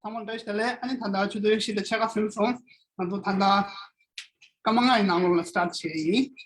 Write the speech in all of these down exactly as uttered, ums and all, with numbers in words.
ཚང་མ་བཀྲ་ཤིས་བདེ་ལེགས། ཨ་ནི་ད་ལྟ་ཆུ་ཚོད་བཞི་དང་ཕྱེད་ཀ་ཟིན་སོང་། ང་ཚོ་ད་ལྟ་སྐར་མ་ལྔ་ཡི་ནང་ལོགས་ལ་སི་ཊར་ཊི་བྱེད་ཡིན།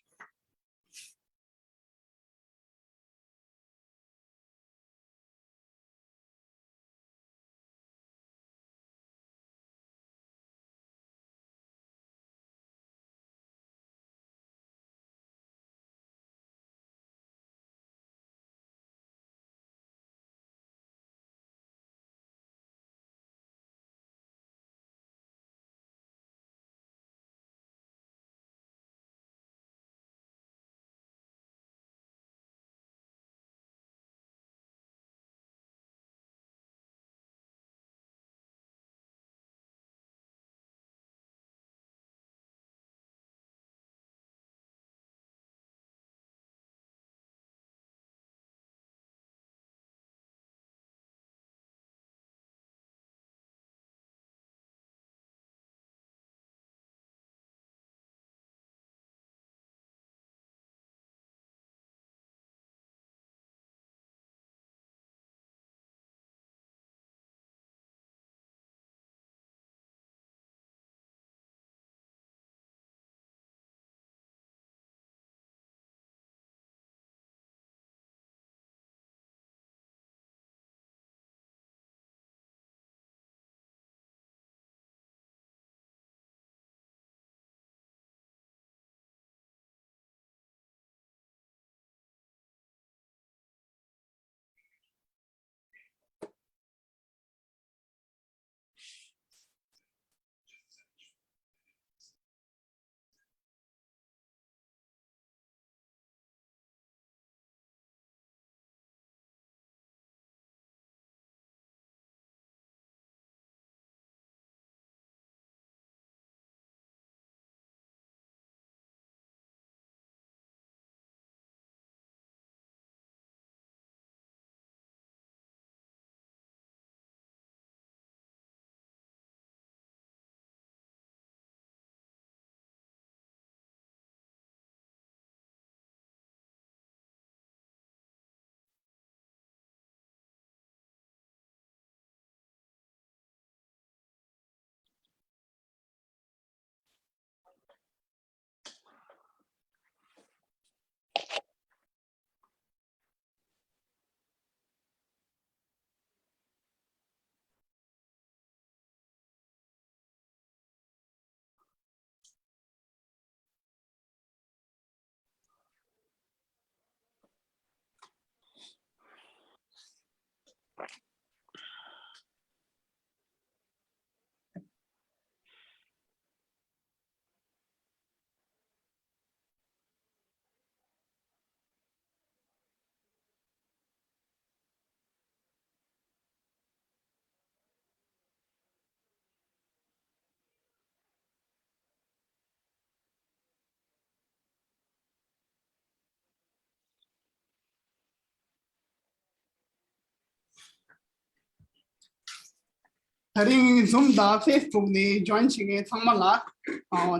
ད་རིང་ཛུམ་དང་ཕེ་སི་བུག་ནས་ཇོ་ཡིན་བྱེད་མཁན་ཚང་མ་ལ་ཨ་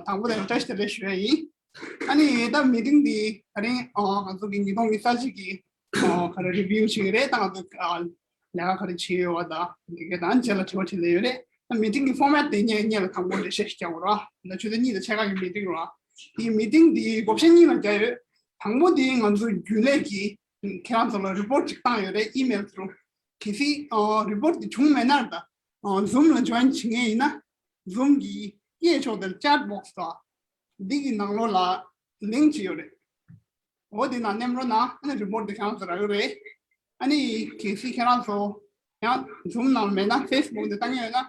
དང་པོ་དེ་བཀྲ་ཤིས་བདེ་ལེགས་ཞུ་ཡ་ཡིན། ཨ་ནི་ད་མི་ཊིང་འདི་ད་རིང་ཨ་ང་ཚོ་གི་ཉིས་སྟོང་ཉི་ཤུ་རྩ་གཅིག་གི་ཨ་ག་རེ་རི་བིའུ་བྱེད་ཀྱི་རེད། ད་ང་ཚོ་ཨ་ལས་ཀ་ག་རེ་བྱེད་ཡོད་པ་དང་དེ་གའི་དང་རྗེས་ལ་དྲི་བ་དྲིས་ལན་ཡོད་རེད། ད་མི་ཊིང་གི་ཕོར་མེཊ་དེ་ངས་སྔོན་ལ་དང་པོ་འགྲེལ་བཤད་ཞིག་རྒྱག་དགོས་ར། ད་ཆུ་ཚོད་གཉིས་དང་ཕྱེད་ཀ་གི་མི་ཊིང་ར། དེའི་མི་ཊིང་དེ་བགོ་བཤའ་གཉིས་ལ་བརྒྱབ་ཡོད། དང་པོ་དེ་ང་ཚོ་རྒྱུན་ལས་ཀྱིས་ཁྱེད་རང་ཚོ་ལ་རི་པོར་ཊི་ཅིག་བཏང་ཡོད་རེད། ཨི་མེལ་ཐུ་རུ། གལ་སྲིད་ཨ་རི་པོར་ཊི་དེ་བྱུང་མེད་ན་ད་ཨ་ཛུམ་ལ་ཇོ་ཡིན་བྱེད་མཁན་ཡིན་ན་ཛུམ་གྱི་གཡས་ཕྱོགས་དེར་ཅེཊ་བོག་སི་དང་འདི་གི་ནང་ལོགས་ལ་ལིང་ཀི་ཅིག་ཡོད་རེད། འོ་དེ་ནང་མནན་རོགས་གནང་། ཨ་ནི་རི་པོར་ཊི་དེ་ཁྱེད་རང་ཚོ་རག་གི་རེད། ཨ་ནི་གལ་སྲིད་ཁྱེད་རང་ཚོ་ཡང་ཛུམ་ནང་མེད་ན་ཕེ་སི་བུག་དེ་ལྟ་མཁན་ཡོད་ན་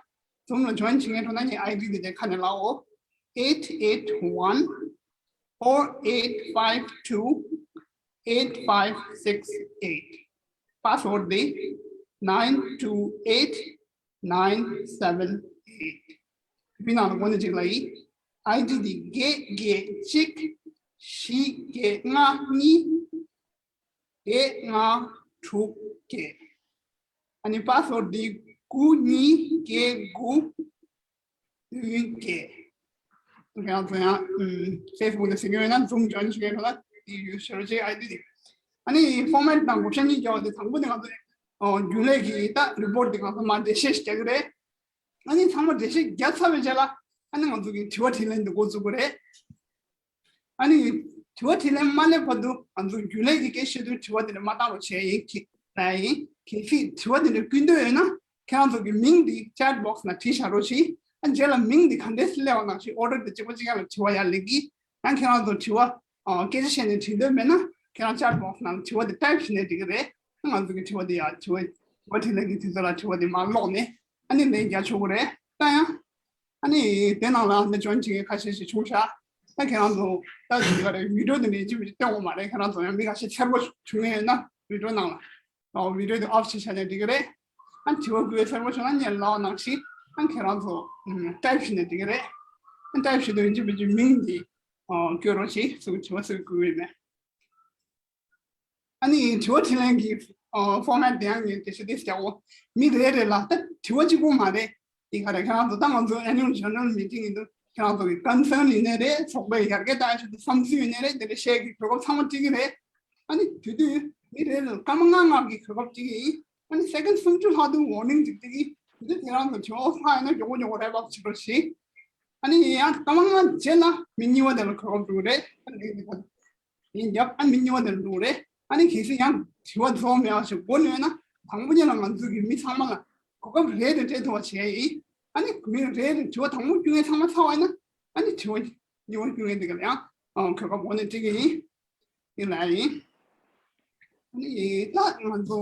ཛུམ་ལ་ཇོ་ཡིན་བྱེད་མཁན་ཁྲོད་ན་ངའི་ཨའི་ཌི་དེ་དེ་ཁ་ནས་ལབ་འོ། eight eight one four eight five two eight five six eight. Password དེ nine two eight nine seven eight. བི་ནང་ལ་འགོ་ནས་ཅིག་ལ་ཡིན། ཨའི་ཌི་དེ་བརྒྱད་བརྒྱད་གཅིག་བཞི་བརྒྱད་ལྔ་གཉིས་བརྒྱད་ལྔ་དྲུག་བརྒྱད། ཨ་ནི་པ་སི་ཝར་ཌི་དེ་དགུ་གཉིས་བརྒྱད་དགུ་བདུན་བརྒྱད། ཁྱེད་རང་ཚོ་ཡང་ཕེ་སི་བུག་ནས་ཟིན་གྱི་ཡོད་ན་ཛུམ་ཇོ་ཡིན་བྱེད་མཁན་ཡོད་ན་དེ་ཡུ་སི་བྱེད་རོགས་བྱེད། ཨའི་ཌི་དེ། ཨ་ནི་ཕོར་མེཊ་དང་བགོ་བཤའ་གཉིས་རྒྱག་པ་དེ་དང་པོ་དེ་ང་ཚོ་རྒྱུན་ལས་ཀྱི་ད་རི་པོར་ཊི་དེ་ང་ཚོ་མར་འགྲེལ་བཤད་ཞིག་རྒྱག་གི་རེད། ཨ་ནི་ཚང་མ་འགྲེལ་བཤད་བརྒྱབ་ཚར་བའི་རྗེས་ལ་ཨ་ནི་ང་ཚོ་གི་དྲི་བ་དྲིས་ལན་འདི་འགོ་འཛུགས་དགོས་རེད། ཨ་ནི་དྲི་བ་དྲིས་ལན་མ་སླེབས་བར་དུ་ང་ཚོ་རྒྱུན་ལས་ཀྱི་སྐད་བཤད་དུས་དྲི་བ་དེ་འདྲ་མ་བཏང་རོགས་བྱས་ཡིན་གྱི་ལ་ཡིན། གལ་སྲིད་དྲི་བ་དེ་འདྲ་བསྐུལ་འདོད་ཡོད་ན་ཁྱེད་རང་ཚོ་གི་མིང་འདི་chat box ནང་བྲིས་བཞག་རོགས་གྱིས། ཨ་རྗེས་ལ་མིང་འདི་ག་འདྲས་སླེབས་པ་ནང་བཞིན་order དེ་གཅིག་པ་གཅིག་རྐྱང་ལ་དྲི་བ་ཡར་སླེབས་ཀྱི། ཡང་ཁྱེད་རང་ཚོ་དྲི་བ་ཨ་སྐད་ཆ་བཤད་ནས་དྲི་འདོད་མེད་ན་ཁྱེད་རང་chat box ནང་དྲི་བ་དེ་type བྱས་ནས་འགྲིག་གི་རེད། ང་ཚོ་གི་དྲི་བ་དེ་ཡར་དྲི་བ་དྲི་བ་དྲིས་ལན་གྱི་དུས་ཚོད་ལ་དྲི་བ་དེ་མར་ཀློག་ནས་ཨ་ནི་ལན་རྒྱག་ཆོག་གི་རེད། ད་ཡང་ཨ་ནི་དེ་ནང་ལ་ཨ་ནི་join བྱེད་མཁན་ཁ་ཤས་ཤིག་བྱུང་ཤག་ད་ཁྱེད་རང་ཚོ་ད་དེ་ག་རེ་video དེ་ནས་ཅི་མི་ཅི་སྟོན་དགོས་མ་རེད། ཁྱེད་རང་ཚོ་ཡང་མི་ཁ་ཤས་འཚེར་པོ་བྱུང་ཡོད་ན་video ནང་ལ་ཨོ་video དེ་off བྱས་བྱས་ནས་འགྲིག་གི་རེད། ཨ་དྲི་བ་དགོས་འཚེར་པོ་བྱུང་ན་ངས་ལབ་པ་ནང་བཞིན་ཨ་ཁྱེད་རང་ཚོ་type བྱས་ནས་འགྲིག་གི་རེད། ཨ་type བྱེད་དུས་ཡིན་གཅིག་མིན་གཅིག་མིང་འདི་ཨོ་བཀོད་རོགས་བྱེད། ཚུར་དྲི་བ་ཚུར་དགོས་ཡོད་མེད། ཨ་ནི་དྲི་བ་དྲིས་ལན་གྱི་ཨ་format དེ་ཡང་ངས་འགྲེལ་བཤད་ཏོག་ཙམ་རྒྱག་གོ། མི་རེ་རེ་ལ་ད་དྲི་བ་གཅིག་པོ་མ་རེད། དེ་ག་རེ་ཁྱེད་རང་ཚོ་ད་ང་ཚོ་annual general meeting ཡིན་དུས་ཁྱེད་རང་ཚོ་གི་concern ཡིན་ནའི་རེད། ཚོགས་པའི་ཡར་རྒྱས་གཏང་ཡ་ཆེད་དུ་བསམ་ཚུལ་ཡིན་ནའི་རེད། དེ་འདྲ་བཤད་ཀྱི་གོ་སྐབས་ཚང་མ་སྤྲད་ཀྱི་རེད། ཨ་ནི་དེ་དུས་མི་རེ་རེ་ལ་སྐར་མ་ལྔ་ལྔ་གི་གོ་སྐབས་སྤྲད་ཀྱི་ཡིན། ཨ་ནི་second སུམ་ཅུ་ལྷག་ཏུ་warning ཅིག་སྤྲད་ཀྱི་ཡིན། དེ་དུས་ཁྱེད་རང་ཚོ་དྲི་བ་ལྷག་ཡོད་ན་མགྱོགས་པོ་མགྱོགས་པོ་wrap up བྱེད་རོགས་བྱེད། ཨ་ནི་ཡང་སྐར་མ་ལྔ་རྗེས་ལ་མི་གཉིས་པ་དེ་ལ་གོ་སྐབས་འགྲོ་གི་རེད། ཨ་ནི་ཡིན་རྒྱབ་ཨ་མི་གཉིས་པ་དེ་ལ་འགྲོ་གི་རེད། ཨ་ནི་གལ་སྲིད་ཡང་དྲི་བ་རྫོགས་མེད་པ་ཞིག་མགོ་ལོན་ན་དང་པོ་ཉིད་ལ་ང་ཚོ་གི་མི་ཚང་མ་ལ་གོ་སྐབས་རེ་རེ་སྤྲད་ཐུབ་པ་བྱས་ཡིན། ཨ་ནི་མི་རེ་རེ་དྲི་བ་དང་པོ་བསྐུལ་མཁན་ཚང་མ་ཚར་བ་ཡིན་ན་ཨ་ནི་དྲི་བ་གཉིས་པ་བསྐུལ་མཁན་དེ་ག་ལ་ཡང་ཨ་གོ་སྐབས་འགོ་ནས་སྤྲད་ཀྱི་ཡིན། ཡིན་ལ་ཡིན། ཨ་ནི་ད་ང་ཚོ་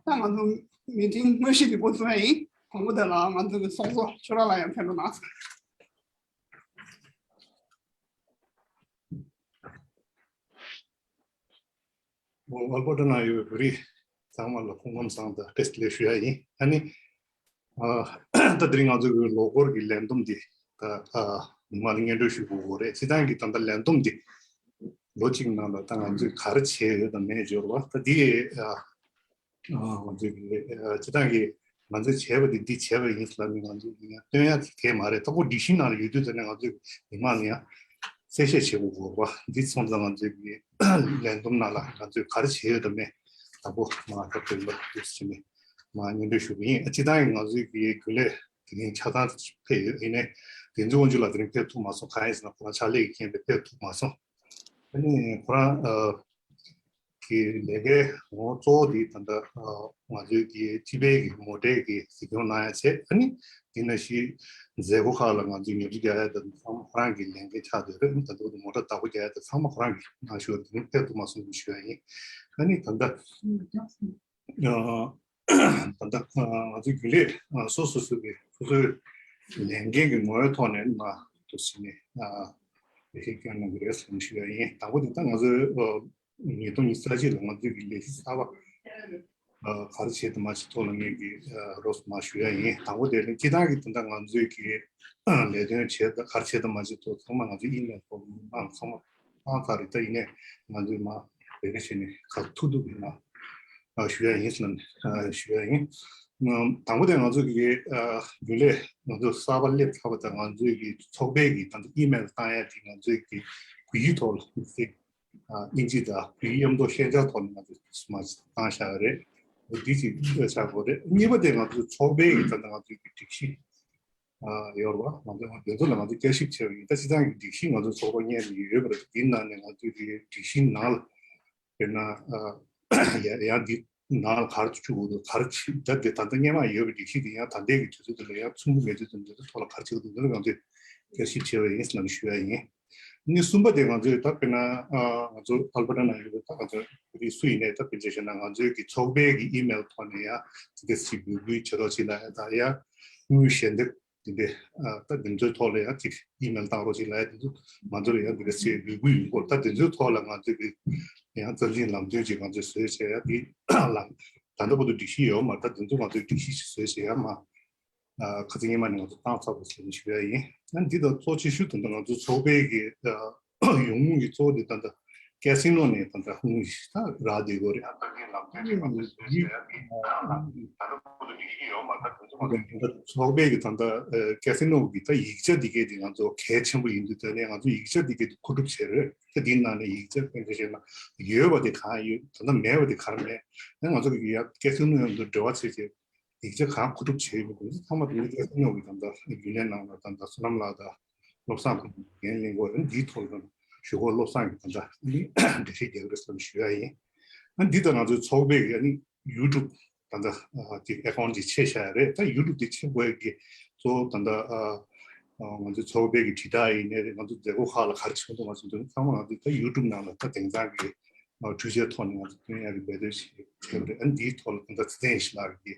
ད་ང་ཚོ་meeting དངོས་གཞི་དེ་འགོ་བཙུགས་ཡ་ཡིན། དང་པོ་དེ་ལ་ང་ཚོ་གི་ཚོགས་གཙོ་ཆོས་གྲགས་ལགས་ཡང་ཕེབས་རོགས་གནང་། ཨལ་པར་ཊ་ནང་ཡོད་པའི་བོད་རིགས་ཚང་མ་ལ་སྐུ་ཁམས་བཟང་དང་བཀྲ་ཤིས་བདེ་ལེགས་ཞུ་ཡ་ཡིན། ཨ་ནི་ཨ་ད་དེ་རིང་ང་ཚོའི་ལོ་འཁོར་གྱི་ལས་བསྡོམས་འདི་ད་ཨ་མ་ལ་སྙན་སྒྲོན་ཞུ་དགོས་རེད། སྤྱིར་བཏང་གི་ད་ལྟ་ལས་བསྡོམས་འདི་ལོ་གཅིག་ནང་ལ་ད་ང་ཚོས་ག་རེ་བྱས་ཡོད་དང་མེད་འབྱོར་བ་ད་འདི་ཨ་ང་ཚོས་ཀྱི་སྤྱིར་བཏང་གི་ང་ཚོས་བྱས་པ་འདི་འདི་བྱས་པ་ཡིན་ལབ་ནས་ང་ཚོས་ཀྱི་ཡང་སྟོན་ཡ་དེ་གས་མ་རེད། ད་ཁོ་སྒྲིག་གཞི་ནང་ལ་ཡོད་དུས་ཙམ་ནས་ང་ཚོས་མི་མང་ལ་ཡང་གསལ་བཤད་བྱེད་དགོས་དགོས་པ་འདི་སོང་ཙང་ང་ཚོས་ཀྱི་ལས་བསྡོམས་ནང་ལ་ང་ཚོས་ག་རེ་བྱས་ཡོད་དམ་མེད་དང་པོ་མ་ད་དོན་པ་འདུག་ཟེར་ནས་མ་སྙན་སྒྲོན་ཞུ་གི་ཡིན། སྤྱིར་བཏང་གི་ང་ཚོས་ཀྱི་རྒྱུན་ལས་དེ་རིང་ཆ་ཚང་ཕེབས་ཡོད། ཡིན་ནའི་དེ་ཚོའི་དབང་ཕྱུག་ལ་དེ་རིང་ཕེབས་ཐུབ་མ་སོང་། གང་ཡིན་ཟེར་ན་ཁོ་རང་ཕྱག་ལས་ཀྱི་རྐྱེན་པས་ཕེབས་ཐུབ་མ་སོང་། ཨ་ནི་ཁོ་རང་ཨ་གི་ལས་ཀའི་ངོ་བོ་གཙོ་བོ་དེ་ད་ལྟ་ཨ་ང་ཚོའི་གི་སྤྱི་པའི་གི་མོ་ཊའི་གི་གཟིགས་སྐྱོང་གནང་ཡ་བྱས། ཨ་ནི་དེ་ནང་བཞིན་མཛད་སྒོ་ཁག་ལ་ང་ཚོས་ཉོ་ཆ་རྒྱག་ཡ་དང་ཚང་མ་ཁོ་རང་གི་ལས་འགན་ཆགས་བསྡད་རེད། ཨ་ནི་ད་ལྟ་བར་དུ་མོ་ཊ་བདག་པོ་རྒྱག་ཡ་དང་ཚང་མ་ཁོ་རང་གི་གནང་ཞུ་བ་དེ་ནི་ཕེབས་ཐུབ་མ་སོང་ཞུ་ཡ་ཡིན། ཨ་ནི་ད་ལྟ་ཨ་ད་ལྟ་ང་ཚོའི་རྒྱུན་ལས་སོ་སོ་སོ་གི་སོ་སོའི་ལས་འགན་གྱི་ངོ་བོའི་ཐོག་ནས་མ་འདུག་ཟེར་ནས་ལས་ཞིག་སྐྱོན་གནང་གི་རེད་ཟེར་ནས་ཞུ་ཡ་ཡིན། དང་པོ་དེ་ད་ང་ཚོའི་ཉིས་སྟོང་ཉི་ཤུ་རྩ་གཅིག་ལ་ང་ཚོའི་གི་ལས་གཞི་གསར་པ་ག་རེ་བྱེད་དུ་མ་བྱེད་ཐོག་ལ་ངས་ཀྱི་རོགས་མ་ཞུ་ཡ་ཡིན། དང་པོ་དེ་ནི་སྤྱི་བཏང་གི་དོན་དག་ང་ཚོའི་གི་ལས་དོན་བྱེད་ད་ག་རེ་བྱེད་དུ་མ་བྱེད་ཐོག་ཚང་མ་ང་ཚོའི་ཨི་མེལ་ཐོག་ནང་ཚང་མ་བཏང་ཚར་རེད། ད་ཡིན་ནའི་ང་ཚོས་མ་རེ་རེ་བྱས་ནས་ག་ཐུབ་ཐུབ་ཡིན་ན་ཞུ་ཡ་ཡིན་ཟེར་ན་ཞུ་ཡ་ཡིན། དང་པོ་དེ་ང་ཚོ་གི་རྒྱུན་ལས་ང་ཚོ་གསར་པ་སླེབས་ཚར་བ་དང་ང་ཚོའི་གི་ཚོགས་པའི་གི་ད་ལྟ་ཨི་མེལ་བཏང་ཡ་དེ་ང་ཚོའི་གི་བོད་ཡིག་ཐོག་ལ་དམིགས་བསལ་ཨ་དབྱིན་ཇི་དང་བོད་ཡིག་མཉམ་དུ་ཤན་སྦྱར་ཐོག་ནས་ང་ཚོས་མ་བཏང་བཞག་རེད། འོ་འདི་གཅིག་ཆགས་དགོས་རེད། གཉིས་པ་དེ་ང་ཚོའི་ཚོགས་པའི་གི་ད་ལྟ་ང་ཚོའི་གི་སྒྲིག་གཞི་ཨ་ཡོད་རེད་བ། ང་ཚོ་དེ་ཚོ་ལ་ང་ཚོ་བསྐྱར་ཞིབ་བྱས་པ་ཡིན། ད་སྤྱིར་བཏང་གི་སྒྲིག་གཞི་ང་ཚོའི་ཚོགས་པ་སྔོན་ནས་ཡོད་པ་རེད། འདིའི་ནང་ནས་ང་ཚོའི་གི་སྒྲིག་གཞིའི་ནང་ལ་དཔེར་ན་ཨ་ཡ་ཡང་འདི་ནང་ལ་ག་རེ་བཅུག་དགོས་འདུག་ག་རེ་བྱེད་ད་དེ་ད་ལྟ་སྔོན་མ་ཡོད་པའི་སྒྲིག་གཞི་དེ་ཡང་ད་ལྟའི་གི་དུས་ཚོད་དེ་ལ་ཡང་ཚུད་ཀྱི་མེད་དུས་ཙམ་དེ་ཚོ་ཐོག་ལ་ག་རེ་བྱེད་དགོས་འདུག་ང་ཚོས་བསྐྱར་ཞིབ་བྱས་པ་ཡིན་ཟེར་ནས་ཞུ་ཡ་ཡིན། གཉིས་གསུམ་པ་དེ་ང་ཚོས་ད་དཔེར་ན་ཨ་ང་ཚོ་ཨལ་པར་ཊ་ནང་ཡོད་པའི་ད་ང་ཚོ་བོད་རིགས་སུ་ཡིན་ནའི་ད་དཔེར་ན་བཤད་ན་ང་ཚོའི་གི་ཚོགས་པའི་གི་ཨི་མེལ་ཐོག་ནས་ཡང་དེ་ག་ཅིག་འབོད་སྐུལ་བྱེད་རོགས་བྱེད་ལ་ཡང་ད་ཡང་དངུལ་ཞལ་འདེབས་དེ་འདྲའི་ཨ་ད་དེ་ཚོའི་ཐོག་ལ་ཡང་ཅིག་ཨི་མེལ་བཏང་རོགས་བྱེད་ལ་ཡང་དེ་ཚོ་ང་ཚོ་ལ་ཡང་དེ་ག་ཅིག་འབོད་སྐུལ་ཡོང་གི་ཡོད། ད་དེ་ཚོའི་ཐོག་ལ་ང་ཚོའི་གི་ཡང་རྩ་འཛིན་ལམ་སྟོན་ཅིག་ང་ཚོས་བཟོས་བྱས་ཡང་དེ་ལ་ད་ལྟ་བར་དུ་སྒྲིག་གཞི་ཡོད་མ་རེད། ད་དེ་ཚོ་ང་ཚོའི་སྒྲིག་གཞི་ཞིག་བཟོས་བྱས་ཡང་མ་ཨ་ཁ་སང་ཉི་མ་ནས་ང་ཚོ་བཏང་ཚར་བ་ཞིག་ཞུ་ཡ་ཡིན། ཨ་འདི་དང་གཙོ་ཆེ་ཤོས་དེ་འདྲ་ང་ཚོ་ཚོགས་པའི་གི་ཨ་ཡོང་སྒོ་གི་གཙོ་བོ་དེ་ད་ལྟ་ཀེ་སི་ནོ་ནས་ད་ལྟ་ཧུང་ཞིག་ད་རག་བསྡད་ཡོད་རེད། ཚོགས་པའི་གི་ད་ལྟ་ཨ་ཀེ་སི་ནོ་གི་ད་ཡིག་ཆ་འདི་གས་དེ་ང་ཚོ་གལ་ཆེན་པོ་ཡིན་དུས་ད་ནས་ང་ཚོ་ཡིག་ཆ་འདི་གས་དེ་མཁོ་སྒྲུབ་བྱས་རེད། ད་འདིའི་ནང་ནས་ཡིག་ཆ་དཔེ་འདྲ་བཤད་ན་ཡོད་པ་དེ་གང་ཡོད། ད་ལྟ་མེད་པ་དེ་གང་མེད། ད་ང་ཚོ་གི་ཡ་ཀེ་སི་ནོ་ཡང་འདུ་འབྲེལ་བ་བྱས་བྱས། ཡིག་ཆ་གང་མཁོ་སྒྲུབ་བྱས་ཡོད་པ་དེ་ཚོ་ཚང་མ་དེ་ནི་བཀྲ་ཤིས་སྨྱོ་གི་ད་ལྟ་རྒྱུན་ལས་ནང་ལ་ད་ལྟ་བསོད་ནམས་ལགས་དང་བློ་བཟང་ཁོང་འགན་ལེན་དགོས། འདིའི་ཐོག་ལ་གཞུག་གུ་བློ་བཟང་གི་ད་ལྟ་འགྲེལ་བཤད་རྒྱག་གི་རེད་བསམ་ཞུ་ཡ་ཡིན། ཨ་འདི་ལྟར་ང་ཚོའི་ཚོགས་པའི་གི་ཨ་ནི་ཡུ་ཊུབ་ད་ལྟ་ཨ་དེ་ཨེ་ཀའུན་ཊི་ཅིག་ཕྱེ་བཞག་ཡ་རེད། ད་ཡུ་ཊུབ་དེ་ཕྱེ་དགོས་ཀྱི་གཙོ་བོ་ད་ལྟ་ཨ་ཨ་ང་ཚོའི་ཚོགས་པའི་གི་དྲིལ་བསྒྲགས་ཡིན་ནའི་རེད། ང་ཚོ་མཛད་སྒོ་ཁག་ལ་ག་རེ་བྱུང་འདུག་ང་ཚོ་འདི་ཚང་མ་ང་ཚོ་ད་ཡུ་ཊུབ་ནང་ལ་ད་དེང་སང་གི་ཨ་འཕྲུལ་ཆས་ཐོག་ནས་ང་ཚོ་སྟོན་ཡ་གི་འབད་བརྩོན་བྱེད་ཀྱི་ཡོད་རེད། ཨ་འདིའི་ཐོག་ལ་ད་ལྟ་ཚེ་བརྟན་ཡེ་ཤེས་ལགས་ཀྱི་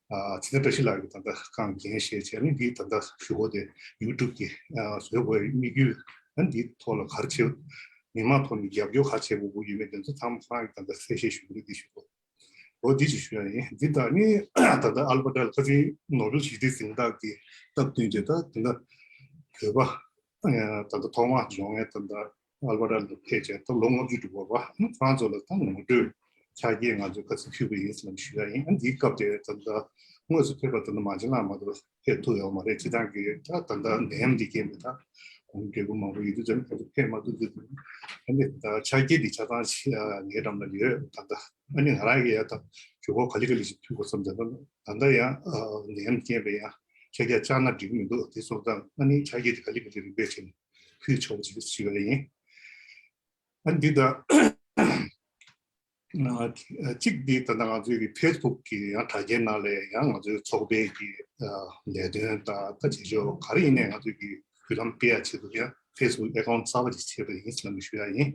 ཨ་ཚེ་བརྟན་བཀྲ་ཤིས་ལགས་ཀྱིས་ད་ལྟ་རྐང་འགན་བཞེས་བྱས་ནས་འདིའི་ད་ལྟ་ཞུ་སྒོ་དེ་ཡུ་ཊུབ་ཀྱི་ཨ་བཟོ་དགོས་དམིགས་ཡུལ། ཨ་འདིའི་ཐོག་ལ་ག་རེ་བྱེད། མི་མང་ཐོག་ནས་རྒྱབ་སྐྱོར་ག་རེ་བྱེད་དགོས་ཀྱི་ཡོད་མེད་དེ་ཚོ་ཚང་མ་ཁོ་རང་གིས་ད་ལྟ་གསལ་བཤད་ཞུ་གི་རེད། འདི་ཞུ་དགོས། འོ་འདི་ཅིག་ཞུ་ཡ་ཡིན། འདི་ད་ནི་ད་ལྟ་ཨལ་བྷར་ཊ་ལ་ཁ་སང་ནོ་བེལ་ཞི་བདེའི་གཟེངས་རྟགས་ཀྱི་སྟབས་བསྟུན་བྱས་ད་དེ་འདྲ་བོད་པ་ད་ལྟ་ཐོག་མར་འབྱུང་ཡས་ད་ལྟ་ཨལ་བྷར་ཊ་ལ་ཕེབས་བྱས་ད་ལོ་ལྔ་བཅུ་འགྲོ་བ་ཁོ་རང་ཚོ་ལ་ད་ངོ་སྤྲོད་ཕྱག་འཁྱེར་ང་ཚོས་ཁ་སང་ཕུལ་བ་ཡིན་ཟེར་ལབ་ཞུ་ཡ་ཡིན། ཨ་འདིའི་སྐབས་དེ་ད་ལྟ་དངོས་སུ་ཕེབས་པ་ད་ལྟ་མ་བྱན་ལགས་མ་གཏོགས་ཕེབས་ཐུབ་ཡོད་མ་རེད། སྤྱིར་བཏང་གི་ད་ད་ལྟ་ནད་ཡམས་འདི་རྐྱེན་པས་ད་གོང་འབྲས་བུ་མང་པོ་ཡོད་དུས་ཙམ་ཁོང་ཚོ་ཕེབས་མ་ཐུབ་དུས་ཙམ་ཨ་ནི་ད་ཕྱག་འཁྱེར་འདི་ཆ་ཚང་ཞིག་ངའི་འགྲམ་ལ་ཡོད། ད་ལྟ་ཨ་ནི་ང་རང་གིས་ཡང་ད་ཞུ་སྒོ་ག་ལེ་ག་ལེ་ཞིག་ཕུལ་དགོས་བསམ་ད་ད་ལྟ་ཡང་ནད་ཡམས་རྐྱེན་པས་ཡང་ཕྱག་འཁྱེར་བཅར་ན་འགྲིག་གི་མི་འདུག་དེ་སོང་ཙང་ཨ་ནི་ཕྱག་འཁྱེར་འདི་ག་ལེ་ག་ལེ་རིམ་པས་བྱས་ནས་ཕུལ་ཆོག་ཅིག་ཞུ་བ་ཡིན། ཨ་འདི་ད་གཅིག་འདི་ད་ལྟ་ང་ཚོའི་གི་ཕེ་སི་བུག་གི་ཡང་དྲ་རྒྱའི་ནང་ལ་ཡང་ང་ཚོའི་ཚོགས་པའི་གི་ལས་དོན་དང་ད་བྱེད་ཕྱོགས་ག་རེ་ཡིན་ནའི་ང་ཚོའི་གི་བརྒྱུད་ལམ་སྤེལ་ཡ་ཆེད་དུ་ཡང་ཕེ་སི་བུག་ཨེ་ཀའུན་ཊི་གསར་པ་ཅིག་ཕྱེས་པ་ཡིན་ཟེར་ལབ་ནས་ཞུ་ཡ་ཡིན།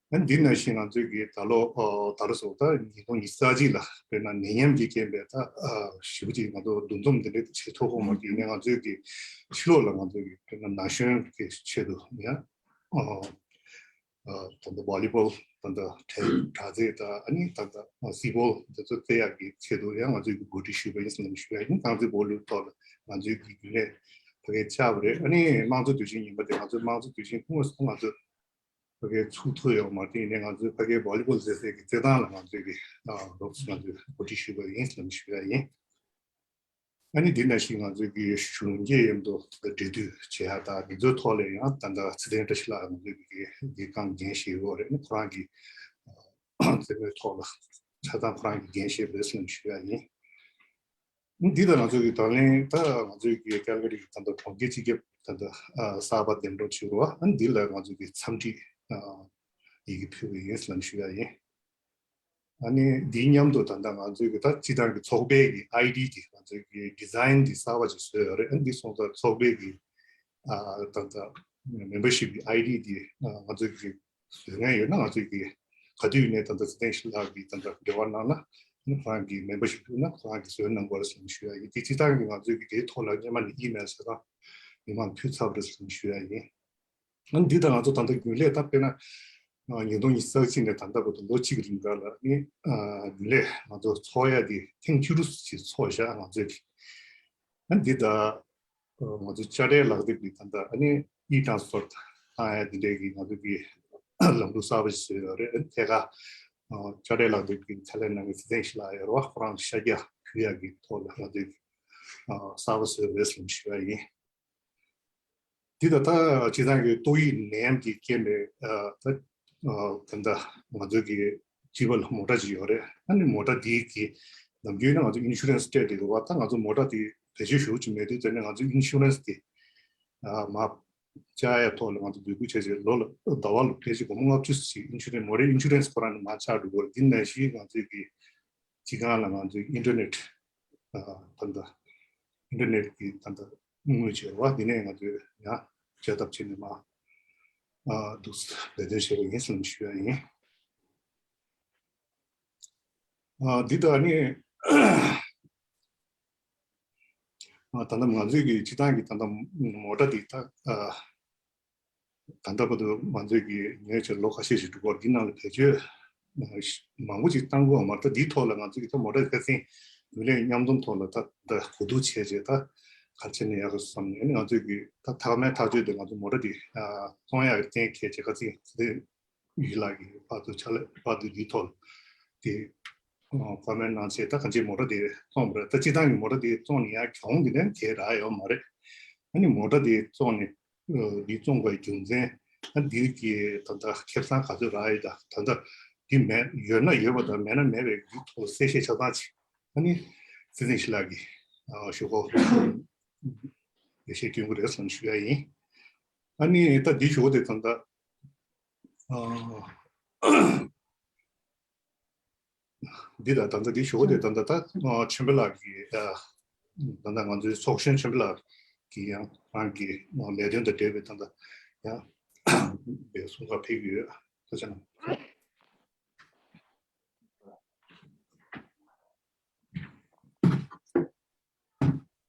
ཨ་འདི་ནང་བཞིན་ང་ཚོའི་གི་ད་ལོ་ད་ལོ་སོགས་ད་ཉིས་སྟོང་ཉི་ཤུ་རྩ་གཅིག་ལ་དཔེར་ན་ནད་ཡམས་ཀྱི་རྐྱེན་པས་ད་ཞེ་པོ་ཅིག་ང་ཚོ་འདུ་འཛོམས་འདི་འདྲའི་བྱེད་ཐུབ་ཀྱི་མ་རེད། ཡིན་ནའི་ང་ཚོའི་གི་ཕྱི་ལོགས་ལ་ང་ཚོའི་གི་དཔེར་ན་ན་གཞོན་གྱི་ཆེད་དུ་ཡང་ད་ལྟ་བོ་ལི་བོལ་ད་ལྟ་དྲ་དྲ་རྩེད་དང་ཨ་ནི་ད་ལྟ་སི་བོལ་འདི་ཚོ་རྩེ་ཡག་གི་ཆེད་དུ་ཡང་ང་ཚོས་ཀྱི་གོ་སྒྲིག་ཞུས་པ་ཡིན་ཟེར་ནས་ཞུ་ཡ་ཡིན། རྐང་རྩེད་བོ་ལི་བོལ་ཐོག་ལ་ང་ཚོས་ཀྱི་རྒྱུན་ལས་ཕ་གིར་བཅར་བ་རེད། ཨ་ནི་དམངས་གཙོ་དུས་ཆེན་ཉིན་མོ་དེ་ང་ཚོས་དམངས་གཙོ་དུས་ཆེན་དངོས་སུ་ང་ཚོས་ཕ་གིར་ཚུགས་ཐུབ་ཡོད་མ་རེད། ཡིན་ནའི་ང་ཚོས་ཕ་གིར་བོ་ལི་བོལ་རྩེད་སའི་གི་རྩེད་ཐང་ལ་ང་ཚོས་ཀྱི་རོགས་ང་ཚོས་གོ་སྒྲིག་ཞུས་པ་ཡིན་ཟེར་ནས་ཞུ་ཡ་ཡིན། ཨ་ནི་འདི་ནང་བཞིན་ང་ཚོའི་གི་གཞོན་སྐྱེས་མཉམ་དུ་འབྲེལ་མཐུད་བྱེད་ཡ་དང་འདི་ཚོའི་ཐོག་ལ་ཡང་ད་ལྟ་ཚེ་བརྟན་བཀྲ་ཤིས་ལགས་ང་ཚོའི་གི་འདི་རྐང་འགན་བཞེས་ཡོད་རེད། ཁོ་རང་གི་རྩེད་མོའི་ཐོག་ལ་ཆ་ཚང་ཁོ་རང་གི་འགན་བཞེས་པ་རེད་ཟེར་ནས་ཞུ་ཡ་ཡིན། འདི་ལྟར་ང་ཚོའི་གི་ད་ལན་ད་ང་ཚོའི་གི་ཀལ་ག་རི་གི་ད་ལྟ་གྲོང་ཁྱེར་སྤྱི་ཁྱབ་ད་ལྟ་གསར་པ་འདེམས་སྒྲུག་བྱེད་དགོས་པ། འདི་ལ་ང་ཚོའི་གི་འཚམས་འདྲི་ཡི་གེ་ཕུལ་བ་ཡིན་ཟེར་ནས་ཞུ་ཡ་ཡིན། ཨ་ནི་འདི་མཉམ་དུ་ད་ལྟ་ང་ཚོའི་གི་ད་སྤྱི་བཏང་གི་ཚོགས་པའི་གི་ཨའི་ཌི་དེ་ང་ཚོའི་གི་ཌི་ཛའིན་དེ་གསར་པ་ཅིག་བཟོས་ཡོད་རེད། ཨ་ནི་འདི་སོང་ཙང་ཚོགས་པའི་གི་ཨ་ད་ལྟ་མེམ་བར་ཤིབ་གི་ཨའི་ཌི་དེ་ང་ཚོའི་གི་བཟོ་མཁན་ཡོད་ན་ང་ཚོའི་གི་ག་དུས་ཡིན་ནའི་ད་ལྟ་ཚེ་བརྟན་ལགས་ཀྱིས་ད་ལྟ་འབྲེལ་བ་གནང་ན་ཨ་ནི་ཁོ་རང་གི་མེམ་བར་ཤིབ་ཡོད་ན་ཁོ་རང་གིས་བཟོས་གནང་དགོས་རེད་ཟེར་ནས་ཞུ་ཡ་ཡིན། དེ་སྤྱི་བཏང་གི་ང་ཚོའི་གི་དེའི་ཐོག་ལ་སྔོན་མ་ནས་ཨི་མེལ་ཆ་ཚང་མི་མང་ཕུལ་ཚར་བ་རེད་ཟེར་ནས་ཞུ་ཡ་ཡིན། ཨ་ནི་འདི་དང་ང་ཚོ་ད་ལྟ་རྒྱུན་ལས་ད་དཔེར་ན་ཉིས་སྟོང་ཉི་ཤུ་རྩ་གཅིག་ནས་ད་ལྟ་བར་དུ་ལོ་གཅིག་གི་རིང་ག་ལ་ནི་རྒྱུན་ལས་ང་ཚོ་ཚོགས་ཡ་དེ་ཐེངས་བཅུ་དྲུག་ཅིག་ཚོགས་བཞག་ང་ཚོས་ཀྱི། ཨ་ནི་འདི་ད་ང་ཚོ་དཔྱ་ཁྲལ་ལག་དེབ་ཀྱི་ད་ལྟ་ཨ་ནི་ཨི་ཊན་སི་ཕར་བཏང་ཡ་འདི་འདྲའི་གི་ང་ཚོ་གི་ལམ་ལུགས་གསར་པ་ཞིག་བཟོས་ཡོད་རེད། ཨ་ནི་ཐད་ཀར་དཔྱ་ཁྲལ་ལག་དེབ་ཀྱི་ཚད་ལས་གནང་མཁན་ཚེ་བརྟན་ཞིག་ལ་ཡོད་རེད་བ། ཁོ་རང་ཤར་རྒྱག་ཕུལ་ཡ་གི་ཐོག་ལ་ང་ཚོས་གསར་པ་བཟོས་རེད་ཟེར་ཞུ་ཡ་ཡིན། འདི་ད་ལྟ་སྤྱིར་བཏང་གི་ཏོག་དབྱིབས་ནད་ཡམས་ཀྱི་རྐྱེན་པས་ད་ད་ལྟ་ང་ཚོའི་གི་སྤྱི་པ་ལ་མོ་ཊ་ཅིག་ཡོད་རེད། ཨ་ནི་མོ་ཊ་འདི་གི་ནམ་རྒྱུན་ནི་ང་ཚོ་ཨིན་ཤུ་རན་སི་སྤྲད་བསྡད་ཡོད་པ། ད་ང་ཚོ་མོ་ཊ་འདི་བེད་སྤྱོད་ཞུ་གི་མེད་དུས་ཙམ་ནས་ང་ཚོ་ཨིན་ཤུ་རན་སི་འདི་མར་བཅག་ཡ་ཐོག་ལ་ང་ཚོ་འབོད་སྐུལ་བྱས་རྗེས་ལོ་ལ་ཟླ་བ་ལ་ཕལ་ཆེར་སྒོར་མོ་ལྔ་བཅུ་ཞིག་ཨིན་ཤུ་རན་སི་མོ་ཊའི་ཨིན་ཤུ་རན་སི་ཁོ་རང་ནས་མར་བཅག་འགྲོ་གི་ཡོད་རེད། འདི་ནང་བཞིན་ང་ཚོའི་གི་སྤྱི་ཁང་ལ་ང་ཚོའི་ཨིན་ཊར་ནེཊ་ད་ལྟ་ཨིན་ཊར་ནེཊ་ཀྱི་ད་ལྟ་དངུལ་བྱེད་པ་འདི་ནས་ང་ཚོས་ཡང་བྱ་ཐབས་བྱས་ནས་མར་འདུག་ལས་དོན་བྱས་པ་ཡིན་ཟེར་ནས་ཞུ་ཡ་ཡིན། འདི་ལྟར་ནི་ད་ལྟ་ང་ཚོའི་གི་སྤྱི་བཏང་གི་ད་ལྟ་མོ་ཊ་འདི་ད། ད་ལྟ་བར་དུ་ང་ཚོས་ཀྱི་ཉེ་ཆར་ལོ་ཁ་ཤས་ཤིག་འགྲོ་བར་འདི་ནང་ལ་བེད་སྤྱོད་མང་པོ་ཅིག་བཏང་དགོས་མ་རེད། ད་འདིའི་ཐོག་ལ་ང་ཚོས་ཀྱི་ད་མོ་ཊ་ཁ་སང་རྒྱུན་ལས་མཉམ་འཛོམས་ཐོག་ལ་ད་ད་གོ་བསྡུར་བྱས་རྗེས་ད་ག་རེ་བྱས་ན་ཡག་ག་བསམ་ནས་ང་ཚོས་ཀྱི་ད་ཐ་མའི་ཐག་གཅོད་དེ་ང་ཚོ་མོ་ཊ་འདི་བཙོང་ཡག་གི་གཏན་འཁེལ་བྱས། ཁ་སང་ཚེ་བརྟན་ཡིད་ལགས་ཀྱིས་བར་དུ་ཕྱག་ལས་བར་དུ་འདིའི་ཐོག་ལ་དེ་བཀའ་མོལ་གནང་བྱས་ད་གང་ཅིའི་མོ་ཊ་དེ་བཙོངས་པ་རེད། ད་སྤྱིར་བཏང་གི་མོ་ཊ་དེ་བཙོངས་ནས་ཡང་གྱོང་དེ་ནས་དེ་རག་ཡོད་མ་རེད། ཨ་ནི་མོ་ཊ་དེ་བཙོངས་ནས་འདི་བཙོང་དགོས་རྒྱུ་མཚན་ཨ་འདི་གི་ད་ལྟ་ཁེ་བཟང་ག་ཚོད་རག་ཡོད་ད་ད་ལྟ་འདི་མེད་ཡོད་ན་ཡོད་པ་དང་མེད་ན་མེད་པའི་འདི་ཐོག་གསལ་བཤད་ཆ་ཚང་བྱས། ཨ་ནི་ བསྟན་འཛིན་ཡེ་ཤེས་ལགས་ཀྱིས་ཨ་ཞུ་སྒོ་ཡེ་ཤེས་སྐྱོན་གྱི་རེད་བསམ་ཞུ་ཡ་ཡིན། ཨ་ནི་ད་འདི་ཞུ་སྒོ་དེ་ད་ལྟ་ཨ་འདི་ད་ད་ལྟ་འདི་ཞུ་སྒོ་དེ་ད་ལྟ་ད་ཨ་ཆོས་འཕེལ་ལགས་ཀྱིས་ཨ་ད་ལྟ་ང་ཚོའི་ཚོགས་གཞོན་ཆོས་འཕེལ་ལགས་ཀྱིས་ཡང་རང་གི་ཨ་ལས་དོན་དང་འབྲེལ་བའི་ད་ལྟ་ཡང་པའི་གསུང་བཤད་ཕེབས་ཀྱི་ཡོད། ཐུགས་རྗེ་གནང་།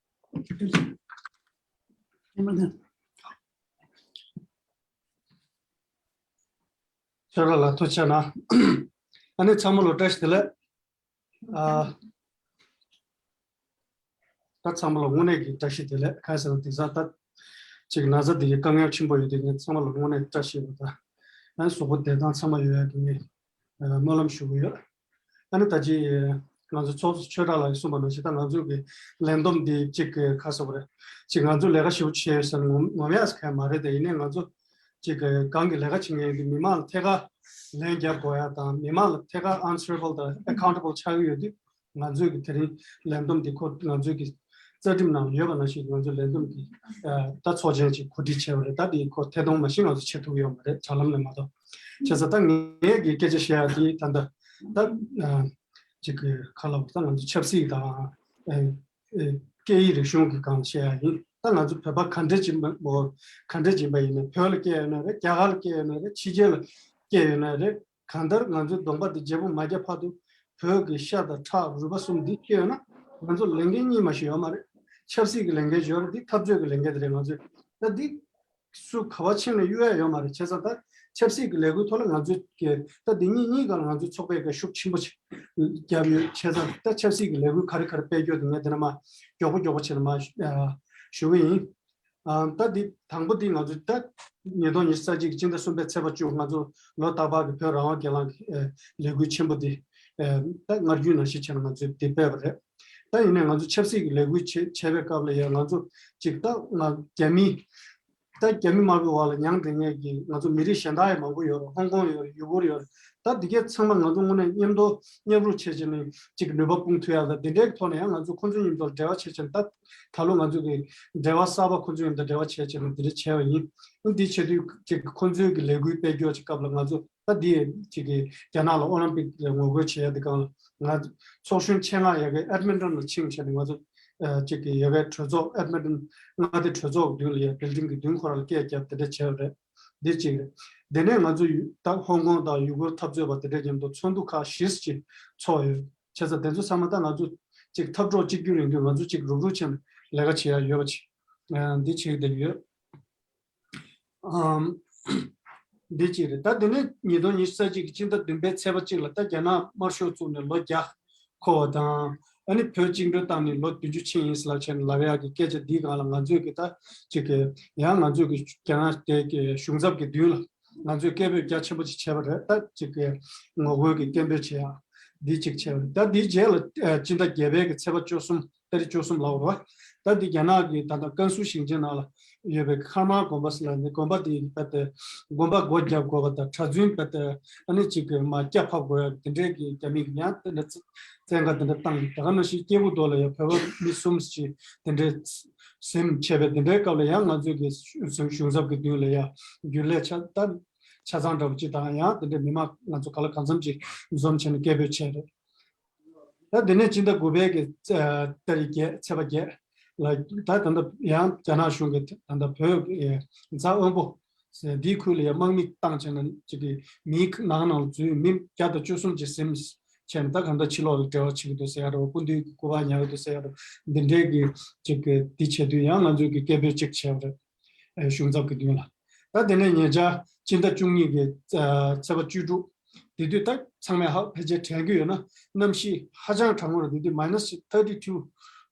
ཁྱེད་རང་ལ་ཐུགས་རྗེ་གནང་། ཨ་ནི་ཚང་མ་ལ་བཀྲ་ཤིས་བདེ་ལེགས། ཨ། ད་ཚང་མ་ལ་དངོས་གནས་ཀྱི་བཀྲ་ཤིས་བདེ་ལེགས། གང་ཟེར་ན་དེང་སང་ད་ཅིག་ན་ཚ་འདི་གི་དཀའ་ངལ་ཆེན་པོ་ཡོད་དུས་ངས་ཚང་མ་ལ་དངོས་གནས་བཀྲ་ཤིས་པ་དང་། ཨ་ནི་གཟུགས་པོ་བདེ་ཐང་ཚང་མ་ཡོད་ཡ་གི་ངས་སྨོན་ལམ་ཞུ་གི་ཡོད། ཨ་ནི་ད་ཅི་ང་ཚོ་ཚོགས་གཙོ་ཆོས་གྲགས་ལགས་ཀྱིས་གསུངས་པ་ནང་བཞིན་ད་ང་ཚོ་གི་ལས་བསྡོམས་འདི་ཅིག་གི་ཁ་གསོ་བ་རེད། ཅིག་ང་ཚོ་ལས་ཀ་ཞེ་པོ་བྱས་ཡོད་ཟེར་ངོམ་ངོམ་ཡག་ཟེར་མཁན་མ་རེད་དེ། ཡིན་ནའི་ང་ཚོ་ཅིག་གི་གང་གི་ལས་ཀ་བྱེད་མཁན་ཡིན་དུས་མི་མང་ལ་ཐད་ཀར་ལན་རྒྱབ་དགོས་ཡ་དང་མི་མང་ལ་ཐད་ཀར་answerable་དང་accountable་ཆགས་ཀྱི་ཡོད་དུས། ང་ཚོས་ཀྱི་དེ་རིང་ལས་བསྡོམས་འདི་ཁོ་ང་ཚོས་ཀྱི་རྩ་ཁྲིམས་ནང་ཡོད་པ་ནང་བཞིན་ང་ཚོས་ལས་བསྡོམས་ཀྱི་ད་ཚོགས་ཆེན་ཅིག་གོ་སྒྲིག་བྱས་པ་རེད། ད་འདི་ཁོ་ཐད་གཏོང་མ་གཞི་ང་ཚོ་བྱེད་ཐུབ་ཡོད་མ་རེད། དྲ་ལམ་ནས་མ་གཏོགས། བྱས་ཙང་ད་ངས་ཀྱི་སྐད་ཆ་བཤད་ཡ་དེ་ད་ལྟ་ད་ཅིག་གི་ཁ་ལ་ད་ང་ཚོ་ཆབ་སྲིད་དང་སྐད་ཡིག་རིག་གཞུང་གི་སྒང་བཤད་ཡ་ཡིན། ད་ང་ཚོ་བོད་པ་ག་འདྲ་ཅིག་མ་ག་འདྲ་ཅིག་ཡིན་པ་ཡིན་ན། བོད་ལ་སྐྱེས་ཡོད་ན་རེད། རྒྱ་གར་ལ་སྐྱེས་ཡོད་ན་རེད། ཕྱི་རྒྱལ་ལ་སྐྱེས་ཡོད་ན་རེད། གང་ལྟར་ང་ཚོའི་གདོང་པ་འདི་བརྗེ་པོ་མ་བརྒྱབ་བར་དུ་བོད་ཀྱི་ཤ་དང་ཁྲག་རུས་པ་གསུམ་འདི་སྐྱེས་ཡོད་ན་ང་ཚོ་ལས་འགན་གཉིས་མ་ཞིག་ཡོད་མ་རེད། ཆབ་སྲིད་ཀྱི་ལས་འགན་ཞིག་ཡོད་རེད། འདི་འཐབ་རྩོད་ཀྱི་ལས་འགན་དེ་རེད། ང་ཚོས་ད་འདི་སུ་ག་བ་ཕྱིན་ནས་གཡུག་ཡ་ཡོད་མ་རེད། བྱས་ཙང་ད་ཆབ་སྲིད་ཀྱི་ལས་འགུལ་ཐོག་ལ་ང་ཚོས་ཀྱི་ད་འདི་གཉིས་གཉིས་སྒང་ལ་ང་ཚོའི་ཚོགས་པས་ཀྱི་ཤུགས་ཆེན་པོ་ཞིག་བརྒྱབ་ཡོད། བྱས་ཙང་ད་ཆབ་སྲིད་ཀྱི་ལས་འགུལ་ག་རེ་ག་རེ་སྤེལ་རྒྱུ་དེ་ངས་འདི་ནས་མར་མགྱོགས་པོ་མགྱོགས་པོ་བྱས་ནས་མར་ཞུ་གི་ཡིན། ཨ། ད་འདི་དང་པོ་འདི་ང་ཚོ་ད་ཉིས་སྟོང་ཉི་ཤུ་རྩ་གཅིག་གི་སྤྱི་ཟླ་གསུམ་པའི་ཚེས་པ་བཅུ། ང་ཚོ་ལོ་རྟག་པར་གྱི་བོད་རང་དབང་སྒེར་ལངས་ཀྱི་ལས་འགུལ་ཆེན་པོ་འདི་ད་སྔར་རྒྱུན་ནང་བཞིན་བྱས་ནས་ང་ཚོས་འདི་སྤེལ་བ་རེད། ད་ཡིན་ནའི་ང་ཚོ་ཆབ་སྲིད་ཀྱི་ལས་འགུལ་བྱེད་བྱེད་པའི་སྐབས་ལ་ཡང་ང་ཚོ་གཅིག་ད་ང་རྒྱ་མི་ད་རྒྱ་མི་དམར་པོའི་འོག་ལ་མྱང་འདས་མཁན་གྱི་ང་ཚོ་མི་རིགས་གཞན་དག་ཡང་མང་པོ་ཡོད་རེད། ཧོང་ཀོང་ཡོད་རེད། ཡུ་གུར་ཡོད་རེད། ད་འདི་གས་ཚང་མ་ང་ཚོ་དངོས་གནས་མཉམ་དུ་མཉམ་རུབ་བྱས་བྱས་ནས་གཅིག་ནུས་པ་སྤུངས་ཐུབ་ཡག་ད་འདི་འདྲའི་ཐོག་ནས་ཡང་ང་ཚོ་ཁོང་ཚོ་མཉམ་དུ་འབྲེལ་བ་བྱས་བྱས་ནས་ད་ད་ལོ་ང་ཚོ་གི་འབྲེལ་བ་གསར་པ་ཁོང་ཚོ་མཉམ་དུ་འབྲེལ་བ་བྱས་བྱས་ནས་འདི་འདྲ་བྱས་པ་ཡིན། འདི་བྱེད་དུས་གཅིག་ཁོང་ཚོའི་གི་ལས་འགུལ་སྤེལ་རྒྱུ་གཅིག་སྐབས་ལ་ང་ཚོ་ད་འདི་གཅིག་གི་རྒྱ་ནག་ལ་ཨོ་ལིམ་པིག་ལ་ངོ་རྒོལ་བྱེད་ཡག་འདི་སྒང་ལ་ང་ཚོགས་གཞོན་ཆེད་མངགས་ཡ་གི་ཨེཌ་མིན་ཊོན་ལ་ཕྱིན་བྱས་ནས་ང་ཚོ་ཨ་གཅིག་གི་ཡ་གའི་གྲོས་ཚོགས་ཨེཌ་མིན་ཊོན་མངའ་སྡེ་གྲོས་ཚོགས་མདུན་ལ་ཡ་བིལ་ཌིང་གི་མདུན་ཁོ་ར་ལ་སྐད་བརྒྱབ་དེ་འདྲ་བྱས་པ་རེད། འདི་གཅིག་རེད། དེ་ནས་ང་ཚོ་ཡུ་ད་ཧོང་ཀོང་དང་ཡུ་གུར་འཐབ་རྩོད་པ་དེ་འདྲ་མཉམ་དུ་ཚོགས་འདུ་ཁག་བཞི་ཅིག་ཚོགས་ཡོད། བྱས་ཙང་དེ་ཚོ་ཚང་མ་ད་ང་ཚོ་གཅིག་འཐབ་གྲོགས་གཅིག་གྱུར་ཡིན་དུས་ང་ཚོ་གཅིག་རུབ་རུབ་བྱས་ནས་ལས་ཀ་བྱེད་ཡ་ཡོད་པ་ཅིག་ཨ་འདི་བྱེད་བསྡད་ཡོད། ཨམ། འདི་གཅིག་རེད། ད་དེ་ནས་ཉིས་སྟོང་ཉི་ཤུ་རྩ་གཅིག་གི་སྤྱི་ཟླ་བདུན་པའི་ཚེས་པ་གཅིག་ལ་ད་རྒྱ་ནག་དམར་ཤོག་བཙུགས་ནས་ལོ་བརྒྱ་འཁོར་བ་དང་། ཨ་ནི་བོད་བཅིངས་འགྲོལ་བཏང་ནས་ལོ་བདུན་ཅུ་ཕྱིན་ཡིན་ཟེར་ལབ་བྱས་ནས་ལབ་ཡག་གི་སྐད་ཆ་འདིའི་སྒང་ལ་ང་ཚོས་ཀྱི་ད་གཅིག་གི་ཡང་ང་ཚོས་ཀྱི་རྒྱ་ནག་དེ་གི་གཞུང་ཚབ་ཀྱི་མདུན་ལ་ང་ཚོས་སྐད་འབོད་རྒྱ་ཆེན་པོ་ཅིག་བྱས་པ་རེད། ད་གཅིག་གི་ངོ་རྒོལ་གྱི་སྐད་འབོད་བྱེད་ཡག་འདི་གཅིག་བྱས་པ་རེད། ད་འདིའི་རྗེས་ལ་ཨ་སྤྱི་ཟླ་བརྒྱད་པའི་གི་ཚེས་པ་བཅུ་གསུམ་ཏ་རིག་བཅུ་གསུམ་ལ་འོ་ར། ད་འདི་རྒྱ་ནག་གི་ད་ལྟ་ཀན་སུའུ་ཞིང་ཆེན་ནང་ལ་ཡོད་པའི་ཁར་མ་དགོན་པ་ཟེར་ལ་ནི་དགོན་པ་འདི་རྦད་དེ་དགོན་པ་སྒོ་བརྒྱབ་དགོས་པ་དང་གྲྭ་བཙུན་རྦད་དེ་ཨ་ནི་གཅིག་གི་མ་སྐྱ་ཕབ་དགོས་ཡ་དེ་འདྲའི་གི་རྒྱ་མི་གི་ཡང་དེ་འདྲ་བཙན་བཀའ་དེ་འདྲ་བཏང་། དེ་ག་ནང་བཞིན་སྐྱེ་བོ་མདོ་ལ་ཡང་བོད་པ་མི་གསུམ་ཞིག་དེ་འདྲའི་ཟིན་བྱས་པའི་དེ་འདྲའི་སྐབས་ལ་ཡང་ང་ཚོས་ཀྱི་གཞུང་ཚབ་ཀྱི་མདུན་ལ་ཡང་རྒྱུན་ལས་ཆ་ད་ཆ་ཚང་འདྲ་པོ་ཅིག་དང་ཡང་དེ་འདྲའི་མི་མང་ང་ཚོ་ག་ལ་གང་འཚམ་ཅིག་འཛོམས་བྱས་ནས་སྐད་འབོད་བྱས་རེད། ད་དེ་ནས་སྤྱི་ཟླ་དགུ་པའི་གི་ཏ་རིག་བརྒྱད་ཚེས་པ་བརྒྱད་ལ་ད་ད་ལྟ་ཡང་རྒྱ་ནག་གཞུང་གི་ད་ལྟ་བོད་ཀྱི་རྫ་དབོན་པོ་འདིའི་ཁུལ་ལ་ཡང་དམག་མི་བཏང་བྱས་ན་ཅིག་གི་མིའི་ནང་ནང་ལ་འཛུལ་མི་བརྒྱ་དང་བཅུ་གསུམ་ཅིག་ཟིན་བྱས་ནས་ད་གང་ལྟར་ཕྱི་ལོགས་ལ་འབྲེལ་བ་བྱེད་ཀྱི་འདུག་ཟེར་ཡ་རེད། སྐུ་མདུན་གྱི་སྐུ་པར་ཉར་གྱི་འདུག་ཟེར་ཡ་རེད། འདི་འདྲའི་གི་ཅིག་གི་འདི་བྱེད་དུས་ཡང་ང་ཚོས་ཀྱི་སྐད་འབོད་ཅིག་བྱས་པ་རེད། ཨེ་གཞུང་ཚབ་ཀྱི་མདུན་ལ། ད་དེ་ནས་ཉེ་ཆར་སྤྱི་ཟླ་བཅུ་གཉིས་ཀྱི་ཚེས་པ་བཅུ་དྲུག་དེ་དུས་ད་ཚང་མས་ཧ་ཕལ་ཆེར་དྲན་གྱི་ཡོད་ན་གནམ་གཤིས་ཧ་ཅང་གྲང་མོ་རེད། དེ་དུས་མའི་ནས་ཐར་ཊི་ཊུ་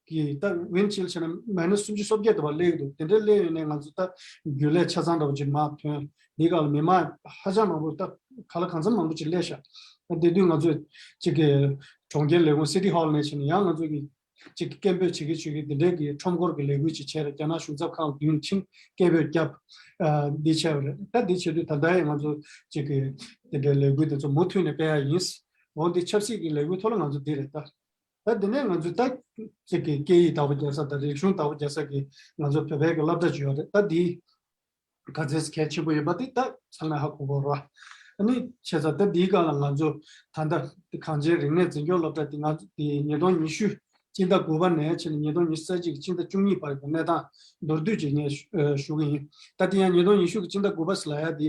གི་ད་ཝིན་ཌི་ཅིལ་བྱས་ན་མའི་ནས་སུམ་ཅུ་སོ་བརྒྱད་དུ་བ་སླེབས་ཀྱི་འདུག་དེ་འདྲའི་སླེབས་ཡོད་ནས་ང་ཚོ་ད་རྒྱུན་ལས་ཆ་ཚང་འདྲ་པོ་ཅིག་མར་ཐོན། འདི་ག་ལ་མི་མང་ཧ་ཅང་མང་པོ་ད་ག་ལ་གང་འཚམ་མང་པོ་ཅིག་སླེབས་ཤག་དེ་དུས་ང་ཚོས་ཅིག་གི་གྲོང་ཁྱེར་ལས་ཁུངས་སི་ཊི་ཧོལ་ནས་བྱས་ནས་ཡང་ང་ཚོ་གི་ཅིག་སྐད་འབོད་བྱེད་ཀྱི་བྱེད་ཀྱི་འདི་འདྲའི་གི་ཁྲོམ་སྐོར་གྱི་ལས་འགུལ་ཅིག་བྱས་རེད། རྒྱ་ནག་གཞུང་ཚབ་ཁང་མདུན་ཕྱིན་སྐད་འབོད་བརྒྱབ། ཨ་འདི་བྱས་པ་རེད། ད་འདི་བྱེད་དུས་ད་ལྟ་ཡང་ང་ཚོ་ཅིག་གི་འདི་འདྲའི་ལས་འགུལ་དེ་ཚོ་མུ་མཐུད་ནས་སྤེལ་ཡ་ཡིན། འོ་འདི་ཆབ་སྲིད་ཀྱི་ལས་འགུལ་ཐོག་ལ་ང་ཚོ་འདི་རེད་ད། ད་དེ་ནས་ང་ཚོས་ད་ཅིག་གི་སྐད་ཡིག་བདག་པོ་རྒྱག་ས་དང་རིག་གཞུང་བདག་པོ་རྒྱག་ས་གི་ང་ཚོ་བོད་པའི་གི་སློབ་གྲྭ་ཅིག་ཡོད་རེད། ད་འདི་ག་ཚད་གལ་ཆེན་པོ་ཡིན་པ་དེ་ད་ཚང་མས་ཧ་གོ་གི་རེད། ཨ་ནི་བྱས་ཙང་ད་འདིའི་སྒང་ལ་ང་ཚོ་ད་ལྟ་གངས་ཅན་རིག་གནས་འཛིན་སྐྱོང་སློབ་གྲྭ་དེ་ང་ཚོ་དེ་ཉིས་སྟོང་ཉི་ཤུ་སྤྱི་ཟླ་དགུ་པ་ནས་བྱས་ནས་ཉིས་སྟོང་ཉི་ཤུ་རྩ་གཅིག་སྤྱི་ཟླ་བཅུ་གཉིས་བར་གྱི་གནས་སྟངས་མདོར་བསྡུས་ཅིག་ངས་ཞུ་ཨ་ཞུ་གི་ཡིན། ད་དེ་ཡང་ཉིས་སྟོང་ཉི་ཤུ་གི་སྤྱི་ཟླ་དགུ་པ་ཟེར་ལབ་ཡ་དེ་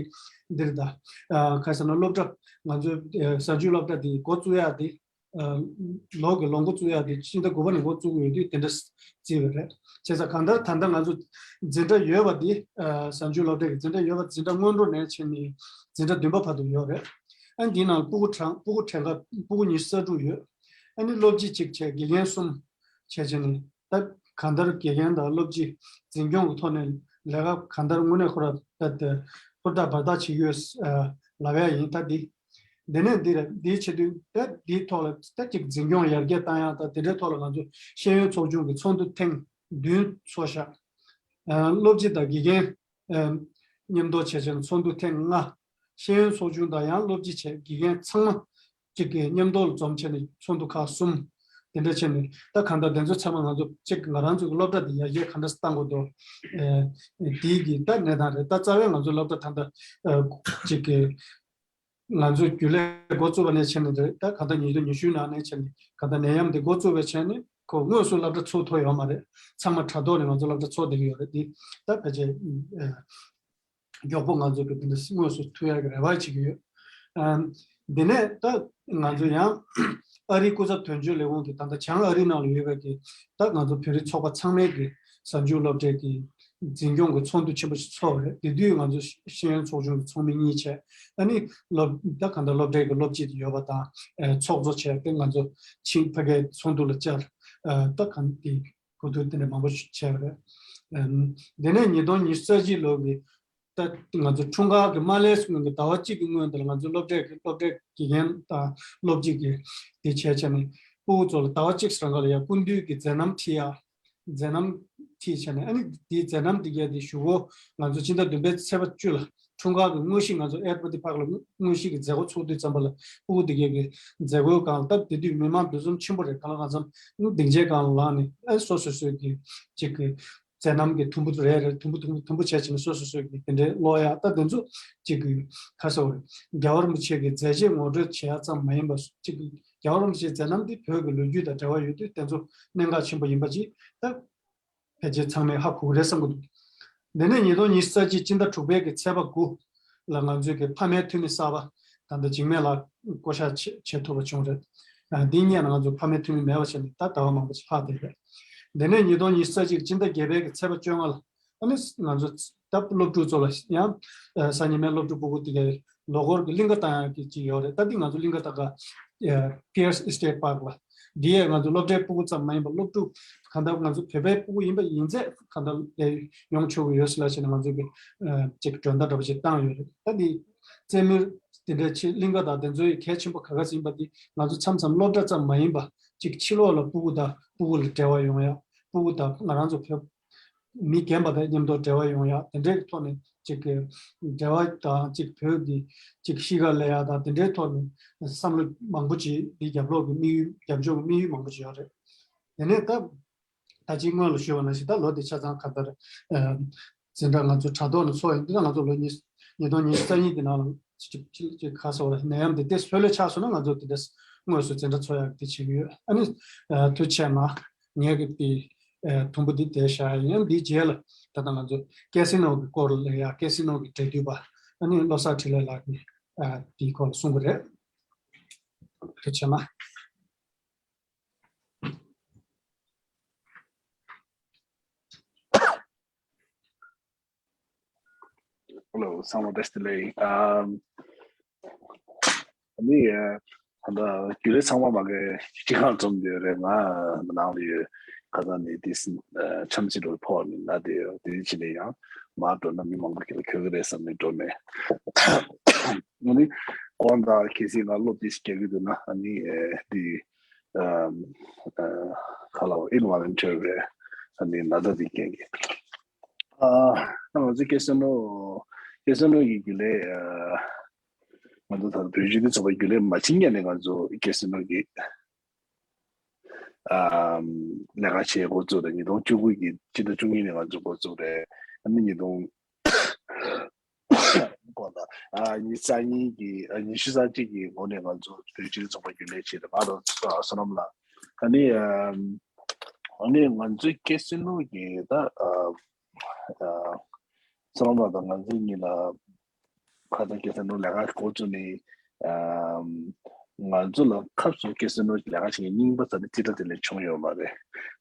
འདིར་ད་ཨ་ག་རེ་ཟེར་ན་སློབ་གྲྭ་ང་ཚོའི་ཨ་གཟའ་མཇུག་སློབ་གྲྭ་དེ་འགོ་བཙུགས་ཡ་དེ་ཨ་ལོ་གི་ལོ་འགོ་བཙུགས་ཡ་དེ་སྤྱི་ཟླ་དགུ་པ་ནས་འགོ་བཙུགས་ཡོད་དུས་དེ་འདྲ་བརྩིས་པ་རེད། བྱས་ཙང་གང་ལྟར་ད་ལྟ་ང་ཚོ་འཛིན་གྲྭ་ཡོད་པ་དེ་ཨ་གཟའ་མཇུག་སློབ་གྲྭ་གི་འཛིན་གྲྭ་ཡོད་པ་འཛིན་གྲྭ་སྔོན་འགྲོ་ནས་བྱས་ནས་འཛིན་གྲྭ་བདུན་པ་བར་དུ་ཡོད་རེད། ཨ་འདིའི་ནང་སྤུ་གུ་གྲངས་སྤུ་གུ་གྲངས་ཀ་སྤུ་གུ་ཉི་ཤུ་རྩ་དྲུག་ཡོད། ཨ་ནི་སློབ་སྤྱི་གཅིག་བྱས་དགེ་རྒན་གསུམ་བྱས་བྱས་ནས་ད་གང་ལྟར་དགེ་རྒན་དང་སློབ་སྤྱི་འཛིན་སྐྱོང་གི་ཐོག་ནས་ལས་ཀ་གང་ལྟར་དངོས་གནས་ཁོ་ར་ད་ཧུར་ཐག་འབད་ཐག་བྱེད་ཀྱི་ཡོད་ལབ་ཡ་ཡིན། ད་འདི་འདི་ནས་འདི་རེད། འདིའི་ཆེད་དུ་ད་འདིའི་ཐོག་ལ་ད་ཅིག་འཛིན་སྐྱོང་ཡར་རྒྱས་བཏང་ཡ་ད་དེ་འདྲའི་ཐོག་ལ་ང་ཚོ་ཤེས་ཡོན་ཚོགས་ཆུང་གི་ཚོགས་འདུ་ཐེངས་བདུན་ཚོགས་བཞག་ཨ་སློབ་སྤྱི་དང་དགེ་རྒན་ཨ་མཉམ་དུ་བྱས་བྱས་ཚོགས་འདུ་ཐེངས་ལྔ། ཤེས་ཡོན་ཚོགས་ཆུང་དང་ཡང་སློབ་སྤྱི་བྱས་དགེ་རྒན་ཚང་མ་གཅིག་གི་མཉམ་དུ་འཛོམས་བྱས་ནས་ཚོགས་འདུ་ཁག་གསུམ་དེ་འདྲ་བྱས་ནས་ད་གང་ལྟར་དེ་ཚོ་ཚང་མ་ང་ཚོ་གཅིག་ང་རང་ཚོ་གི་སློབ་གྲྭ་དེ་ཡར་རྒྱས་ག་འདྲ་བཏང་དགོས་འདུག་ཨ་དེའི་གི་ད་གནས་སྟངས་རེད། ད་རྩ་བའི་ང་ཚོ་སློབ་གྲྭ་ད་ལྟ་ཨ་གཅིག་གི་ང་ཚོ་རྒྱུན་ལས་འགོ་བཙུགས་པ་ནས་བྱས་ནས་རེད། ད་གང་ལྟར་ཉིས་སྟོང་ཉི་ཤུ་ནང་ནས་བྱས་ནས་གང་ལྟར་ནད་ཡམས་དེ་འགོ་བཙུགས་པའི་བྱས་ནས་ཁོ་དངོས་སུ་སློབ་གྲྭ་ཚུགས་ཐུབ་ཡོད་མ་རེད། ཚང་མ་དྲ་ཐོག་ནས་ང་ཚོ་སློབ་གྲྭ་ཚུགས་བསྡད་ཀྱི་ཡོད་རེད། འདི་ད་ཕལ་ཆེར་ཨ་མགྱོགས་པོ་ང་ཚོ་གི་འདི་འདྲ་དངོས་སུ་ཐུག་ཡག་གི་རེ་བ་བྱེད་ཀྱི་ཡོད། ཨམ། འདི་ནས་ད་ང་ཚོ་ཡང་ཨ་རིའི་སྐུ་ཚབ་དོན་གཅོད་ལས་ཁུངས་ཀྱི་ད་ལྟ་བྱང་ཨ་རི་ནང་ལ་ཡོད་པའི་གི་ད་ང་ཚོ་བོད་རིགས་ཚོགས་པ་ཚང་མའི་གི་གཟའ་མཇུག་སློབ་གྲྭའི་གི་འཛིན་སྐྱོང་གི་ཚོགས་འདུ་ཆེན་པོ་ཞིག་ཚོགས་རེད། དེ་དུས་ང་ཚོ་ཤེས་ཡོན་ཚོགས་ཆུང་གི་ཚོགས་མི་གཉིས་བྱས། ཨ་ནི་སློབ་ད་གང་ལྟར་སློབ་གྲྭའི་གི་སློབ་སྤྱི་དེ་ཡོད་པ་དང་ཨ་ཚོགས་གཙོ་བྱས་ཏེ་ང་ཚོ་ཕྱིན་ཕ་གིའི་ཚོགས་འདུ་ལ་བཅར། ཨ་ད་གང་དེ་གོ་བསྡུར་དེ་འདྲ་མང་པོ་ཞིག་བྱས་པ་རེད། ཨམ། དེ་ནས་ཉིས་སྟོང་ཉི་ཤུ་རྩ་གཅིག་ལོ་གི་ད་ང་ཚོ་འཁྲུངས་སྐར་གྱི་མ་སླེབས་སྔོན་གྱི་ཟླ་བ་གཅིག་གི་སྔོན་དེ་ལ་ང་ཚོ་སློབ་གྲྭའི་གི་སློབ་གྲྭའི་དགེ་རྒན་དང་སློབ་སྤྱི་གི་དེ་བྱས་བྱས་ནས་སྤུ་གུ་ཚོ་ལ་ཟླ་བ་གཅིག་རང་ག་ལ་ཡ་སྐུ་མདུན་གྱི་མཛད་རྣམ་ཁྲིད་ཡ། མཛད་རྣམ་ཁྲིད་བྱས་ནས་ཨ་ནི་དེའི་མཛད་རྣམ་དེ་གས་དེ་གཞུག་གུ་ང་ཚོ་ཕྱི་ཟླ་བདུན་པའི་ཚེས་པ་བཅུ་ལ་འཁྲུངས་སྐར་གྱི་དངོས་གཞི་ང་ཚོ་ཨེར་པ་ཏི་པཱག་ལ་དངོས་གཞི་གི་མཛད་སྒོ་ཚོགས་དུས་ཙམ་པ་ལ་སྤུ་གུ་དེ་གས་ཀྱི་མཛད་སྒོའི་སྒང་ལ་སྟབས་བདེ་དུས་མི་མང་འདུ་འཛོམས་ཆེན་པོ་རེད། གང་ལ་གང་འཚམ་སྡིངས་ཆའི་སྒང་ལ་ལངས་ནས་ཨ་སོ་སོ་སོའི་གི་ཅིག་གི་མཛད་རྣམ་གྱི་དུམ་བུ་རེ་རེ་དུམ་བུ་དུམ་བུ་དུམ་བུ་བྱས་བྱས་ནས་སོ་སོ་སོས་ཀྱི་དེ་འདྲའི་ཀློག་ཡག་ད་དེ་ཚོ་གཅིག་གི་ཁ་སོ་རེད། རྒྱལ་བ་རིན་པོ་ཆེ་གི་མཛད་རྗེས་ངོ་སྤྲོད་བྱེད་ཡག་ཙམ་མ་ཡིན་པ་གཅིག་གི་རྒྱལ་བ་རིན་པོ་ཆེའི་མཛད་རྣམ་འདི་བོད་ཀྱི་ལོ་རྒྱུས་དང་འབྲེལ་བ་ཡོད་དུས་དེ་ཚོ་གནད་འགག་ཆེན་པོ་ཡིན་པ་ཅིག་ད་ཕལ་ཆེར་ཚང་མས་ཧ་གོ་གི་རེད་བསམ་གི་འདུག་དེ་ནས་ཉིས་སྟོང་ཉི་ཤུ་རྩ་གཅིག་སྤྱི་ཟླ་དྲུག་པའི་གི་ཚེས་པ་དགུ་ལ་ང་ཚོའི་གི་ཕ་མའི་འཐུས་མི་གསར་པ་ད་ལྟ་འཇིགས་མེད་ལགས་བསྐོ་བཞག་བྱེད་བྱེད་ཐུབ་པ་བྱུང་རེད། ཨ་འདི་སྔོན་ལ་ང་ཚོ་ཕ་མའི་འཐུས་མི་མེད་པ་བྱས་ནས་ད་ཟླ་བ་མང་པོ་ཞིག་ལྷག་བསྡད་རེད། དེ་ནས་ཉིས་སྟོང་ཉི་ཤུ་རྩ་གཅིག་སྤྱི་ཟླ་བརྒྱད་པའི་གི་ཚེས་པ་བཅོ་ལྔ་ལ་ཨ་ནི་ང་ཚོ་ད་སློབ་ཕྲུག་ཚོ་ལ་ཡང་ཨ་སང་ཉིན་མའི་སློབ་ཕྲུག་སྤུ་གུ་དེ་གའི་ལོ་འཁོར་གི་གླིང་ག་བཏང་ཡག་གི་ཅིག་ཡོད་རེད། ད་འདི་ང་ཚོ་གླིང་ག་ད་ག་ཨ་Pierce Estate Park ལ་འདི་ཡས་ང་ཚོ་སློབ་གྲྭའི་སྤུ་གུ་ཙམ་མ་ཡིན་པར་སློབ་ཕྲུག་གང་ལྟར་ང་ཚོ་བོད་པའི་སྤུ་གུ་ཡིན་པ་ཡིན་ཚད་གང་ལྟར་ཡོང་ཆོག་གི་ཡོད་ཟེར་ལབ་བྱས་ནས་ང་ཚོ་གི་ཨ་ཅིག་མགྲོན་བརྡ་འདྲ་པོ་ཅིག་བཏང་ཡོད་རེད། ད་འདི་རྩེད་མོ་དེ་འདྲ་ཆེ་གླིང་ག་དང་དེ་ཚོའི་གལ་ཆེན་པོ་ག་ག་ཟིན་པ་འདི་ང་ཚོ་མཚམས་མཚམས་སློབ་གྲྭ་ཙམ་མ་ཡིན་པ་ཅིག་ཕྱི་ལོགས་ལ་སྤུ་གུ་དང་སྤུ་གུ་ལ་འབྲེལ་བ་ཡོང་ཡ། སྤུ་གུ་དང་ང་རང་ཚོ་བོད་མི་རྒན་པ་དང་མཉམ་དུ་འབྲེལ་བ་ཡོང་ཡ་དེ་འདྲའི་ཐོག་ནས་ཅིག་གི་འབྲེལ་བ་དང་ཅིག་བོད་ཀྱི་ཅིག་གཤིས་ཀ་ལབ་ཡ་དང་དེ་འདྲའི་ཐོག་ནས་བསམ་བློ་མང་པོ་ཅིག་འདི་རྒྱབ་ལོགས་ཀྱི་དམིགས་ཡུལ་རྒྱབ་ལྗོངས་ཀྱི་དམིགས་ཡུལ་མང་པོ་ཅིག་ཡོད་རེད། དེ་ནས་ད་ད་ཅིག་སྔོན་ལ་ཞུས་པ་ནང་བཞིན་ད་ལོ་འདི་ཆ་ཚང་ག་ལྟར་ཨ་འཛིན་གྲྭ་ང་ཚོ་དྲ་ཐོག་ནས་ཚོགས་ཡོང་དུས་ད་ང་ཚོ་ལོ་ཉིས་ཉིས་སྟོང་ཉི་ཤུ་རྩ་གཉིས་ཀྱི་ནང་ལ་ཅིག་ཅིག་ཅིག་ཁ་སོ་ལ་ནད་ཡམས་འདི་ཏོག་ཙམ་ལྷོད་ལྷོད་ཆགས་སོང་ན་ང་ཚོ་དེ་འདྲ་དངོས་སུ་འཛིན་གྲྭ་ཚོགས་ཡག་དེ་བྱེད་ཀྱི་ཡོད། ཨ་ནི་ཨ་ཐུགས་རྗེ་ཆེ་གནང་། ངས་ཀྱི་དེ་ཨ་དུམ་བུ་འདི་བསྡད་བཞག་ཡིན། འདིའི་རྗེས་ལ་ད་ལྟ་ང་ཚོ་ཀེ་སི་ནོ་གི་སྐོར་ལ་ཡ་ཀེ་སི་ནོ་གི་འབྲེལ་མཐུད་པ་ཨ་ནི་བློ་བཟང་འཕྲིན་ལས་ལགས་ཀྱིས་ཨ་དེའི་སྐོར་ལ་གསུང་གི་རེད། ཐུགས་རྗེ་ཆེ་གནང་། Hello, ཚང་མ་བདེ་ལེགས། ཨམ། ཨ་ནི་ཨ་ད་ལྟ་རྒྱུན་ལས་ཚང་མ་མ་གི་སྤྱི་ཁང་འཛོམས་ཡོད་རེད། ང་ནང་ལ་ཡོད། ཁ་སང་ནས་དེ་འཆམ་སྤྱི་རུ་ཕོག་ནས་ན་དེ་དེ་ཕྱི་ནས་ཡང་མར་འགྲོ་ན་མི་མང་པོ་གི་ལ་གྱོད་གི་རེད་བསམ་ནས་འགྲོ་མེད། ཨ་ནི་གོང་དང་གལ་སྲིད་ང་སློབ་དེ་ཞིག་རྒྱག་གི་འདུག་ན་ཨ་ནི་ཨ་དེ་ཨམ་ཨ་ཁ་ལ་involuntary་རེད། ཨ་ནི་ན་ད་དེ་རྐྱེན་གྱིས། ཨ་ང་ཚོ་ཀེ་སི་ནོ་ཀེ་སི་ནོ་ཡི་རྒྱུན་ལས་ཨ་ང་ཚོ་ད་བོད་རིགས་ཚོགས་པ་རྒྱུན་ལས་མ་ཕྱིན་སྔོན་ནས་ང་ཚོ་ཀེ་སི་ནོ་གི་ ཨམ་ལས་ཀ་བྱེད་འགོ་བཙུགས་རེད། ཉིས་སྟོང་བཅུ་དགུ་གི་སྤྱི་ཟླ་བཅུ་གཉིས་ནས་ང་ཚོ་འགོ་བཙུགས་རེད། ཨ་ནི་ཉིས་སྟོང་གོང་ལ་ཨ་ཉི་ཤུ་རྩ་གཉིས་ཀྱི་ཨ་ཉི་ཤུ་རྩ་གཅིག་གི་འགོ་ནས་ང་ཚོ་བོད་སྤྱི་ཚོགས་པ་རྒྱུན་ལས་བྱེད་རེད། ང་རང་བསོད་ནམས་ལགས། ཨ་ནི་ཨམ་ཨ་ནི་ང་ཚོའི་ཀེ་སི་ནོ་གི་ད་ཨ་ཨ་བསོད་ནམས་ལགས་དང་ང་ཚོ་གཉིས་ལ་ཁ་སང་ཀེ་སི་ནོ་ལས་ཀ་འགོ་བཙུགས་ནས་ཨམ་ང་ཚོ་ལ་ཁབ་སུ་ཀེ་སི་ནོ་ལས་ཀ་བྱེད་མཁན་རྙིང་པ་ཙམ་ནས་རྩིས་ཁྲ་དེ་ལས་བྱུང་ཡོད་མ་རེད།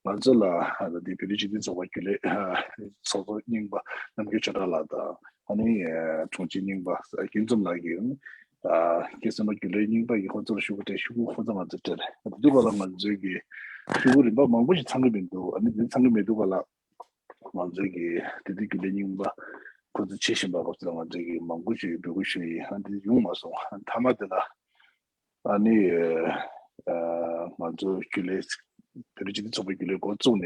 ང་ཚོ་ལ་ཨ་ནི་དེ་བོད་རིགས་སྤྱི་མཐུན་ཚོགས་པ་རྒྱུན་ལས་ཚོགས་གཙོ་རྙིང་པ་རྣམ་རྒྱལ་ཆོས་གྲགས་ལགས་དང་ཨ་ནི་དྲུང་ཆེ་རྙིང་པ་སྐྱིད་འཛོམས་ལགས་ཀྱིས་ཨ་ཀེ་སི་ནོ་རྒྱུན་ལས་རྙིང་པ་ཡིས་ཁོ་ཚོར་ཤོག་གུ་སྤྲད། ཤོག་གུ་ཁོ་ཚོ་ང་ཚོར་སྤྲད་རེད། དེ་དུས་ག་ལ་ང་ཚོའི་གི་ཤོག་གུ་རིམ་པ་མང་པོ་ཞིག་ཚང་གི་མི་འདུག་ཨ་ནི་དེ་ཚང་གི་མི་འདུག་ག་ལ། ང་ཚོའི་གི་དེ་དུས་རྒྱུན་ལས་རྙིང་པ་ཁོ་ཚོ་བྱེད་བཞིན་པ་སྐབས་སུ་ལ་ང་ཚོའི་གི་མང་པོ་ཞིག་འབོད་སྐུལ་ཞུས་ཡིན། ཨ་འདི་ཡོང་མ་སོང་། ཨ་མཐའ་མ་དེ་ལ་ཨ་ནི་ཨ་ང་ཚོ་རྒྱུན་ལས་བོད་རིགས་སྤྱི་མཐུན་ཚོགས་པའི་རྒྱུན་ལས་འགོ་བཙུགས་ནས་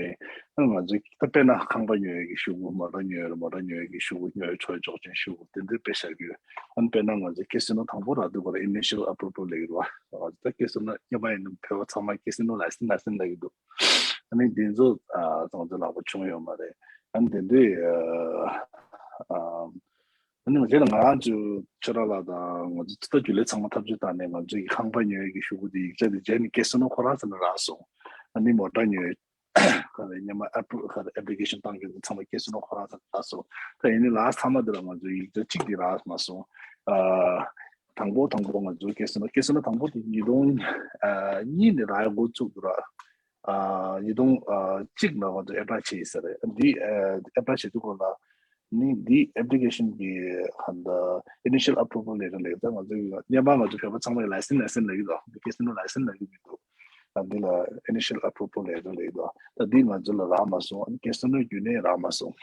ཨ་ང་ཚོའི་ད་དཔེར་ན་ཁང་པ་ཉོ་ཡས་ཀྱི་ཤོག་གུ། མོ་ཊ་ཉོ་ཡས་རེད། མོ་ཊ་ཉོ་ཡས་ཀྱི་ཤོག་གུ། ཉོ་ཡས་ཆོག་ཆོག་ཅན་ཤོག་གུ་དེ་འདྲའི་དཔེ་བཞག་རྒྱུ། ཨ་ནི་དཔེར་ན་ང་ཚོའི་ཀེ་སི་ནོ་དང་པོ་རག་དུས་ག་ལ་initial approval ལབ་ཀྱི་རེད་བ། ད་ཀེ་སི་ནོ་རྙིང་པ་ཡིན་ན་བོད་པ་ཚང་མ་ཀེ་སི་ནོ་ལའི་སན་ལའི་སན་ལབ་ཀྱི་འདུག་ཨ་ནི་འདི་ཚོ་ཨ་ང་ཚོ་ལག་པ་བྱུང་ཡོད་མ་རེད། ཨ་ནི་དེ་དུས་ཨ་ཨ་ནི་རྗེས་ལ་ང་རང་ཚོ་ཆོས་གྲགས་ལགས་དང་ང་ཚོ་ད་རྒྱུན་ལས་ཚང་མ་ཐབས་ཇུས་བཏང་ནས་ང་ཚོའི་ཁང་པ་ཉོ་ཡས་ཀྱི་ཤོག་གུ་དེ་ཡིག་ཆ་དེ་རྗེས་ནས་ཀེ་སི་ནོ་ཁོ་རང་ཚོ་ནས་རག་སོང་། ཨ་ནི་མོ་ཊ་ཉོ་ཡས་ག་རེ་སྔོན་མ་ཨེ་པི་ལི་ཁ་རེ་ཨེབ་ལི་ཀེ་ཤན་བཏང་རྒྱུ་དེ་ཚང་མ་ཀེ་སི་ནོ་ཁོ་རང་ཚོ་ནས་རག་སོང་། ད་ཡིན་ནའི་ལཱསི་མཐའ་མ་དེ་ལ་ང་ཚོ་ཡིག་ཆ་གཅིག་དེ་རག་མ་སོང་། ཨ་དང་པོ་དང་པོ་ང་ཚོ་ཀེ་སི་ནོ་ཀེ་སི་ནོ་དང་པོ་དེ་ཉིས་སྟོང་ཨ་གཉིས་ནས་རག་ཡ་འགོ་བཙུགས་འདུག་ར། ཨ་ཉིས་སྟོང་ཨ་གཅིག་ལ་ང་ཚོ་ཨེ་པ་ལའི་བྱས་ཡིན་ས་རེད། འདི་ཨ་ཨེ་པ་ལའི་བྱེད་དུས་སྐོར་ལ་ནི་འདི་ཨེབ་ལི་ཀེ་ཤན་གྱི་ཧན་ད་initial approval letter ལབ་ད་ང་ཚོ་གི་སྔོན་མ་ང་ཚོ་བོད་པ་ཚང་མས་ལའི་སན་ལའི་སན་ལབ་ཀྱི་འདུག་ཀེ་སི་ནོ་ལའི་སན་ལབ་ཀྱི་མི་འདུག་ཨ་འདི་ལ་initial approval letter ལབ་ཀྱི་འདུག་ད་འདི་ང་ཚོ་ལ་རག་མ་སོང་། ཨ་ནི་ཀེ་སི་ནོ་རྒྱུན་ནས་རག་མ་སོང་།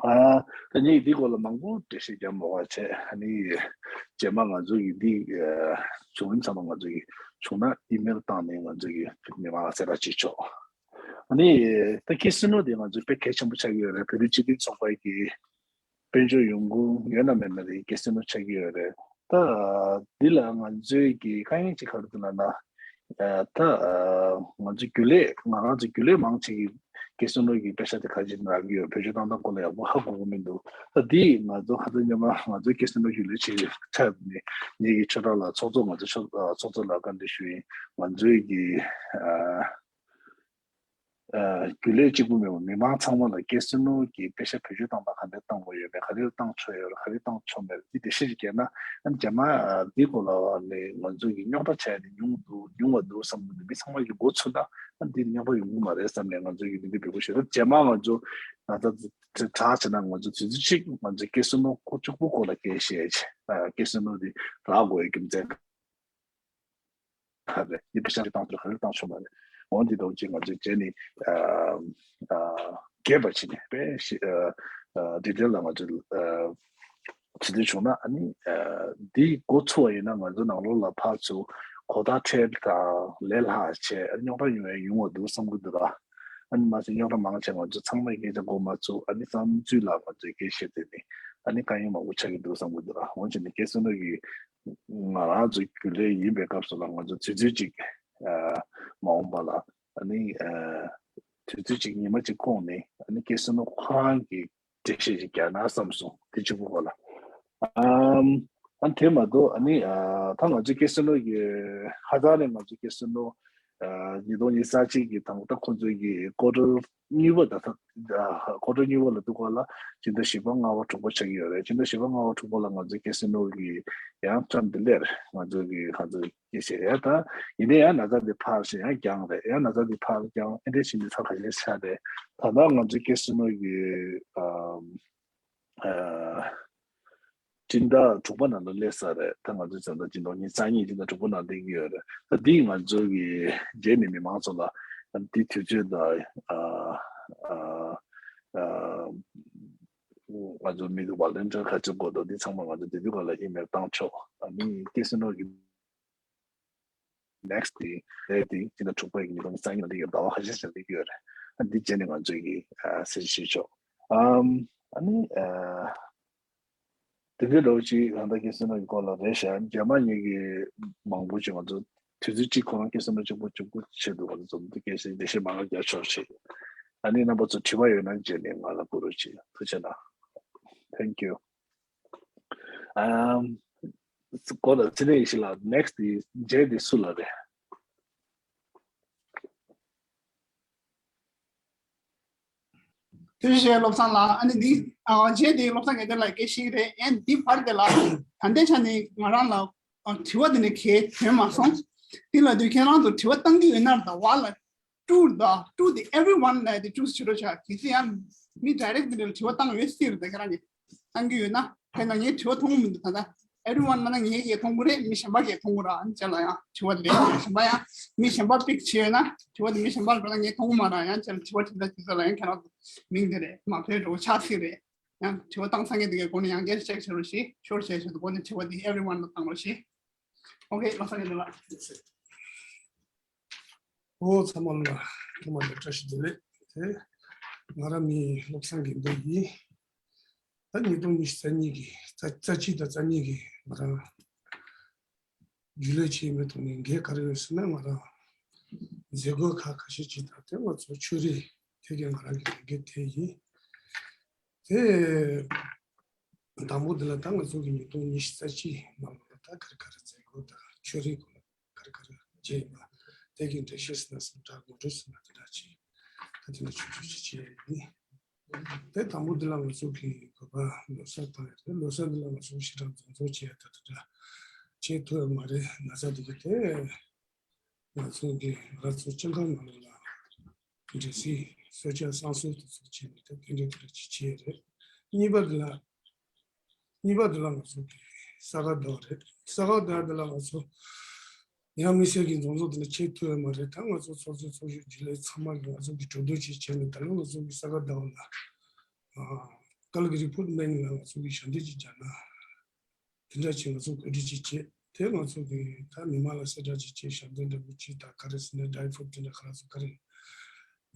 ཨ་ད་ངས་འདི་སྐོར་ལ་མང་པོ་འགྲེལ་བཤད་རྒྱབ་མ་དགོས་པ་བྱས། ཨ་ནི་རྗེས་མ་ང་ཚོ་གི་འདི་ཨ་བྱུང་རིམ་ཚང་མ་ང་ཚོ་གི་བྱུང་ན་ཨི་མེལ་བཏང་ནས་ང་ཚོ་གི་མི་མང་ལ་གསལ་བསྒྲགས་བྱེད་ཆོག་ཨ་ནི་ད་ཀེ་སི་ནོ་དེ་ང་ཚོའི་དཔེ་གལ་ཆེན་པོ་ཆགས་ཀྱི་ཡོད་རེད། བོད་རིགས་སྤྱི་མཐུན་ཚོགས་པ་གི་དཔལ་འབྱོར་ཡོང་ཁུངས་ཡོད་ན་མེད་ན་དེ་ཀེ་སི་ནོ་ཆགས་ཀྱི་ཡོད་རེད། ད་འདི་ལ་ང་ཚོའི་གི་དཀའ་ངལ་ཅིག་ག་རེ་འདུག་ལབ་ན། ཨ་ད་ཨ་ང་ཚོ་རྒྱུན་ལས་ང་རང་ཚོ་རྒྱུན་ལས་མང་ཆེ་གི་ཀེ་སི་ནོ་གི་པེ་ཤ་དེ་ག་ཅིག་ནང་གི་ཡོད། བེད་སྤྱོད་བཏང་སྟངས་སྐོར་ལ་ཡག་པོ་ཧ་གོ་གི་མི་འདུག་ད་འདི་ང་ཚོ་ཧ་ཚོ་སྔོན་མ་ང་ཚོའི་ཀེ་སི་ནོ་རྒྱུན་ལས་བྱེད་ཀྱི་ཆ་ནས་ངེད་ཀྱི་ཆོས་གྲགས་ལགས་ཚོགས་གཙོ་ང་ཚོ་ཆོས་ཨ་ཚོགས་གཙོ་ལགས་བཀའ་འདྲི་ཞུ་ཡིན། ང་ཚོའི་གི་ཨ་ཨ་རྒྱུན་ལས་གཅིག་པུ་མེད་པར་མི་མང་ཚང་མ་ལ་ཀེ་སི་ནོ་གི་པེ་ཤ་བེད་སྤྱོད་བཏང་སྟངས་ག་འདྲ་བཏང་དགོས་ཡོད་མེད། ག་རེ་བཏང་ཆོག་ཡོད་རེད། ག་རེ་བཏང་ཆོག་མེད་རེད། འདི་འགྲེལ་བཤད་ཅིག་བརྒྱབ་ན། ཨ་ནི་རྗེས་མ་ཨ་འདིའི་སྐོར་ལ་ནི་ང་ཚོ་གི་རྙོག་དྲ་བྱས་ནས་ཉུང་འདུག་ཉུང་བ་འདུག་བསམ་གི་འདུག་མི་ཚང་མ་གི་མགོ་ཚོས་ན། ཨ་འདི་རྙོག་དྲ་ཡོང་གི་མ་རེད་བསམ་ནས་ང་ཚོ་གི་འདི་འདི་འབོད་སྐུལ་ཞུས། ད་རྗེས་མ་ང་ཚོ་ང་ཚོ་དྲ་བྱས་ན་ང་ཚོ་དུས་ཚོད་གཅིག་ང་ཚོ་ཀེ་སི་ནོ་ཁོ་གཅིག་པུ་སྐོར་ལ་སྐད་བཤད་བྱས། ཨ་ཀེ་སི་ནོ་འདི་རག་དགོས་ཡོད་རྒྱུ་མཚན་ག་རེ་རེད། འདི་པེ་ཤ་བཏང་ཚུལ་ག་རེ་བཏང་ཆོག་མ་རེད། འོ་འདི་དང་གཅིག་ང་ཚོས་རྗེས་ནས་ཨ་ཨ་རྒྱས་པ་བྱས་ནས་དཔེ་ཞིག་ཨ་ཨ་ཌི་ཊེལ་ལ་ང་ཚོས་ཨ་བྱེད་འདོད་བྱུང་ན། ཨ་ནི་ཨ་འདི་འགོ་ཚུགས་པ་ཡིན་ན་ང་ཚོ་ནང་ལོགས་ལ་ཕར་ཚུར་གོ་བརྡ་འཕྲད་དང་ལས་སླ་བྱས། རྙོག་དྲ་ཡོང་ཡ་ཡོང་བ་འདུག་བསམ་གི་འདུག་ར། ཨ་ནི་མ་ཚད་རྙོག་དྲ་མང་ཆེ་ང་ཚོ་ཚང་མས་སྐད་ཆ་གོ་མ་ཚུགས། ཨ་ནི་བསམ་ཚུལ་ལ་ང་ཚོས་སྐད་བཤད་དེ་ནི་ཨ་ནི་དཀའ་ངལ་མང་པོ་ཆགས་ཀྱི་འདུག་བསམ་གི་འདུག་ར། འོན་ཀྱང་ནི་ཀེ་སི་ནོ་གི་ང་རང་ཚོ་རྒྱུན་ལས་ཡིན་པའི་སྐབས་སུ་ལ་ང་ཚོ་དུས་ཚོད་ཅིག་ཨ་མ་འོངས་པ་ལ་ཨ་ནི་ཨ་དུས་ཚོད་ཅིག་ཉི་མ་ཅིག་ཁོངས་ནས་ཨ་ནི་ཀེ་སི་ནོ་ཁོ་རང་གི་འགྲེལ་བཤད་ཅིག་རྒྱག་ན་བསམ་སོང་། དེ་གཅིག་པུ་གོ་ལ། ཨམ་ཨ་དེ་མ་གཏོགས་ཨ་ནི་ཨ་ད་ང་ཚོའི་ཀེ་སི་ནོ་གི་ཧ་ཙང་ནས་ང་ཚོའི་ཀེ་སི་ནོ་ཨ་ཉིས་སྟོང་ཉི་ཤུ་རྩ་གཅིག་གི་དང་ད་ཁོ་ཚོའི་གི་ཀོ་ཊར་གཉིས་པ་ད་ད་ཀོ་ཊར་གཉིས་པ་ལ་འདུག་ག་ལ་སྤྱི་ཟླ་བཞི་པ་ལྔ་པ་དྲུག་པ་ཆགས་ཀྱི་ཡོད་རེད། སྤྱི་ཟླ་བཞི་པ་ལྔ་པ་དྲུག་པ་ལ་ང་ཚོའི་ཀེ་སི་ནོ་གི་ཡང་ཙམ་དེ་ལེར་ང་ཚོའི་གི་ང་ཚོའི་ཀེ་སི་ཡ་ད་ཡིན་ནའི་ཡང་ན་ཚ་དེ་ཕར་ཞིག་ཡང་རྒྱང་རེད། ཡང་ན་ཚ་དེ་ཕར་རྒྱང་ཨེ་འདྲ་ཞིག་ནི་ཚ་ག་ཞིག་ཆགས་རེད། ད་ལྟ་ང་ཚོའི་ཀེ་སི་ནོ་གི་ཨམ་ཨ་སྤྱི་ཟླ་དྲུག་པ་ནང་ལ་སླེབས་ས་རེད། ད་ང་ཚོའི་བྱ་ཟླ་སྤྱི་ཟླ་ཉི་ཤུ་རྩ་གཉིས་སྤྱི་ཟླ་དྲུག་པ་ནང་སླེབས་ཀྱི་ཡོད་རེད། ད་འདིས་ང་ཚོ་གི་རྗེས་ནས་མི་མང་ཚོ་ལ་འདི་དུས་ཚོད་དང་ཨ་ཨ་ཨ་ང་ཚོ་མི་ཝོ་ལན་ཊི་ཡར་ག་ཚོད་དགོས་འདུག་འདི་ཚང་མ་ང་ཚོ་དེ་དུས་ག་ལ་ཨི་མེལ་བཏང་ཆོག་ཨ་ནི་ཀེ་སི་ནོ་གི་ནེག་སི་ཊི་དེ་རེད། དེ་སྤྱི་ཟླ་དྲུག་པའི་ཉིན་གུང་སང་ཉིན་འདི་ཡོད། ཟླ་བ་ཁ་ཤས་ཤིག་འདི་ཡོད་རེད། ཨ་འདི་བྱས་ནས་ང་ཚོས་ཀྱི་ཨ་གསལ་བཤད་ཞུས་ཆོག་ཨམ་ཨ་ནི་ཨ་དེ་འདྲའི་ལོ་གཅིག་ད་ལྟ་ཀེ་སི་ནོ་གི་སྐོར་ལ་རེད་ཤག་རྗེས་མ་ངེད་ཀྱི་མང་པོ་ཅིག་ང་ཚོ་ དུས་ཚོད་གཅིག་ཁོ་རང་ཁེ་བཟང་པོ་གཅིག་པོ་གཅིག་པོ་ཆེད་དུ་བ་འཛོམས་འདུ་སྐད་ཆ་འགྲེལ་བཤད་མང་ང་རྒྱག་ཆོག་ཆེད། ཨ་ནི་རྣམ་པ་ཚོ་དྲི་བ་ཡོད་ན་རྗེས་ནས་ང་ལ་བསྐུར་རོགས་བྱེད། ཐུགས་རྗེ་གནང་། Thank you. ཨམ། གོ་ལ་ཚེ་རིང་ཡེ་ཤེས་ལགས། Next དེ་རྗེས་དེ་སུ་ལ་རེད། ཐུགས་རྗེ་ཆེ་བློ་བཟང་ལགས། ཨ་ནི་འདི་ཨ་རྗེས་དེ་བློ་བཟང་དགེ་འདུན་ལགས་སྐད་ཆ་ཞིག་རེད། ཨ་ནི་འདི་བར་དེ་ལ་ད་ལྟའི་ཆ་ནས་ང་རང་ལ་ཨ་དྲི་བ་འདི་ནས་གལ་ཐོན་མ་སོང་། འདི་ལ་དུས་ཁྱེད་རང་ཚོ་དྲི་བ་བཏང་གི་ཡོད་ན་ད་བར་ལ་ཀྲུ་དང་ཀྲུ་དེ་everyone ལ་དེ་ཀྲུ་ཞུ་རོགས་བྱ། གལ་སྲིད་ཡང་མི་direct དེ་ལ་དྲི་བ་བཏང་ཡོད་སྲིད་རེད། ད་ཁྱེད་རང་གིས་བཏང་གི་ཡོད་ན་དཔེར་ན་ངས་དྲི་བ་མཐོང་གི་མི་འདུག་ད་ལྟ་everyone མ་ན་ངས་ཡང་མཐོང་གི་རེད། མི་གཞན་པ་གིས་མཐོང་གི་རེད། ཨ་ནི་ཅག་ལ་ཡང་དྲི་བ་ལས་གཞན་པ་ཡང་མི་གཞན་པ་pick བྱས་ཡོད་ན་དྲི་བ་དེ་མི་གཞན་པ་ལ་ངས་མཐོང་གི་མ་རེད། ཡང་ཅག་ལ་དྲི་བ་དྲི་ད་དྲི་ས་ལ་ཡང་ཁྱེད་རང་ཚོ་མིང་དེ་རེད་མ་ཕེབས་འགྲོ་ཆགས་སྲིད་རེད། ཡང་དྲི་བ་བཏང་ས་ངས་དེ་གའི་སྒོ་ནས་ཡང་བསྐྱར་check བྱེད་རོགས་ཞེས་ཤོར་བྱས་བྱས་འདུག་སྒོ་ནས་དྲི་བ་དེ་everyone ལ་བཏང་རོགས་ཞེས། Okay བློ་བཟང་དགེ་འདུན་ལགས། ཨོ་ཚང་མ་ལ་ཐོག་མ་ནས་བཀྲ་ཤིས་བདེ་ལེགས། དེ་ང་རང་མིང་བློ་བཟང་དགེ་འདུན་ཡིན། ད་ཉིས་སྟོང་ཉི་ཤུ་རྩ་གཉིས་ཀྱི་རྩ་རྩ་གཅིག་དང་རྩ་གཉིས་ཀྱི་ང་རང་རྒྱུན་ལས་བྱེད་མི་ཐོག་ནས་འགན་ག་རེ་ཡོད་ཟེར་ན། ང་རང་མཛད་སྒོ་ཁག་ཁ་ཤས་ཅིག་དང་དེ་ང་ཚོ་ཆོས་རིག་ཐད་ཀྱི་ང་རང་གི་ལས་འགན་དེ་ཡིན། དེ་དང་པོ་འདི་ལ་ད་ང་ཚོ་གི་ཉིས་སྟོང་ཉི་ཤུ་རྩ་གཅིག་ནང་ལ་ད་ག་རེ་ག་རེ་མཛད་སྒོ་དང་ཆོས་རིག་སྐོར་ག་རེ་ག་རེ་བྱས་ཡིན་པ། དེ་གི་འགྲེལ་བཤད་ཟེར་ན་ཟེར་ན་འདྲ། ངོ་སྤྲོད་ཟེར་ན་དེ་འདྲ་ཅིག་ད་དེ་འདྲ་ཆུང་ཆུང་ཅིག་བྱས་ཡིན། དེ་དང་པོ་འདི་ལ་ང་ཚོ་གི་གོ་སྐབས་ལོ་གསར་བཏང་ཡོད་རེད། ལོ་གསར་འདི་ལ་ང་ཚོ་ཞེ་དྲག་འཛོམས་འཛོམས་བྱས་ཡ་ད་དེ་འདྲ་བྱེད་ཐུབ་ཡོད་མ་རེད། ན་ཚ་འདི་གི་དེ་ང་ཚོ་གི་ང་ཚོ་སྤྱི་ཁང་ནང་ལ་འབྲས་སིལ་གསོལ་ཇ་བསང་གསོལ་དེ་ཚོ་བྱས་ནས་དེ་དེ་འདྲ་དེ་འདྲ་ཅིག་བྱས་ཡོད་རེད། གཉིས་པ་འདི་ལ། གཉིས་པ་འདི་ལ་ང་ཚོ་གི་ས་ག་ཟླ་བ་རེད། ས་ག་ཟླ་བ་འདི་ལ་ང་ཚོ་ཡང་དམིགས་བསལ་གྱི་འཛོམས་ཚོགས་འདི་ལ་ཆེད་ཐུབ་ཡོད་མ་རེད། ད་ང་ཚོ་ཚོགས་གཙོ་ཚོགས་གཞོན་རྒྱུན་ལས་ཚང་མ་གི་ང་ཚོ་གི་གྲོས་བསྡུར་ཅིག་བྱས་ནས་ད་ལོ་ང་ཚོ་གི་ས་ག་ཟླ་བ་ལ་ཨ་ཀལ་གི་རི་པོར་ཊི་མན་ལ་ང་ཚོ་གི་ཞལ་འདེབས་ཅིག་བརྒྱབ་ན་དེ་འདྲ་ཅིག་ང་ཚོ་གོ་སྒྲིག་ཅིག་བྱས། དེ་ང་ཚོ་གི་ད་མི་མང་ལ་གསལ་བསྒྲགས་ཅིག་བྱས། ཞལ་འདེབས་འདྲ་པོ་ཅིག་ད་ག་རེ་ཟེར་ན་ཌའི་ཕོར་དེ་འདྲ་ག་རེ་ཚོ་ག་རེ་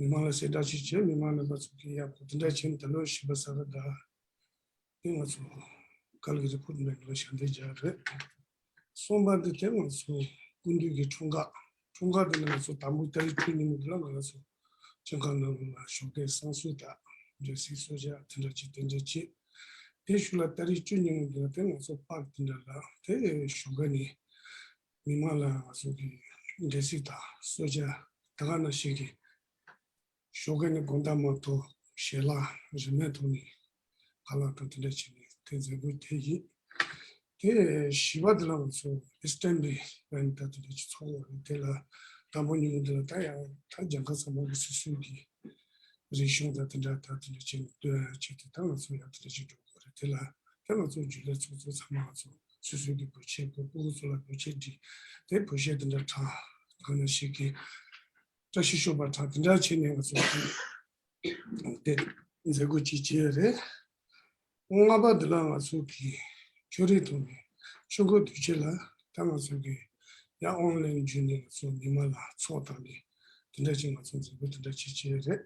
མི་མང་ལ་གསལ་བསྒྲགས་ཅིག་བྱས། མི་མང་རྣམ་པ་ཚོ་གི་ཡག་པོ་དེ་འདྲ་བྱས་ནས་ད་ལོ་བཞི་པ་ས་ག་ཟླ་དེ་ང་ཚོ་ཀལ་གི་རི་པོར་ཊི་མན་ལ་ཞལ་འདེབས་བརྒྱབ་རེད། གསུམ་པ་འདི་དེ་ང་ཚོ་སྐུ་མདུན་གྱི་འཁྲུངས་སྐར། འཁྲུངས་སྐར་འདི་ནང་ང་ཚོ་དང་པོ་ཏ་རིག་བཅུ་གཉིས་ཉིན་འདི་ལ་ང་ཚོ་སྤྱི་ཁང་ནང་ལ་ཞོགས་ཀས་བསང་གསོལ་དང་འབྲས་སིལ་གསོལ་ཇ་དེ་འདྲ་ཅིག་དེ་འདྲ་བྱས། དེ་ཤུལ་ལ་ཏ་རིག་བཅུ་གཉིས་ཉིན་འདི་ལ་དེ་ང་ཚོ་པཱརྐ་དེ་འདྲ་ལ་དེ་ཞོགས་ཀ་ནས་མི་མང་ལ་ང་ཚོ་གི་འབྲས་སིལ་དང་གསོལ་ཇ་ད་ག་ནང་བཞིན་གྱི་ཞོགས་ཀ་ནས་དགོང་དག་མ་ཐོག་ཞལ་ལག་རིན་མེད་ཐོག་ནས་ཁ་ལག་དང་དེ་འདྲ་བྱས་ནས་དེ་མཛད་སྒོ་དེ་ཡིན། དེ་བཞི་པ་དེ་ལ་ང་ཚོ་ཨེ་སི་ཊེན་ཌི་ཝེན་ཊི་ད་དེ་འདྲ་ཅིག་ཚོགས་པ་རེད། དེ་ལ་དང་པོ་ཉིན་མོ་དེ་ལ་ད་ཡང་ད་གྱངས་ཁ་ཚང་མ་གི་སོ་སོའི་གི་རིག་གཞུང་དང་དེ་འདྲ་ད་དེ་འདྲ་བྱས་ནས་སྟོན་ཡ་བྱས་ཏེ་ད་ང་ཚོ་ཡང་དེ་འདྲ་ཅིག་འགྲོ་དགོས་རེད། དེ་ལ་ད་ང་ཚོ་རྒྱུན་ལས་ཚོགས་གཙོ་ཚང་མ་ང་ཚོ་སོ་སོའི་གི་འབོད་ཆས་དགོས། སྤུ་གུ་ཚོ་ལ་འབོད་ཆས་སྒྲིག་དེ་འབོད་ཆས་དེ་འདྲ་དྲངས་གང་ན་ཞིག་གི་བཀྲ་ཤིས་ཤོག་སྦྲགས་དེ་འདྲ་བྱས་ནས་ང་ཚོ་དེ་མཛད་སྒོ་ཅིག་བྱས་རེད། ལྔ་པ་འདི་ལ་ང་ཚོ་གི་ཆོས་རིག་ཐོག་ནས་ཆོས་འཁོར་དུས་ཆེན་ལ་ད་ང་ཚོ་གི་ཡང་ཨོན་ལན་བརྒྱུད་ནས་ང་ཚོ་མི་མང་ལ་ཚོགས་བཏང་ནས་དེ་འདྲ་ཅིག་ང་ཚོ་མཛད་སྒོ་དེ་འདྲ་ཅིག་བྱས་རེད།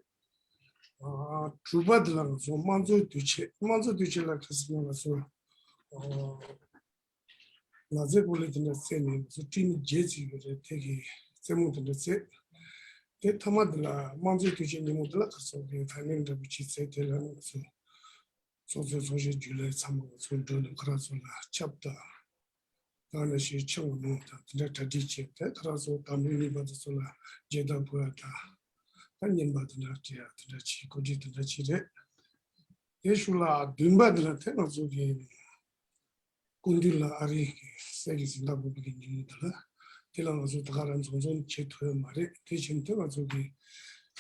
ཨ་དྲུག་པ་འདི་ལ་ང་ཚོ་དམངས་གཙོའི་དུས་ཆེན། དམངས་གཙོའི་དུས་ཆེན་ལ་ག་ཟེར་ན་ང་ཚོ་ཨ། ལག་རྩེད་སྤོ་ལོ་དེ་འདྲ་རྩེ་ནས་ང་ཚོ་སྤྲིན་བརྒྱད་རྩེ་ཡོད་རེད། དེ་གི་རྩེད་མོ་དེ་འདྲ་རྩེ། དེ་མཐའ་མ་དེ་ལ་དམངས་གཙོའི་དུས་ཆེན་ཉིན་མོ་དེ་ལ་ཁ་སང་གི་ཕའི་ནལ་འདྲ་པོ་ཅིག་རྩེ། དེ་ལ་ང་ཚོ་ཚོགས་གཙོ་ཚོགས་གཞོན་རྒྱུན་ལས་ཚང་མ་ང་ཚོ་འགྲོ་ནས་ཁོ་རང་ཚོ་ལ་ཆབ་དང་། ད་ནང་བཞིན་ཕྱག་ངོ་ནོར་དང་དེ་འདྲ་གྲ་སྒྲིག་བྱས། དེ་ཁོ་རང་ཚོ་དང་པོ་གཉིས་པ་དེ་ཚོ་ལ་མཇལ་དར་ཕུལ་ཡ་དང་། ད་རྙིང་པ་དེ་འདྲ་སྤྲད་ཡ་དེ་འདྲ་བྱས། གོ་སྒྲིག་དེ་འདྲ་བྱས་རེད། དེ་ཤུལ་ལ་བདུན་པ་དེ་ལ་དེ་ང་ཚོ་གི་སྐུ་མདུན་ལ་ཨ་རིའི་གི་སྲས་ཀྱི་གཟེངས་རྟགས་ཕུལ་བའི་གི་ཉིན་མོ་དེ་ལ། དེ་ལ་ང་ཚོ་ད་ག་རང་འཛོམས་འཛོམས་བྱེད་ཐུབ་ཡོད་མ་རེད། དེ་བཞིན་དུ་ང་ཚོ་གི་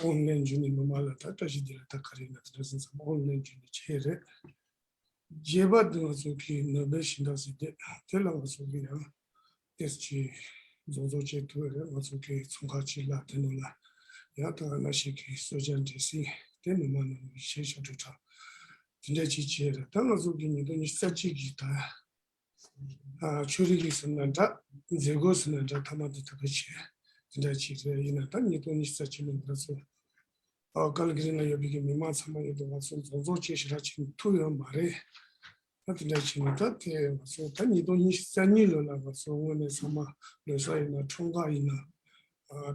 ཨོན་ལན་བརྒྱུད་ནས་མི་མང་ལ་ད་བཀྲ་ཤིས་བདེ་ལེགས་ད་ག་རེ་ཡིན་ན་དེ་འདྲ་ཟེར་མཚམས་ཨོན་ལན་བརྒྱུད་ནས་བྱས་རེད། བརྒྱད་པ་དེ་ང་ཚོ་གི་ནོ་བེལ་ཞི་བདེ་ཟེར་དེ་དེ་ལ་ང་ཚོ་གི་ཡང་ཏེས་ཀྱི་འཛོམས་འཛོམས་བྱེད་ཐུབ་རེད། ང་ཚོ་གི་ཚོང་ཁང་གཅིག་ལ་དེ་ནང་ལ་ཡང་ད་ག་ནང་བཞིན་གི་གསོལ་ཇ་འབྲས་སིལ་དེ་མི་མང་རྣམས་ལ་ཡིད་ཆེས་ཞབས་བྲོ་འཁྲབ་དེ་འདྲ་ཅིག་བྱས་རེད། ད་ང་ཚོ་གི་ཉིས་སྟོང་ཉི་ཤུ་རྩ་གཅིག་གི་ད་ཨ་ཆོས་རིག་གི་ཟེར་ན་འདྲ། མཛད་སྒོ་ཟེར་ན་འདྲ། མཐའ་མ་དེ་ད་ག་བྱས་དེ་འདྲ་ཅིག་རེད། ཡིན་ན་ད་ཉིས་སྟོང་ཉི་ཤུ་རྩ་གཅིག་ལོ་ང་ཚོ་ཨ་ཀལ་གི་རི་ལ་ཡོད་པའི་གི་མི་མང་ཚང་མ་ཡོད་དུ་ང་ཚོ་འཛོམས་འཛོམས་བྱས་ཞེ་དྲག་བྱེད་ཐུབ་ཡོད་མ་རེད། ད་དེ་འདྲ་བྱས་ནས་ད་དེ་ང་ཚོ་ད་ཉིས་སྟོང་ཉི་ཤུ་རྩ་གཉིས་ལོ་ལ་ང་ཚོ་དངོས་གནས་ཚང་མ་ལོ་གསར་ཡིན་ན་འཁྲུངས་སྐར་ཡིན་ན་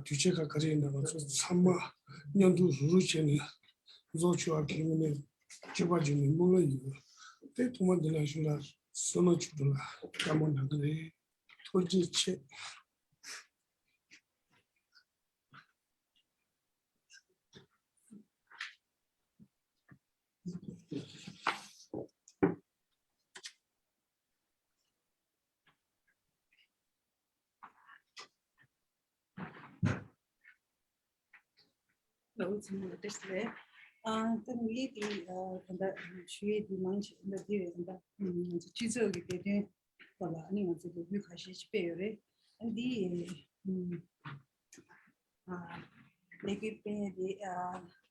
དུས་ཆེན་ཁག་ག་རེ་ཡིན་ན་ང་ཚོ་ཚང་མ་མཉམ་དུ་རུབ་རུབ་བྱས་ནས་རྫོགས་ཆོག་པ་གི་དངོས་གནས་སྤྱོད་པ་བྱས་ནས་སྨོན་ལམ་ཡོད། དེ་ཐོག་མ་འདི་ལ་ཞུ་ལ་བསོད་ནམས་ཆོས་སྒྲོན་ལ་བཀའ་མོལ་གནང་གི་རེད། ཐུགས་རྗེ་ཆེ། ལགས་འོ་ཚང་མ་ལ་བཀྲ་ཤིས་བདེ་ལེགས། ཨ་ད་ངས་དེ་ཨ་ད་ལྟ་ཞུ་ཡས་དེ་མང་ཆེ་ད་དེ་རེད། ད་ལྟ་ང་ཚོ་སྤྱི་ཚོགས་ཀྱི་བདེ་དོན་སྐོར་ལ་ཨ་ནི་ང་ཚོ་ལས་འགུལ་ཁ་ཤས་ཤིག་སྤེལ་ཡོད་རེད། ཨ་འདི་ཨ་ལས་འགུལ་སྤེལ་ཡས་དེ་ཨ་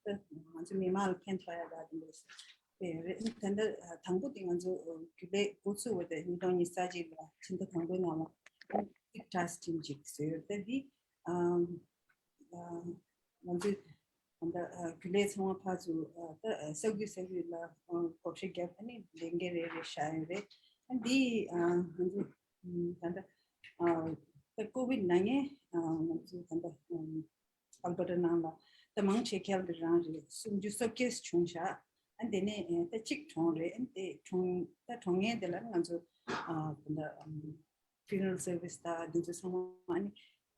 ད་ང་ཚོ་མི་མང་ལ་ཕན་ཐོགས་ཡ་ད་དེ་འདྲ་སྤེལ་ཡོད་རེད། ཨ་ནི་ད་ལྟ་ཨ་དང་པོ་དེ་ང་ཚོ་རྒྱུན་ལས་འགོ་ཚུགས་པ་དེ་ཉིས་སྟོང་ཉི་ཤུ་རྩ་གཅིག་ལ་ཕྱི་ཟླ་དང་པོའི་ནང་ལ་ཨ་ནི་ཊཱསྐ་ཊིམ་ཅིག་བཟོས་ཡོད་རེད། ད་འདི་ཨ་ང་ཚོས་ད་ལྟ་རྒྱུན་ལས་ཚང་མ་ཕར་ཚུར་ད་ས་ཁུལ་ས་ཁུལ་ལ་བགོ་བཤའ་བརྒྱབ། ཨ་ནི་ལས་འགན་རེ་རེ་བཞག་ཡོད་རེད། ཨ་འདི་ང་ཚོ་ད་ལྟ་ད་ཀོ་ཝིཌ་ན་ངས་ང་ཚོ་ད་ལྟ་ཨལ་བྷར་ཊ་ནང་ལ་ད་མང་ཆེ་ཁེལ་གི་རང་རེད། སུམ་ཅུ་སོ་བརྒྱད་བྱུང་ཤག་ཨ་དེ་ནས་ད་གཅིག་གྲོངས་རེད། ཨ་དེ་གྲོངས་ད་གྲོངས་མཁན་དེ་ལ་ང་ཚོ་ད་ལྟ་funeral service ད་འདི་ཚོ་ཚང་མ་ཨ་ནི་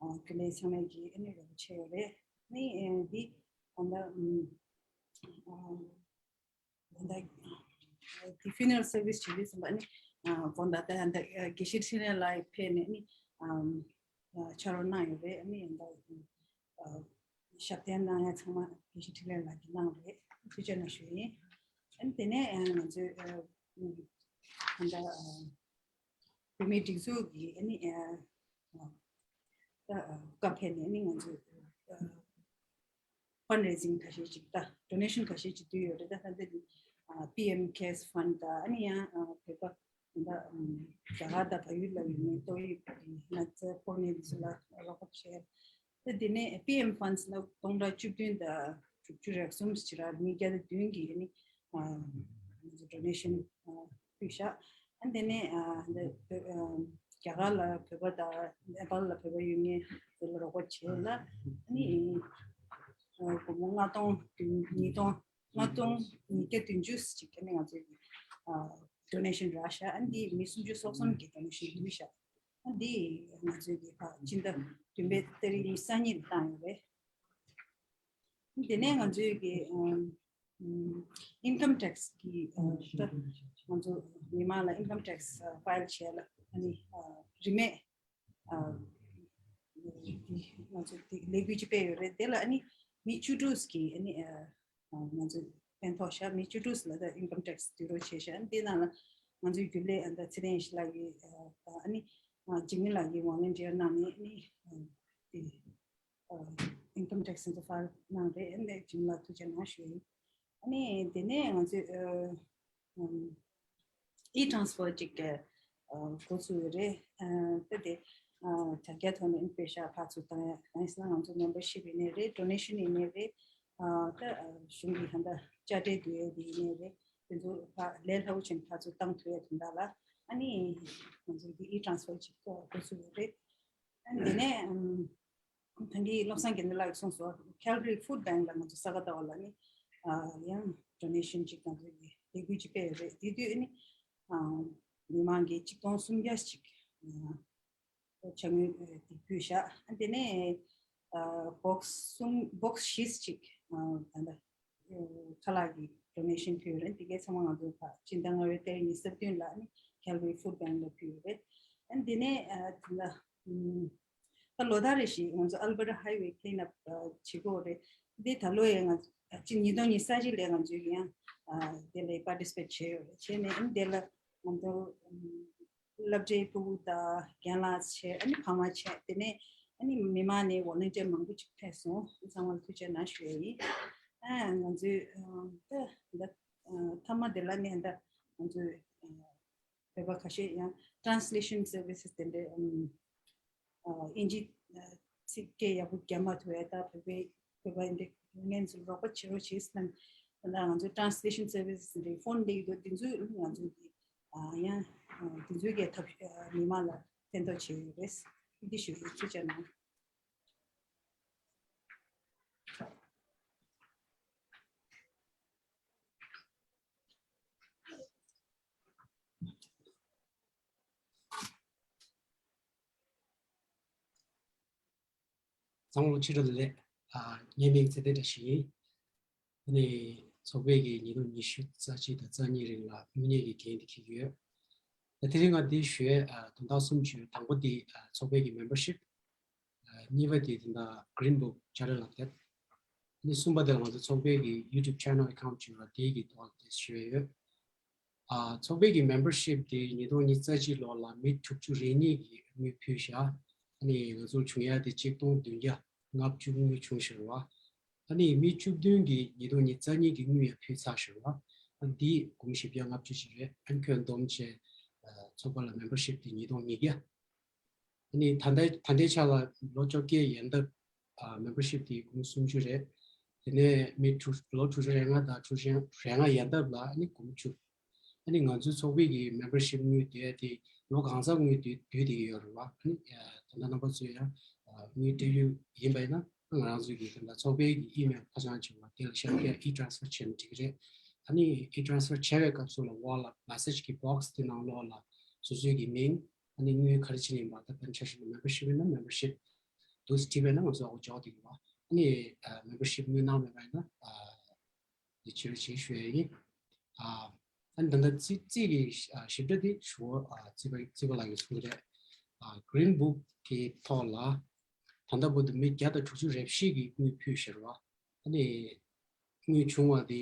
ཨ་ཀུན་ལེགས་ཚང་མས་ཀྱིས་ཨ་ནི་རོགས་བྱས་ཡོད་རེད། ཨ་ནི་ཨ་འདི་ཨ་ད་ཨ་ད་ཨ་འདི་funeral service བྱེད་དུས་ཙམ་པ་ཨ་ནི་ཨ་དགོང་དག་ད་ཨ་ད་ཨ་དགེ་བཤེས་འཕྲིན་ལས་ལགས་ཕེབས་ནས་ཨ་ནི་ཨ་ཕྱག་རོགས་གནང་ཡོད་རེད། ཨ་ནི་ཨ་ད་ཨ་ཞབས་བརྟན་གནང་ཡ་ཚང་མ་དགེ་བཤེས་འཕྲིན་ལས་ལགས་ཀྱིས་གནང་རེད། ཐུགས་རྗེ་གནང་ཞུ་ཡིན། ཨ་ནི་དེ་ནས་ཨ་ང་ཚོས་ཨ་ཨ་ད་ཨ་བོད་མིའི་སྒྲིག་འཛུགས་ཀྱི་ཨ་ནི་ཨ་ཨ་ད་ཨ་བཀའ་ཕེབས་ནས་ཨ་ནི་ང་ཚོས་ཨ་ཕན་རེ་ཟིང་ཁ་ཤས་ཅིག་ད་ཌོ་ནེ་ཤན་ཁ་ཤས་ཅིག་བསྡུས་ཡོད་རེད། ད་ད་ལྟ་འདི་ཨ་པི་ཨེམ་ཁེར་སི་ཕན་ཌི་ད་ཨ་ནི་ཡང་ཨ་བོད་པ་ད་ཨ་རྒྱ་གར་དང་བལ་ཡུལ་ལ་ཡོད་མཁན་ཏོག་དབྱིབས་ཀྱི་ན་ཚ་ཕོག་མཁན་དེ་ཚོ་ལ་རོགས་པ་བྱས། ད་དེ་ནས་པི་ཨེམ་ཕན་ཌི་ནང་སྟོང་ཕྲག་བཅུ་བདུན་དང་དྲུག་ཅུ་རེ་གསུམ་ཞིག་རག་ཉིས་བརྒྱ་དང་བདུན་གྱི་ཨ་ནི་ཨ་ང་ཚོ་ཌོ་ནེ་ཤན་ཨ་ཕུལ་ཤག་ཨ་དེ་ནས་ཨ་འདི་བོད་ཨ་རྒྱ་གར་ལ་བོད་པ་དང་ནེ་པཱལ་ལ་བོད་པ་ཡོད་མཁན་དེ་ལ་རོགས་པ་བྱས་ལ་ཨ་ནི་ཨ་སྒོར་མོ་ལྔ་སྟོང་བདུན་ཉིས་སྟོང་ལྔ་སྟོང་ཉིས་བརྒྱ་བདུན་ཅུ་ཅིག་ཨ་ནི་ང་ཚོའི་ཨ་ཌོ་ནེ་ཤན་རག་ཤག་ཨ་འདི་མི་སུམ་ཅུ་སོ་གསུམ་གྱི་ཌོ་ནེ་ཤན་ཕུལ་ཤག་ཨ་འདི་ང་ཚོའི་གི་ཕ་སྤྱི་ཟླ་བདུན་པའི་ཏ་རིག་ཉི་ཤུ་རྩ་གཉིས་ལ་བཏང་ཡོད་རེད། དེ་ནས་ང་ཚོའི་གི་ཨམ་ཨམ་ཨིན་ཀམ་ཊེག་སི་གི་ཨ་ད་ང་ཚོ་མི་མང་ལ་ཨིན་ཀམ་ཊེག་སི་ཨ་ཕའིལ་བྱས་ལ་ཨ་ནི་ཨ་རིན་མེད་ཨ་ང་ཚོ་དེ་ལས་འགུལ་ཅིག་སྤེལ་ཡོད་རེད། དེ་ལ་ཨ་ནི་མི་བཅུ་དྲུག་གི་ཨ་ནི་ཨ་ང་ཚོ་ཕན་ཐོགས་ཤག་མི་བཅུ་དྲུག་ལ་ད་ཨིན་ཀམ་ཊེག་སི་བསྡུ་རོགས་བྱས་ཤག་དེ་ནང་ལ་ང་ཚོའི་རྒྱུན་ལས་ཨ་ད་ཚེ་རིང་ཡེ་ཤེས་ལགས་ཀྱིས་ཨ་ད་ཨ་ནི་ཨ་འཇིགས་མེད་ལགས་ཀྱིས་ཝོ་ལན་ཊི་ཡར་གནང་ནས་ཨ་ནི་ཨ་དེ་ཨ་ཨིན་ཀམ་ཊེག་སི་འདི་ཕའིལ་གནང་རེད། ཨ་ནི་འཇིགས་མེད་ལགས་ཐུགས་རྗེ་གནང་ཞུ་ཡིན། ཨ་ནི་དེ་ནས་ང་ཚོས་ཨ་ཨམ་ཨི་ཊེ་རན་སི་ཕར་ཅིག་གི་ཨ་འགོ་ཚུགས་ཡོད་རེད། ཨ་ད་དེ་ཨ་དྲ་རྒྱའི་ཐོག་ནས་ཨིན་པེ་ཤ་ཕར་ཚུར་བཏང་ཡ་གང་ཡིན་ཟེར་ན་ང་ཚོ་མེམ་བར་ཤིབ་ཡིན་ནའི་རེད། ཌོ་ནེ་ཤན་ཡིན་ནའི་རེད། ཨ་ད་ཨ་གཞུང་གི་ད་ལྟ་དཔྱ་ཁྲལ་བསྡུ་ཡས་དེ་ཡིན་ནའི་རེད། དེ་ཚོ་ཕར་ལས་སླ་པོ་བྱས་ནས་ཕར་ཚུར་བཏང་ཐུབ་ཡ་དོན་དག་ལ་ཨ་ནི་ང་ཚོ་གི་ཨི་ཊེ་རན་སི་ཕར་ཅིག་འགོ་ཚུགས་ཡོད་རེད། ཨ་དེ་ནས་ཨམ་ད་གིན་བློ་བཟང་དགེ་འདུན་ལགས་ཀྱིས་གསུངས་སོང་། ཁལ་གྷ་རི་ཕུཌ་བེང་ལ་ང་ཚོ་ས་ག་ཟླ་བ་ལ་ནི་ཨ་ཡང་ཌོ་ནེ་ཤན་ཅིག་ང་ཚོ་གི་ལས་འགུལ་ཅིག་སྤེལ་ཡོད་རེད། དེ་དུས་ཨ་ནི་ཨ་མི་མང་གིས་གཅིག་སྟོང་སུམ་བརྒྱ་ཅིག་ཨ་ཅ་དངོས་ཨ་དེ་ཕུལ་ཤག་ཨ་དེ་ནས་ཨ་བོག་སི་གསུམ་བོག་སི་བཞི་ཅིག་ཨ་ད་ལྟ་ཨ་ཁ་ལག་གི་ཌོ་ནེ་ཤན་ཕུལ་ཡོད་རེད། དེ་གའི་ཚང་མ་ང་ཚོ་ཕ་སྤྱི་ཟླ་ལྔ་པའི་ཏ་རིག་ཉི་ཤུ་རྩ་བདུན་ལ་ཨ་ནི་ཁལ་གྷ་རི་ཕུཌ་བེང་ལ་ཕུལ་ཡོད་རེད། ཨ་དེ་ནས་ཨ་དེ་ལ་ཨམ་ད་ལོ་ལྟར་རེ་བཞིན་ང་ཚོ་ཨལ་བྷར་ཊ་ཧའི་ཝེ་ཀི་ལིན་ཨབ་ཨ་བྱེད་ཀྱི་ཡོད་རེད། འདི་ད་ལོ་ཡང་ང་ཚོ་ཨ་སྤྱི་ཉིས་སྟོང་ཉི་ཤུ་རྩ་གཅིག་ལ་ང་ཚོས་ཡང་ཨ་དེ་ལ་པར་ཊི་སི་པེཊ་བྱས་ཡོད་རེད། བྱས་ནས་ཨ་ནི་དེ་ལ་ང་ཚོ་ཨམ་སློབ་གྲྭའི་ཕྲུ་གུ་དང་རྒན་ལགས་བྱས། ཨ་ནི་ཕ་མ་བྱས། དེ་ནས་ཨ་ནི་མི་མང་ནས་ཝོ་ལན་ཊི་ཡར་མང་པོ་ཅིག་ཕེབས་སོང་། ཚང་མ་ལ་ཐུགས་རྗེ་གནང་ཞུ་ཡ་ཡིན། ཨ་ང་ཚོས་ཨ་ད་ད་ཨ་མཐའ་མ་དེ་ལ་ནས་ད་ང་ཚོས་ཨ་བོད་པ་ཁ་ཤས་ཡང་ཊེ་རན་སི་ལེ་ཤན་སར་བི་སེ་སི་དེ་འདྲའི་ཨམ་ཨ་ཨིན་ཇི་ཨ་ཚིག་སྐད་ཡག་པོ་རྒྱབ་མ་ཐུབ་ཡ་ད་བོད་པའི་བོད་པ་ཡིན་དེ་ངན་ཚོ་རོགས་པ་བྱེད་རོགས་བྱེད་ཟེར་ན། ད་ང་ཚོ་ཊེ་རན་སི་ལེ་ཤན་སར་བི་སེ་སི་འདྲའི་ཕོན་འདི་ཡོད་དོ། དེ་ཚོས་ང་ཚོ་གི་ ཨ་ཡང་ཨ་དེ་ཚོའི་གི་ཐབས་ཨ་མི་མང་ལ་ཕན་ཐོགས་བྱས་ཡོད་རེད། ཐུགས་རྗེ་ཆེ་ཞུ་ཡོད། ཐུགས་རྗེ་གནང་། ཚང་མ་ལ་ཕྱི་དྲོ་བདེ་ལེགས། ཨ་ངའི་མིང་ཚེ་བརྟན་བཀྲ་ཤིས་ཡིན། ཨ་ནི་ཚོགས་པའི་གི་ཉིས་སྟོང་ཉི་ཤུ་རྩ་གཅིག་དང་རྩ་གཉིས་རིང་ལ་དངུལ་གནས་ཀྱི་འགན་དེ་འཁྱེར་གྱི་ཡོད། ད་དེ་རིང་ང་འདི་ཞུ་ཡས་ཨ་དོན་དག་གསུམ་བརྗོད། དང་པོ་དེ་ཨ་ཚོགས་པའི་གི་མེམ་བར་ཤིབ། ཨ་གཉིས་པ་དེ་དེ་འདྲ་གྷི་རིན་བུག་ཅ་ཊར་ལག་དེབ། ཨ་ནི་གསུམ་པ་དེ་ལ་ང་ཚོ་ཚོགས་པའི་གི་ཡུ་ཊུབ་ཆེ་ནལ་ཨེ་ཁའུན་ཊི་བྱས་པ་དེའི་གི་ཐོག་དེ་ཞུ་ཡས་ཡོད། ཨ་ཚོགས་པའི་གི་མེམ་བར་ཤིབ་དེ་ཉིས་སྟོང་ཉི་ཤུ་རྩ་གཅིག་ལོ་ལ་མི་དྲུག་ཅུ་རེ་གཉིས་ཀྱིས་དངུལ་ཕུལ་བཞག་ཨ་ནི་ང་ཚོར་བྱུང་ཡ་དེ་གཅིག་སྟོང་བདུན་བརྒྱ་ལྔ་བཅུ་དངུལ་བྱུང་ཞེས་པ། ཨ་ནི་མི་བཅུ་བདུན་གྱིས་ཉིས་སྟོང་ཉི་ཤུ་རྩ་གཉིས་ཀྱི་དངུལ་ཡང་ཕུལ་ཚར་ཞེས་པ། ཨ་འདི་འབུམ་བཞི་བརྒྱ་ལྔ་བཅུ་ཞིག་རེད། ཨ་ནི་ཁྱོན་བསྡོམས་བྱས་ཨ་ཚོགས་པ་ལ་མེམ་བར་ཤིབ་དེ་ཉིས་སྟོང་ཉིས་བརྒྱ། ཨ་ནི་ད་ལྟའི་ད་ལྟའི་ཆ་ལ་ལོ་བཅོ་བརྒྱད་ཡན་འདབ་ཨ་མེམ་བར་ཤིབ་དེ་འབུམ་སུམ་ཅུ་རེད། དེ་ནས་མི་དྲུག་ལོ་དྲུག་ཅུ་རེ་ལྔ་དང་དྲུག་ཅུ་རེ་ལྔ་ཡན་འདབ་ལ་ཨ་ནི་འབུམ་བཅུ། ཨ་ནི་ང་ཚོའི་ཚོགས་པའི་གི་མེམ་བར་ཤིབ་དངུལ་བསྡུ་ཡ་དེ་ལོ་གང་ཚང་དངུལ་བསྡུ་བསྡུ་བསྡད་ཀྱི་ཡོད་རེད་བ། ཨ་ནི་ད་ལྟ་རྣམ་པ་ཚོས་ཡང་ཨ་དངུལ་སྤྲད་རྒྱུ་ཡིན་པ་ཡིན་ན་ང་རང་ཚོའི་གི་དེ་འདྲ་ཚོགས་པའི་གི་ཨི་མེལ་ཁ་བྱང་བྱུང་བ་དེ་ལ་ཤར་ཡ་ཨི་ཊ་རན་སི་ཕར་བྱས་ན་འགྲིག་གི་རེད། ཨ་ནི་ཨི་ཊ་རན་སི་ཕར་བྱས་པའི་སྐབས་སུ་ལ་འོག་ལ་མེ་སེ་ཇི་གི་བོག་སི་དེ་ནང་ལོགས་ལ་སོ་སོའི་གི་མིང་ཨ་ནི་དངུལ་ག་རེ་བྱས་ནས་ཡིན་པ་ད་དཔེར་ན་ཆ་བཞག་ན་མེམ་བར་ཤིབ་ཡིན་ན་མེམ་བར་ཤིབ་འདུག་སེ་བྲིས་པ་ཡིན་ན་ང་ཚོ་ཨོ་འཇོག་བསྡད་ཀྱི་ཡོད། ཨ་ནི་ཨ་མེམ་བར་ཤིབ་དངུལ་གནང་མེད་པ་ཡིན་ན་ཨ་དེ་ཕྱིར་བྱེད་ཞུ་ཡ་ཡིན། ཨ་ཨ་ནི་ད་ལྟ་རྩིས་རྩིས་ཀྱི་ཨ་ཞིབ་ཕྲ་དེ་ཞུ་བ་ཨ་རྩིས་པ་རྩིས་པ་ལགས་ཀྱིས་གསུང་གི་རེད། ཨ་གྷི་རིན་བུག་གི་ཐོག་ལ་ད་ལྟ་བར་དུ་མི་བརྒྱ་དང་དྲུག་ཅུ་རེ་བཞི་གིས་དངུལ་ཕུལ་ཞེས་པ། ཨ་ནི་དངུལ་བྱུང་བ་དེ་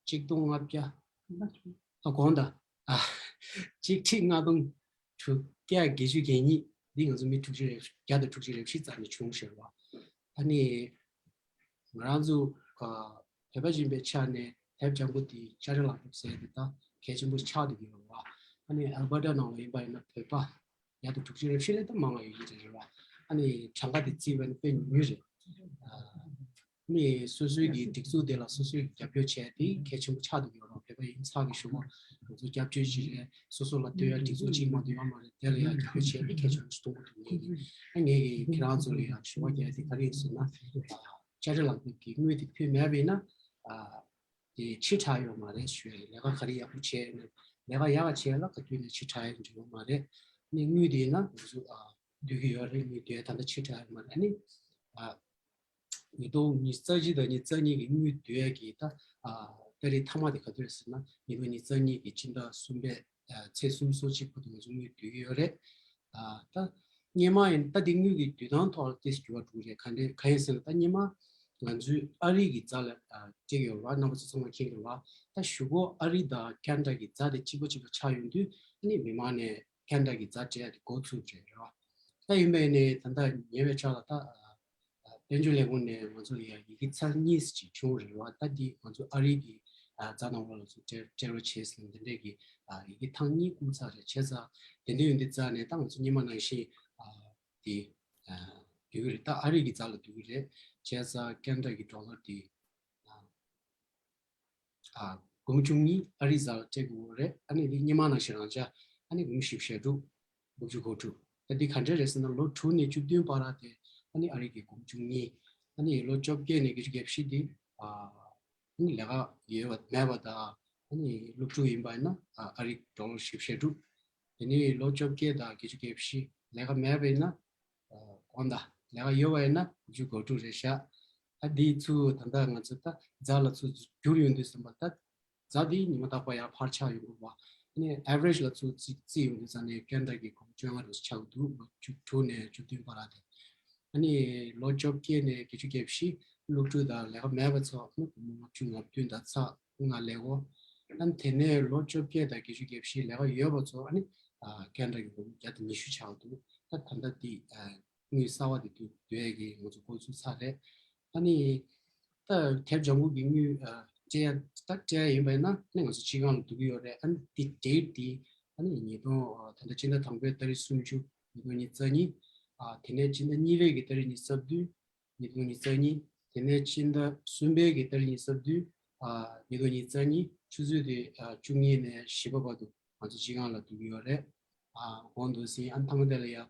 གཅིག་སྟོང་ལྔ་བརྒྱ། ཨ་དགོངས་དག་ཨ་གཅིག་ཁྲི་ལྔ་སྟོང་དྲུག་བརྒྱ་བརྒྱད་ཅུ་གྱ་གཉིས། འདི་ང་ཚོ་མི་དྲུག་ཅུ་རེ་བཞི་བརྒྱ་དང་དྲུག་ཅུ་རེ་བཞི་རྩ་ནས་བྱུང་ཞེས་པ། ཨ་ནི་ང་རང་ཚོ་ཨ་བོད་པ་ཡིན་པའི་ཆ་ནས་དེབ་ལྗང་ཁུ་དེ་ཅ་ཊར་ལག་དེབ་ཟེར་དེ་ད་གལ་ཆེན་པོ་ཆགས་བསྡད་ཀྱི་ཡོད་རེད་བ། ཨ་ནི་ཨལ་བྷར་ཊ་ནང་ལ་ཡིན་པ་ཡིན་ན་བོད་པ་བརྒྱ་དང་དྲུག་ཅུ་རེ་བཞི་ལས་ད་མང་བ་ཡོད་ཀྱི་རེད་བ། ཨ་ནི་གྲངས་ཀ་དེ་བརྩིས་པ་ཡིན་ན་དཔེ་ཉུང་ཉུང་རེད། ཨ་ནི་སོ་སོའི་གི་སྒྲིག་འཛུགས་དེ་ལ་སོ་སོའི་གི་རྒྱབ་སྐྱོར་བྱས་ཏེ་གལ་ཆེན་པོ་ཆགས་བསྡད་ཡོད་རེད། བོད་པ་ཡིན་ཚང་གི་ཞུ་བ་ང་ཚོ་སྐྱབས་བཅོལ་ཅིག་རེད། སོ་སོ་ལ་ལྟོས་ཡ་སྒྲིག་འཛུགས་གཅིག་མ་གཏོགས་ཡོད་མ་རེད། དེ་ལ་ཡང་རྒྱབ་སྐྱོར་བྱས་ཏེ་གལ་ཆེན་པོ་ཞིག་མཐོང་གི་འདུག་ངེད་ཀྱི་ཨ་ངེད་ཀྱི་ཁྱེད་རང་ཚོ་ལ་ཡང་ཞུ་བ་རྒྱག་ཡ་དེ་ག་རེ་ཡིན་ཟེར་ན། ཅ་ཊར་ལག་དེབ་ཀྱི་དངུལ་དེ་ཕུལ་མེད་པ་ཡིན་ན་ཨ་དེ་ཕྱིར་བསྒྲགས་ཡོད་མ་རེད་ཞུ་ཡ་ཡིན། ལས་ཀ་ག་རེ་ཡག་པོ་བྱས་ཡོད་ན་ལས་ཀ་ཡག་ག་བྱས་ལ་ག་དུས་ནས་ཕྱིར་བསྒྲགས་ཡ་འགྲིག་ཡོད་མ་རེད། ནས་དངུལ་དེ་ཡིན་ན་ང་ཚོ་ཨ་བསྡུ་གི་ཡོད་རེད། དངུལ་དེ་ད་ལྟ་ཕྱིར་བསྒྲགས་ཡོད་མ་རེད། ཨ་ནི་ཨ། ཉིས་སྟོང་ཉི་ཤུ་རྩ་གཅིག་དང་ཉི་ཤུ་རྩ་གཉིས་ཀྱི་དངུལ་བསྡུ་ཡས་ཀྱི་ད་ཨ་ཏ་རིག་མཐའ་མ་དེ་ག་དུས་རེད་ཟེར་ན་ཉིས་སྟོང་ཉི་ཤུ་རྩ་གཉིས་ཀྱི་སྤྱི་ཟླ་གསུམ་པའི་ཨ་ཚེས་སུམ་ཅུ་སོ་གཅིག་བར་དུ་ང་ཚོ་དངུལ་བསྡུ་གི་ཡོད་རེད། ཨ་ད་སྔོན་མ་ཡིན་ད་དེ་དངུལ་གྱི་བསྡུ་སྟངས་ཐོག་ལ་ཏོག་ཙམ་འགྱུར་བ་འགྲོ་གི་རེད། ག་འདྲ་ག་ཡིན་ཟེར་ན་ད་སྔོན་མ་ང་ཚོས་ཨ་རི་གི་ཛ་ལ་ཨ་སྤྲད་ཀྱི་ཡོད་རེད་བ། རྣམ་པ་ཚོ་ཚང་མ་མཁྱེན་གྱི་རེད་བ། ད་གཞུག་གུ་ཨ་རི་དང་ཁེ་ན་ཌ་གི་ཛ་དེ་གཅིག་པ་གཅིག་པ་ཆགས་ཡོང་དུས་ཨ་ནི་མི་མང་ནས་ཁེ་ན་ཌ་གི་ཛ་སྤྲད་ཡ་དེ་འགོ་ཚུགས་རེད་རེད་བ། ད་ཡིན་པས་ནས་ད་ལྟ་ཉེ་བའི་ཆར་ལ་ད་ཨ་དཔལ་འབྱོར་ལས་ཁུངས་ནས་ང་ཚོ་ལ་ཡ་ཡི་གེ་ཚར་གཉིས་ཅིག་བྱུང་རེད་བ། ད་འདི་ང་ཚོ་ཨ་རི་གི་ཨ་ཛ་ནང་ལོགས་ལ་ཚུར་སྤྲད་སྤྲད་རོགས་བྱེད་ཟེར་ནས་འདི་འདྲས་ཀྱི་ཨ་ཡི་གེ་ཐེངས་གཉིས་བསྐུར་ཚར་རེད། བྱས་ཙང་དེ་འདྲ་ཡོང་དུས་ཙང་ནས་ད་ང་ཚོ་སྔོན་མ་ནང་བཞིན་ཨ་དེ་ཨ་བསྡུ་གི་རེད། ད་ཨ་རི་གི་ཛ་ལ་བསྡུ་གི་རེད། བྱས་ཙང་ཁེ་ན་ཌ་གི་ཌོ་ལར་དེ་ཨ་ཨ་འབུམ་བཅུ་གཉིས་ཨ་རི་ཛ་ལ་སྤྲད་དགོས་རེད། ཨ་ནི་འདི་སྔོན་མ་ནང་བཞིན་རང་འཇགས་ཨ་ནི་འབུམ་བཞི་བཅུ་ཞེ་དྲུག་འབུམ་བཅུ་གོ་དྲུག་ད་འདི་ག་འདྲས་རེད་ཟེར་ན་ལོ་དྲུག་ནས་བཅུ་བདུན་བར་དེ་ཨ་ནི་ཨ་རི་གི་འབུམ་བཅུ་གཉིས། ཨ་ནི་ལོ་བཅོ་བརྒྱད་ནས་བརྒྱད་ཅུ་གྱ་བཞི་འདི་ཨ་ཨ་ནི་ལས་ཀ་ཡོད་པ་མེད་པ་དང་ཨ་ནི་སློབ་ཕྲུག་ཡིན་པ་ཡིན་ན་ཨ་ཨ་རི་ཌོ་ལར་བཞི་བཅུ་ཞེ་དྲུག་དེ་ནས་ལོ་བཅོ་བརྒྱད་དང་བརྒྱད་ཅུ་གྱ་བཞི་ལས་ཀ་མེད་པ་ཡིན་ན་ཨ་དགོངས་དག་ལས་ཀ་ཡོད་པ་ཡིན་ན་དགུ་བཅུ་གོ་དྲུག་རེད་ཤག་ད་འདི་ཚུར་ད་ལྟ་ང་ཚོ་ད་ཛ་ལ་ཚུར་བསྒྱུར་ཡོང་དུས་ཙམ་པ་ད་ཛ་འདི་ཉི་མ་རྟག་པར་ཡར་འཕར་ཆག་ཡོང་གི་རེད་བ། ཨ་ནི་ཨེ་ཝ་རེཇ་ལ་ཚུར་རྩིས་རྩིས་ཡོང་དུས་ཙང་ནས་ཁེ་ན་ཌ་གི་འབུམ་བཅོ་ལྔ་རེ་ཆགས་འདུག་ལོ་བཅུ་དྲུག་ནས་བཅུ་བདུན་བར་དེ། ཨ་ནི་ལོ་བཅོ་བརྒྱད་ནས་བརྒྱད་ཅུ་གྱ་བཞི་སློབ་ཕྲུག་དང་ལས་ཀ་མེད་པ་ཚོ་ཨ་ནི་འབུམ་ལྔ་བཅུ་ང་བདུན་དང་ཚེག་ལྔ་ལས་འགོ། ཨ་ནི་དེ་ནས་ལོ་བཅོ་བརྒྱད་དང་བརྒྱད་ཅུ་གྱ་བཞི་ལས་ཀ་ཡོད་པ་ཚོ་ཨ་ནི་ཨ་ཁེ་ན་ཌ་གི་འབུམ་བརྒྱ་དང་ཉི་ཤུ་ཆགས་འདུག་ད་ད་ལྟ་འདི་ཨ་དངུལ་གསར་པ་དེ་བསྡུ་བསྡུ་ཡས་ཀྱི་ང་ཚོ་འགོ་ཚུགས་ཚར་རེད། ཨ་ནི་ད་དེབ་ལྗང་ཁུ་གི་དངུལ་ཨ་སྤྲད་ཡ་ད་སྤྲད་ཡ་ཡིན་པ་ཡིན་ན་ཨ་ནི་ང་ཚོ་སྤྱི་ཁང་ལ་བསྡུ་གི་ཡོད་རེད། ཨ་ནི་འདི་ཌེ་ཊི་འདི་ཨ་ནི་ཉིས་སྟོང་ཨ་ད་ལྟ་སྤྱི་ཟླ་དང་པོའི་ཏ་རིག་སུམ་ཅུ་ཉིས་སྟོང་ཉི་ཤུ་རྩ་གཉིས། ཨ་དེ་ནས་སྤྱི་ཟླ་གཉིས་པའི་གི་ཏ་རིག་ཉི་ཤུ་རྩ་བདུན་ཉིས་སྟོང་ཉི་ཤུ་རྩ་གཉིས། དེ་ནས་སྤྱི་ཟླ་གསུམ་པའི་གི་ཏ་རིག་ཉི་ཤུ་རྩ་བདུན་ཨ་ཉིས་སྟོང་ཉི་ཤུ་རྩ་གཉིས། ཆུ་ཚོད་དེ་བཅུ་གཉིས་ནས་བཞི་པ་བར་དུ་ང་ཚོ་སྤྱི་ཁང་ལ་འདུག་གི་ཡོད་རེད། ཨ་འོ་འདུག་སེ་ཨ་མཐའ་མ་དེ་ལ་ཡ་ཨ་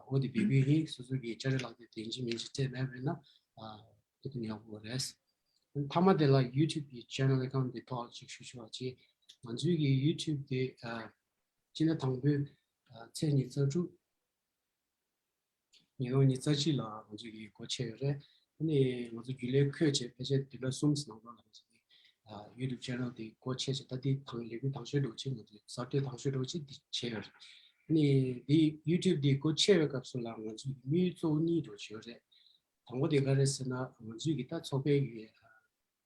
འོ་དེ་བེ་བེ་ཧི་སོ་སོ་གི་ཅ་ལག་དེ་དེ་འཇི་མིན་ཅི་སྤྲད་མེད་པས་ན་ཨ་དེ་དུ་ཉོ་དགོས་རེད། མཐའ་མ་དེ་ལ་YouTube་གི་channel account་དེ་ཐོག་ཅིག་ཞུ་ཞུ་བ་ཅིག་ང་ཚོའི་གི་YouTube་དེ་ཨ་སྤྱི་ཟླ་དང་པོའི་ཨ་ཚེས་ཉི་ཤུ་རྩ་དྲུག་ཉིས་སྟོང་ཉི་ཤུ་རྩ་གཅིག་ལ་ང་ཚོ་གི་སྒོ་ཕྱེ་ཡོད་རེད། ཨ་ནི་ང་ཚོ་རྒྱུན་ལས་འཁོད་བྱས་ཕལ་ཆེར་བདུན་ཕྲག་གསུམ་ནང་ལོགས་ལ་ང་ཚོ་གི་ཨ་YouTube channel་དེ་སྒོ་ཕྱེ་བྱས། ད་དེ་དང་ལས་འགུལ་དང་ཤོས་འགྲོ་ཆེད་ང་ཚོ་གསར་གཏོད་དང་ཤོས་འགྲོ་ཆེད་འདི་བྱས་ཡོད་རེད། ཨ་ནི་དེ་YouTube་དེ་སྒོ་ཕྱེ་བའི་སྐབས་སུ་ལ་ང་ཚོ་གི་དམིགས་ཡུལ་གཙོ་བོ་གཉིས་འགྲོ་བྱས་ཡོད་རེད། དང་པོ་དེ་ག་རེད་ཟེར་ན་ང་ཚོའི་གི་ད་ཚོགས་པའི་གི་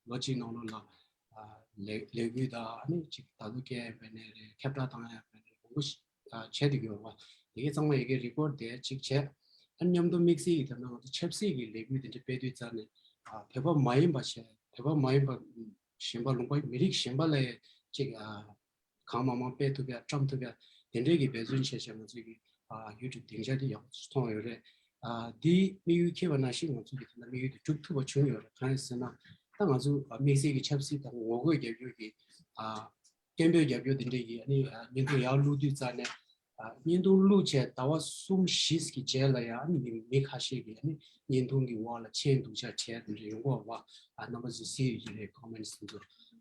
ལོ་གཅིག་ནང་ལོགས་ལ་ཨ་ལས་ལས་འགུལ་དང་ཨ་ནི་ཅིག་ད་ལོ་སྐད་ཡག་པའི་ནས་རེད། ཁྱབ་བསྒྲགས་བཏང་ཡག་པའི་ནས་མང་པོ་ཞིག་ཨ་བྱས་བསྡད་ཀྱི་ཡོད་པ། དེ་གའི་ཚང་མ་ཡི་གེ་རི་ཀོར་དེ་གཅིག་བྱས། ཨ་མཉམ་དུ་དམིགས་བསལ་གྱི་དེ་ན་ང་ཚོ་ཆབ་སྲིད་ཀྱི་ལས་འགུལ་དེ་འདྲ་སྤེལ་དུས་ཙང་ནས་ཨ་བོད་པ་མ་ཡིན་པ་བྱས། བོད་པ་མ་ཡིན་པ་གཞན་པ་ལུང་པ་མི་རིགས་གཞན་པ་ལ་ཡང་ཅིག་ཨ་གང་མང་མང་སྤེལ་ཐུབ་ཡ་བཀྲམ་ཐུབ་ཡ་དེ་འདྲའི་གི་འབད་བརྩོན་བྱས་བྱས་ང་ཚོས་ཀྱི་ཨ་ཡུ་ཊུབ་སྡིངས་ཆ་དེ་ཡག་པོ་མཐོང་ཡོད་རེད། ཨ་འདིའི་དམིགས་ཡུལ་འཁྱེར་བ་ནང་བཞིན་ང་ཚོས་ཀྱི་དེ་འདྲ་དམིགས་ཡུལ་དེ་འགྲུབ་ཐུབ་པ་བྱུང་ཡོད་རེད། གང་ཡིན་ཟེར་ན་ད་ང་ཚོ་ཨ་དམིགས་བསལ་གྱི་ཆབ་སྲིད་དང་ངོ་རྒོལ་རྒྱབ་སྐྱོར་གྱི་ཨ་སྐད་འབོད་རྒྱབ་སྐྱོར་དེ་འདྲའི་གི་ཨ་ནི་ཨ་བརྙན་ཐུང་ཡར་བླུགས་དུས་ཙང་ནས་ཨ་བརྙན་ཐུང་བླུགས་བྱས་ཟླ་བ་གསུམ་བཞི་གི་རྗེས་ལ་ཡང་ཨ་ནི་མི་མི་ཁ་ཤས་ཀྱིས་ཨ་ནི་བརྙན་ཐུང་གི་འོག་ལ་མཆན་སྡུག་ཅག་བྲིས་དེ་འདྲ་ཡོང་གི་ཡོད་པ་ཨ་རྣམ་པ་ཚོས་གཟིགས་ཡོད་ཀྱི་རེད། ཀོ་མེན་ཊི་དེ་ཚོ།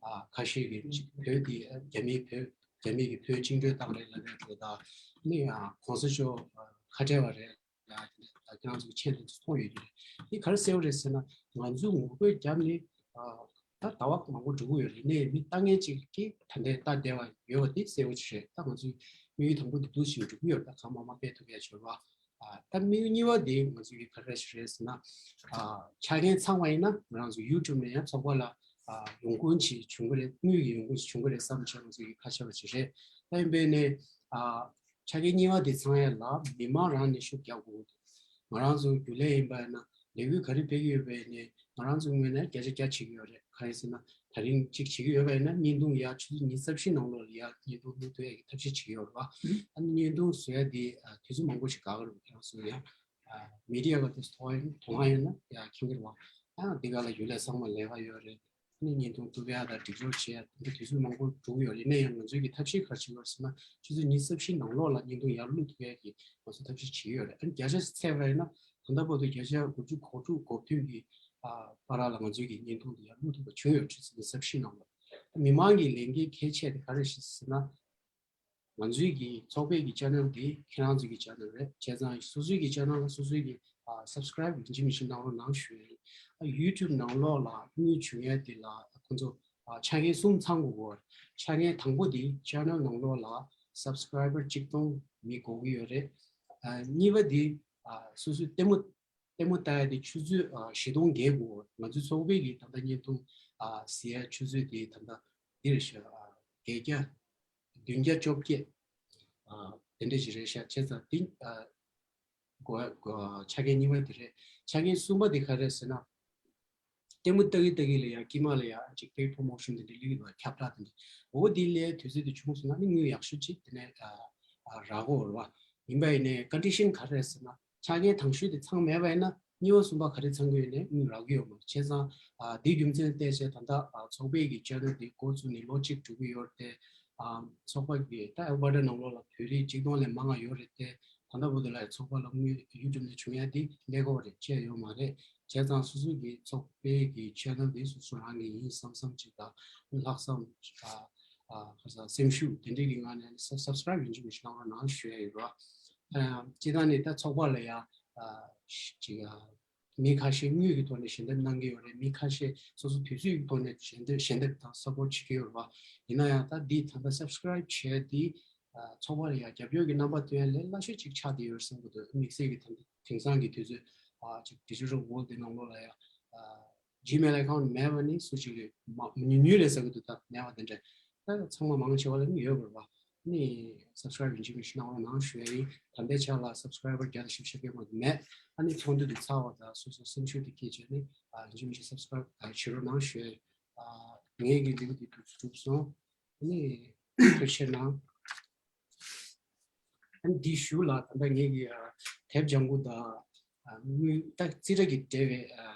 ཨ་ཁ་ཤས་ཀྱིས་ཅིག་བོད་འདི་རྒྱ་མིའི་བོད་རྒྱ་མིས་ཀྱིས་བོད་བཅིངས་འགྲོལ་བཏང་རེད་ལབ་ཡག་འདྲ་དང་ནི་ཨ་གོང་ས་མཆོག་ཁ་བྲལ་བ་རེད་ལབ་ཡག་དེ་འདྲ་ཁྱེད་རང་ཚོ་མཆན་དེ་ཚོ་མཐོང་ཡོད་ཀྱི་རེད། འདི་ག་རེ་གསལ་པོ་རེད་ཟེར་ན་ང་ཚོས་ངོ་རྒོལ་བརྒྱབ་ནས་ཨ་ད་ཟླ་བ་མང་པོ་འགྲོ་གི་ཡོད་རེད། ནས་མི་ལྟ་མཁན་ཅིག་གིས་ད་ལྟའི་ལྟ་བསྡད་པ་ཡོད་པ་དེ་གསལ་པོ་ཅིག་རེད། ད་ང་ཚོའི་དམིགས་ཡུལ་དང་པོ་དེ་འདུག་བཞིན་འགྲོ་གི་ཡོད་རེད། ད་གང་མང་མང་སྤེལ་ཐུབ་ཡག་བྱེད་པ། ཨ་ད་དམིགས་ཡུལ་གཉིས་པ་དེ་ང་ཚོ་གི་ག་རེ་ཞིག་རེད་ཟེར་ན། ཨ་ཆ་རྐྱེན་ཚང་བ་ཡིན་ན་ང་རང་ཚོ་ཡུ་ཊུབ་ནས་ཡང་ཚོགས་པ་ལ་ཨ་ཡོང་ཁུངས་ཅིག་བྱུང་གི་རེད། དངུལ་གྱི་ཡོང་ཁུངས་ཅིག་བྱུང་གི་རེད་བསམ་བྱས་ང་ཚོ་གི་ཁ་ཤས་པ་ཅིག་རེད། ད་ཡིན་པས་ནས་ཨ་ཆ་རྐྱེན་གཉིས་པ་དེ་ཚང་ཡ་ལ་མི་མང་རང་ནས་ཤུགས་རྒྱག་དགོས་འདུག་ང་རང་ཚོ་རྒྱུན་ལས་ཡིན་པ་ཡིན་ན་ལས་འགུལ་ག་རེ་སྤེལ་གྱི་ཡོད་པ་ཡིན་ནའི་ང་རང་ཚོའི་ངོས་ནས་བརྒྱ་ཆ་བརྒྱ་བྱེད་ཀྱི་ཡོད་རེད། གང་ཡིན་ཟེར་ན། ད་རིང་གཅིག་བྱེད་ཀྱི་ཡོད་པ་ཡིན་ན་བརྙན་ཐུང་ཡར་ཆུ་ཚོད་ཉི་ཤུ་རྩ་བཞི་ནང་ལོགས་ལ་ཡར་བརྙན་ཐུང་བླུག་ཐུབ་ཡག་གི་ཐབས་ཤེས་བྱེད་ཀྱི་ཡོད་རེད་བ། ཨ་ནི་བརྙན་ཐུང་བཟོ་ཡག་དེ་ཨ་དུས་ཚོད་མང་པོ་ཞིག་དགོས་ཀྱི་རེད་བ། ཁྱེད་རང་ཚོ་ཡང་ཨ་མི་ཌི་ཡ་ག་དུས་མཐོང་ཡ་མཐོང་ཡ་ཡོད་ན་ཡར་མཁྱེན་གྱི་རེད་བ། ཨ་འདི་ག་ལ་ཡུལ་ལས་ཚང་མ་ལས་ཀ་ཡོད་རེད། ཨ་ནི་བརྙན་ཐུང་བླུག་ཡག་དང་སྒྲིག་སྦྱོར་བྱེད་ཡག་དེ་འདྲ་དུས་ཚོད་མང་པོ་འགྲོ་གི་ཡོད་རེད། ཡིན་ན་ཡང་ང་ཚོའི་གི་ཐབས་ཤེས་ག་རེ་བྱེད་ཀྱི་ཡོད་རེད་ཟེར་ན་ཆུ་ཚོད་ཉི་ཤུ་རྩ་བཞི་ནང་ལོགས་ལ་བརྙན་ཐུང་ཡར་བླུག་ཐུབ་ཡག་གི་ང་ཚོ་ཐབས་ཤེས་བྱེད་ཀྱི་ཡོད་རེད། ཨ་ནི་བརྒྱ་ཆ་བརྩིས་པ་ཡིན་ན་ད་ལྟ་བར་དུ་བརྒྱ་ཆ་དགུ་བཅུ་གོ་དྲུག་གོ་བདུན་གྱི་ཨ་བར་ལ་ང་ཚོའི་གི་བརྙན་ཐུང་དེ་ཡར་བླུག་ཐུབ་པ་བྱུང་ཡོད། ཆུ་ཚོད་ཉི་ཤུ་རྩ་བཞི་ནང་ལ། མི་མང་གི་ལས་འགན་གལ་ཆེ་དེ་ག་རེ་རེད་ཟེར་ན། ང་ཚོའི་གི་ཚོགས་པའི་གི་ཅེ་ནལ་དེ་ཁྱེད་རང་ཚོའི་གི་ཅེ་ནལ་རེད། བྱས་ཙང་སོ་སོའི་གི་ཅེ་ནལ་ལ་སོ་སོའི་གི་ཨ་སབ་སི་ཀ་རའིབ་ཡིན་གཅིག་མིན་གཅིག་གནང་རོགས་གནང་ཞུ་ཡ་ཡིན། ཨ་ཡུ་ཊུབ་ནང་ལོགས་ལ་དངུལ་བྱུང་ཡ་དེ་ལ་ཁོང་ཚོ་ཨ་ཆ་རྐྱེན་གསུམ་ཚང་དགོས་གོ། ཆ་རྐྱེན་དང་པོ་དེ་ཅེ་ནལ་ནང་ལོགས་ལ་སབ་སི་ཀ་རའི་བར་གཅིག་སྟོང་མི་དགོས་ཀྱི་ཡོད་རེད། ཨ་གཉིས་པ་དེ་ཨ་སོ་སོའི་ལྟད་མོ་ལྟད་མོ་ལྟ་ཡ་དེ་ཆུ་ཚོད་ཨ་བཞི་སྟོང་བརྒལ་དགོས། ང་ཚོའི་ཚོགས་པའི་གི་ད་ལྟ་བརྙན་ཐུང་ཨ་གཟིགས་ཡ་ཆུ་ཚོད་དེ་ད་ལྟ་འདི་རེད་ཤག་ཨ་བརྒྱད་བརྒྱ་བདུན་བརྒྱ་བཅོ་བརྒྱད་ཨ་དེ་འདྲ་ཞིག་རེད་ཤག་བྱས་ཙང་དེ་ཨ་གོ་གོ་ཆ་རྐྱེན་གཉིས་པ་དེ་རེད། ཆ་རྐྱེན་གསུམ་པ་དེ་ག་རེ་རེད་ཟེར་ན། ལྟད་མོ་ལྟ་གི་ལྟ་གི་ལ་ཡ་དཀྱིལ་མ་ལ་ཡ་ཅིག་པེ་ཌི་པོ་རོ་མོ་ཤོན་དེ་འདྲ་སླེབས་ཀྱི་འདུག་ཁྱབ་བསྒྲགས་དེ་འདྲ། འོ་དེ་ལས་དུས་ཚོད་དེ་བྱུང་སོང་ན་ནི་དངུལ་ཡག་ཤོས་ཅིག་དེ་ནས་ཨ་ཨ་རག་གོ་རེད་བ། ཡིན་པ་ཡིན་ནའི་ཀོན་ཌི་ཤན་ག་རེ་རེད་ཟེར་ན། ཆ་རྐྱེན་དང་ཤོས་དེ་ཚང་མེད་པ་ཡིན་ན་གཉིས་པ་གསུམ་པ་ག་རེ་ཚང་གི་ཡོད་ནའི་དངུལ་རག་གི་ཡོད་མ་རེད། བྱས་ཙང་ཨ་དེའི་རྒྱུ་མཚན་བལྟས་བྱས་ད་ལྟ་ཨ་ཚོགས་པའི་གི་ཅེ་ནལ་དེ་འགོ་བཙུགས་ནས་ལོ་གཅིག་འགྲོ་གི་ཡོད་རེད་དེ། ཨ་ཚོགས་པ་གི་ད་ཨལ་བྷར་ཊ་ནང་ལོགས་ལ་བོད་རིགས་གཅིག་སྟོང་ལས་མང་བ་ཡོད་རེད་དེ། ད་ལྟ་བར་དུ་ལ་ཚོགས་པ་ལ་དངུལ་ཡུ་ཊུབ་ནས་བྱུང་ཡ་དེ་ཀླད་ཀོར་རེད་བྱས་ཡོད་མ་རེད། བྱས་ཙང་སོ་སོ་གི་ཚོགས་པའི་གི་ཅེ་ནལ་དེ་སོ་སོ་རང་གི་ཡིན་བསམ་བསམ་ཅིག་དང་ལྷག་བསམ་ཨ་ཨ་ག་ས་སེམས་ཤུགས་དེ་འདྲའི་གི་ངང་ནས་སབ་སི་ཀ་རའིབ་ཡིན་གཅིག་མིན་གཅིག་གནང་རོགས་གནང་ཞུ་ཡ་ཡོད་ར། ཨ་སྤྱིར་བཏང་ནས་ད་ཚོགས་པ་ལ་ཡ་ཨ་ཅིག་ཨ་མི་ཁ་ཤས་དངུལ་གྱི་ཐོག་ནས་ཞལ་འདེབས་གནང་གི་ཡོད་རེད། མི་ཁ་ཤས་སོ་སོ་དུས་ཚོད་ཀྱི་ཐོག་ནས་ཞལ་འདེབས་ཞལ་འདེབས་དང་སབ་པོར་ཊི་བྱེད་ཀྱི་ཡོད་རེད་བ། ཡིན་ན་ཡང་ད་འདི་ད་ལྟ་སབ་སི་ཀ་རའིབ་བྱས་འདི་ཨ་ཚོགས་པ་ལ་ཡ་རྒྱབ་སྐྱོར་གྱི་རྣམ་པ་སྟོན་ཡ་ལས་སླ་ཤོས་ཅིག་ཆགས་བསྡད་ཡོད་རེད་བསམ་གྱི་འདུག་དམིགས་བསལ་གྱི་ད་ལྟ་དེང་སང་གི་དུས་ཚོད་ཨ་ཅིག་ཌི་ཇི་ཊལ་ཝོལཌ་དེ་ནང་ལོགས་ལ་ཡ་ཨ་ཇི་མེལ་ཨེ་ཁའུན་ཊི་མེད་པ་ནི་སུ་ཞིག་རེད། མ་ཉུང་ཉུང་རེད་ཟེར་གྱི་འདུག་ད་མེད་པ་དེ་འདྲ་ད་ཚང་མ་མང་ཆེ་བ་ལ་ནི་ཡོད་དགོས་རེད་བ། ནི་སབ་སི་ཀ་རའིབ་ཡིན་གཅིག་མིན་གཅིག་གནང་རོགས་གནང་ཞུ་ཡ་ཡིན། ད་ལྟའི་ཆ་ལ་སབ་སི་ཀ་རའི་བར་བརྒྱ་དང་བཞི་བཅུ་ཞེ་བརྒྱད་མ་གཏོགས་མེད། ཨ་ནི་ཚོགས་འདུ་དེ་ཚར་བ་དང་སོ་སོ་སེམས་ཤུགས་དེ་སྐྱེད་བྱས་ནས་ཨ་ཡིན་གཅིག་མིན་གཅིག་སབ་སི་ཀ་རའིབ་ཨ་བྱེད་རོགས་གནང་ཞུ་ཡ་ཡིན། ཨ་ངའི་གི་ལེའུ་དེ་གྲུབ་གྲུབ་སོང་། ཨ་ནི་ཐུགས་རྗེ་གནང་། ཨ་ནི་འདིའི་གཞུག་ལ་ད་ལྟ་ངའི་གི་ཨ་དེབ་ལྗང་གུ་དང་ཨ་དངུལ་ད་རྩིས་ཁྲ་གི་འབྲེལ་བའི་ཨ་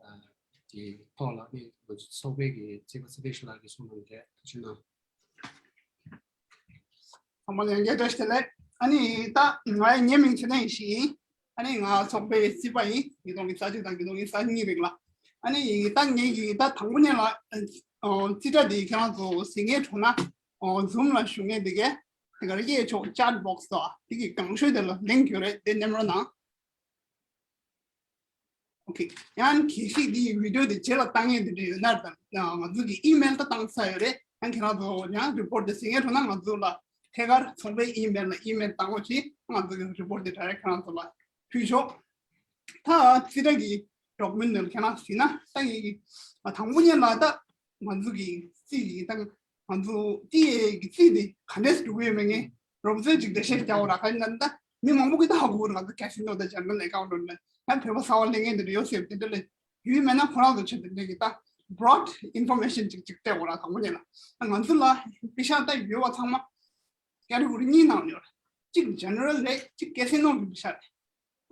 ཨ་ གི་ཐོག་ལ་ནི་ང་ཚོ་ཚོགས་པའི་གི་རྩིས་པ་ཚེ་བརྟན་ལགས་ཀྱིས་གསུངས་གནང་བ་དེ་ཐུགས་རྗེ་གནང་། ཚང་མ་ལ་ཡང་བསྐྱར་བཀྲ་ཤིས་བདེ་ལེགས། ཨ་ནི་ད་ང་ཡི་ངའི་མིང་ཚེ་བརྟན་ཡེ་ཤེས་ཡིན། ཨ་ནི་ང་ཚོགས་པའི་རྩིས་པ་ཡིན། ཉིས་སྟོང་ཉི་ཤུ་རྩ་གཅིག་དང་ཉིས་སྟོང་ཉི་ཤུ་རྩ་གཉིས་རིང་ལ། ཨ་ནི་ད་ངེད་ཀྱི་ད་དང་པོ་ཉིད་ལ་ཨ་རྩིས་ཁྲ་འདི་ཁྱེད་རང་ཚོ་གཟིགས་མཁན་བྱུང་ན་ཨ་Zoom་ལ་ཞུགས་མཁན་འདི་གས་དེ་གར་གཡས་ཕྱོགས་chat box་དང་དེ་གི་གང་ཤོས་དེ་ལ་link་ཡོད་རེད། དེ་མནན་རོགས་གནང་། ཨོ་ཁེ། ཡང་གལ་སྲིད་འདི་video་འདི་རྗེས་ལ་བཏང་ཡས་འདི་འདྲ་ཡོད་ན་དང་ང་ཚོ་གི་email་ད་བཏང་ཚར་ཡོད་རེད། ཡང་ཁྱེད་རང་ཚོ་ཡང་report་འདི་གཟིགས་མཁན་བྱུང་ན་ང་ཚོ་ལ་ཐད་ཀར་ཚོགས་པའི་email་ལ་email་བཏང་རོགས་གྱིས། ང་ཚོ་གི་report་འདི་direct་ཁྱེད་རང་ཚོ་ལ་ཕུལ་ཆོག་ད་རྩིས་ཁྲ་གི་document་འདི་ལ་ཁྱེད་རང་གཟིགས་ན་ད་ངེད་ཀྱི་དང་པོ་ཉིད་ལ་ད་ང་ཚོ་གི་རྩིས་ཀྱི་ད་ང་ཚོ་རྩིས་ཀྱི་རྩིས་འདི་ག་འདྲས་འགྲོ་གི་ཡོད་མེད་ངས་རོབ་ཙམ་ཅིག་འགྲེལ་བཤད་རྒྱག་འོ་ར། ག་ཡིན་ན་ད་མི་མང་པོ་གི་ད་ཧ་གོ་གི་རེད། ང་ཚོ་casino་དང་general account་ནས་ད་བོད་པ་གསར་པ་སླེབས་མཁན་འདི་འདྲ་ཡོད་ཟེར་དེ་འདྲ་ལས་ཡུལ་མེད་ན་ཁོ་རང་ཚོ་ཆེད་དུ་འདྲ་གི་ད་broad information་ཅིག་ཅིག་སྤྲད་འོ་ར། དང་པོ་ཉིད་ལ་ང་ཚོ་ལ་པེ་ཤག་ད་ཡོད་པ་ཚང་མ་category་གཉིས་ནང་ཡོད་རེད། གཅིག་general་རེད། གཅིག་casino་གི་པེ་ཤག་རེད།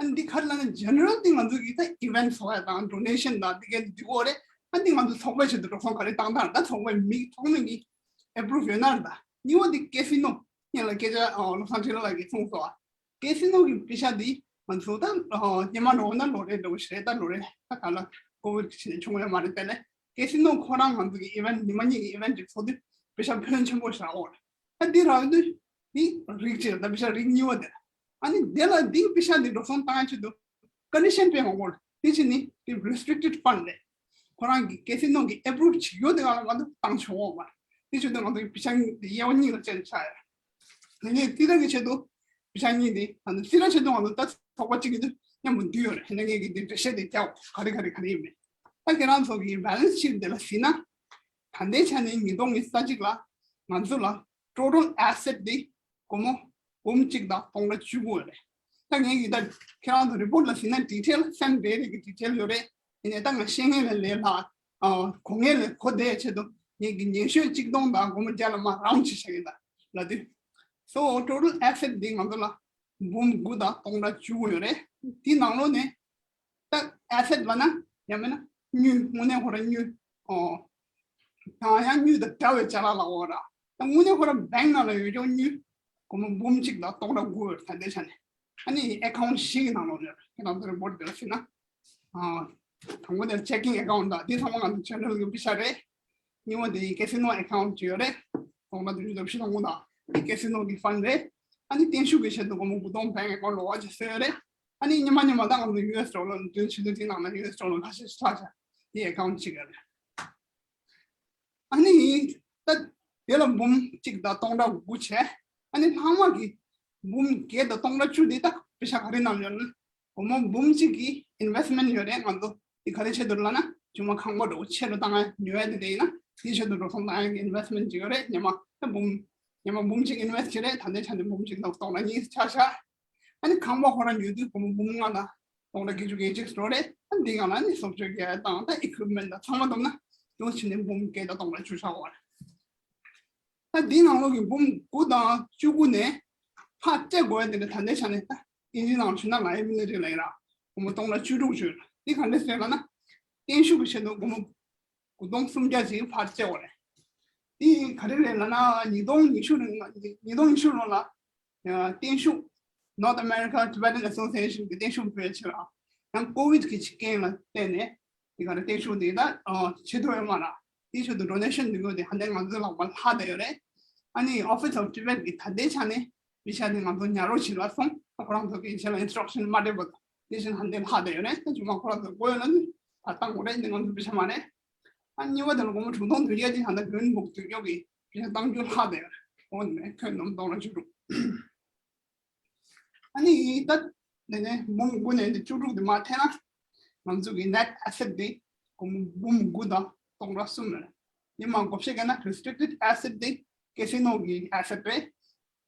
ཨ་འདི་ག་རེ་ལབ་ན་general་འདི་ང་ཚོ་གི་ད་event་བཟོ་ཡ་དང་donation་དང་འདི་གའི་འདི་གོ་རེད། ཨ་འདི་ང་ཚོ་ཚོགས་པའི་ཆེད་དུ་འགྲོ་སོང་ག་རེ་བཏང་དང་ད་ཚོགས་པའི་མི་ཚོགས་མི་གི་approve་ཡོད་ན་རེད། ད་གཉིས་པ་འདི་casino་ཉིད་ལ་སྐད་ཆ་ཨ་བློ་བཟང་ཁྲི་ལོ་ལགས་ཀྱིས་གསུངས་སོང་། ཨ་casino་གི་པེ་ཤག་འདི་ང་ཚོ་ད་ཨ་སྔོན་མ་འགྲོ་ན་ལོ་རེ་འགྲོ་གི་ཞེས་ད་ལོ་རེ་ད་ག་ལ་COVID་གི་ཆེད་ནས་བྱུང་ཡོད་མ་རེད། དེ་ནས་casino་ཁོ་རང་ང་ཚོ་གི་event་ཉི་མ་གཉིས་ཀྱི་event་ཅིག་བཟོ་དུས་པེ་ཤག་ཕོན་ཆེན་པོ་ཞིག་རག་འོ་རེད། ཨ་འདི་རག་དུས་འདི་རིགས་གཅིག་ད་པེ་ཤག་རིགས་གཉིས་པ་དེ། ཨ་ནི་དེ་ལ་འདི་པེ་ཤག་འདི་འགྲོ་སོང་བཏང་ཡ་ཆེད་དུ་condition་སྤེལ་མ་དགོས། དེ་ཕྱིན་ནི་དེ་restricted fund་རེད། ཁོ་རང་གི་casino་གི་approve་བྱེད་ཡོད་དེ་ག་ལ་ང་ཚོ་བཏང་ཆོག་འོ་མ་རེད། དེ་ཆེད་དུ་ང་ཚོ་གི་པེ་ཤག་འདི་དབྱེ་བ་གཉིས་ལ་བཅད་ཆགས་ཡ། ང་ངས་རྩིས་ཁྲ་གི་ཆེད་དུ་པེ་ཤག་གཉིས་འདི་ཨ་ནི་རྩིས་ཁྲ་ཆེད་དུ་ང་ཚོ་ད་ཚོགས་པ་གཅིག་གི་དུ་མཉམ་པོ་འདུས་ཡོད་རེད། ཧེ་ན་ངས་གི་འདི་འགྲེལ་བཤད་དེ་རྒྱག་ག་རེ་ག་རེ་ག་རེ་ཡིན་མེད། ད་ཁྱེད་རང་ཚོ་གི་balance sheet་འདི་ལ་གཟིགས་ན་ད་ལྟའི་ཆ་ནས་ཉིས་སྟོང་ཉི་ཤུ་རྩ་གཅིག་ལ་ང་ཚོ་ལ་total asset་འདི་སྒོར་མོ་འབུམ་གཅིག་དང་སྟོང་ཕྲག་བཅུ་དགུ་རེད། ད་ངས་ཡི་ད་ཁྱེད་རང་ཚོ་report་ལ་གཟིགས་ན་detail་སེམས་རེ་རེ་གི་detail་ཡོད་རེད། ཡིན་ནའི་ད་ང་བཤད་མཁན་ལས་ལས་སླ། ཨ་གོ་མཁན་ལས་གོ་བདེ་ཆེད་དུ་ངས་གི་ཉེ་ཤོས་གཅིག་སྟོང་དང་སྒོར་མོ་བརྒྱ་ལ་མར་round་བྱེད་བྱེད་ཀྱི་ད་ལབ་དུས། So total asset་འདི་ང་ཚོ་ལ་འབུམ་དགུ་དང་སྟོང་ཕྲག་བཅུ་དགུ་ཡོད་རེད། དེའི་ནང་ལོགས་ནས་ད་asset་ལབ་ན་ཡང་མིན་ན་དངུལ་དངོས་གནས་ཁོ་རང་དངུལ་ཨོ། ད་ཡང་དངུལ་དང་འདྲ་བའི་ཅ་ལག་ལ་འོ་ར། ད་དངོས་གནས་ཁོ་རང་bank་ནང་ལ་ཡོད་ཀྱང་དངུལ་སྒོར་མོ་འབུམ་གཅིག་དང་སྟོང་ཕྲག་དགུ་ཡོད་ད་ལྟའི་ཆ་ནས། ཨ་ནི་account་བཞི་གི་ནང་ལོགས་ནས་ཁྱེད་རང་ཚོ་report་དེ་ལ་ཕྱིན་ན། ཨ་དང་པོ་དེ་checking account་དང་དེ་ཚང་མ་ང་ཚོ་general་གི་པེ་ཤག་རེད། གཉིས་པ་དེ་casino account་ཅིག་ཡོད་རེད། སྟོང་ཕྲག་བདུན་ཅུ་དོན་བཞི་དང་དགུ་དང་དེ་casino་གི་fund་རེད། ཨ་ནི་བརྟན་བཞུགས་ཀྱི་ཆེད་དུ་སྒོར་མོ་དགུ་སྟོང་bank account་ལོགས་ཀ་ཅིག་བཟོས་ཡོད་རེད། ཨ་ནི་ཉི་མ་ཉི་མ་ད་ང་ཚོ་US dollar་ལ་དོན་ཆེ་དོན་དེ་ནང་ན་US dollar་ཁ་ཤས་ཤིག་ཆགས་ཤག་དེ་account་གཅིག་ཡོད་རེད། ཨ་ནི་ད་དེ་ལ་འབུམ་གཅིག་དང་སྟོང་ཕྲག་དགུ་བྱས། ཨ་ནི་ལྷག་མ་གི་འབུམ་བརྒྱད་དང་སྟོང་ཕྲག་བཅུ་དེ་ད་པེ་ཤག་ག་རེ་ནང་ཡོད་ན། སྒོར་མོ་འབུམ་གཅིག་གི་investment་ཡོད་རེད། ང་ཚོ་དེ་ག་རེ་ཆེད་དུ་ལབ་ན་ཆུང་མ་ཁང་པ་འདྲ་བོ་ཆེ་རུ་བཏང་ཡ་ཉོ་ཡ་དེ་དེ་ཡིན་ན་དེའི་ཆེད་དུ་འགྲོ་སོང་བཏང་ཡ་གི་investment་ཅིག་ཡོད་རེད། ཉི་མ་ད་འབུམ་ཉི་མ་འབུམ་གཅིག་invest་བྱས་རེད། ད་ལྟའི་ཆ་ནས་འབུམ་གཅིག་དང་སྟོང་ཕྲག་གཉིས་ཆགས་ཤག་ཨ་ནི་ཁང་པ་ཁོ་རང་ཉོ་དུས་སྒོར་མོ་འབུམ་ལྔ་དང་སྟོང་ཕྲག་བརྒྱད་ཅུ་གྱ་གཅིག་འགྲོ་རེད། ཨ་ནི་འདི་སྒང་ལ་ནི་གསོག་བཅོས་རྒྱག་ཡ་དང་ད་equipment་དང་ཚང་མ་བསྡོམས་ན་ཡོངས་བྱས་ནས་འབུམ་བརྒྱད་དང་སྟོང་ཕྲག་བཅུ་ཆགས་ཡོད་རེད། ད་འདིའི་ནང་ལོགས་ཀྱི་འབུམ་དགུ་དང་བཅུ་དགུ་ནས་ཕར་སྤྲད་དགོས་ཡ་དེ་འདྲ་ད་ལྟའི་ཆ་ནས་ད་ཨིན་ཇི་ནང་ཞུས་ན་liability་ལབ་ཡིན་ར། སྒོར་མོ་སྟོང་ཕྲག་བཅུ་དྲུག་བྱོས་ར། འདི་ག་འདྲ་ཟེར་ལབ་ན་བརྟན་བཞུགས་ཀྱི་ཆེད་དུ་སྒོར་མོ་དགུ་སྟོང་སུམ་བརྒྱ་ཅིག་ཕར་སྤྲད་དགོས་རེད། འདི་ག་རེ་རེད་ལབ་ན་ཉིས་སྟོང་ཉི་ཤུ་ཉིས་སྟོང་ཉི་ཤུ་ལོ་ལ་བརྟན་བཞུགས་North America Tibetan Association་གི་བརྟན་བཞུགས་ཕུལ་ཕྱིར་ཡང་COVID་གི་རྐྱེན་ལ་བརྟེན་ནས་དེ་ག་རེ་བརྟན་བཞུགས་དེ་ད་བྱེད་ཐུབ་ཡོད་མ་རེད། དེའི་ཆེད་དུ་donation་འདི་ངོས་དེ་ཧ་ལས་ང་ཚོའི་ལག་པར་ལྷག་བསྡད་ཡོད་རེད། ཨ་ནི་Office of Tibet་གི་ད་ལྟའི་ཆ་ནས་པེ་ཤག་དེ་ང་ཚོ་ཉར་རོགས་བྱེད་ལ་སོང་ཁོ་རང་ཚོ་གི་ཆེད་ལ་instruction་མ་སྤྲད་པ་དང་དེ་བཞིན་ཧ་ལས་ལྷག་བསྡད་ཡོད་རེད། ད་ཅུང་མ་ཁོ་རང་ཚོ་དགོས་ཡོད་ན་ནི་ད་བཏང་དགོས་རེད། འདི་ང་ཚོ་པེ་ཤག་མ་རེད། ཨ་གཉིས་པ་དེ་ལ་སྒོར་མོ་དྲུག་སྟོང་བདུན་བརྒྱ་ཅིག་ཧ་ད་གོན་འབུག་དུས་ཀྱོག་གི་ཕྱིར་བཏང་རྒྱུ་ལྷག་དེ་འོ་ནས་ཁྱོན་ནམ་སྟོང་ལ་བཅུ་དྲུག་ཨ་ནི་ད་དེ་ནས་འབུམ་དགུ་ནས་འདི་བཅུ་དྲུག་དེ་མར་ཐེ་ན་ང་ཚོ་གི་net asset་དེ་སྒོར་མོ་འབུམ་དགུ་དང་སྟོང་ཕྲག་གསུམ་རེད། ཡིན་མ་བགོ་བཤའ་བརྒྱབ་ན་restricted asset་དེ་casino་གི་asset་རེད།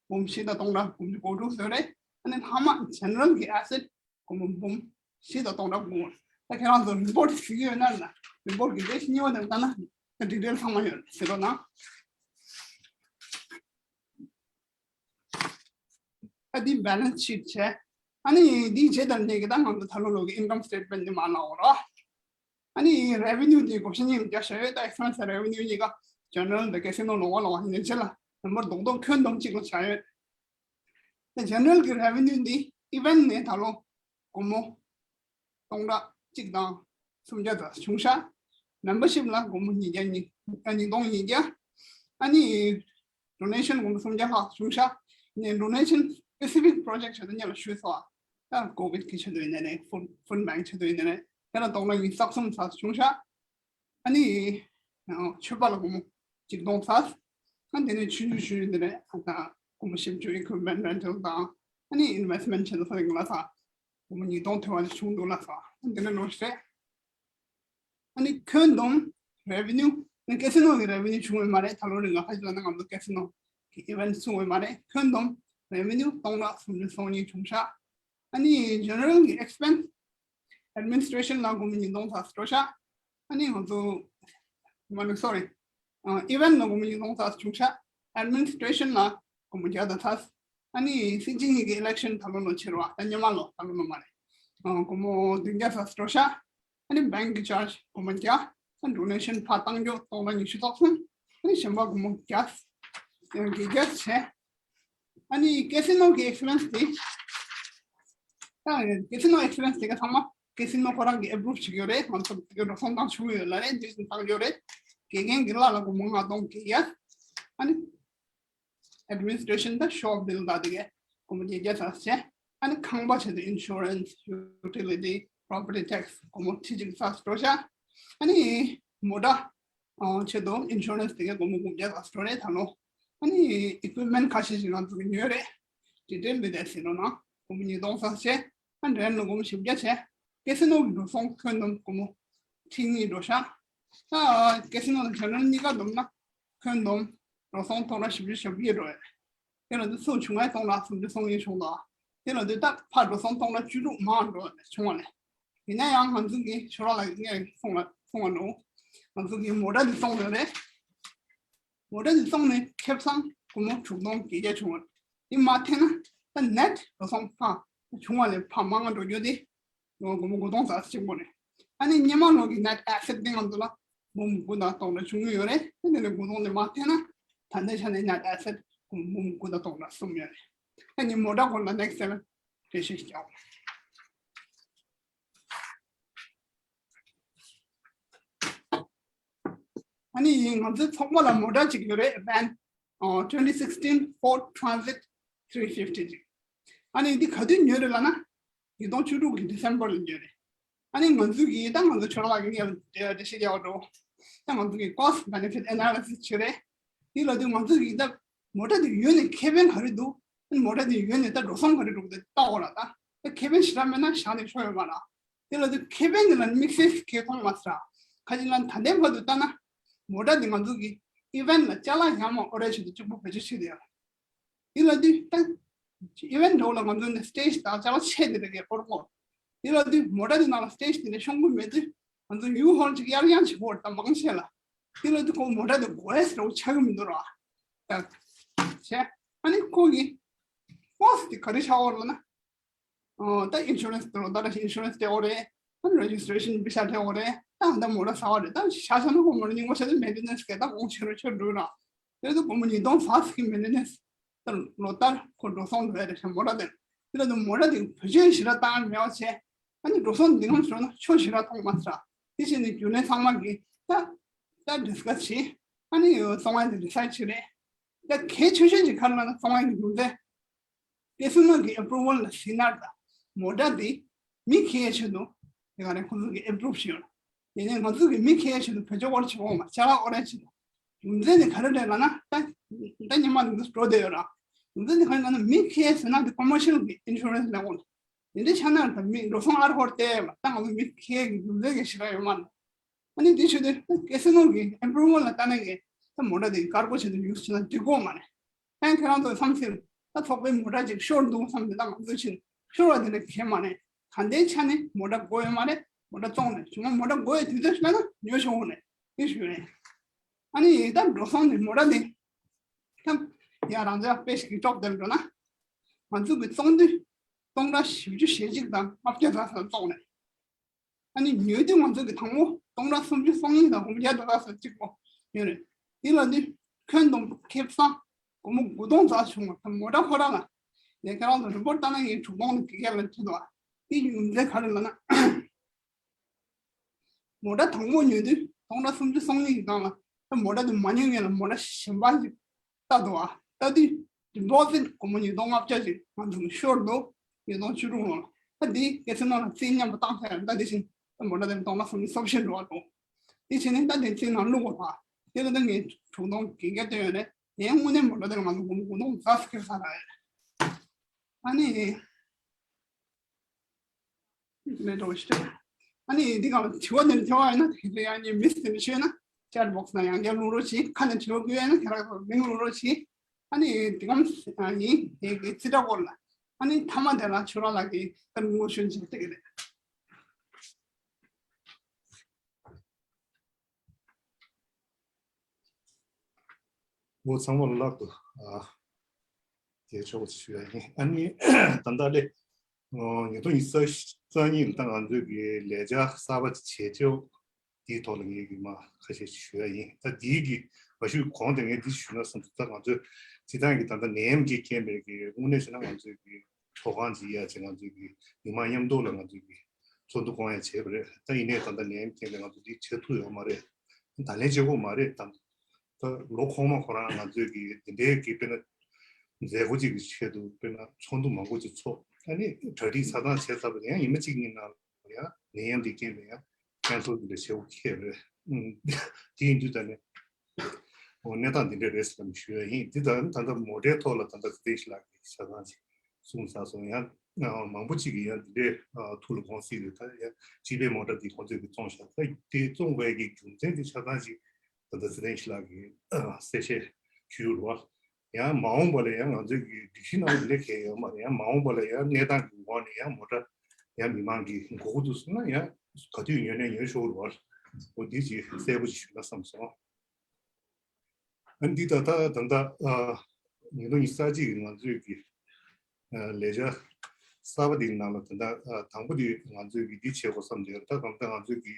འབུམ་བཞི་དང་སྟོང་ཕྲག་དགུ་བཅུ་གོ་དྲུག་ཟེར་རེད། ཨ་ནི་ལྷག་མ་general་གི་asset་སྒོར་མོ་འབུམ་བཞི་དང་སྟོང་ཕྲག་དགུ། ད་ཁྱེད་རང་ཚོ་report་གཟིགས་ཡོད་ན་ལ་report་གི་page་གཉིས་པ་དེ་ལྟ་ན་ད་detail་ཚང་མ་ཡོད་ཟེར་རོགས་གནང་། ད་འདི་balance sheet་བྱས། ཨ་ནི་འདིའི་རྗེས་དང་ནས་ཀྱི་ད་ང་ཚོ་ད་ལོ་ལོ་གི་income statement་འདི་མ་ལ་འོ་རོགས། ཨ་ནི་revenue་འདི་བགོ་བཤའ་གཉིས་བརྒྱབ་བཞག་ཡོད། ད་expense་revenue་གཉིས་ཀ་general་དང་casino་ལོགས་ལོགས་ཡིན་ནའི་ཆེ་ལ་number་རྡོག་རྡོག་ཁྱོན་བསྡོམས་གཅིག་ལ་བཞག་ཡོད། ད་general་གི་revenue་འདི་event་ནས་ད་ལོ་སྒོར་མོ་སྟོང་ཕྲག་གཅིག་དང་སུམ་བརྒྱ་ཙམ་བྱུང་ཤག membership་ལ་སྒོར་མོ་ཉིས་བརྒྱ་ཉིས་ཉིས་སྟོང་ཉིས་བརྒྱ། ཨ་ནི་donation་སྒོར་མོ་སུམ་བརྒྱ་ལྷག་བྱུང་ཤག་ནས་donation་specific project་ཆེད་དུ་ཉེ་ལ་ཞུས་སོ། ད་COVID་གི་ཆེད་དུ་ཡིན་ནའི་food food bank་ཆེད་དུ་ཡིན་ནའི་དེ་ལ་སྟོང་ཕྲག་ཉི་ཤུ་རྩ་གསུམ་ཙམ་བྱུང་ཤག་ཨ་ནི་ཨ་མཆོད་པ་ལ་སྒོར་མོ་གཅིག་སྟོང་ཙམ། ཨ་དེ་ནས་ཆུང་ཆུང་ཆུང་ཆུང་དེ་ནས་ཨ་ད་སྒོར་མོ་བཞི་བཅུ་equipment rental་དང་ཨ་ནི་investment་ཆེད་དུ་ས་ཡིན་ལ་ས་སྒོར་མོ་ཉིས་སྟོང་ཐེ་བ་ཅིག་བྱུང་འདུག་ལ་ས་ཨ་དེ་ནས་ནོར་ཤེས། ཨ་ནི་ཁྱོན་བསྡོམས་revenue་ནི་casino་གི་revenue་བྱུང་བས་མ་རེད། ད་ལོ་རིང་ལ་ཁ་ཅིག་ལ་ན་ང་ཚོ་casino་གི་event་བྱུང་བས་མ་རེད། ཁྱོན་བསྡོམས་revenue་སྟོང་ཕྲག་སུམ་ཅུ་སོ་གཉིས་བྱུང་ཤག་ཨ་ནི་general་གི་expense administration་ལ་སྒོར་མོ་ཉིས་སྟོང་ཙམ་སྤྲོད་ཤག་ཨ་ནི་ང་ཚོ་མ་ནུ་sorry་ཨ་event་ལ་སྒོར་མོ་ཉིས་སྟོང་ཙམ་བྱུང་ཤག administration་ལ་སྒོར་མོ་བརྒྱ་དང་ཙམ། ཨ་ནི་སྲིད་སྤྱི་གཉིས་ཀྱི་election་ད་ལོ་ལོ་ཕྱིར་བ་ད་སྔོན་མ་ལོ་ད་ལོ་ལོ་མ་རེད། ཨ་སྒོར་མོ་བདུན་བརྒྱ་ཙམ་སྤྲོད་ཤག་ཨ་ནི་bank་གི་charge་སྒོར་མོ་བརྒྱ། ཨ་donation་ཕར་བཏང་རྒྱུ་སྟོང་ཕྲག་ཉི་ཤུ་རྩ་གསུམ། ཨ་ནི་གཞན་པ་སྒོར་མོ་བརྒྱ། ཡང་བརྒྱད་བརྒྱ་བྱས། ཨ་ནི་casino་གི་expense་དེ། ད་casino་expense་དེ་ག་ཚང་མ་casino་ཁོ་རང་གིས་approve་བྱེད་ཀྱི་ཡོད་རེད། ང་ཚོ་འགྲོ་སོང་བཏང་ཆོག་གི་ཡོད་ལ་རེད། འདི་བཏང་ཡོད་རེད། དགེ་རྒན་གྱི་གླ་ལ་སྒོར་མོ་ལྔ་སྟོང་བརྒྱད་བརྒྱ། ཨ་ནི་administration་དང་shop bill་དང་དེ་གའི་སྒོར་མོ་བརྒྱད་བརྒྱ་ཙམ་བྱས། ཨ་ནི་ཁང་པ་ཆེད་དུ་insurance, utility, property tax་སྒོར་མོ་ཁྲི་གཅིག་ཙམ་སྤྲོད་ཤག་ཨ་ནི་མོ་ཊ་ཨ་ཆེད་དུ་insurance་དེ་གའི་སྒོར་མོ་དགུ་བརྒྱ་ཙམ་སྤྲོད་རེད་ད་ལོ། ཨ་ནི་equipment་ཁ་ཤས་ཤིག་ང་ཚོ་གི་ཉོས་རེད། detail་མི་བསྡད་ཟིན་རོགས་གནང་། སྒོར་མོ་ཉིས་སྟོང་ཙམ་བྱས། ཨ་rent་ལ་སྒོར་མོ་བཞི་བརྒྱ་བྱས། casino་གི་འགྲོ་སོང་ཁྱོན་བསྡོམས་སྒོར་མོ་ཁྲི་གཉིས་འགྲོ་ཤག་ཨ་casino་དང་general་གཉིས་ཀ་བསྡོམས་ན་ཁྱོན་བསྡོམས་འགྲོ་སོང་སྟོང་ཕྲག་བཞི་བཅུ་ཞེ་དགུ་འགྲོ་ཡོད་རེད། དེ་ལ་དུས་ཚོད་བྱུང་བའི་སྟོང་ཕྲག་སུམ་ཅུ་སོ་གཉིས་བྱུང་དང་། དེ་ལ་དུས་ད་ཕར་འགྲོ་སོང་སྟོང་ཕྲག་བཅུ་དྲུག་མང་འགྲོ་བྱུང་བ་ལས། ཡིན་ན་ཡང་ང་ཚོ་གི་ཆོས་ར་ལ་ངས་གསུང་ལ་གསུང་བ་འགྲོ། ང་ཚོ་གི་མོ་ཊ་འདི་བཙོང་ནས་རེད། མོ་ཊ་འདི་བཙོང་ནས་ཁེ་བཟང་སྒོར་མོ་དྲུག་སྟོང་བརྒྱད་བརྒྱ་བྱུང་བ། འདི་མ་འཐེན་ན་ད་net་འགྲོ་སོང་ཕར་བྱུང་བ་ལས་ཕར་མང་བ་འགྲོ་རྒྱུ་དེ། ལོ་སྒོར་མོ་དགུ་སྟོང་ཙམ་གཅིག་པོ་རེད། ཨ་ནི་སྔོན་མ་ལོ་གི་net asset་དེ་ང་ཚོ་ལ་སྒོར་མོ་དགུ་དང་སྟོང་ཕྲག་བྱུང་གི་ཡོད་རེད། ཨ་ནི་དགུ་སྟོང་དེ་མ་འཐེན་ན་ད་ལྟའི་ཆ་ནས་net asset་སྒོར་མོ་དགུ་དང་སྟོང་ཕྲག་གསུམ་ཡོད་རེད། ཨ་ནི་མོ་ཊ་སྐོར་ལ་next time་འགྲེལ་བཤད་ཞིག་རྒྱག་ཨ་ནི་ང་ཚོའི་ཚོགས་པ་ལ་མོ་ཊ་གཅིག་ཡོད་རེད། van ཨ་twenty sixteen Ford Transit three fifty་ཅིག་ཨ་ནི་འདི་ག་དུས་ཉོས་རེད་ལབ་ན། ཉིས་སྟོང་བཅུ་དྲུག་གི་December་ལ་ཉོས་རེད། ཨ་ནི་ང་ཚོས་ཀྱིས་ད་ང་ཚོ་ཆོས་ར་ལགས་ཀྱི་ངས་འགྲེལ་བཤད་རྒྱག་འགྲོ། ད་ང་ཚོ་གིས་cost benefit analysis་བྱེད་རེད། དེ་ལ་དུས་ང་ཚོ་གིས་ད་མོ་ཊ་དེ་ཡོད་ནས་ཁེ་ཕན་ག་རེ་འདུག་ཨ་ནི་མོ་ཊ་དེ་ཡོད་ནས་ད་འགྲོ་སོང་ག་རེ་འགྲོ་གི་འདུག་ལྟ་འོ་ལ་ད། ད་ཁེ་ཕན་ཞེ་དྲག་མེད་ན་བཞག་ནས་ཆོག་ཡོད་མ་རེད། དེ་ལ་དུས་ཁེ་ཕན་དེ་ལ་དམིགས་བསལ་ཁེ་མཐོང་མ་ཟེར། ཁ་ཅིག་ལ་ད་ལྟའི་བར་དུ་ལྟ་ན། མོ་ཊ་དེ་ང་ཚོ་གིས་event་ལ་ཅ་ལག་ཡང་མ་དབོར་རེ་བྱེད་དུ་གཅིག་པུ་བེད་སྤྱོད་བྱེད་དེ་ཡོད། དེ་ལ་དུས་ད། event་འགྲོ་ལ་ང་ཚོ་ནས་stage་དང་ཅ་ལག་ཆེ་དེ་རེ་གས་དབོར་གོ། དེ་ལ་དུས་མོ་ཊ་དེ་ནང་ལ་stage་དེ་ནས་ཤོང་གི་མེད་དུས་ང་ཚོ་U-Haul་ཅིག་གཡར་ཡང་བྱེད་དགོས་རེད་ད་མང་ཆེ་ལ། དེ་ལ་དུས་ཁོ་མོ་ཊ་དེ་དགོས་ཡས་རོགས་ཆགས་གི་མི་འདུག་ར། ད། བྱས། ཨ་ནི་ཁོ་གི་cost་དེ་ག་རེ་ཆགས་འོར་ལ་ན། ཨོ་ད་insurance་དེ་ལོ་ད་ར་insurance་སྤྲད་འོ་རེད། ད་registration་པེ་ས་སྤྲད་འོ་རེད། ད་ད་མོ་ཊ་ཟ་བ་རེད། ད་ཤ་ཤ་ན་ཁོ་མོ་རྙིང་པ་ཆ་དེ་maintenance་གས་ད་གོང་ཆེ་རུ་ཆེ་རུ་འགྲོ་ར། དེ་ཚོ་སྒོར་མོ་ཉིས་སྟོང་ཙམ་གི་maintenance་ད་ལོ་ལྟར་ཁོ་འགྲོ་སོང་འགྲོ་ཡ་རེད་ཤ་མོ་ཊ་དེ། དེ་ལ་དུ་མོ་ཊ་དེ་བེད་སྤྱོད་ཞེ་དྲག་བཏང་མེད་པ་བྱས། ཨ་ནི་འགྲོ་སོང་འདི་ངམ་ཤོར་ན་ཆོ་ཞེ་དྲག་མཐོང་མ་ཚར། དེ་བྱས་ནས་རྒྱུན་ལས་ཚང་མ་གི་ད་ད་discuss་བྱས། ཨ་ནི་ཚོང་ཨ་དེ་decide་བྱས་རེད། ད་གལ་ཆེ་ཤོས་ཅིག་ག་རེ་ལབ་ན་ཚོང་ཨ་གི་རྒྱུ་མཚན། casino་གི་approval་ལ་ཟིན་ན་ད་མོ་ཊ་འདི་མི་ཁེ་ཡའི་ཆེད་དུ་དེ་ག་རེ་ཁོང་ཚོ་གི་approve་བྱས་ཡོད། དེ་ནས་ང་ཚོ་གི་མི་ཁེ་ཡའི་ཆེད་དུ་བེད་སྤྱོད་སྐོར་བྱེད་འོང་མ་ཅ་ལག་ཨོ་རེ་ཆེད་དུ་རྒྱུ་མཚན་ནི་ག་རེ་རེད་ལབ་ན་ད་ད་ཉི་མ་འདི་འགྲོ་བསྡད་ཡོད་ར། རྒྱུ་མཚན་ནི་ག་རེ་ལབ་ན་མི་ཁེ་ཡའི་ཟིན་ན་འདི་commercial་གི་insurance་ལེན་འོང་། དེ་འདྲའི་ཆ་ན་ད་མི་འགྲོ་སོང་ཨར་ཧོར་ཏེ་ལ་ད་ང་ཚོ་མི་ཁེ་ཡའི་གི་རྒྱུ་མཚན་གི་ཞེ་དྲག་ཡོད་མ་རེད། ཨ་ནི་དེ་ཆོས་དེ་casino་གི་approval་ལ་ལྟ་ན་གི་ད་མོ་ཊ་དེ་དཀར་པོ་བྱས་ཏེ་ཡུག་བྱས་ན་འགྲིག་གོ་མ་རེད། ཨན་ཁྱེད་རང་ཚོ་བསམ་ཚུལ་ད་ཚོགས་པའི་མོ་ཊ་ཅིག་ཤོར་འདུག་བསམ་ཚུལ་ད་ང་ཚོ་ཕྱིན་ཤོར་བ་དེ་ལས་གལ་མ་རེད། ག་འདྲའི་ཆ་ནས་མོ་ཊ་དགོས་ཡོད་མ་རེད། མོ་ཊ་བཙོང་ནས་བྱུང་བ་མོ་ཊ་དགོས་ཡོད་དུས་ཚོད་ཤོད་ན་ཉོ་ཆོག་གོ་རེད་དེ་ཞུ་རེད། ཨ་ནི་ད་འགྲོ་སོང་ནས་མོ་ཊ་དེ་ད་ཡ་རང་ཅག་དཔེ་ཞིག་གི་ཅོག་དེར་འགྲོ་ན་ང་ཚོ་གི་བཙོང་དུས་སྟོང་ཕྲག་བཞི་བཅུ་ཞེ་གཅིག་དང་ལྔ་བརྒྱ་ཙམ་བཙོང་ནས། ཨ་ནི་ཉོས་དུས་ང་ཚོ་གི་དང་པོ་སྟོང་ཕྲག་སུམ་ཅུ་སོ་གཉིས་དང་སྒོར་མོ་བརྒྱ་དང་ལྔ་བཅུ་གཅིག་པོ་ཡོད་རེད། དེ་ལ་དུས་ཁྱོན་བསྡོམས་ཁེ་བཟང་སྒོར་མོ་དགུ་སྟོང་ཙམ་བྱུང་བ་དང་མོ་ཊ་ཁོ་རང་ལ་ལས་ཁྱེད་རང་ཚོ་རི་པོར་ཊི་ལྟ་ན་ངས་དྲུག་སྟོང་དང་བརྒྱད་བརྒྱ་ལ་བྲིས་འདུག་དེ་ཡོད་ཚད་ག་རེ་ལབ་ན། མོ་ཊ་དང་པོ་ཉོས་དུས་སྟོང་ཕྲག་སུམ་ཅུ་སོ་གཉིས་ཀྱི་སྒང་ལ་ད་མོ་ཊ་དེ་མ་ཉོས་སྔོན་ལ་མོ་ཊ་གཞན་པ་ཞིག་ལྟ་འདུག་ཨ། ལྟ་དུས་ཌི་པོ་ཟིཊ་སྒོར་མོ་ཉིས་སྟོང་ལྔ་བརྒྱ་ཞིག་ང་ཚོ་ལ་ཤོར་འདུག་ཉིས་སྟོང་བཅུ་དྲུག་ལོ་ལ། ད་འདི་སྐྱེད་ཚལ་ནང་ལ་རྩིས་མཉམ་དུ་བཏང་ཚར་ཡང་ད་དེ་བཞིན་ད་མོ་ཊ་དེ་སྟོང་ཕྲག་སུམ་ཅུ་སོ་བཞི་འགྲོ་བ་འདུག་དེ་བྱས་ནས་ད་དེ་རྩིས་ནང་བླུགས་དགོས་པ། དེ་ལ་ད་ངས་དྲུག་སྟོང་བརྒྱད་བརྒྱ་བཏོན་ཡོད་རེད། ངས་དངོས་གནས་མོ་ཊ་དེ་ལ་ང་ཚོ་སྒོར་མོ་དགུ་སྟོང་ཙམ་ཁེ་བཟང་རག་ཡོད་རེད། ཨ་ནི། མེད་འགྲོ་ཞིག་ཨ་ནི་འདི་ག་ལ་དྲི་བ་འདི་འདྲ་དྲི་བ་ཡིན་ན་དེ་ཚོ་ཡང་ཉིན་མིས་དེ་འདྲ་ཤོད་ན་ཅེཊ་བོག་སི་ནང་ཡང་བསྐྱར་བླུག་རོགས་གྱིས། ཁ་ནས་དྲི་བ་བཀོད་ཡ་ན་ཁྱེད་རང་ཚོ་མིང་བླུག་རོགས་གྱིས། ཨ་ནི་འདི་གམ་ཡིན་དེ་གི་རྩིས་ཁྲ་སྐོར་ལ་ཨ་ནི་མཐའ་མ་དེ་ལ་ཁྱོད་རང་ལ་གི་ད་ངོ་ཤོན་བྱེད་ཀྱི་རེད། འོ་ཚང་མ་ལ་ལག་ཏུ་ཨ་དེ་ཆོག་པ་ཞུ་ཡ་ཡིན། ཨ་ནི་ད་ལྟ་ལས་ཉིས་སྟོང་ཉི་ཤུ་རྩ་གཉིས་ལ་ད་ང་ཚོས་ཀྱི་ལས་འཆར་གསར་པ་ཅིག་བྱེད་ཆོག་དེའི་ཐོག་ལ་ངས་ཀྱི་མ་ཁ་ཤས་ཤིག་ཞུ་ཡ་ཡིན། ད་དེའི་གི་མ་ཞུས་གོང་དེ་ངས་འདི་ཞུས་ན་བསམ་སོང་། ད་ང་ཚོས་སྤྱི་བཏང་གི་ད་ལྟ་ནད་ཡམས་ཀྱི་རྐྱེན་པས་ཀྱི་དངོས་གནས་བྱས་ན་ང་ཚོས་ཀྱི་ཚོགས་ཁང་ཅིག་ཡ་ཅིག་ང་ཚོས་ཀྱི་མི་མང་མཉམ་དུ་ལ་ང་ཚོས་ཀྱི་ཚོགས་འདུ་སྐོང་ཡ་བྱས་པ་རེད། ད་ཡིན་ནའི་ད་ལྟ་ནད་ཡམས་རྐྱེན་པས་ང་ཚོ་འདི་བྱེད་ཐུབ་ཡོད་མ་རེད། ད་ལན་བྱེད་དགོས་མ་རེད། ད་ད་ལོ་གོང་མ་ཁོ་རང་ང་ཚོས་ཀྱི་འདི་འདྲའི་གི་དཔེར་ན་མཛད་སྒོ་ཅིག་གི་ཆེད་དུ་དཔེར་ན་ཚོགས་འདུ་མང་པོ་ཅིག་ཚོགས། ཨ་ནི་གྲ་སྒྲིག་ཆ་ཚང་བྱས་ཚར་བ་ཡང་ཡིན་མ་གཅིག་གཉིས་ནང་ཡང་ནད་ཡམས་འདི་རྐྱེན་པས་ཡང་ཀན་སལ་འདི་འདྲ་བྱེད་དགོས་ཁེལ་རེད། ཨུམ། དེ་ཡིན་དུས་ད་ནི་འོ་གནས་སྟངས་འདི་འདྲ་རེད་ཟེར་ནས་ཞུ་ཡ་ཡིན། འདི་ད་ད་ལྟ་མོ་ཊའི་ཐོག་ལ་ད་ལྟ་ཚེ་བརྟན་ཞི་ལགས་ཀྱིས་ཆ་ཚང་ཅིག་གསུངས་ཚར་སོང་། ཡང་མང་པོ་ཅིག་གིས་ཡང་འདི་འདྲའི་ཐུགས་ལ་དགོངས་སྲིད་རེད། ད་ཡང་སྤྱི་པའི་མོ་ཊ་འདི་ཁོང་ཚོས་ཀྱིས་བཙོང་བཞག་ད་དེ་བཙོང་བའི་གི་རྒྱུ་མཚན་དེ་ཆ་ཚང་ཅིག་ད་ལྟ་ཚེ་བརྟན་ཞི་ལགས་ཀྱིས་གསལ་བཤད་ཞུས་ཡོད་རེད་བ། ཡང་མ་འོངས་པ་ལ་ཡང་ང་ཚོས་ཀྱི་སྒྲིག་གཞི་ནང་ལ་ལས་འགན་ཡོད་མ་རེད། ཡང་མ་འོངས་པ་ལ་ཡང་གནས་སྟངས་ཀྱི་འོག་ནས་ཡང་མོ་ཊ་ཡང་མི་མང་གིས་དགོས་མཁོ་འདུག་ཟེར་ན་ཡང་ག་དུས་ཉོས་ནས་ཉོས་ཆོག་རེད་བ། འོ་འདི་ཅིག་གསལ་པོ་ཅིག་ཞུས་ན་བསམ་སོང་། ཨ་འདི་ད་ལྟ་ད་ལྟ་ཉིས་སྟོང་ཉི་ཤུ་རྩ་གཅིག་གི་ང་ཚོས་ཀྱི་ལས་འཆར་གསར་པ་འདིའི་ནང་ལ་ད་ལྟ་དང་པོ་འདི་ང་ཚོས་ཀྱི་འདི་བྱེད་དགོས་བསམ་དེ་ད་གང་ལྟར་ང་ཚོས་ཀྱི་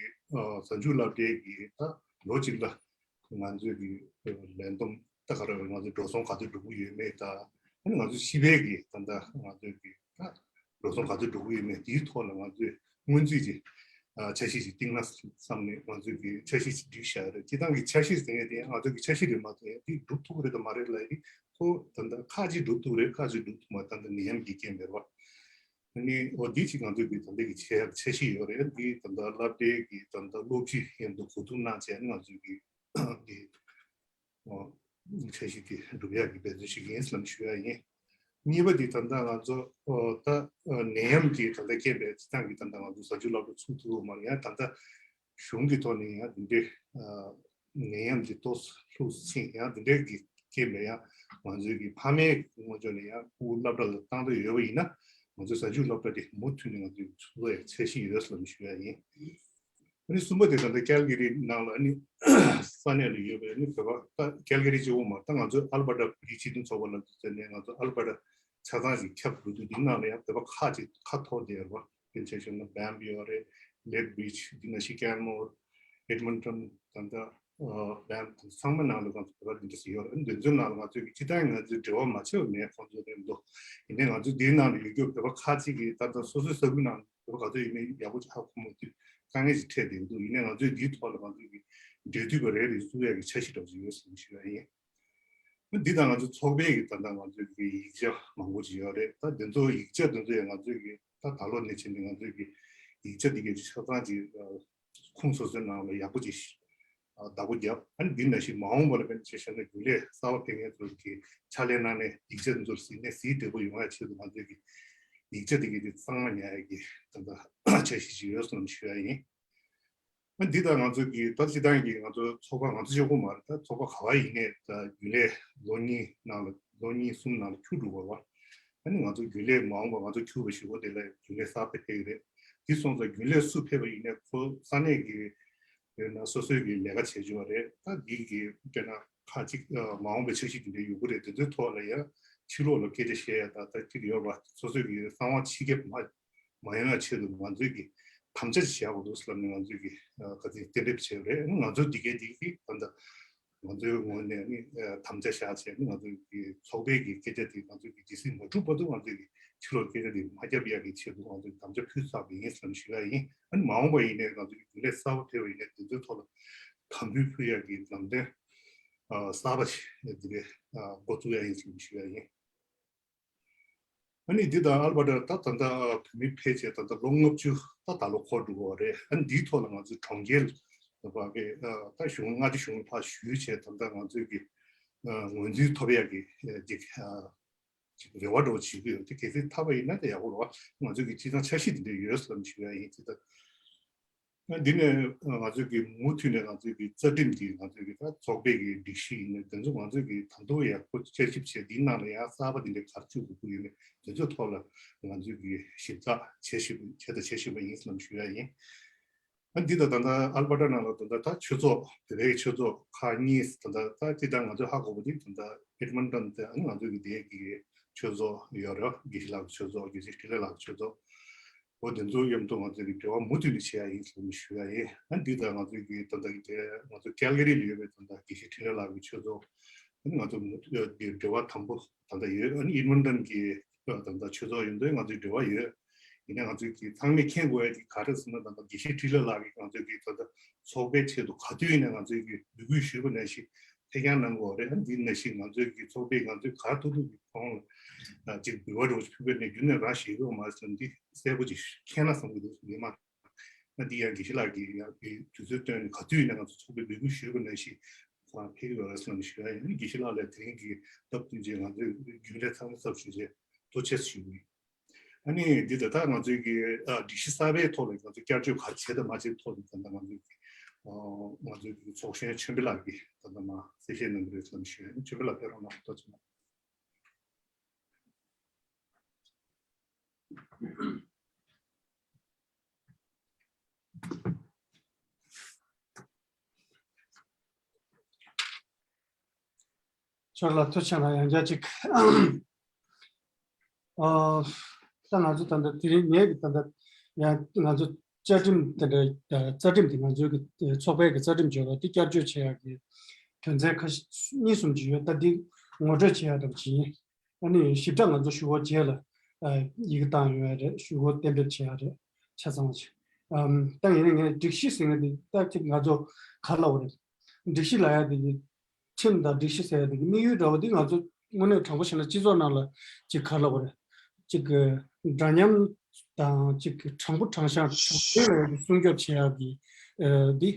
གཟའ་མཇུག་སློབ་གྲྭའི་ཀྱི་ད་ལོ་གཅིག་ལ་ང་ཚོས་ཀྱི་ལས་བསྡོམས་ད་ག་རེ་ང་ཚོས་འགྲོ་སོང་ག་ཚོད་འགྲོ་གི་ཡོད་མེད་ད་ཨ་ནི་ང་ཚོས་སྤྱི་པའི་ཀྱི་ད་ལྟ་ང་ཚོས་ཀྱི་ད་འགྲོ་སོང་ག་ཚོད་འགྲོ་གི་ཡོད་མེད་དེའི་ཐོག་ལ་ང་ཚོས་སྔོན་རྩིས་ཀྱི་འཆར་གཞི་ཅིག་བཏིང་ན་བསམ་ནས་ང་ཚོས་ཀྱི་འཆར་གཞི་ཅིག་བསྒྲིགས་བཞག་རེད། སྤྱི་བཏང་གི་འཆར་གཞི་ཟེར་མཁན་དེ་ང་ཚོས་ཀྱི་འཆར་གཞི་རེད་མ་གཏོགས་ཡང་དེ་འགྲུབ་ཐུབ་ཀྱི་རེད་དམ་མ་རེད་ལབ་ཡ་དེ་ཁོ་ད་ལྟ་ཁག་ཅིག་འགྲུབ་ཐུབ་རེད། ཁག་ཅིག་འགྲུབ་ཐུབ་མ་ད་ལྟ་ནད་ཡམས་ཀྱི་རྐྱེན་པས་རེད་བ། ཨ་ནི་འོ་འདི་ཅིག་ང་ཚོས་ཀྱི་ད་ལྟ་གི་འཆར་འཆར་གཞི་ཡོད་རེད། འདི་ད་ལྟ་སློབ་གྲྭའི་གི་ད་ལྟ་སློབ་སྤྱི་མཉམ་དུ་གོ་བསྡུར་གནང་བྱས་ནས་ང་ཚོས་ཀྱི་འདི་འཆར་གཞི་དེ་སྒྲུབ་ཡག་གི་འབད་བརྩོན་ཞིག་ཡིན་ལབ་ཞུ་ཡ་ཡིན། གཉིས་པ་དེ་ད་ལྟ་ང་ཚོ་ད་ནད་ཡམས་ཀྱི་ད་ལྟ་རྐྱེན་པས་སྤྱི་བཏང་གི་ད་ལྟ་ང་ཚོ་གཟའ་མཇུག་སློབ་གྲྭ་ཚུགས་ཐུབ་ཡོད་མ་རེད། ཡང་ད་ལྟ་གཞུང་གི་ཐོག་ནས་ཡང་འདི་འདྲའི་ནད་ཡམས་ཀྱི་ཏོག་ཙམ་ལྷུག་ཕྱིན་ཡང་འདི་འདྲའི་གི་རྐྱེན་པས་ཡང་ང་ཚོའི་གི་ཕ་མའི་ངོས་ཕྱོགས་ནས་ཡང་ཕྲུ་གུ་སློབ་གྲྭ་ལ་བཏང་འདོད་ཡོད་པ་ཡིན་ན་ང་ཚོའི་གཟའ་མཇུག་སློབ་གྲྭ་དེ་མུ་མཐུད་ནས་ང་ཚོའི་ཚུགས་པའི་འཆར་གཞི་ཡོད་ལབ་ཞུ་ཡ་ཡིན། ཨ་ནི་གསུམ་པ་དེ་ད་ལྟ་ཀལ་ག་རི་ནང་ལ་ཨ་ནི་ས་གནས་ལ་ཡོད་པའི་ཨ་ནི་བོད་པ་ད་ཀལ་ག་རི་གཅིག་པོ་མ་ད་ང་ཚོའི་ཨལ་བྷར་ཊ་བོད་རིགས་སྤྱི་མཐུན་ཚོགས་པ་ལ་ཟེར་ནས་ང་ཚོ་ཨལ་བྷར་ཊ་ཆ་ཚང་ཞིག་ཁྱབ་འགྲོ་དུས་འདི་ནང་ལ་ཡང་བོད་པ་ཁག་ཅིག་ཁ་ཐོར་བསྡད་ཡོད་རེད་བ། དཔེར་ན་ཆ་བཞག་ན་བྷེམ་ཡོད་རེད། ལེག་བྷི་རིཇ་འདི་ནང་བཞིན་ཀེན་མོར་ཨེཌ་མོན་ཊོན་ད་ལྟ་བྷེམ་ཚང་མ་ནང་ལ་ང་ཚོ་བོད་པ་འདི་འདྲ་ཞིག་ཡོད་རེད། འདི་ཚོའི་ནང་ལ་ང་ཚོས་ཀྱི་སྤྱི་བཏང་ང་ཚོའི་འབྲེལ་བ་མ་ཆེ་བ་མེད་ཁོང་ཚོ་རེད་འདུག་ཡིན་ནའི་ང་ཚོས་འདིའི་ནང་ལ་ཡོད་རྒྱུ་བོད་པ་ཁག་ཅིག་གིས་ད་ལྟ་སོ་སོའི་ས་ཁུལ་ནང་བོད་པ་ག་ཚོད་ཡོད་མེད་ཡག་པོ་ཅིག་ཧ་གོ་མ་ཐུབ་དཀའ་ངལ་ཅིག་འཕྲད་བསྡད་འདུག་ཡིན་ནའི་ང་ཚོས་འདིའི་ཐོག་ལ་ང་ཚོས་ཀྱི་འབྲེལ་མཐུད་པ་རེ་རེ་བཙུགས་ཡག་གི་འཆར་གཞི་འདྲ་བོ་ཅིག་ཡོད་ཟེར་ནས་ཞུ་ཡ་ཡིན། འདི་དང་ང་ཚོ་ཚོགས་པའི་གི་ད་ལྟ་ང་ཚོའི་གི་ཡིག་ཆ་མང་པོ་ཅིག་ཡོད་རེད། ད་འདི་ཚོ་ཡིག་ཆ་འདི་ཚོ་ཡང་ང་ཚོའི་གི་ད་ད་ལོ་ནས་བྱས་ནས་ང་ཚོའི་གི་ཡིག་ཆ་འདི་གའི་ཆ་ཚང་ཅིག་ཁུངས་སོ་སོའི་ནང་ལ་ཡག་པོ་ཅིག་བདག་པོ་བརྒྱབ། ཨ་ནི་འདི་ནང་བཞིན་མ་འོངས་པ་ལ་དཔེར་ན་ཆ་བཞག་ན་རྒྱུན་ལས་གསར་པ་ཕེབས་མཁན་ཚོར་གི་ཕྱག་ལས་གནང་ནས་ཡིག་ཆ་འདི་ཚོར་གཟིགས་ནས་གཟིགས་བདེ་པོ་ཡོང་ཡ་ཆེད་དུ་ང་ཚོའི་གི་ཡིག་ཆ་འདི་གའི་དེ་གཙང་མ་ཉར་ཡ་གི་ད་ལྟ་འཆར་གཞི་ཅིག་ཡོད་སོང་ཞུ་ཡ་ཡིན། ཨ་འདི་ལྟར་ང་ཚོ་གི་ད་སྤྱི་བཏང་གི་ང་ཚོ་ཚོགས་པ་ང་ཚོ་གཅིག་པོ་མ་རེད། ད་ཚོགས་པ་ག་བ་ཡིན་ནའི་ད་རྒྱུན་ལས་ལོ་གཉིས་ནང་ལ་ལོ་གཉིས་གསུམ་ནང་ལ་འཁྱུར་འགྲོ་དགོས་པ། ཨ་ནི་ང་ཚོ་རྒྱུན་ལས་མ་འོངས་པ་ང་ཚོ་འཁྱུར་བ་ཞིག་འོ་དེ་ལ་རྒྱུན་ལས་གསར་པ་ཕེབས་ཀྱི་རེད། འདི་སོང་ཙང་རྒྱུན་ལས་སུ་ཕེབས་པ་ཡིན་ནའི་ཁོ་ས་གནས་ཀྱི་དཔེར་ན་སོ་སོའི་གི་ལས་ཀ་བྱེད་རྒྱུ་བ་རེད། ད་འདི་གི་དཔེར་ན་ཁ་ཅིག་མ་འོངས་པའི་འཆར་གཞི་འདི་འདྲ་ཡོད་ཀྱི་རེད། དེ་ཚོའི་ཐོག་ལ་ཡང་ཕྱི་ལོགས་ལ་སྐད་ཆ་བཤད་ཡ་ད་ད་ཅིག་ཡོད་པ་སོ་སོའི་གི་གསང་བ་ཕྱི་ཁྱབ་མ་མ་ཡོང་ཡ་ཆེད་དུ་ང་ཚོའི་གི་ དམ་བཅའ་ཞིག་བཞག་དགོས་འདུག་ཟེར་ལབ་ནས་ང་ཚོས་ཀྱི་ག་ཚོད་གཏན་འབེབས་བྱས་པ་རེད། ང་ཚོ་འདི་གའི་འདི་གི་ད་ལྟ་ང་ཚོའི་ངོས་ནས་ནི་དམ་བཅའ་བཞག་བྱས་ནི་ང་ཚོའི་གི་ཚོགས་པའི་གི་སྐད་ཆ་དེ་ང་ཚོའི་གི་ཇི་སྲིད་མ་གྲུབ་བར་དུ་ང་ཚོའི་གི་ཕྱི་ལོགས་སྐད་ཆ་དེ་མ་བརྒྱབ་ཡག་གི་ཆེད་དུ་ང་ཚོས་དམ་བཅའ་ཕུལ་ཚར་བ་ཡིན་ཟེར་ཞུ་ཡ་ཡིན། ཨ་ནི་མ་འོངས་པ་ཡིན་ནའི་ང་ཚོའི་རྒྱུན་ལས་གསར་པ་ཕེབས་པ་ཡིན་ནའི་དེ་ཚོའི་ཐོག་ལ་དམ་འབུལ་ཕུལ་ཡག་གི་ལམ་སྟོན་གསར་པ་ཞིག་འདི་གའི་འགོ་བཙུགས་ཡ་ཡིན་ཟེར་ཞུ་ཡ་ཡིན། ཨ་ནི་འདི་དང་ཨལ་བྷར་ཊ་ད་ད་ལྟ་བོད་མི་ཕེབས་བྱས་ད་ལྟ་ལོ་ལྔ་བཅུ་ད་ད་ལོ་འཁོར་འགྲོ་གི་རེད། ཨ་ནི་འདིའི་ཐོག་ལ་ང་ཚོའི་གྲོང་ཁྱེར་ལ་ཕར་གི་ད་གཞུང་མངའ་སྡེ་གཞུང་ལ་ཕར་ཞུས་བྱས་ད་ལྟ་ང་ཚོའི་གི་ངོས་འཛིན་ཐོབ་ཡག་གི་ཅིག་ཅིག་རེ་བ་འདྲ་བོ་བྱེད་ཀྱི་ཡོད། དེ་གལ་སྲིད་ཐོབ་པ་ཡིན་ན་དེ་ཡག་པོ་རེད་བ། ང་ཚོའི་གི་སྤྱི་བཏང་འཆར་གཞི་དེ་འདྲ་ཡོད་ཟེར་ཞུ་ཡ་ཡིན། དེ་ད། འདི་ནས་ང་ཚོའི་གི་མུ་མཐུད་ནས་ང་ཚོའི་གི་རྩ་ཁྲིམས་འདི་ང་ཚོའི་གི་ད་ཚོགས་པའི་གི་སྒྲིག་གཞི་ཡིན་ནའི་དེ་ཚོ་ང་ཚོའི་གི་ད་དུང་ཡག་པོ་བསྐྱར་ཞིབ་བྱས་འདིའི་ནང་ལ་ཡང་གསར་པ་འདི་འདྲའི་ག་རེ་བཅུག་དགོས་ཀྱི་ཡོད་མེད་དེ་ཚོའི་ཐོག་ལ་ང་ཚོའི་གི་ཞིབ་ཚགས་བྱས་ཞིབ་བྱས་དང་བྱེད་བཞིན་པ་ཡིན་ཟེར་ཞུ་ཡ་ཡིན། ཨ་འདི་ད་ད་ལྟ་ཨལ་བྷར་ཊ་ནང་ལ་ད་ལྟ་ད་ཆོས་ཚོགས་བོད་པའི་གི་ཆོས་ཚོགས་ཁག་གཉིས་ད་ལྟ་ད་སྤྱིར་བཏང་ང་ཚོས་ཧ་གོ་བ་འདི་ད་ལྟ་ཨེཌ་མོན་ཊོན་དེ་ཨ་ནི་ང་ཚོའི་གི་དེའི་གི་ཆོས་ཚོགས་ཡོད་རེད། དགེ་བཤེས་ལགས་ཀྱི་ཆོས་ཚོགས། དགེ་བཤེས་འཕྲིན་ལས་ལགས་ཀྱི་ཆོས་ཚོགས། འོ་དེ་ཚོ་མཉམ་དུ་ང་ཚོའི་གི་འབྲེལ་བ་མུ་མཐུད་ནས་བྱེད་ཡ་ཡིན་ཟེར་ཞུ་ཡ་ཡིན། ཨ་འདི་ལྟར་ང་ཚོའི་གི་ད་ལྟ་གི་དེ་ང་ཚོ་ཀལ་ག་རི་ལ་ཡོད་པའི་ད་ལྟ་དགེ་བཤེས་འཕྲིན་ལས་ལགས་ཀྱི་ཆོས་ཚོགས། ཨ་ནི་ང་ཚོ་མུ་མཐུད་འབྲེལ་བ་དམ་པོ་ད་ལྟ་ཡོད། ཨ་ནི་ཨེཌ་མོན་ཊོན་གི་ད་ལྟ་ཆོས་ཚོགས་ཡོད་འདུག་ང་ཚོའི་འབྲེལ་བ་ཡོད། ཡིན་ན་ང་ཚོའི་གི་ཚང་མས་མཁྱེན་དགོས་ཡ་གི་ག་རེ་ཟེར་ན་ད་ལྟ་དགེ་བཤེས་འཕྲིན་ལས་ལགས་ཀྱིས་ང་ཚོའི་གི་ད་ལྟ་ཚོགས་པའི་ཆེད་དུ་ག་དུས་ཡིན་ན་ང་ཚོའི་གི་འབོད་སྐུལ་ཞུས་པ་ནང་བཞིན་ཐད་རྒྱང་གནང་དགོས་རེད། ཨ་ནི་འདི་ནང་བཞིན་ང་ཚོའི་གི་ཚོགས་པས་ང་ཚོའི་ག་ཐུབ་ཐུབ་ཀྱི་ཁོང་ལ་ཅིག་འབུལ་བ་འདྲ་བོ་ཞིག་ཕུལ་བའི་ནས་རྒྱུན་ནས་རང་ཞེད་ཀྱི་ཡོད་མ་རེད་ཟེར་འདི་གསལ་པོ་ཅིག་མཁྱེན་ན་བསམ་གྱི་འདུག་མི་མང་ང་འདི་ཡང་དགེ་བཤེས་ལགས་ཀྱིས་ཡང་དུས་ཚོད་བཏོན་ནས་ག་དུས་ཡིན་ན་ང་ཚོ་ཚོགས་པའི་འབོད་སྐུལ་ཞུས་པ་ནང་བཞིན་ཁོང་ཕེབས་ཀྱི་ཡོད་རེད་བསམ་ཞུ་ཡ་ཡིན། དགེ་བཤེས་ལགས་ལ་དེ་རིང་གི་སྟབས་བསྟུན་བྱས་ང་ཚོའི་རྒྱུན་ལས་ཚང་མ་ཚབ་ཞུ་ཆེད་ཐུགས་རྗེ་ཆེ་ཞུ་གི་ཡིན། ཨ་ནི་འདི་ད་ལྟ་ང་ཚོའི་གི་ཨ་སྒྲིག་གཞི་གསར་པའི་ཐོག་ལ་ང་ཚོ་བསྐྱར་བཅོས་ག་རེ་བྱས་དང་མ་བྱས་ཐོག་ལ་ད་ལྟ་ང་ཚོའི་གི་ཨ་ང་ཚོའི་གི་ཚོགས་གཞོན་ཆོས་འཕེལ་ལགས་ཀྱིས་ད་ལྟ་མ་གསལ་བཤད་གནང་གི་རེད་བསམ་ཞུ་ཡ་ཡིན། ཆོས་འཕེལ་ལགས་ཕེབས་རོགས་གནང་། ཐུགས་རྗེ་ཆེ། ཁྱོད་ལ་ཐུགས་རྗེ་ཆེ་ན་ཡང་བསྐྱར་ཅིག་ཨ། ད་ང་ཚོ་ད་ལྟ་དེ་རིང་ངས་ཀྱི་ད་ལྟ་ཡང་ང་ཚོ་བཅའ་ཁྲིམས་དེ་འདྲ་རྩ་ཁྲིམས་དེ་ང་ཚོའི་གི་ཚོགས་པའི་གི་རྩ་ཁྲིམས་བརྗོད་པ་དེ་བསྐྱར་བཅོས་བྱེད་ཡག་གི་དོན་ཚན་ཁ་ཤས་གཉིས་གསུམ་ཅིག་ཡོད། ད་འདི་ངོ་སྤྲོད་བྱེད་ཡག་འདྲ་པོ་ཅིག་ཡིན། ཨ་ནི་ཞིབ་ཕྲ་ང་ཚོ་ཞུ་སྒོ་རྗེས་ལ་ཡི་གེ་བཏང་ཡོད་རེད། ཞུ་སྒོ་གཏན་འབེབས་བྱེད་ཡག་རེད། ཆ་ཚང་བ་ཅིག་ཨམ། ད་ཡིན་ན་ངས་སྒྲིག་གཞི་ཟེར་མཁན་དེ་ད་ཅིག་ང་ཚོ་ག་རེ་ལབ་དགོས་རེད། སྒྲིག་གཞི་ལབ་ཡག་དེ་གི་ཁྲིམས་དང་སྒྲིག་གཞི་ཟེར་ཡག་དེ་གི་དམིགས་ཡུལ་འདྲ་བོ་དེ་ང་ཚོ་དངོས་གནས་དྲང་པོ་བཤད་ན་སྤྱི་ཚོགས་ནང་ལ་ཅིག་ག་རེ་ལབ་དགོས་རེད། ཅིག་གི་འདྲ་མཉམ་དང་ཅིག་གི་དྲང་པོ་དྲང་གཞག་དྲང་བདེན་ལ་ཡག་གི་སྲུང་སྐྱོབ་བྱེད་ཡག་གི་ཨ་འདི་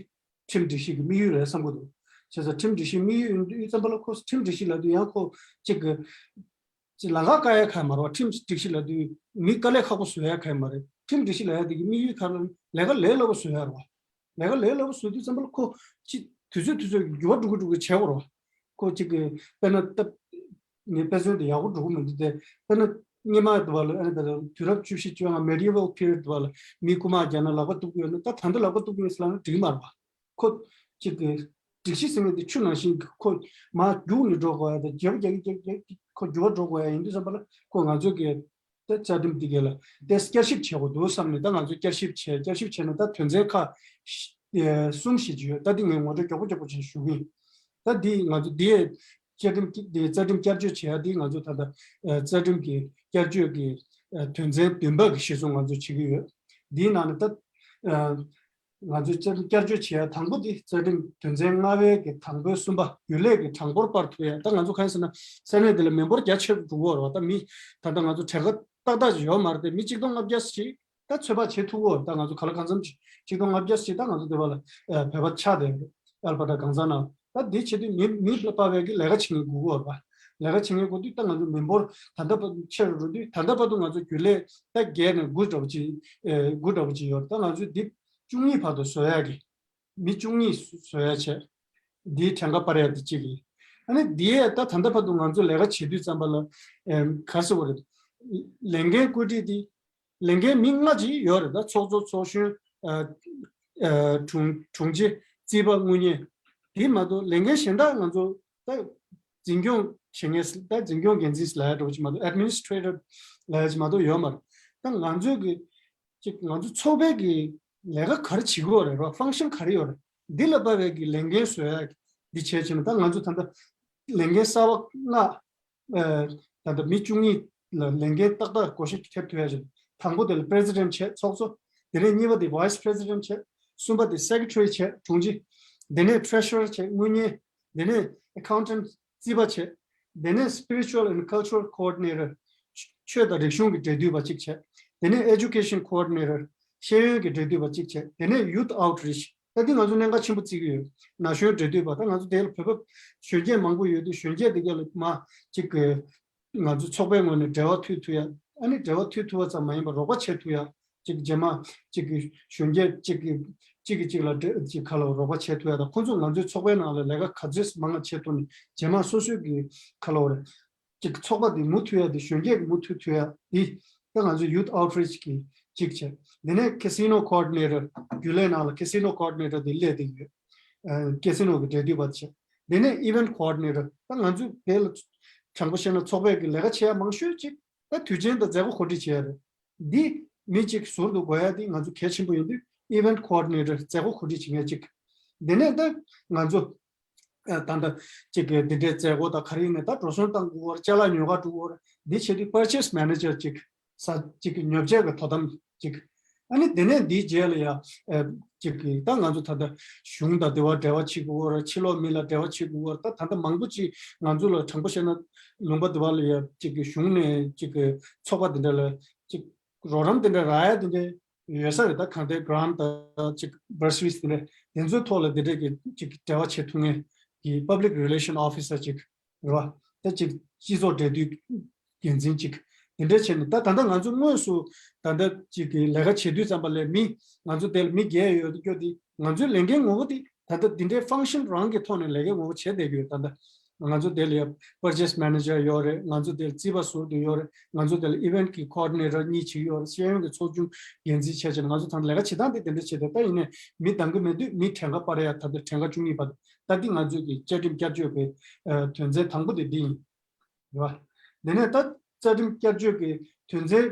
ཁྲིམས་སྒྲིག་གཞི་གི་དམིགས་ཡུལ་རེད་བསམ་གྱི་འདུག་བྱས་ཙང་ཁྲིམས་སྒྲིག་གཞི་དམིགས་ཡུལ་ཡིན་དུས་ཙམ་པ་ལ་ཁོ་ཁྲིམས་སྒྲིག་གཞི་ལབ་དུས་ཡང་ཁོ་གཅིག་གི་གཅིག་ལམ་ཁ་བཀག་ཡ་གང་ཡང་མ་རེད་བ། ཁྲིམས་སྒྲིག་གཞི་ལབ་དུས་མི་དཀའ་ལས་ཁག་པོ་བཟོ་ཡ་གང་ཡང་མ་རེད། ཁྲིམས་སྒྲིག་གཞི་ལབ་ཡ་དེ་གི་དམིགས་ཡུལ་ག་རེ་ལབ་ན་ལས་ཀ་ལས་སླ་པོ་བཟོ་ཡ་རེད་བ། ལས་ཀ་ལས་སླ་པོ་བཟོ་དུས་ཙམ་པ་ལ་ཁོ་གཅིག་དུས་ཚོད་དུས་ཚོད་ཀྱི་འགྱུར་བ་འགྲོ་གི་འགྲོ་གི་བྱེད་དགོས་རེད་བ། ཁོ་གཅིག་གི་དཔེར་ན་སྟབས་ངས་དཔེ་མཚོན་དེ་ཡག་པོ་འགྲོ་གི་མི་འདུག་སྟེ། དཔེར་ན་སྔོན་མ་དུ་བ་ལ་ཨ་ནི་ད་ལྟ་དུས་རབས་བཅུ་བཞི་བཅོ་ལྔ་medieval period དུ་བ་ལ་མི་རྐུ་མ་རྒྱག་ན་ལག་པ་གཏུབ་ཀྱི་ཡོད་ན་ད་ད་ལྟ་ལག་པ་གཏུབ་ཀྱི་ཡོད་ཟེར་ལབ་ན་འགྲིག་གི་མ་རེད་བ། ཁོ་གཅིག་གི་སྒྲིག་གཞི་ཟེར་མཁན་དེ་ཆུ་ནང་བཞིན་གྱི་ཁོ་མར་རྒྱུག་ནས་འགྲོ་དགོས་ཡ་དང་རྒྱབ་རྒྱག་གི་རྒྱག་གི་ཁོ་འགྱུར་བ་འགྲོ་དགོས་ཡ་ཡིན་དུས་ཙམ་པ་ལ་ཁོ་ང་ཚོ་གི་ད་བཅའ་ཁྲིམས་འདི་གས་ལ་ཏེ་བསྐྱར་ཞིབ་བྱེད་དགོས་འདུག་བསམ་ནས་ད་ང་ཚོས་བསྐྱར་ཞིབ་བྱས། བསྐྱར་ཞིབ་བྱས་ནས་ད་དོན་ཚན་ཁག་གསུམ་བཞི་ཅིག་ཡོད། ད་འདི་ངས་ངོ་སྤྲོད་མགྱོགས་པོ་མགྱོགས་པོ་ཅིག་ཞུ་གི་ཡིན། ད་འདི་ང་ཚོ་འདི་བཅའ་ཁྲིམས་ཀྱི་འདི་རྩ་ཁྲིམས་བསྐྱར་བཅོས་བྱེད་ཡ་འདི་ང་ཚོ་ད་ལྟ་རྩ་ཁྲིམས་ཀྱི་བསྐྱར་བཅོས་ཀྱི་དོན་ཚན་བདུན་པ་གི་གཞིར་བཟུང་ང་ཚོ་བྱེད་ཀྱི་ཡོད། འདིའི་ནང་ནས་ད་ང་ཚོས་བསྐྱར་བསྐྱར་བཅོས་བྱེད་ཡ་དང་པོ་འདི་རྩ་ཁྲིམས་དོན་ཚན་ལྔ་པའི་གི་དང་པོའི་གསུམ་པ་རྒྱུན་ལས་ཀྱི་གྲངས་འབོར་སྤར་ཐུབ་ཡ། ད་ང་ཚོ་གང་ཡིན་ཟེར་ན་ས་གནས་འདི་ལ་མི་འབོར་རྒྱ་ཆེ་རུ་འགྲོ་གི་ཡོད་རེད་བ། ད་མི་ད་ལྟ་ང་ཚོ་གྲངས་ཀ་ཏག་ཏག་ཅིག་ཡོད་མ་རེད་དེ། མི་གཅིག་སྟོང་ལྔ་བརྒྱ་ཞིག་ད་ཚོད་དཔག་བྱེད་ཐུབ་ཀྱི་ཡོད་རེད། ད་ང་ཚོ་གང་ལ་གང་འཚམ་ཅིག་གཅིག་སྟོང་ལྔ་བརྒྱ་ཞིག་ད་ང་ཚོ་འདི་པ་ལ་བོད་པ་ཆགས་བསྡད་ཡོད་རེད། ཨལ་པ་ཊ་གང་ཟག་ནང་ད་འདི་བྱེད་དུས་མི་མི་སྤར་བའི་གི་ལས་ཀ་བྱེད་མཁན་དགོས་ཀྱི་ཡོད་རེད་བ། ལས་ཀ་བྱེད་མཁན་དགོས་དུས་ད་ང་ཚོ་མི་འབོར་ད་ལྟ་བར་ཆེ་རུ་འགྲོ་དུས་ད་ལྟ་བར་དུ་ང་ཚོ་རྒྱུན་ལས་ད་བརྒྱད་ནས་དགུ་འདྲ་པོ་ཅིག་ཨེ་དགུ་འདྲ་པོ་ཅིག་ཡོད་རེད། ད་ང་ཚོས་འདི་བཅུ་གཉིས་བར་དུ་བཟོ་ཡག་གི་མི་བཅུ་གཉིས་བཟོ་ཡག་བྱས། འདིའི་གྲངས་ཀ་སྤར་ཡག་དེ་གཅིག་ཡིན། ཨ་ནི་འདིའི་ད་ད་ལྟ་བར་དུ་ང་ཚོ་ལས་ཀ་བྱེད་དུས་ཙམ་པ་ལ་ཨེམ་ག་རེ་ཟེར་དགོས་རེད། ལས་འགན་བཀོད་སྒྲིག་འདི་ལས་འགན་མི་ལྔ་ཅིག་ཡོད་རེད། ད་ཚོགས་གཙོ་ཚོགས་གཞོན་ཨ་ཨ་དྲུང་དྲུང་ཆེ་རྩིས་པ་དངུལ་གཉེར། དེ་མ་གཏོགས་ལས་འགན་གཞན་དག་ང་ཚོ་ད་འཛིན་སྐྱོང་བྱེད་མཁན་ད་འཛིན་སྐྱོང་འགན་འཛིན་ལབ་ཡག་འདྲ་པོ་ཅིག་མ་གཏོགས་administrator་ལབ་ཡག་ཅིག་མ་གཏོགས་ཡོད་མ་རེད། ད་ང་ཚོའི་གི་ཅིག་ང་ཚོ་ཚོགས་པའི་གི་ ལས་ཀ་ག་རེ་བྱེད་ཀྱི་ཡོད་རེད་རོ། ཕང་ཤན་ག་རེ་ཡོད་རེད། འདི་ལ་དཔག་པའི་གི་ལས་འགན་བཟོ་ཡ་འདི་བྱས་བྱས་ན། ད་ང་ཚོ་ད་ལྟ་ལས་འགན་གསར་པ་ལྔ། ཨ་ད་ལྟ་མི་བཅུ་གཉིས་ལ་ལས་འགན་ཏག་ཏག་བགོ་བཤའ་ཐེབས་ཐུབ་ཡ་ཞིག་དང་པོ་དེ་ལ་པི་རེ་སི་ཌེན་ཊི་བྱས་ཚོགས་གཙོ། དེ་ནས་གཉིས་པ་དེ་བྷའི་སི་པི་རེ་སི་ཌེན་ཊི་བྱས། གསུམ་པ་དེ་སེ་ཀེ་ཊ་རི་བྱས་དྲུང་ཆེ། དེ་ནས་ཊི་རེ་ཤ་རར་བྱས་དངུལ་གཉེར། དེ་ནས་ཨེ་ཁའུན་ཊེན་ཊི་རྩིས་པ་བྱས། དེ་ནས་Spiritual and Cultural Coordinator ཆོས་དང་རིག་གཞུང་གི་འབྲེལ་མཐུད་པ་གཅིག་བྱས། དེ་ནས་Education Coordinator ཤེས་ཡོན་གྱི་འབྲེལ་མཐུད་པ་གཅིག་བྱས། དེ་ནས་Youth Outreach ད་འདི་ང་ཚོ་གནད་འགག་ཆེན་པོ་བརྩི་གི་ཡོད། ན་གཞོན་འབྲེལ་མཐུད་པ། ད་ང་ཚོ་དེ་ལ་བོད་པ་གཞོན་སྐྱེས་མང་པོ་ཡོད་དུས་གཞོན་སྐྱེས་དེ་ག་ལ་མ་གཅིག་གི་ང་ཚོ་ཚོགས་པའི་ངོས་ནས་འབྲེལ་བ་མཐུད་ཐུབ་ཡ། ཨ་ནི་འབྲེལ་བ་མཐུད་ཐུབ་པ་ཙམ་མ་ཡིན་པར་རོགས་པ་བྱེད་ཐུབ་ཡ། གཅིག་རྗེས་མ་གཅིག་གི་གཞོན་སྐྱེས་གཅིག་གི་གཅིག་གིས་གཅིག་ལ་འབྲེལ་གཅིག་ག་ལ་རོགས་པ་བྱེད་ཐུབ་ཡ་དང་། ཁོང་ཚོ་ང་ཚོའི་ཚོགས་པའི་ནང་ལ་ལས་ཀ་ག་ཚོད་མང་ང་བྱེད་ཐུབ་ནས་རྗེས་མ་སོ་སོའི་གི་ག་ལ་བར་གཅིག་ཚོགས་པ་དེ་མུ་མཐུད་ཡ་དེ། གཞོན་སྐྱེས་ཀྱི་མུ་མཐུད་ཐུབ་ཡ་དེ། ད་ང་ཚོ་Youth Outreach གི་གཅིག་བྱས། དེ་ནས་Casino Coordinator རྒྱུན་ལས་ནང་ལ་Casino Coordinator དེ་སླེབས་བསྡད་ཡོད། ཨ་Casino གི་འབྲེལ་མཐུད་པ་བྱས། དེ་ནས་Event Coordinator ད་ང་ཚོའི་བོད་ལ་དྲང་པོ་བཤད་ན་ཚོགས་པའི་གི་ལས་ཀ་བྱེད་ཡ་མང་ཤོས་གཅིག་ད་དུས་ཆེན་དང་མཛད་སྒོ་གོ་སྒྲིག་བྱེད་ཡ་རེད། འདི་མི་གཅིག་ཟུར་དུ་དགོས་ཡ་དེ་ང་ཚོ་གལ་ཆེན་པོ་ཡིན་དུས། Event Coordinator མཛད་སྒོ་གོ་སྒྲིག་བྱེད་མཁན་གཅིག་དེ་ནས་ད་ང་ཚོ་ཨ་ད་ལྟ་གཅིག་གི་འདི་འདྲའི་མཛད་སྒོ་དང་ག་རེ་ཡིན་ནའི་ད་འགྲོ་སོང་བཏང་དགོས་པ་རེད། ཅ་ལག་ཉོ་ག་འགྲོ་དགོས་པ་རེད། འདི་བྱེད་དུས་Purchase Manager གཅིག་ས་གཅིག་གི་ཉོ་ཆས་ཀྱི་དོ་དམ་གཅིག་ཨ་ནི་དེ་ནས་འདིའི་རྗེས་ལ་ཡ་ཨ་གཅིག་གི་ད་ང་ཚོ་ད་ལྟ་གཞུང་དང་འདི་བ་འབྲེལ་བ་བྱེད་དགོས་པ་རེད། ཕྱི་ལོགས་མི་ལ་འབྲེལ་བ་བྱེད་དགོས་པ་རེད། ད་ད་ལྟ་མང་པོ་ཅིག་ང་ཚོ་ལ་དྲང་པོ་བཤད་ན་ལུང་པ་འདི་བ་ལ་ཡ་གཅིག་གི་གཞུང་ནས་གཅིག་གི་ཚོགས་པ་འདི་འདྲ་ལ་གཅིག་རོགས་རམ་དེ་འདྲ་རག་ཡ་དེ་འདྲ་ཡོད་ས་རེད། ད་གང་ལྟར་grant དང་ཅིག་bursaries དེ་འདྲ་དེ་ཚོའི་ཐོག་ལ་དེ་འདྲ་གི་ཅིག་འབྲེལ་བ་བྱེད་ཐུབ་མཁན་གྱི་public relation officer ཅིག་རེད་བ། ད་ཅིག་སྤྱི་ཚོགས་འབྲེལ་མཐུད་འགན་འཛིན་ཅིག་དེ་འདྲ་བྱས་ནས། ད་ད་ལྟ་ང་ཚོ་དངོས་སུ་ད་ལྟ་ཅིག་གི་ལས་ཀ་བྱེད་དུས་ཙམ་པ་ལ་མི་ང་ཚོ་དེ་ལ་མི་བརྒྱད་ཡོད་དུས་སྐྱོ་དེ། ང་ཚོའི་ལས་འགན་ངོ་བོ་དེ་ད་ལྟ་འདི་འདྲའི་function རང་གི་ཐོག་ནས་ལས་འགན་ངོ་བོ་བྱས་བསྡད་ཀྱི་ཡོད། ད་ལྟ་ང་ཚོ་དེ་ལ་ཡ་purchase manager ཡོད་རེད། ང་ཚོ་དེ་ལ་རྩིས་པ་ཟུར་དུ་ཡོད་རེད། ང་ཚོ་དེ་ལ་event གི་coordinator གཉིས་ཅིག་ཡོད་རེད། ཤེས་ཡོན་གྱི་ཚོགས་ཆུང་འགན་འཛིན་བྱས་བྱས་ནས་ང་ཚོ་ད་ལྟ་ལས་ཀ་བྱེད་སྟངས་དེ་དེ་འདྲ་བྱས་ཏེ། ད་ཡིན་ནའི་མི་འདང་གི་མེད་དུས་མི་གྲངས་ཀ་སྤར་ཡ། ད་ལྟ་གྲངས་ཀ་བཅུ་གཉིས་བར་དུ། ད་འདི་ང་ཚོས་ཀྱི་བཅའ་ཁྲིམས་བསྐྱར་བཅོས་ཀྱི་ཨ་དོན་ཚན་དང་པོ་དེ་འདི་ཡིན། རེད་བ། དེ་ནས་ད་བཅའ་ཁྲིམས་བསྐྱར་བཅོས་ཀྱི་དོན་ཚན་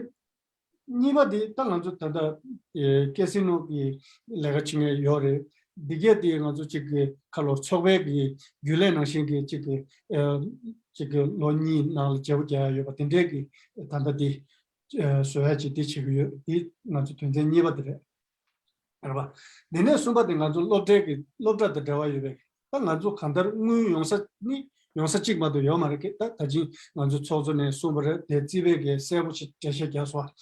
གཉིས་པ་དེ་ད་ང་ཚོ་ད་ལྟ་ཨེ་ཀེ་སི་ནོ་གི་ལས་ཀ་བྱེད་མཁན་ཡོད་རེད། འདི་གས་དེ་ང་ཚོ་གཅིག་གི་ཁ་ལོར་ཚོགས་པའི་གི་རྒྱུན་ལས་ནང་བཞིན་གྱི་གཅིག་གི་ཨེ་གཅིག་གི་ལོ་གཉིས་ནང་ལ་བརྗེ་པོ་རྒྱག་ཡ་ཡོད་པ་དེ་འདྲའི་གི་ད་ལྟ་དེ་ཨེ་བཟོ་ཡ་ཅིག་དེ་བྱེད་ཀྱི་ཡོད། དེ་ང་ཚོ་དོན་ཚན་གཉིས་པ་དེ་རེད། རེད་པ། དེ་ནས་གསུམ་པ་དེ་ང་ཚོ་སློབ་གྲྭའི་གི་སློབ་གྲྭ་དང་འབྲེལ་བ་ཡོད་པའི། ད་ང་ཚོ་གང་ལྟར་དངུལ་ཡོང་ས་ནི་ཡོང་ས་གཅིག་མ་གཏོགས་ཡོད་མ་རེད། ད་ད་ཅིང་ང་ཚོ་ཚོགས་གཙོ་ནས་གསུངས་པ་རེད། དེ་རྩིས་པས་གི་གསལ་པོ་ཞིག་འགྲེལ་བཤད་རྒྱག་སོང་།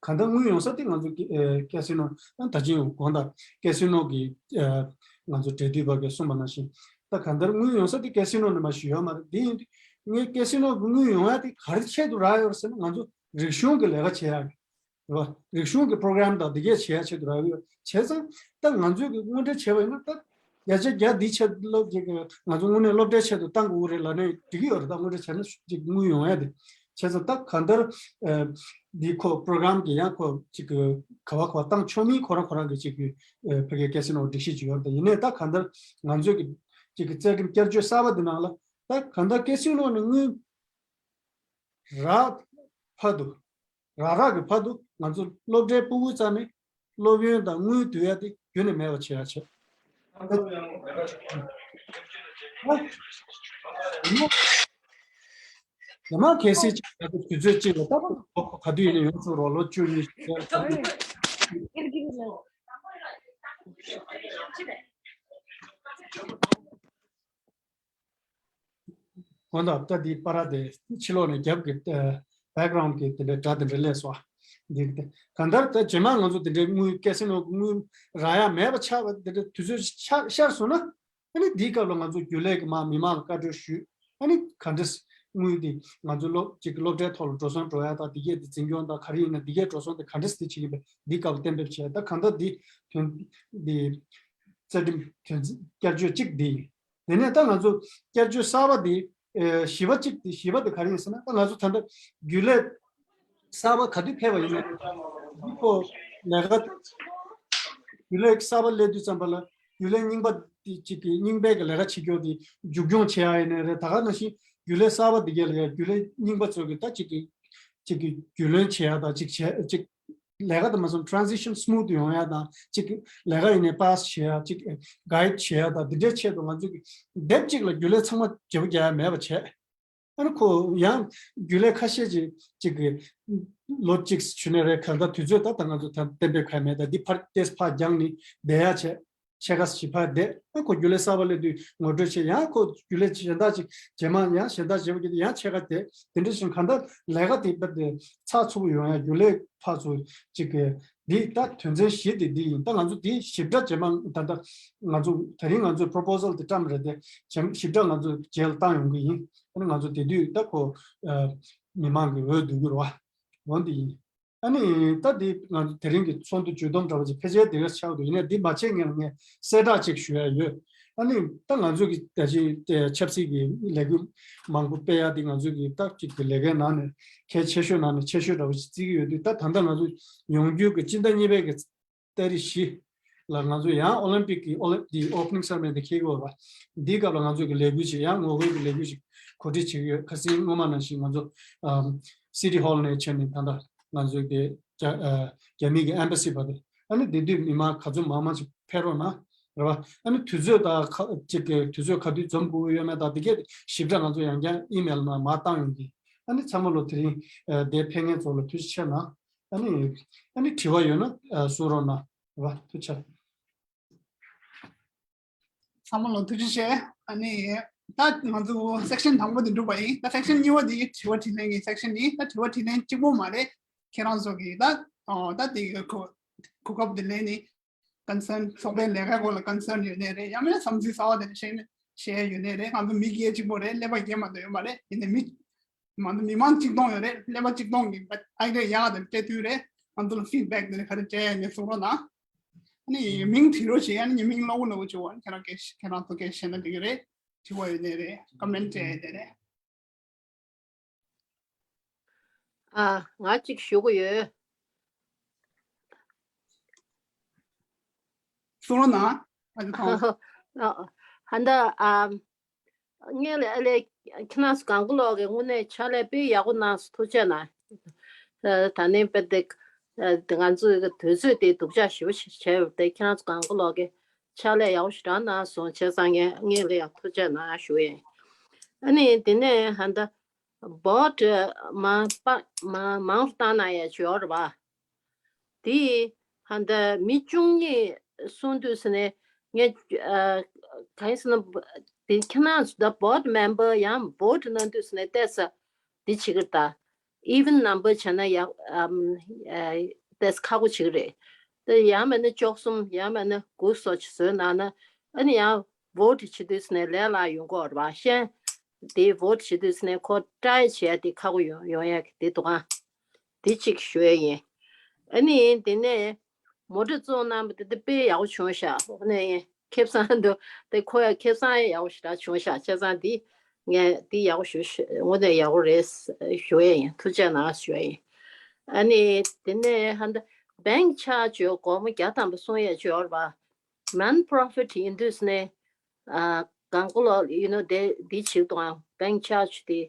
གང་ལྟར་དངུལ་ཡོང་ས་དེ་ང་ཚོ་གི་ཨེ་ཀེ་སི་ནོ་ད་ཅིང་དགོངས་དག་ཀེ་སི་ནོ་གི་ཨེ་ང་ཚོ་འབྲེལ་མཐུད་པ་གིས་གསུངས་པ་ནང་བཞིན། ད་གང་ལྟར་དངུལ་ཡོང་ས་དེ་ཀེ་སི་ནོ་ནས་མ་ཞིག་ཡོད་མ་རེད། དེ་ཡིན་དུས་ངས་ཀེ་སི་ནོ་གི་དངུལ་ཡོང་ཡ་དེ་ག་རེ་ཆེད་དུ་རག་ཡོད་རེད་ཟེར་ན། ང་ཚོ་རིག་གཞུང་གི་ལས་ཀ་བྱེད་ཡ་རེད། རེད་བ། རིག་གཞུང་གི་པོ་རོ་གྷ་རམ་དང་འདི་གས་བྱེད་ཡ་ཆེད་དུ་རག་ཡོད། བྱས་ཙང་ད་ང་ཚོས་ཀྱི་དངོས་འབྲེལ་བྱས་པ་ཡིན་ན། ད་བརྒྱ་ཆ་བརྒྱ་འདི་ཆེད་སློབ་ཀྱི་ང་ཚོ་དངོས་གནས་སློབ་གྲྭའི་ཆེད་དུ་བཏང་དགོས་རེད་ལབ་ནས་འགྲིག་གི་ཡོད་རེད། ད་དངོས་འབྲེལ་བྱས་ན་ཅིག་དངུལ་ཡོང་ཡ་དེ། བྱས་ཙང་ད་གང་ལྟར་ཨ་འདི་ཁོ་པོ་རོ་གྷ་རམ་གི་ཡང་ཁོ་ཅིག་གི་ག་བ་ག་བ་བཏང་ཆོག་མིན་ཁོ་རང་ཁོ་རང་གི་ཅིག་གི་ཨ་ཕ་གིའི་ཀེ་སི་ནོ་སྒྲིག་གཞི་ཅིག་ཡོད་རེད། ད་ཡིན་ནའི་ད་གང་ལྟར་ང་ཚོས་ཀྱི་ཅིག་གི་རྩ་ཁྲིམས་བསྐྱར་བཅོས་གསར་པ་འདི་ནང་ལ་ད་གང་ལྟར་ཀེ་སི་ནོ་ནས་དངུལ་རག་བར་དུ། རག་རག་གི་བར་དུ་ང་ཚོ་སློབ་གྲྭའི་ཕྲུ་གུ་རྩ་ནས་སློབ་ཡོན་དང་དངུལ་བསྡུ་ཡ་དེ་རྒྱུན་ནས་མེད་པ་བྱེད་ཡ་བྱེད། ཡང་མ་གལ་སྲིད་ཅིག་ད་ལྟ་དུས་ཚོད་གཅིག་ལ་ད་ལོ་ག་དུས་ཡིན་ན་ཡོང་ཆོག་རོགས། ལོ་བཅུ་གཉིས་ཤིག་ད་ལྟ་དགོངས་དག་ད་འདི་པར་དེ་ཕྱི་ལོགས་ནས་རྒྱབ་ཀྱི་བེག་གྷ་རའུན་ཌི་གི་དེ་འདྲའི་སྒྲ་དེ་འདྲ་སླེབས་སོང་། འདི་གི་དེ་གང་ལྟར་ད་རྗེས་མ་ང་ཚོ་དེ་འདྲའི་དངུལ་ཀེ་སི་ནོ་དངུལ་རག་ཡ་མེད་པ་ཆགས་པ་དེ་འདྲའི་དུས་ཚོད་ཤར་ཤར་སོང་ན། ཨ་ནི་འདིའི་སྐབས་ལ་ང་ཚོ་རྒྱུན་ལས་ཀྱི་མ་མི་མང་ལ་བཀའ་འཁྲོལ་ཞུས། ཨ་ནི་ག་འདྲས་དངུལ་འདི་ང་ཚོ་སློབ་ཅིག་སློབ་གྲྭའི་ཐོག་ལ་འགྲོ་སོང་འགྲོ་ཡ་དང་འདི་གས་འདི་འཛིན་སྐྱོང་དང་ག་རེ་ཡིན་ན་འདི་གས་འགྲོ་སོང་དེ་ག་འདྲས་འདི་བྱེད་ཀྱི་འདུག་འདིའི་སྐབས་ལ་གཏན་འབེབས་བྱས། ད་གང་ལྟར་འདི་དོན་འདི་རྩ་ཁྲིམས་དོན་བསྐྱར་བཅོས་གཅིག་འདི་ཡིན། དེ་ནས་ད་ང་ཚོ་བསྐྱར་བཅོས་གསར་པ་འདི་ཨེ་བཞི་པ་གཅིག་འདི་བཞི་པ་འདི་ག་རེ་ཡིན་ཟེར་ན། ད་ང་ཚོ་ད་ལྟ་རྒྱུན་ལས་གསར་པ་ག་དུས་ཕེབས་པ་ཡིན་ན། འདི་ཁོ་ལས་ཀ་རྒྱུན་ལས་གསར་པ་སླེབས་དུས་ཙམ་པ་ལ་རྒྱུན་ལས་རྙིང་པ་འདི་གཅིག་གི་རྙིང་པའི་གི་ལས་ཀ་བྱེད་རྒྱུ་འདི་མཇུག་སྐྱོང་བྱེད་ཡ་ཡིན་ནའི་རེད། ད་ག་ནང་བཞིན་རྒྱུན་ལས་གསར་པ་འདི་གས་ལ་ཡ་རྒྱུན་ལས་རྙིང་པ་ཚོ་གི་ད་གཅིག་གི་གཅིག་གི་རྒྱུས་ལོན་བྱེད་ཡ་དང་གཅིག་བྱས་གཅིག་ལས་ཀ་དང་མ་སོང་transition smooth་ཡོང་ཡ་དང་གཅིག་ལས་ཀ་ཡིན་ནའི་པཱ་སི་བྱེད་ཡ་གཅིག་guide་བྱེད་ཡ་དང་འདི་འདྲའི་ཆེད་དུ་ང་ཚོ་གི་དེབ་གཅིག་ལ་རྒྱུན་ལས་ཚང་མ་བརྗེ་པོ་རྒྱག་ཡ་མེད་པ་བྱས། ཨ་ནི་ཁོ་ཡང་རྒྱུན་ལས་ཁ་ཤས་ཅིག་ཅིག་གི་ལོ་གཅིག་བྱུང་ནས་རེད། གང་ལྟར་དུས་ཚོད་ད་ད་ང་ཚོ་ད་གཏན་འབེབས་ཁ་མེད། ད་འདི་ཕར་ཏེས་ཕར་རྒྱང་ནི་བསྡད་ཡ་བྱས། ཕྱེད་ཀ་ཞིབ་ཕར་བསྡད། ཨ་ཁོ་རྒྱུན་ལས་གསར་པ་སླེབས་དུས་ངོ་སྤྲོད་བྱས། ཡང་ཁོ་རྒྱུན་ལས་གཞན་དག་ཅིག་རྗེས་མ་ཡང་གཞན་དག་བྱེད་པ་གི་ཡང་ཕྱེད་ཀ་བསྡད། དེ་འདྲ་བཞིན་གང་ལྟར་ལས་ཀ་དེ་རྦད་དེ་ཚགས་ཚུད་པོ་ཡོང་ཡ་རྒྱུན་ལས་ཕར་ཚུར་ཅིག་གི་འདི་ད་དོན་ཚན་བཞི་དེ་འདི་ཡིན། ད་ང་ཚོ་འདི་ཞིབ་ཕྲ་རྗེས་མ་ད་ལྟ་ང་ཚོ་དེ་རིང་ང་ཚོའི་proposal་དེ་བཀྲམ་རེད་དེ་རྗེས་ཞིབ་ཕྲ་ང་ཚོ་རྗེས་ལ་བཏང་ཡོང་གི་ཡིན། ཨ་ནི་ང་ཚོ་དེ་དུས་ད་ཁོ་མི་མང་གི་འོས་བསྡུ་གི་རེད་བ། འོ་འདི་ཡིན། ཨ་ནི་ད་འདི་ང་ཚོ་དེ་རིང་གི་ཚོགས་འདུ་བརྗོད་དོན་འདྲ་བ་ཅིག་ཕལ་ཆེར་དེ་ག་ཆགས་འདུག་ཡིན་ནའི་འདི་མ་བྱས་སྔོན་ལ་ངས་གསལ་བསྒྲགས་ཅིག་ཞུ་ཡ་ཡོད། ཨ་ནི་ད་ང་ཚོ་གི་ད་ཅི་ཆབ་སྲིད་ཀྱི་ལས་འགུལ་མང་པོ་སྤེལ་ཡ་འདི་ང་ཚོ་གི་ད་ཅིག་གི་ལས་ཀའི་ནང་ནས་གལ་ཆེ་ཤོས་ནང་ནས་ཆེ་ཤོས་འདྲ་བ་ཅིག་བརྩི་གི་ཡོད་དུས། ད་ད་ལྟ་ང་ཚོ་ཡོང་རྒྱུ་གི་སྤྱི་ཟླ་གཉིས་པའི་གི་ཏ་རིག་བཞི་ལ་ང་ཚོ་ཡང་ཨོ་ལིམ་པིག་གི་ཨོ་ལིམ་དེ་opening ceremony་དེ་འཁེལ་གྱི་ཡོད་པ། འདིའི་སྐབས་ལ་ང་ཚོ་གི་ལས་འགུལ་ཅིག་ཡང་ངོ་རྒོལ་གྱི་ལས་འགུལ་ཅིག་གོ་སྒྲིག་བྱེད་ཀྱི་ཡོད། ཁ་སང་སྔོན་མ་ནང་བཞིན་ང་ཚོ་ཨམ་City Hall་ནས་བྱས་ནས་ད་ལྟ་ང་ཚོའི་དེ་རྒྱ་ཨ་རྒྱ་མི་གི་embassy་བར་དུ། ཨ་ནི་དེ་དུས་མི་མང་ག་ཚོད་མང་མང་ཅིག་ཕེབས་རོགས་གནང་། རེད་པ། ཨ་ནི་དུས་ཚོད་དང་ཁ་ཅིག་གི་དུས་ཚོད་ག་དུས་འཛོམས་དགོས་ཀྱི་ཡོད་མེད་དང་དེ་གས་ཞིབ་ཕྲ་ང་ཚོ་ཡང་བསྐྱར་email་ནང་མར་བཏང་ཡོང་གི། ཨ་ནི་ཚང་མ་ལོ་དེ་རིང་ཨ་དེ་ཕེབས་མཁན་ཚོ་ལ་ཐུགས་རྗེ་ཆེ་གནང་། ཨ་ནི་ཨ་ནི་དྲི་བ་ཡོད་ན་ཨ་གསུང་རོགས་གནང་། རེད་པ། ཐུགས་རྗེ་ཆེ། ཚང་མ་ལ་ཐུགས་རྗེ་ཆེ། ཨ་ནི་ད་ང་ཚོ་section་དང་པོ་དེ་འགྲུབ་པ་ཡིན། ད་section་གཉིས་པ་དེ་དྲི་བ་དྲིས་ལན་གྱི་section་ཡིན། ད་དྲི་བ་དྲིས་ལན་གཅིག་པོ་མ་རེད། ཁྱེད་རང་ཚོ་གི་ད་ཨོ་ད་དེ་གི་གོ་གོ་སྐབས་དེ་ལེན་ནི་concern་ཚོགས་པའི་ལས་ཀའི་སྐོར་ལ་concern་ཡོད་ནའི་རེད། ཡང་མིན་ན་བསམ་ཚུལ་གསར་པ་དེ་འདྲ་བཤད་ནི་བཤད་ཡོད་ནའི་རེད། ང་ཚོ་མི་སྒེར་གཅིག་པོ་རེད། ཀླད་པ་སྒེར་མ་གཏོགས་ཡོད་མ་རེད། ཡིན་ནའི་མི་མང་དུ་མི་མང་གཅིག་སྟོང་ཡོད་རེད། ཀླད་པ་གཅིག་སྟོང་གི་ཨའི་ཌི་ཡ་ཡག་དང་སྤྲད་དུས་རེད། ང་ཚོ་ལ་feedback་དེ་ནི་ག་རེ་སྤྲད་ཡ་ནས་གསུང་རོགས་གནང་། ཨ་ནི་མིང་བྲིས་རོགས་བྱེད། ཨ་ནི་མིང་ལོག་ལོག་བྱེད་པ། ཁྱེད་རང་སྐད་ཁྱེད་རང་ཚོ་སྐད་བཤད་ན་འགྲིག་གི་རེད། དྲི་བ་ཡོད་ནའི་རེད། ཀོ་མེན་སྤྲད་ཡ་དེ་རེད། ཨ། ང་གཅིག་ཞུ་གི་ཡོད། གསུང་རོགས་གནང་། ཨ་ནི་ཐོང་། ཨ། ཧན་ད་ཨ། ངས་ལས་ཨ་ལས་ཁྱེད་རང་ཚོ་གང་ག་ལོག་གི་དངོས་གནས་ཕྱག་ལས་དཔེ་ཡག་པོ་གནང་སོང་། ཐུགས་རྗེ་གནང་། ད་ནི་དཔེ་དེ་ང་ཚོའི་དུས་ཚོད་དེ་སྡུག་ཅག་ཞེ་པོ་ཞིག་བྱས་ཡོད་དེ། ཁྱེད་རང་ཚོ་གང་ག་ལོག་གི་ཕྱག་ལས་ཡག་པོ་ཞེ་དྲག་གནང་སོང་། བྱས་ཙང་ངས་ངས་ལས་ཡག་ཐུགས་རྗེ་གནང་ཞུ་ཡིན། ཨ་ནི་དེ་ནས་ཧན་ད་བོ་ཊི་མ་པ་མ་མང་བཏང་ན་ཡ་ཅིག་ཡོད་རེད་པ། དེ་ཧ་ད་མི་བཅུ་གཉིས་གསུང་དུས་ཟེར་ནས་ངས་ཨ་གང་ཡིན་ཟེར་ན། དེ་ཁྱེད་རང་ཚོ་ད་བོ་ཊི་མེམ་བར་ཡང་བོ་ཊི་གནང་དུས་ཟེར་ནས་ཏོག་ཙམ་དེ་བྱེད་ཀྱི་རེད་ད། ཨི་ཝན་ནམ་བར་བྱས་ན་ཡག་ཨམ་ཨ་ཏོག་ཙམ་ཁག་པོ་བྱེད་ཀྱི་རེད། དེ་ཡང་མིན་ན་བཅུ་གསུམ་ཡང་མིན་ན་དགུ་སོགས་ཀྱི་བཟོས་གནང་ན། ཨ་ནི་ཡང་བོ་ཊི་བྱེད་དུས་ཟེར་ནས་ལས་སླ་ཡོང་གི་ཡོད་རེད་པ། གཞན་དེ་བོ་ཊི་བྱེད་དུས་ཟེར་ནས་ཁོ་ཊའི་བྱས་དེ་ཁག་པོ་ཡོང་ཡོང་ཡ་གི་དེ་འདུག་ཨང་། དེ་གཅིག་ཞུ་ཡ་ཡིན། ཨ་ནི་དེ་ནས་མོ་ཊ་བཙོང་གནང་བ་དེ་དཔེ་ཡག་པོ་བྱུང་ཤག་ཨ་ནི་ཁེ་བཟང་འདུག་དེ་ཁོ་ཡ་ཁེ་བཟང་ཡག་པོ་ཞེ་དྲག་བྱུང་ཤག་བྱས་ཙང་དེ་ངས་དེ་ཡག་པོ་ཞུ་ཞུ་དངོས་གནས་ཡག་པོ་རེད་ཞུ་ཡ་ཡིན། ཐུགས་རྗེ་གནང་ཞུ་ཡ་ཡིན། ཨ་ནི་དེ་ནས་ཧ་ད་bank charge་ཡོད་སྒོར་མོ་བརྒྱ་ཐམ་པ་གསུང་ཡ་ཅིག་ཡོད་རེད་པ། non-profit་ཡིན་དུས་ནས་ཨ་གང་གོ་ལོ་you know དེ་འདི་བྱེད་དང་bank charge་དེ་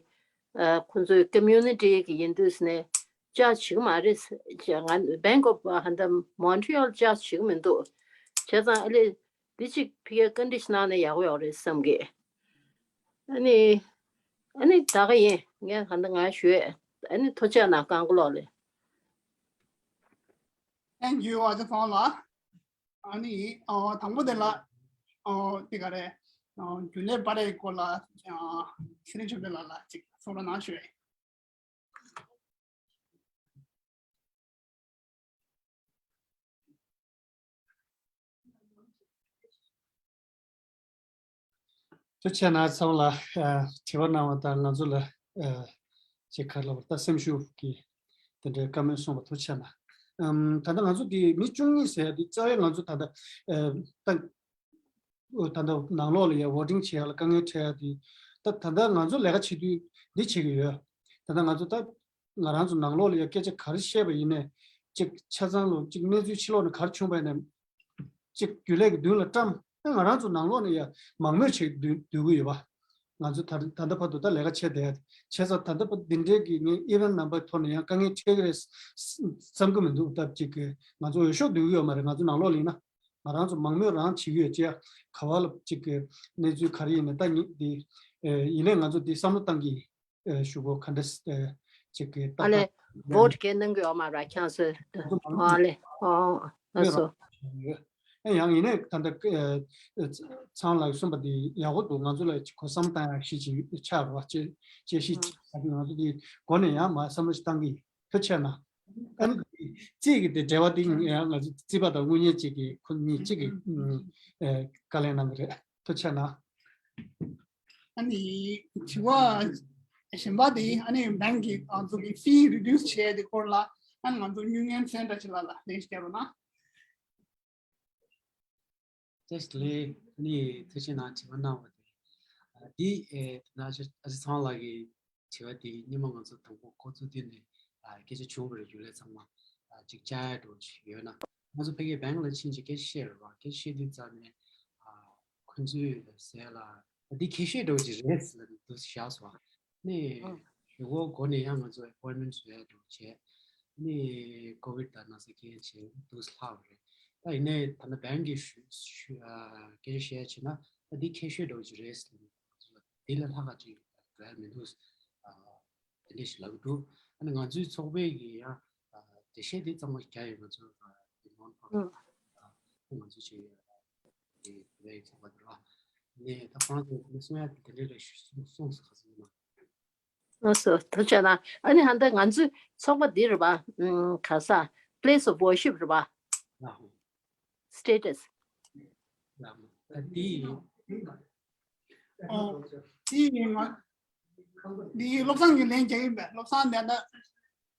ཨ་ཁོང་ཚོའི་community་གི་ཡིན་དུས་ནས་charge་བྱེད་ཀྱི་མ་རེད། ང་Bank of ཨ་ཧ་ད་Montreal་charge་བྱེད་ཀྱི་མི་འདུག་བྱས་ཙང་ཨ་ལས་འདི་གཅིག་ཕ་གིར་བཀའ་འདྲི་ཞིག་གནང་ན་ཡག་པོ་ཡོད་རེད་བསམ་གི། ཨ་ནི་ཨ་ནི་ད་ག་ཡིན། ངས་ཧ་ད་ང་ཞུས། ཨ་ནི་ཐུགས་རྗེ་གནང་། གང་གོ་ལོ་ལེ། Thank you ཨ་ཅག་ཚང་ལ། ཨ་ནི་ཨ་དང་པོ་དེ་ལ་ཨ་དེ་ག་རེ་ཨ་རྒྱུན་ལས་པར་རིས་སྐོར་ལ་ཨ་ཚེ་རིང་ཆོས་འཕེལ་ལགས་ལ་ཅིག་གསུང་རོགས་གནང་ཞུ། ཐུགས་རྗེ་གནང་། ཚང་མ་ལ་ཨ་དྲི་བ་གནང་བ་དང་ང་ཚོ་ལ་ཨ་ཅིག་ག་རེ་ལབ་དགོས་རེད། ད་སེམས་ཤུགས་ཀྱི་དེ་འདྲའི་བཀའ་མོལ་གསུངས་པ་ཐུགས་རྗེ་གནང་། ཨམ་ད་ལྟ་ང་ཚོ་འདི་མི་བཅུ་གཉིས་ཟེར་ཡ་འདི་རྩ་བའི་ང་ཚོ་ད་ལྟ་ཨ་ད་ད་ལྟ་ནང་ལོགས་ལ་ཡ་voting་བྱེད་ཡ་ལ་དཀའ་ངལ་འཕྲད་ཡ་དེ། ད་ད་ལྟ་ང་ཚོ་ལས་ཀ་བྱེད་དུས་འདི་བྱེད་ཀྱི་ཡོད། ད་ལྟ་ང་ཚོ་ད་ང་རང་ཚོ་ནང་ལོགས་ལ་ཡ་སྐད་ཆ་ག་རེ་བཤད་པ་ཡིན་ནའི་གཅིག་ཆ་ཚང་ལོ་གཅིག་གནས་ཚུལ་ཕྱི་ལོགས་ནས་ག་རེ་བྱུང་པ་ཡིན་ནའི་གཅིག་རྒྱུན་ལས་ཀྱི་མདུན་ལ་བཀྲམ། ད་ང་རང་ཚོ་ནང་ལོགས་ནས་ཡ་མང་མོས་བྱེད་སྡོད་སྡོད་ཀྱི་ཡོད་པ། ང་ཚོ་ད་ད་ལྟ་བར་དུ་ད་ལས་ཀ་བྱས་བསྡད་ཡ་དེ་བྱས་ཙང་ད་ལྟ་བར་འདི་འདྲའི་གི་ངས་ཨི་ཝེན་ཊི་ནམ་བར་ཐོག་ནས་ཡང་དཀའ་ངལ་འཕྲད་ཀྱི་རེད་བསམ་གྱི་མི་འདུག་སྟབས་གཅིག་གི་ང་ཚོ་འོས་ཤོག་བསྡུ་གི་ཡོད་མ་རེད། ང་ཚོ་ནང་ལོགས་ལ་ཡིན་ན་ང་རང་ཚོ་མང་མོས་རང་བྱེད་ཀྱི་ཡོད་ཅེས་ག་བ་ལ་གཅིག་གི་གནས་ཚུལ་ག་རེ་ཡིན་ན་ད་ཉིད་འདི་ཡིན་ནའི་ང་ཚོ་འདི་བསམ་བློ་བཏང་གི་ཡིན། ཨེ་ཞུ་གོ་ག་འདྲ་ཨེ་ཅིག་གི་ཏག་ཨ་ལེ། ཏག་བོ་ཊི་གས་གནང་གི་ཡོད་མ་ར་ཁྱང་སོ། ཨ་ལེ། ཨོ་ཨ་སོ། ཨེ་ཡང་ཡིན་ནའི་ད་ལྟ་ཨེ་ཚང་ལགས་གསུངས་པ་འདི་ཡག་པོ་འདུག་ང་ཚོ་ལ་ཅིག་གོ་བསམ་བཏང་ཡག་ཤི་ཅིག་ཆགས་རོགས་ཅེས་ཅེས་ཤི་ཅིག་ང་ཚོ་འདི་འགོ་ནས་ཡང་མ་བསམ་བློ་ཞིག་བཏང་གི་ཡིན། ཐུགས་ཆེ་གནང་། ཨ་ནི་རྩིས་ཀྱི་དེ་འབྲེལ་བ་དེ་ཡང་ང་ཚོ་རྩིས་པ་དང་དངུལ་གཉེར་ཅིག་གི་ཁོ་གཉིས་ཅིག་གི་ཨེ་བཀའ་ལན་གནང་གི་རེད། ཐུགས་ཆེ་གནང་། ཨ་ནི་དྲི་བ་གཞན་པ་དེ་ཨ་ནི་བྷེང་གི་ང་ཚོ་གི་ཕི་རི་ཌིའུ་སི་བྱས་དེ་སྐོར་ལ་ཨ་ནི་ང་ཚོ་དངུལ་གཉེར་སེན་ཊར་ཅིག་ལ་ལ་ལན་ཞིག་རྒྱབ་རོགས་གནང་། བཀྲ་ཤིས་བདེ་ལེགས། ཨ་ནི་ཐུགས་རྗེ་གནང་དྲི་བ་གནང་བ་དེ། ཨ་འདི་ཨེ་ད་ནང་ཨ་ཅག་ཨ་ཅག་ཚང་ལགས་ཀྱི་དྲི་བ་དེ་སྔོན་མ་ང་ཚོ་དང་པོ་འགོ་བཙུགས་དུས་ནས་ཨ་སྐད་ཆ་བྱུང་བ་རེད། རྒྱུན་ལས་ཚང་མ་ཨ་ཅིག་བཅར་ཡ་འགྲོ་ཅིག་ཡོད་ན་ང་ཚོ་ཕ་གིའི་བྷེང་ལ་ཕྱིན་ཅིག་སྐད་ཆ་བཤད་རེད་བ། སྐད་ཆ་བཤད་དུས་ཙམ་ནས་ཨ་ཁོང་ཚོས་ཟེར་ལ་ཨ་འདི་ཁྱད་ཤོས་འགྲོ་ཅིག་རེད་ཟེར་ལ་འདུག་བཞག་སོང་། ནས་ཨ་ཞུ་སྒོ་སྒོ་ནས་ཡང་ང་ཚོ་ཨེ་པོའིན་མེན་ཊི་བཟོ་ཡ་འགྲོ་བྱས། ནས་ཀོ་ཝིཌ་དང་ན་ཚ་རྐྱེན་བྱས་འདུག་ལྷག་རེད། ད་ཡིན་ནའི་ད་ནི་བྷེང་གིས་ཞུ་ཞུ་ཨ་སྐད་ཆ་བཤད་ཡ་བྱས་ན་ད་འདི་ཁྱད་ཤོས་འདྲ་བོ་ཅིག་རེད་ཟེར་ནས་ང་ཚོ་ལ་འདི་ལས་ལྷག་ག་ཅིག་འགྲོ་ཡ་མི་འདུག་ཨ་དེ་འདྲ་ཞིག་ལབ་འདུག་ཨ་ནི་ང་ཚོའི་ཚོགས་པའི་གི་ཡང་ཨ་འགྲེལ་བཤད་དེ་གཙང་མ་རྒྱག་ཡོད། ང་ཚོ་ཨ་དེ་མང་པོ་ཨ་ང་ཚོ་ཅིག་ཨ་དེ་བའི་ཚོགས་པ་དེ་ལ་ནས་ད་ཁོང་ཚོ་གསུང་ཡ་དེ་འདྲ་རེད་ཞུ་གསུངས་སོང་། ཁ་སང་ཡིན་ན། ལགས་སོ། ཐུགས་རྗེ་གནང་། ཨ་ནི་ཧ་ད་ང་ཚོའི་ཚོགས་པ་འདི་རེད་པ། ཨམ་ག་ས་Place of Worship རེད་པ། ལགས་སོ། Status། ལགས་སོ། ད་འདི་ཡིན། ཨོ། འདི་ཡིན་ང་། འདི་བློ་བཟང་གིས་ལན་རྒྱག་གི་ཡིན་པས། བློ་བཟང་དེ་ད་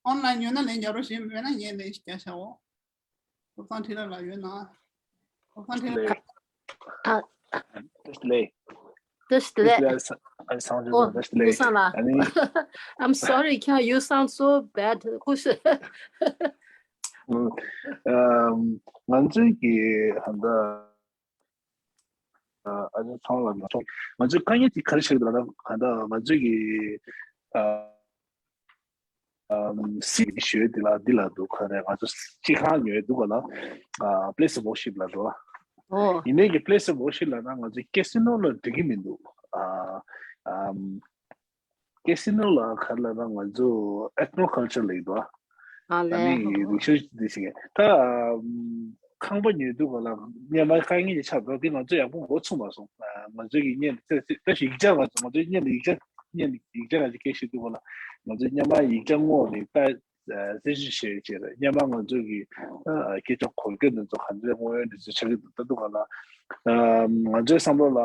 ཨོན་ལན་ཡོད་ན་ལན་རྒྱག་རོགས་ཞེས་མེད་ན་ངས་ལན་ཞིག་རྒྱག་བྱའོ། ཐོབ་ཐང་ཁྲི་རབས་ལ་ཡོད་ན། ཐོབ་ཐང་ཁྲི་རབས། ཨ། བཀྲ་ཤིས་བདེ་ལེགས། བཀྲ་ཤིས་བདེ་ལེགས། བཀྲ་ཤིས་བདེ་ལེགས། ཨ་ནི་ཨ་ནི་སང་ཇོ་ཨོ། བཀྲ་ཤིས་བདེ་ལེགས། ཨ་ནི། I'm sorry, can you sound so bad? ཨམ། ང་ཚོའི་གི་ཧན་ད། ཨ་ནི་ཚང་ལ་མ་ཐོང་། ང་ཚོའི་དཀའ་ངལ་དེ་ག་རེ་ཆགས་འདུག་ལབ་ན་ཧན་ད་ང་ཚོའི་གི་ཨ། ཨམ། སི་ཞོལ་འདི་ལ་འདི་ལ་འདུག་ག་རེ་ང་ཚོ་སྤྱི་ཁང་ཉོས་འདུག་ག་ལ། ཨ། Place of Worship ལ་འགྲོ་ཨ། ཨོ། ཡིན་ནའི་གི་Place of Worship ལ་ན་ང་ཚོ་ཀེ་སི་ནོ་ལ་འགྲིག་གི་མི་འདུག་ཨ། ཨམ། ཀེ་སི་ནོ་ལ་ག་རེ་ལབ་ན་ང་ཚོ་Ethno Culture ལ་ཡིན་འདུག་ཨ། ཨ་ལས། ཨ་ནི་རིག་གཞུང་འདི་ཞིག་ད་ཨམ། ཁང་པ་ཉོས་འདུག་ག་ལ་སྔོན་མ་དཀའ་ངལ་ཅིག་ཆགས་འདུག་འདི་ང་ཚོ་ཡག་པོ་འགོ་ཚུགས་མ་སོང་། ང་ཚོ་གི་སྔོན་ད་ད་ཡིག་ཆ་ང་ཚོ་ང་ཚོའི་སྔོན་ལ་ཡིག་ཆ་སྔོན་ལ་ཡིག་ཆ་ང་ཚོ་སྐད་ཤེས་འདུག་ག་ལ་ང་ཚོ་སྔོན་མ་ཡིག་ཆ་སྔོག་ནས་ད་རྩད་གཅོད་བྱས་བྱས་རེད། སྔོན་མ་ང་ཚོ་གི་སྐད་ཆ་གོ་སྐྱོན་འདི་ཚོ་ག་ཚོད་དངོས་ཡོད་འདི་ཚོ་ཆགས་ཀྱི་འདུག་ད་འདུག་ག་ལ་ང་ཚོའི་བསམ་བློ་ལ་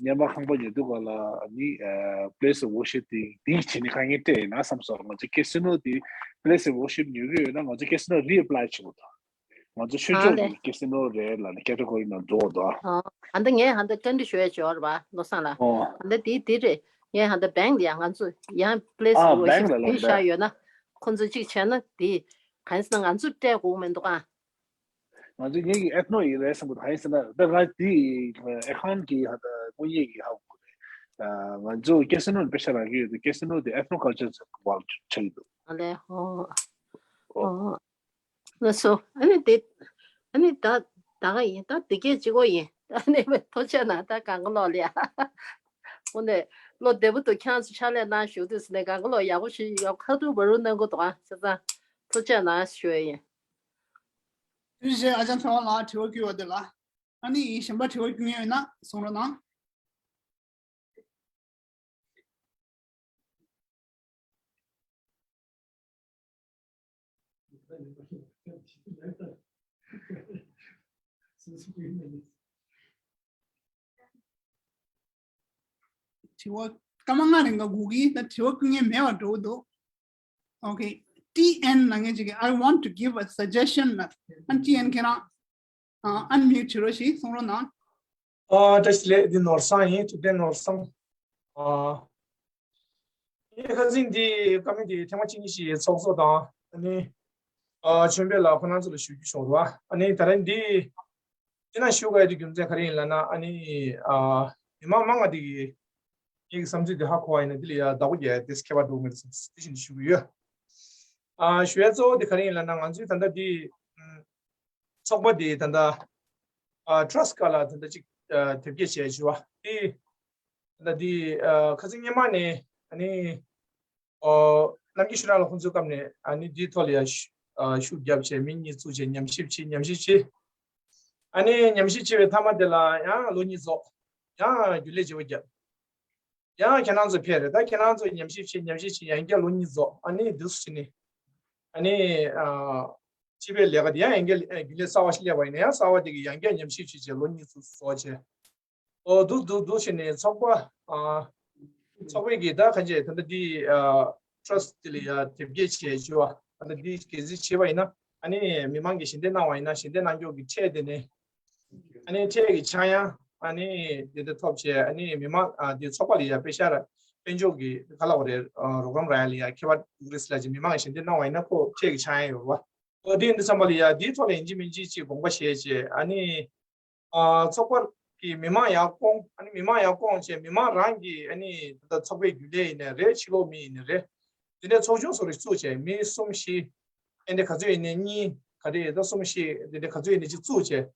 སྔོན་མ་ཁང་པ་ཉོས་འདུག་ག་ལ་ནི་Place of Worship དེ་དེ་བྱས་ནས་དཀའ་ངལ་འཕྲད་ཡིན་ན་བསམ་སོང་། ང་ཚོ་ཀེ་སི་ནོ་དེ་Place of Worship ཉོ་གི་ཡོད་ན་ང་ཚོ་ཀེ་སི་ནོ་རི་ཨེ་པ་ལའི་བྱེད་དགོས་འདུག་ང་ཚོ་ཆོས་ཨ་ཕྱོགས་ལེ། ཀྱི་ཀེ་སི་ནོ་རེད་ལབ་ནས་ཀེ་ཊི་གོ་རི་ནང་འགྲོ་འདུག་ཨ། ཨ་ད་ངས་ཧ་ད་བཀའ་འདྲི་ཞུ་ཡ་ཅིག་ཡོད་རེད་པ་བློ་བཟང་ལགས། ཨོ། ཨ་ད་དེ་དེ་རེད། ངས་ཧ་ད་བྷེང་ལ་ཡང་ང་ཚོ་ཡང་པི་ལེ་སི་ཨ་ཝོར་བྷེང་ཤིབ་ལ་ལ་བྲིས་བཞག་ཡོད་ན་ཁོང་ཚོ་གཅིག་བྱས་ན་དེ་གང་ཡིན་ཟེར་ན་ང་ཚོ་སྤྲད་དགོས་མི་འདུག་ཨ། ང་ཚོ་ངེད་ཀྱི་ཨེཐ་ནོ་ཡིན་རེད་བསམ་གི་འདུག་གང་ཡིན་ཟེར་ན་ད་ང་དེ་ཨེ་ཁའུན་ཊི་གི་ཧ་ད་དངོས་གནས་ཀྱི་ཧ་གོ་རེད། ང་ཚོ་ཀེ་སི་ནོ་ནས་པེ་ཤ་རག་གི་ཡོད་དུས་ཀེ་སི་ནོ་དེ་ཨེཐ་ནོ་ཀལ་ཅར་ཟེར་བ་ཆགས་ཀྱི་འདུག་ཨ་ལས་ཧོ། ཨོ། ཨོ། ལགས་སོ། ཨ་ནི་དེ། ཨ་ནི་ད་ད་ག་ཡིན། ད་དེ་གས་གཅིག་པོ་ཡིན། ཨ་ནི་ཐུགས་རྗེ་གནང་། ད་གང་ག་ལོག་ལ་ཡ། དངོས་གནས་བློ་བདེ་པོ་འདུག་ཁྱེད་ཚོ་ཕྱག་ལས་གནང་བཞུགས་དུས་ནས་གང་ག་ལོག་ཡག་པོ་ཞིག་ཡོད་ཁ་ཐུག་བ་རུ་གནང་གི་འདུག་ཨ་བྱས་ཙང་ཐུགས་རྗེ་གནང་ཞུ་ཡ་ཡིན། དུས་རྗེ་ཨ་ཅག་ཚེ་དབང་ལགས་དྲི་བ་བསྐུལ་བ་དེ་ལ། ཨ་ནི་གཞན་པ་དྲི་བ་བསྐུལ་མཁན་ཡོད་ན་གསུང་རོགས་གནང་། དྲི་བ་སྐར་མ་ལྔ་རིང་ག་སྒུག་གི་ད་དྲི་བ་བསྐུལ་མཁན་མེད་པ་འགྲོ་གི་འདུག་ཨོ་ཁེ། ཊི་ཨེན་ལབ་མཁན་ཅིག་གིས་I want to give a suggestion ལབ། ཨ་ཊི་ཨེན་ཁྱེད་རང་། ཨ་ཨན་མིའུ་ཊི་བྱེད་རོགས་ཞེས་གསུང་རོགས་གནང་། ཨ་བཀྲ་ཤིས་བདེ་ལེགས། འདི་ནོར་བཟང་ཡིན། ཐུབ་བསྟན་ནོར་བཟང་། ཨ་ངས་ཁ་སང་འདི་བཀའ་མོལ་འདི་ཐེངས་མ་གཅིག་གཉིས་ཤིག་ཚོགས་གཙོ་དང་ཨ་ནི་ཨ་ཆོས་འཕེལ་ལགས་ཁོང་རྣམ་ཚོ་ལ་ཞུ་རྒྱུ་བྱུང་རོགས། ཨ་ནི་ད་རེས་འདི་ཁྱེད་རང་ཞུ་དགོས་ཡ་དེ་རྒྱུ་མཚན་ག་རེ་ཡིན་ལབ་ན་ཨ་ནི་ཨ་མི་མང་མང་ང་འདི་གི་ ངེད་ཀྱི་བསམ་ཚུལ་དེ་ཧ་གོ་བ་ཡིན་ན་འདི་ལ་ཡ་བདག་པོ་རྒྱག་ཡ་དེ་ཁྱད་པར་འགྲོ་གི་མེད་ཟེར་དེ་བཞིན་ཞུ་གི་ཡོད། ཨ་ཞུ་ཡ་གཙོ་བོ་དེ་ག་རེ་ཡིན་ལབ་ན་ང་ཚོའི་ད་ལྟ་འདི་ཚོགས་པ་འདི་ད་ལྟ་ཨ་ཊྲ་སི་ཊི་སྒང་ལ་ད་ལྟ་ཅིག་ཨ་དེབ་སྐྱེལ་བྱས་བྱུང་བ་དེ་ད་ལྟ་འདི་ཨ་ཁ་སང་སྔོན་མ་ནས་ཨ་ནི་ཨོ་རྣམ་རྒྱལ་ཤུ་ར་ལ་ཁོང་ཚོའི་སྐབས་ནས་ཨ་ནི་འདིའི་ཐོག་ལ་ཡ་ཤུ་ཨ་ཤུགས་བརྒྱབ་བྱས་མི་གཉིས་བཙུགས་བྱས་ཉམས་ཞིབ་བྱས་ཉམས་ཞིབ་བྱས། ཨ་ནི་ཉམས་ཞིབ་བྱས་པའི་མཐའ་མ་དེ་ལ་ཡང་ལོ་གཉིས་རྫོགས། ཡང་རྒྱུན་ལས་བརྗེ་པོ་བརྒྱབ། ཡང་ཁྱེད་རང་ཚོ་ཕེབས་རེད། ད་ཁྱེད་རང་ཚོ་ཉམས་ཞིབ་བྱས་ཉམས་ཞིབ་བྱས་ཡང་བསྐྱར་ལོ་གཉིས་རྫོགས། ཨ་ནི་འདུག་སེ་བྱས་ནས་ཨ་ནི་ཨ་སྤྱི་པའི་ལས་ཀ་དེ་ཡང་ཡང་བསྐྱར་རྒྱུན་ལས་གསར་པ་ཞིག་སླེབས་པ་ཡིན་ན་ཡང་གསར་པ་དེ་གི་ཡང་བསྐྱར་ཉམས་ཞིབ་བྱས་བྱས་ལོ་གཉིས་ཚུར་རྫོགས་བྱས། ཨོ་འདུག་འདུག་འདུག་བྱས་ནས་ཚོགས་པ་ཨ་ཚོགས་པའི་གི་ད་ག་ཅེ་ད་ལྟ་འདི་ཨ་ཊྲ་སི་ཊི་དེ་ལ་ཡ་དེབ་སྐྱེལ་བྱས་བྱས་པ་ད་ལྟ་འདི་གལ་སྲིད་བྱས་པ་ཡིན་ན་ཨ་ནི་མི་མང་གི་ཞལ་འདེབས་གནང་བ་ཡིན་ན་ཞལ་འདེབས་གནང་རྒྱུ་གི་ཁྲལ་དེ་ནས། ཨ་ནི་ཁྲལ་གྱི་ཆག་ཡང་ཨ་ནི་དེ་འདྲ་ཐོབ་བྱས་ཨ་ནི་མི་མང་ཨ་དེ་ཚོགས་པ་ལ་ཡ་དཔེ་ཤ་ར་དཔལ་འབྱོར་གྱི་ག་ལ་བ་རེད་རོགས་རམ་རག་ཡ་ལ་ཡ་ཁྱད་པར་འདུག་རེད་ཟེར་ལ་ཅིག་མི་མང་གི་ཞལ་འདེབས་གནང་བ་ཡིན་ན་ཁོ་ཁྲལ་གྱི་ཆག་ཡང་ཡོད་རེད་བ། ཨོ་དེ་འདི་ཚང་མ་ལ་ཡ་དེའི་ཐོག་ལ་ཡིན་གཅིག་མིན་གཅིག་ཅིག་དགོངས་པ་བཞེས་བྱས་ཨ་ནི་ཨ་ཚོགས་པ་གི་མི་མང་ཡར་བསྐོང་ཨ་ནི་མི་མང་ཡར་བསྐོང་བྱས་མི་མང་རང་གི་ཨ་ནི་ད་ལྟ་ཚོགས་པའི་རྒྱུན་ལས་ཡིན་ནའི་རེད་ཕྱི་ལོགས་མི་ཡིན་ནའི་རེད། དེ་ནས་ཚོགས་ཆུང་སོགས་རེ་བཙུགས་བྱས་མི་གསུམ་བཞི་ཨེ་འདྲ་ག་ཚོད་ཡིན་ནའི་གཉིས་ག་རེ་ཡོད་ད་གསུམ་བཞི་དེ་འདྲ་ག་ཚོད་ཡིན་ནའི་ཅིག་བཙུགས་བྱས།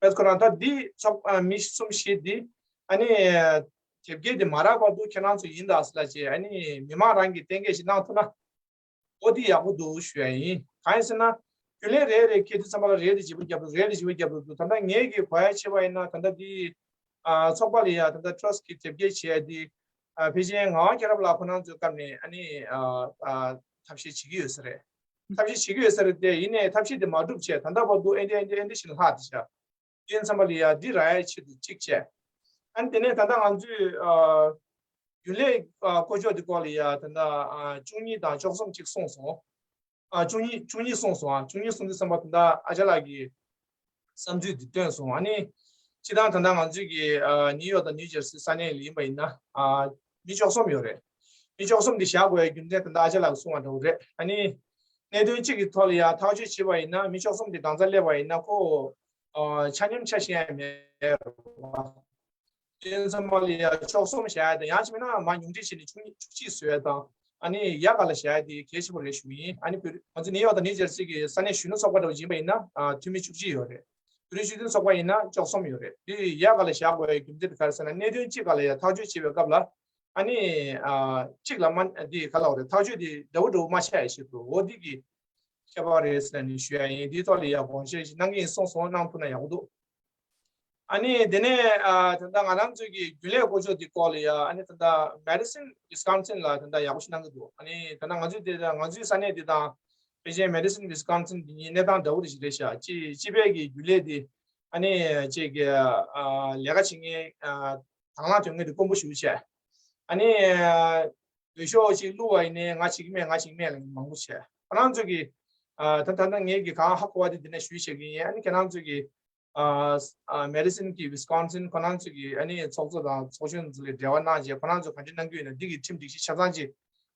བས་ཁོ་རང་ད་འདི་ཚོགས་ཨ་མི་གསུམ་བཞི་འདི་ཨ་ནི་དེབ་སྐྱེལ་དེ་མ་རག་བར་དུ་ཁྱེད་རང་ཚོ་ཡིན་ད་ཟེར་ལ་བྱས་ཨ་ནི་མི་མང་རང་གིས་གཏན་འཁེལ་ཞིག་གནང་ཐུབ་ན་ཨོ་འདི་ཡག་པོ་འདུག་ཞུ་ཡ་ཡིན། གང་ཡིན་ཟེར་ན་རྒྱུན་ལས་རེ་རེ་ཁྱེད་དུ་ཚང་མ་ལ་རེ་རེ་བརྗེ་པོ་རྒྱབ་འདུག་རེ་རེ་བརྗེ་པོ་རྒྱབ་འདུག་ད་ལྟ་ངེད་ཀྱི་གོ་ཡ་བྱས་པ་ཡིན་ན་ད་ལྟ་འདི་ཨ་ཚོགས་པ་ལ་ཡ་ད་ལྟ་ཊྲ་སི་ཊི་གི་དེབ་སྐྱེལ་བྱས་ཡ་འདི་ཨ་ཕལ་ཆེར་ངག་དབང་རྒྱལ་རབས་ལགས་ཁོ་རང་ཚོའི་སྐབས་ནས་ཨ་ནི་ཨ་ཨ་ཐབས་ཤེས་བྱེད་ཀྱི་ཡོད་ས་རེད། ཐབས་ཤེས་བྱེད་ཀྱི་ཡོད་ས་རེད་དེ་ཡིན་ནའི་ཐབས་ཤེས་དེ་མ་འགྲུབ་བྱས་ད་ལྟ་བར་དུ་ཨེ་འདྲ་ཨེ་འདྲ་ཨེ་འདྲ་ཞིག་ལྷག་དེ་བྱ། དེ་ཚང་མ་ལ་ཡ་འདི་རག་ཡ་ཆེད་དུ་གཅིག་བྱས། ཨ་ནི་དེ་ནས་ད་ལྟ་ང་ཚོས་ཨ་རྒྱུན་ལས་ཨ་བསྐོ་ཕྱོགས་དེ་སྐོར་ལ་ཡ་ད་ལྟ་ཨ་བཅུ་གཉིས་དང་བཅུ་གསུམ་གཅིག་གསུངས་སོང་། ཨ་བཅུ་གཉིས་བཅུ་གཉིས་གསུངས་སོང་། ཨ་བཅུ་གཉིས་གསུངས་དུས་ཙམ་པ་ད་ལྟ་ཨ་ཅག་ལགས་ཀྱིས་བསམ་ཚུལ་འདི་བཏོན་སོང་། ཨ་ནི་སྤྱིར་བཏང་ད་ལྟ་ང་ཚོས་ཀྱི་ཨ་ནིའུ་ཡོག་དང་ནིའུ་ཇར་སི་ས་གནས་ལ་ཡིན་པ་ཡིན་ན་ཨ་མི་བཅུ་གསུམ་ཡོད་རེད། མི་བཅུ་གསུམ་འདི་བཞག་དགོས་ཡ་རྒྱུ་མཚན་ད་ལྟ་ཨ་ཅག་ལགས་ཀྱིས་གསུངས་པ་འདྲ་བོ་རེད། ཨ་ནི་གནད་དོན་གཅིག་གི་ཐོག་ལ་ཡ་ཐག་གཅོད་བྱས་པ་ཡིན་ན་མི་བཅུ་གསུམ་འདི་གང་ས་སླེབས་པ་ཡིན་ན་ཁོ་ཨ་ཆ་མཉམ་ཆ་ཤེས་ཡ་མེད་རེད་བ། དེ་ཚང་མ་ལ་ཡ་ཕྱོགས་གསུམ་བཞག་ཡ་དང་ཡང་གཅིག་མིན་ན་མ་ཉུང་འཕྲི་བྱས་ནས་བཅུ་གཉིས་བཅུ་གཅིག་བཟོ་ཡ་དང་ཨ་ནི་ཡ་ག་ལ་བཞག་ཡ་དེ་གལ་ཆེན་པོ་རེད་ཞུ་ཡིན། ཨ་ནི་བོད་ང་ཚོ་ནིའུ་ཡོག་དང་ནིའུ་ཇར་སི་གི་ས་གནས་གཞོན་ནུ་ཚོགས་པ་འདྲ་བོ་ཡིན་པ་ཡིན་ན་ཨ་འཐུས་མི་བཅུ་གཅིག་ཡོད་རེད། བོད་རིགས་སྤྱི་མཐུན་ཚོགས་པ་ཡིན་ན་བཅུ་གསུམ་ཡོད་རེད། དེ་ཡ་ག་ལ་བཞག་དགོས་ཡ་རྒྱུ་མཚན་དེ་ག་རེ་ཟེར་ན་གནད་དོན་གཅིག་སྒང་ལ་ཡ་ཐག་གཅོད་བྱེད་པའི་སྐབས་ལ་ཨ་ནི་ཨ་གཅིག་ལ་མ་འདི་ག་ལ་བ་རེད། ཐག་གཅོད་དེ་འདྲ་བོ་འདྲ་བོ་མ་ཆགས་ཡ་ཞིག་འདུག་འོ་འདི་གི་ཁྱད་པར་རེད་ཟེར་ནས་ཞུ་ཡ་ཡིན། དེའི་ཐོག་ལ་ཡ་དགོངས་བཞེས་ཤིག་གནང་གི་ཡིན་གསུངས་སོང་། གནང་ཐུབ་ན་ཡག་པོ་འདུག་ཨ་ནི་དེ་ནས་ཨ་ད་ལྟ་ང་རང་ཚོའི་གི་རྒྱུན་ལས་བསྐོ་ཕྱོགས་འདི་སྐོར་ལ་ཡ་ཨ་ནི་ད་ལྟ་མེ་ཌི་སིན་ཝི་སི་ཀོན་སིན་ལ་ད་ལྟ་ཡག་པོ་ཞིག་གནང་གི་འདུག་ཨ་ནི་ད་ལྟ་ང་ཚོའི་དེ་ང་ཚོའི་ས་གནས་འདི་དང་ཕལ་ཆེར་མེ་ཌི་སིན་ཝི་སི་ཀོན་སིན་འདི་གཉིས་གནས་སྟངས་འདྲ་བོ་རེ་ཞིག་རེད་ཤག་སྤྱི་སྤྱི་པའི་གི་རྒྱུན་ལས་འདི་ཨ་ནི་ཅིག་གི་ཨ་ལས་ཀ་བྱེད་མཁན་ཨ་དང་བླངས་དོན་གཉེར་དེ་དཀོན་པོ་ཞེ་པོ་བྱས། ཨ་ནི་འོས་ཤོག་ཅིག་བླུགས་པ་ཡིན་ནའི་ང་བྱེད་ཀྱི་མེད་ང་བྱེད་ཀྱི་མེད་ལབ་མཁན་མང་པོ་བྱས། ཁོ་རང་ཚོ་གིས་ཨ་ད་ད་ལྟ་ངེད་ཀྱིས་གང་ཧ་གོ་བ་དེ་འདི་ནས་ཞུས་བྱེད་ཀྱི་ཡིན། ཨ་ནི་ཁྱེད་རང་ཚོ་གིས་ཨ་ཨ་མེ་ཌི་སིན་གྱི་ཝི་སི་ཀོན་སིན་ཁོ་རང་ཚོ་གིས་ཨ་ནི་ཚོགས་གཙོ་དང་ཚོགས་གཞོན་ཚོ་ལ་འབྲེལ་བ་གནང་བྱས་ཁོ་རང་ཚོ་ག་འདྲ་གནང་གི་ཡོད་ན་འདི་གི་ཁྲིམས་སྒྲིག་གཞི་ཆ་ཚང་ཅིག་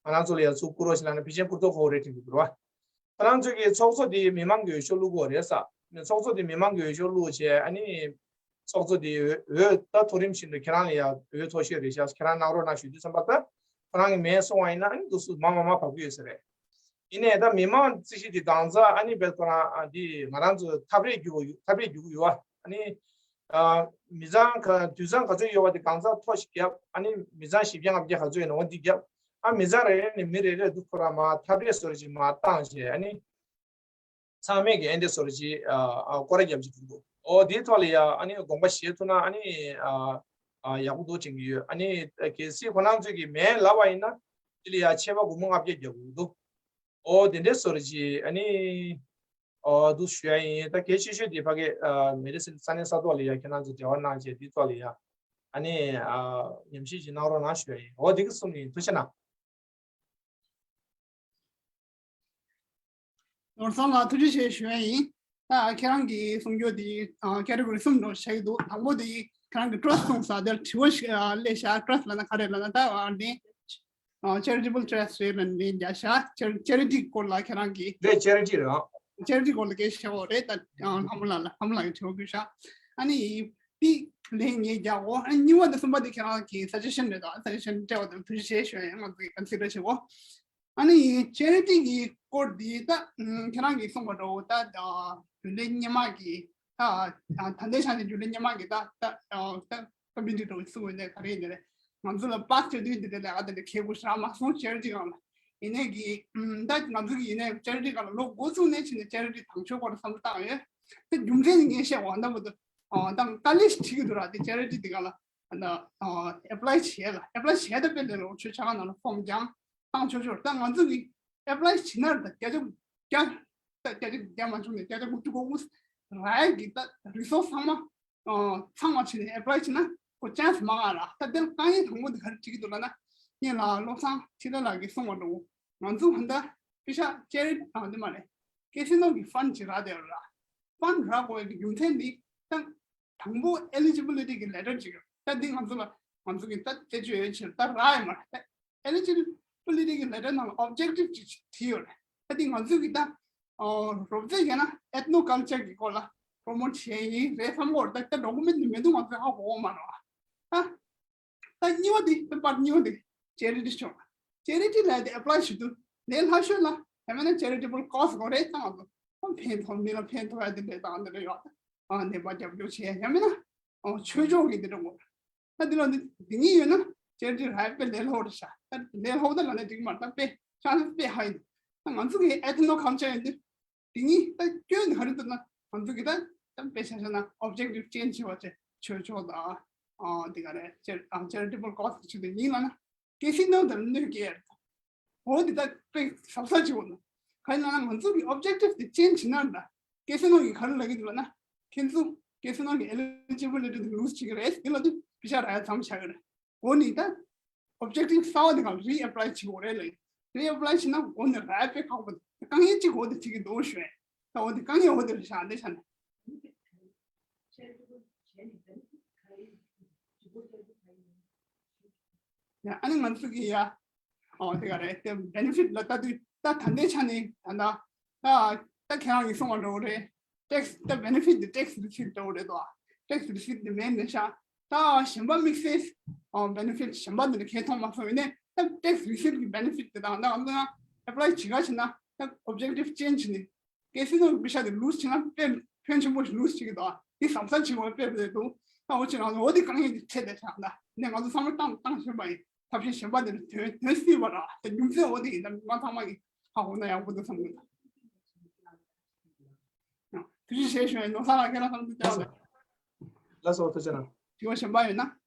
ང་རང་ཚོ་ལ་ཡ་ཚུར་བསྐུར་རོགས་ཞེས་ལབ་ན་ཕལ་ཆེར་བསྐུར་ཐུབ་ཁག་པོ་རེད་དྲན་གྱི་འདུག་ར། ཁོ་རང་ཚོ་གིས་ཚོགས་གཙོ་དེ་མི་མང་གི་འོས་ཤོག་བླུག་དགོས་རེད་ས། ཚོགས་གཙོ་དེ་མི་མང་གི་འོས་ཤོག་བླུག་བྱས་ཨ་ནི་ཚོགས་གཙོ་དེ་འོས་འོས་ད་མཐོ་རིམ་བཞིན་དུ་ཁྱེད་རང་ལ་ཡང་འོས་ཐོབ་ཤེས་རེད་ཤག་ཁྱེད་རང་གནང་རོགས་གནང་ཞུ་དུས་ཙམ་པ་ད་ཁོ་རང་གི་མེད་སོང་བ་ཡིན་ན་ཨ་ནི་འདུག་སུ་མ་མ་མ་བབས་ཀྱི་ཡོད་ས་རེད། ཡིན་ནའི་ད་མི་མང་རྩིས་གཞི་དེ་གང་ཚ་ཨ་ནི་བས་ཁོ་རང་ཨ་འདི་ང་རང་ཚོ་ཐབས་རེས་རྒྱུག་གི་ཡོད་ཐབས་རེས་རྒྱུག་གི་ཡོད་ཨ་ནི། ཨ་མི་ཚང་ག་དུད་ཚང་ག་ཚོད་ཡོད་པ་དེ་གང་ཚ་ཐོ་ཞིག་བརྒྱབ། ཨ་ནི་མི་ཚང་བཞི་བརྒྱ་ལྔ་བརྒྱ་ག་ཚོད་ཡོད་ན་འོ་འདི་བརྒྱབ། ཨ་མི་ཚང་རེ་རེ་ནས་མི་རེ་རེ་འདུག་ཁོ་རང་མ་ཐབས་རེས་བཟོ་རེ་ཅིག་མ་བཏང་བྱས་ཨ་ནི་ཚང་མས་ཀྱི་ཨེ་འདྲ་བཟོ་རེ་ཅིག་ཨ་ཨ་སྐོར་ར་བརྒྱབ་ཅིག་འདུག་འོ་འདིའི་ཐོག་ལ་ཡ་ཨ་ནི་དགོངས་པ་བཞེས་ཐུབ་ན་ཨ་ནི་ཨ་ཨ་ཡག་པོ་འདུག་དྲན་གྱི་ཡོད། ཨ་ནི་གལ་སྲིད་ཁོ་རང་ཚོས་ཀྱི་མེད་ལབ་པ་ཡིན་ན་དེ་ལ་ཡ་ཆད་པ་སྒོར་མོ་ལྔ་བརྒྱ་རྒྱག་དགོས་འདུག་འོ་དེ་འདྲའི་བཟོ་རེ་ཅིག་ཨ་ནི། ཨོ་འདུག་ཞུ་ཡ་ཡིན། ད་གལ་ཆེ་ཤོས་དེ་ཕ་གི་ཨ་མེ་ཌི་སིན་ས་གནས་ས་ཐོག་ལ་ཡ་ཁྱེད་རང་ཚོ་འབྲེལ་བ་གནང་བྱས་དེ་ཐོག་ལ་ཡ་ཨ་ནི་ཨ་ཉམས་ཞིབ་ཅིག་གནང་རོགས་གནང་ཞུ་ཡ་ཡིན། འོ་འདི་གི་གསུམ་ཡིན། ཐུགས་རྗེ་གནང་། ནོར་བཟང་ལགས་ཐུགས་རྗེ་ཆེ་ཞུ་ཡ་ཡིན། ད་ཁྱེད་རང་གི་གསུང་རྒྱུ་དེ་ཨ་ཀེ་ཊི་གོ་རི་གསུམ་འགྲོ་བྱེད་ཀྱི་འདུག་དང་པོ་དེ་ཁྱེད་རང་གི་ཊྲ་སི་ཊི་གསུངས་ས་དེར་དྲི་བ་ཞིག་ཨ་སླེབས་ཤག་ཊྲ་སི་ཊི་ལབ་ན་ག་རེ་ལབ་ན་ད་ཨ་ནི། ཨ་ཅེ་རི་ཊེ་བལ་ཊྲ་སི་ཊི་རེད་ལབ་ནས་བརྒྱབ་ཤག་ཅེ་རི་ཊི་སྐོར་ལ་ཁྱེད་རང་གིས། རེད། ཅེ་རི་ཊི་རེད་ཨང་། ཅེ་རི་ཊི་སྐོར་ལ་སྐད་ཆ་བཤད་པ་རེད་ད། ཨ་ལྷ་མོ་ལགས་ལ་ལྷ་མོ་ལགས་ཀྱིས་དྲི་བ་བཀོད་ཤག་ཨ་ནི་ དེ་ལན་ངས་རྒྱག་གོ། ཨ་གཉིས་པ་དང་གསུམ་པ་དེ་ཁྱེད་རང་གི་སཱ་ཇེ་ཤན་རེད། ད་སཱ་ཇེ་ཤན་སྤྲད་པ་དང་ཐུགས་རྗེ་ཆེ་ཞུ་ཡ་ཡིན། ང་ཚོ་གི་ཀོན་སི་ཌར་བྱེད་གོ། ཨ་ནི་ཅེ་རི་ཊི་གི་སྐོར་འདི་ད་ཁྱེད་རང་གིས་གསུངས་པ་འདྲ་བོ། ད་རྒྱུན་ལས་སྔོན་མ་གི་ད་ད་ལྟའི་ཆ་ནས་རྒྱུན་ལས་སྔོན་མ་གི་ད་ད་ད་ཀོ་མིའུ་ནི་ཊི་འདྲ་བོ་གསུངས་པ་ནས་ག་རེ་ཡིན་ནའི་ང་ཚོ་ལ་པཱ་སི་ཊི་བྱེད་དུས་འདི་འདྲའི་ལས་ཀ་དེ་འདྲ་གལ་པོ་ཞེ་དྲག་མ་སོང་ཅེ་རི་ཊི་སྒང་ལ། ཡིན་ནའི་གི་ད་ང་ཚོ་གི་ཡིན་ནའི་ཅེ་རི་ཊི་སྒང་ལ་ལོ་འགོ་བཙུགས་ནས་བྱས་ནས་ཅེ་རི་ཊི་དང་ཆོས་སྐོར་བསམ་བློ་བཏང་ཡོད། ད་རྒྱུ་མཚན་ནི་ངས་བཤད་འོང་ད་མ་གཏོགས་ད་དཀའ་ལས་ཤིག་འཕྲད་ཀྱི་འདུག་ར། དེ་ཅེ་རི་ཊི་དེ་ག་ལ་ཨ་ཨེ་པ་ལའི་བྱས་ལ་ཨེ་པ་ལའི་བྱས་ད་དཔེ་ལས་ལོ་ཆོས་ཆ་ག་ནང་ལ་ཕོམ་རྒྱང་བཏང་ཆོག་ཆོག་ད་ང་ཚོ་གི་ཨེ་པ་ལའི་བྱེད་ན་ད་བརྒྱ་ཆ་བརྒྱ་ད་བརྒྱ་ཆ་བརྒྱ་མ་བྱུང་ནས་བརྒྱ་ཆ་དགུ་བཅུ་གོ་དགུ་རག་གི་ད་རི་སོར་སི་ཚང་མ་ཚང་བ་བྱས་ནས་ཨེ་པ་ལའི་བྱེད་ན་ཁོ་ཅན་སི་མང་ང་ར། ད་དེ་ལ་དཀའ་ངལ་དང་པོ་དེ་ག་རེ་འཕྲད་ཀྱི་འདུག་ལབ་ན་ངས་ལ་བློ་བཟང་ཁྲི་ལ་ལགས་ཀྱིས་གསུངས་པ་འདྲ་བོ། ང་ཚོ་ཧན་ད་པེ་ཤ་ཅེ་རི་ཊི་ཨ་འདི་མ་རེད། ཀེ་སི་ནོ་གི་ཕན་ཌི་ཅིག་རག་བསྡད་ཡོད་ར། ཕན་ཌི་རག་དགོས་ཡ་གི་རྒྱུ་མཚན་འདི་ད་དང་པོ་ཨེ་ལི་ཇི་བི་ལི་ཊི་གི་ལེ་ཊར་ཅིག་ཡོད། ད་འདི་ང་ཚོ་ལ་ང་ཚོ་གི་ད་དཔེ་བརྗོད་ཡོད་ཕྱིར་ད་རག་ཡོད་མ་རེད། ད་ཨེ་ལི་ཇི་བི་ལི་ཊི་གི་ལེ་ཊར་ནང་ལ་ཨོབ་ཇེག་ཊིབ་ཅིག་བྲིས་ཡོད་རེད། ད་འདི་ང་ཚོ་གི་ད་ཨོ་རོབ་ཙམ་བྱས་ན་ཨེཐ་ནོ་ཀལ་ཅར་གི་སྐོར་ལ་པྲོ་མོ་ཊི་བྱས་ཡིན་རེད་བསམ་གི་ཡོད་རེད། ད་ད་ཌོ་ཀུ་མེན་ཊི་འདི་མི་འདུག་ང་ཚོས་ཧ་གོ་གི་མ་རེད་བ། ད་ད་གཉིས་པ་དེ་ད་པར་གཉིས་པ་དེ་ཅེ་རི་ཊི་ཕྱོགས། ཅེ་རི་ཊི་ལབ་དེ་ཨེ་པ་ལའི་བྱེད་དུས་ལས་སླ་ཤོས་ལ་ཡང་མིན་ན་ཅེ་རི་ཊི་བལ་ཀོ་སི་དགོས་རེད། ད་ང་ཚོ་ཕན་ཐོགས་མི་ལ་ཕན་ཐོགས་ཡ་དེ་འདྲས་དང་འདི་འདྲས་ཡོད། ཨ་ནད་པ་རྒྱབ་སྐྱོར་བྱས་ཡང་མིན་ན་ཨོ་ཆོས་ཕྱོགས་ཀྱི་འདི་འདྲ་དགོས། ད་འདི་ལ་འདི་འདི་གཉིས་ཡོད་ན་ཅེ་རི་ཊི་རག་དཔེ་ལས་སླ་པོ་རེད་ཤག་ད་ལས་སླ་པོ་ད་ལབ་ན་འགྲིག་མ་རེད། ད་དཔེ་ཆ་ནས་དཔེ་ཧ་ཡིན། ད་ང་ཚོ་གི་ཨེཐ་ནོ་ཀལ་ཅར་ཡིན་དུས། དེ་གཉིས་ད་སྐྱོན་དེ་ག་རེ་འདུག་ན་ང་ཚོ་གི་ད་ད་དཔེ་ཆ་བཞག་ན་ཨོབ་ཇེག་ཊིབ་ཅེན་ཇི་བྱེད་པ་བྱས་ཆོས་ཕྱོགས་དང་ཨ་དེ་ག་རེ་ཅེ་ཨ་ཅེ་རི་ཊི་བལ་ཀོ་སི་ཆེད་དུ་ཡིན་ལབ་ན་ཀེ་སི་ནོ་དང་གནོད་སྐྱེལ་ཡ་རེད། འོ་དེ་ད་དཔེ་གཟབ་གཟབ་བྱེད་དགོས་འདུག་ག་རེ་ལབ་ན་ང་ཚོ་གི་ཨོབ་ཇེག་ཊིབ་དེ་ཅེན་ཇི་བྱེད་ན་ད་ཀེ་སི་ནོ་གི་ག་རེ་ལབ་ཀྱི་འདུག་ལབ་ན་ཁྱེད་ཚོ་ཀེ་སི་ནོ་གི་ཨེ་ལི་ཇི་བི་ལི་ཊི་དེ་ལུ་སི་བྱེད་ཀྱི་རེད། དེ་ལ་དུ་པེ་ཤ་རག་ཡ་མཚམས་བཞག་གི་རེད། འོ་ནི་ད་ཨོབ་ཇེག་ཊིབ་གསར་པ་དེ་ག་རི་ཨེ་པ་ལའི་བྱེད་དགོས་རེད་ལབ་ཡིན། རི་ཨེ་པ་ལའི་བྱེད་ན་འོ་ནི་རག་དཔེ་ཁག་པོ་འདུག་དཀའ་ངལ་གཅིག་འོ་དེ་འཕྲད་ཀྱི་འདུག་ཞུ་ཡ། ད་འོ་དེ་དཀའ་ངལ་འོ་དེ་རེད་ཤག་འདི་ཆ་ནས། ཡ་ཨ་ནི་ང་ཚོ་གི་ཡ་ཨོ་དེ་ག་རེད། དེ་བེ་ནི་ཕིཊ་ལ་ལྟ་དུས་ད་ད་ལྟའི་ཆ་ནས་ད་ད་ད་ད་ཁྱེད་རང་གིས་གསུངས་པ་འདྲ་བོ་རེད། ཊེག་སི་ད་བེ་ནི་ཕིཊ་དེ་ཊེག་སི་རི་སིབ་འདྲ་བོ་རེད་དོ། ཊེག་སི་རི་སིབ་དེ་མེད་ནས་ཤག་ད་གཞན་པ་དམིགས་བསལ་ཨོ་བེ་ནི་ཕིཊ་གཞན་པ་དེ་འདྲ་གང་ཡང་མཐོང་མ་སོང་། ཡིན་ནའི་ད་ཊེག་སི་རི་སིབ་གི་བེ་ནི་ཕིཊ་དེ་དང་ད་ང་ཚོ་ཡང་ཨེ་པ་ལའི་བྱེད་ག་བྱེད་ན་ད་ཨོབ་ཇེག་ཊིབ་ཅེན་ཇི་བྱས་ནས་ཀེ་སི་ནོ་གི་པེ་ཤ་དེ་ལུ་སི་བྱེད་ན་དཔེ་ཕོན་ཆེན་པོ་ཞིག་ལུ་སི་བྱེད་ཀྱི་འདུག་དེ་གཟབ་གཟབ་བྱེད་དགོས་པ་དཔེ་རེད་འདུག་ད་འོ་ཅི་ང་ཚོ་འོ་དེ་དཀའ་ངལ་དེ་འཕྲད་བསྡད་ཤག་ད་ནས་ང་ཚོ་བསམ་བློ་བཏང་བཏང་བཞིན་པ་ཡིན། ཐབས་ཤེས་གཞན་པ་དེ་ལ་དོན་དོན་སྲིད་པ་ར་དེ་རྒྱུ་མཚན་འོ་དེ་ཡིན། ད་མི་མང་ཚང་མ་གིས་ཧ་གོ་ན་ཡག་པོ་འདུག་བསམ་གྱི་འདུག་ཐུགས་རྗེ་ཆེ་ཞུ་ཡིན། ནོར་བཟང་ལགས་ཁྱེད་རང་བསམ་ཚུལ་བསྐྱར་ལ། ལགས་སོ་ཐུགས་རྗེ་གནང་། དྲི་བ་གཞན་པ་ཡོད་ན།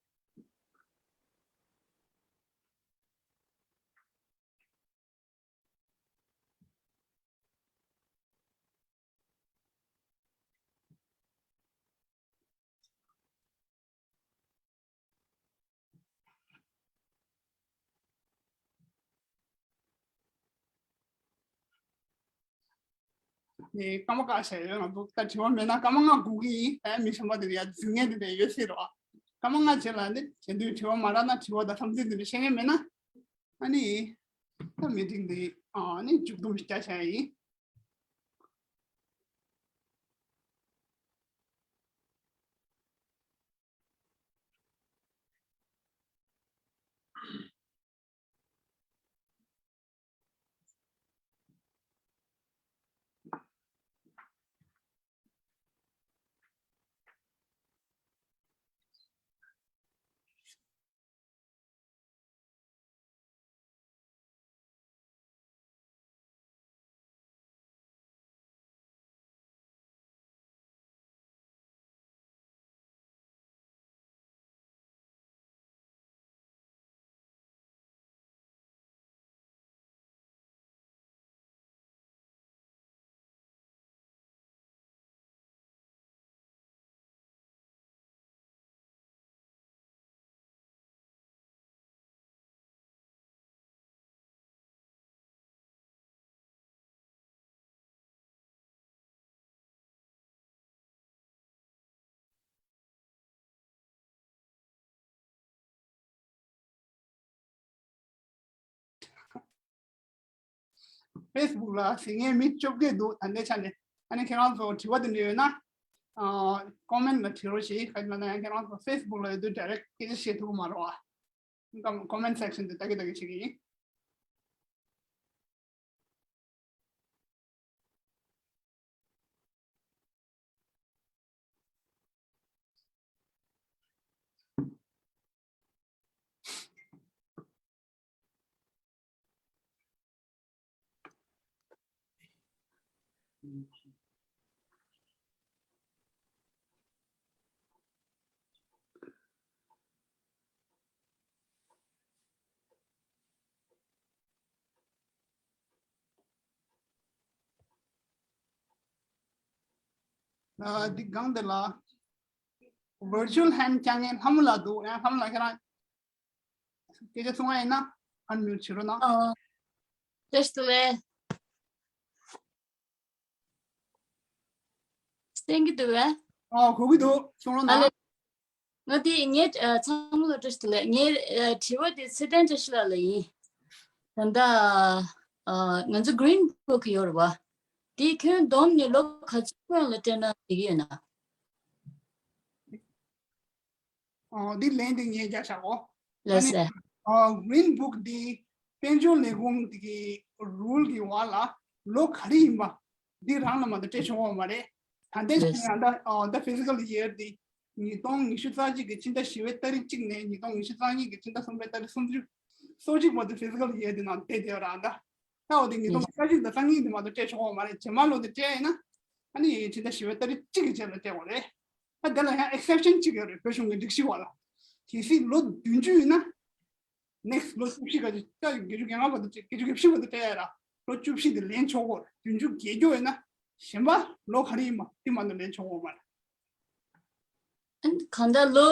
ནས་སྐར་མ་ཁ་ཤས་ཡོད། ང་ཚོ་ད་དྲི་བ་མེད་ན་སྐར་མ་ལྔ་སྒུག་གི་ཡིན། ཨ་མི་གཞན་པ་དེ་ཡ་འཛུལ་མཁན་དེ་འདྲ་ཡོད་སྲིད་རོགས། སྐར་མ་ལྔ་རྗེས་ལ་ནི་དེ་དུས་དྲི་བ་མ་རག་ན་དྲི་བ་དང་བསམ་ཚུལ་དེ་འདྲ་བཤད་མཁན་མེད་ན། ཨ་ནི་ད་མི་ཊིང་འདི་ཨ་ནི་མཇུག་བསྡོམས་ཤིག་བྱ་བྱ་ཡིན། ཕེ་སི་བུག་ལ་གཟིགས་མཁན་མི་བཅོ་བརྒྱད་འདུག་ད་ལྟའི་ཆ་ནས། ཨ་ནི་ཁྱེད་རང་ཚོ་དྲི་བ་དེ་འདྲ་ཡོད་ན། ཨ། ཀོ་མེན་ལ་བྲིས་རོགས་བྱེད། ག་རེ་ལབ་ན་ཡང་ཁྱེད་རང་ཚོ་ཕེ་སི་བུག་ལ་ཡོད་དུས་ཌའི་རེག་སྐད་ཆ་བཤད་ཐུབ་ཀྱི་མ་རེད་བ། ཀོ་མེན་སེག་ཤན་དེ་ལྟ་གི་ལྟ་གི་བྱེད་ཀྱི་ཡིན། ཨ། འདི་སྒང་དེ་ལ་ཝར་ཅུ་ཨལ་ཧེན་ཌི་རྒྱག་མཁན་ལྷ་མོ་ལགས་འདུག་ཡང་ལྷ་མོ་ལགས་ཁྱེད་རང་སྐད་ཆ་གསུང་བ་ཡིན་ན་ཨན་མིའུ་ཊི་བྱེད་རོགས་གནང་། ཨ། བཀྲ་ཤིས་བདེ་ལེགས། གསན་གྱི་འདུག་བས། ཨ། གོ་གི་འདུག་གསུང་རོགས་ཨ་ལེ། གནང་། ང་དེ་ངས་ཨ་ཚང་མ་ལ་བཀྲ་ཤིས་བདེ་ལེགས། ངའི་ཨ་དྲི་བ་དེ་ཚེ་བརྟན་བཀྲ་ཤིས་ལགས་ལ་ཡིན། ད་ལྟ་ཨ་ང་ཚོ་Green Book་ཡོད་རེད་བ། དེ་ཁྱོན་བསྡོམས་ནས་ལོ་ག་ཚོད་སྔོན་ལ་སྤྲད་ན་འགྲིག་གི་ཡོད་ན། ཨོ། འདི་ལན་དེ་ངས་རྒྱག་བཞག་གོ། ལགས་སོ། ཨ་ནི་ཨོ་Green Book་འདི་དཔལ་འབྱོར་ལས་ཁུངས་ཀྱི་རུལ་གྱི་འོག་ལ་ལོ་ག་རེ་ཡིན་པ་འདི་རང་ལ་མ་གཏོགས་སྤྲད་ཆོག་གི་མ་རེད། ད་ལྟའི་ཆ་ནས་ད་ཨོ་ད་ཕི་སི་ཀལ་ཡིར་འདི་ཉིས་སྟོང་ཉི་ཤུ་རྩ་གཅིག་གི་ཕྱི་ཟླ་བཞི་པའི་ཏ་རིག་གཅིག་ནས་ཉིས་སྟོང་ཉི་ཤུ་རྩ་གཉིས་ཀྱི་ཕྱི་ཟླ་གསུམ་པའི་ཏ་རིག་སུམ་ཅུ་སོ་གཅིག་བར་དུ་ཕི་སི་ཀལ་ཡིར་འདི་ནང་བསྡད་བསྡད་ཡོད་རེད། ད་ད་འོ་དེ་ཉིས་སྟོང་ཉི་ཤུ་རྩ་གཅིག་དང་རྩ་གཉིས་འདི་མ་གཏོགས་སྤྲད་ཆོག་གི་མ་རེད། རྗེས་མ་ལོ་དེ་སྤྲད་ཡིན་ན་ཨ་ནི་ཕྱི་ཟླ་བཞི་པའི་ཏ་རིག་གཅིག་གི་རྗེས་ལ་སྤྲད་དགོས་རེད། ད་དེ་ལ་ཡང་ཨེག་སེབ་ཤན་གཅིག་ཡོད་རེད། བོད་གཞུང་གི་སྒྲིག་གཞི་འོག་ལ། གལ་སྲིད་ལོ་བདུན་ཅུ་ཡིན་ན། ནེག་སི་ལོ་བཅུ་བཞི་ག་ཅིག་ད་བརྒྱད་ཅུ་གྱ་ལྔ་བར་དུ་བཅད། བརྒྱད་ཅུ་གྱ་བཞི་བར་དུ་སྤྲད་ཡ་ར། ལོ་བཅུ་བཞི་དེ་ལེན་ཆོག་གོ། བདུན་ཅུ་བརྒལ་རྒྱུ་ཡོད་ན་གཞན་པ་ལོ་ག་རེ་ཡིན་པ་དེ་མ་གཏོགས་ལེན་ཆོག་གོ་མ་རེད། གང་ལྟར་ལོ་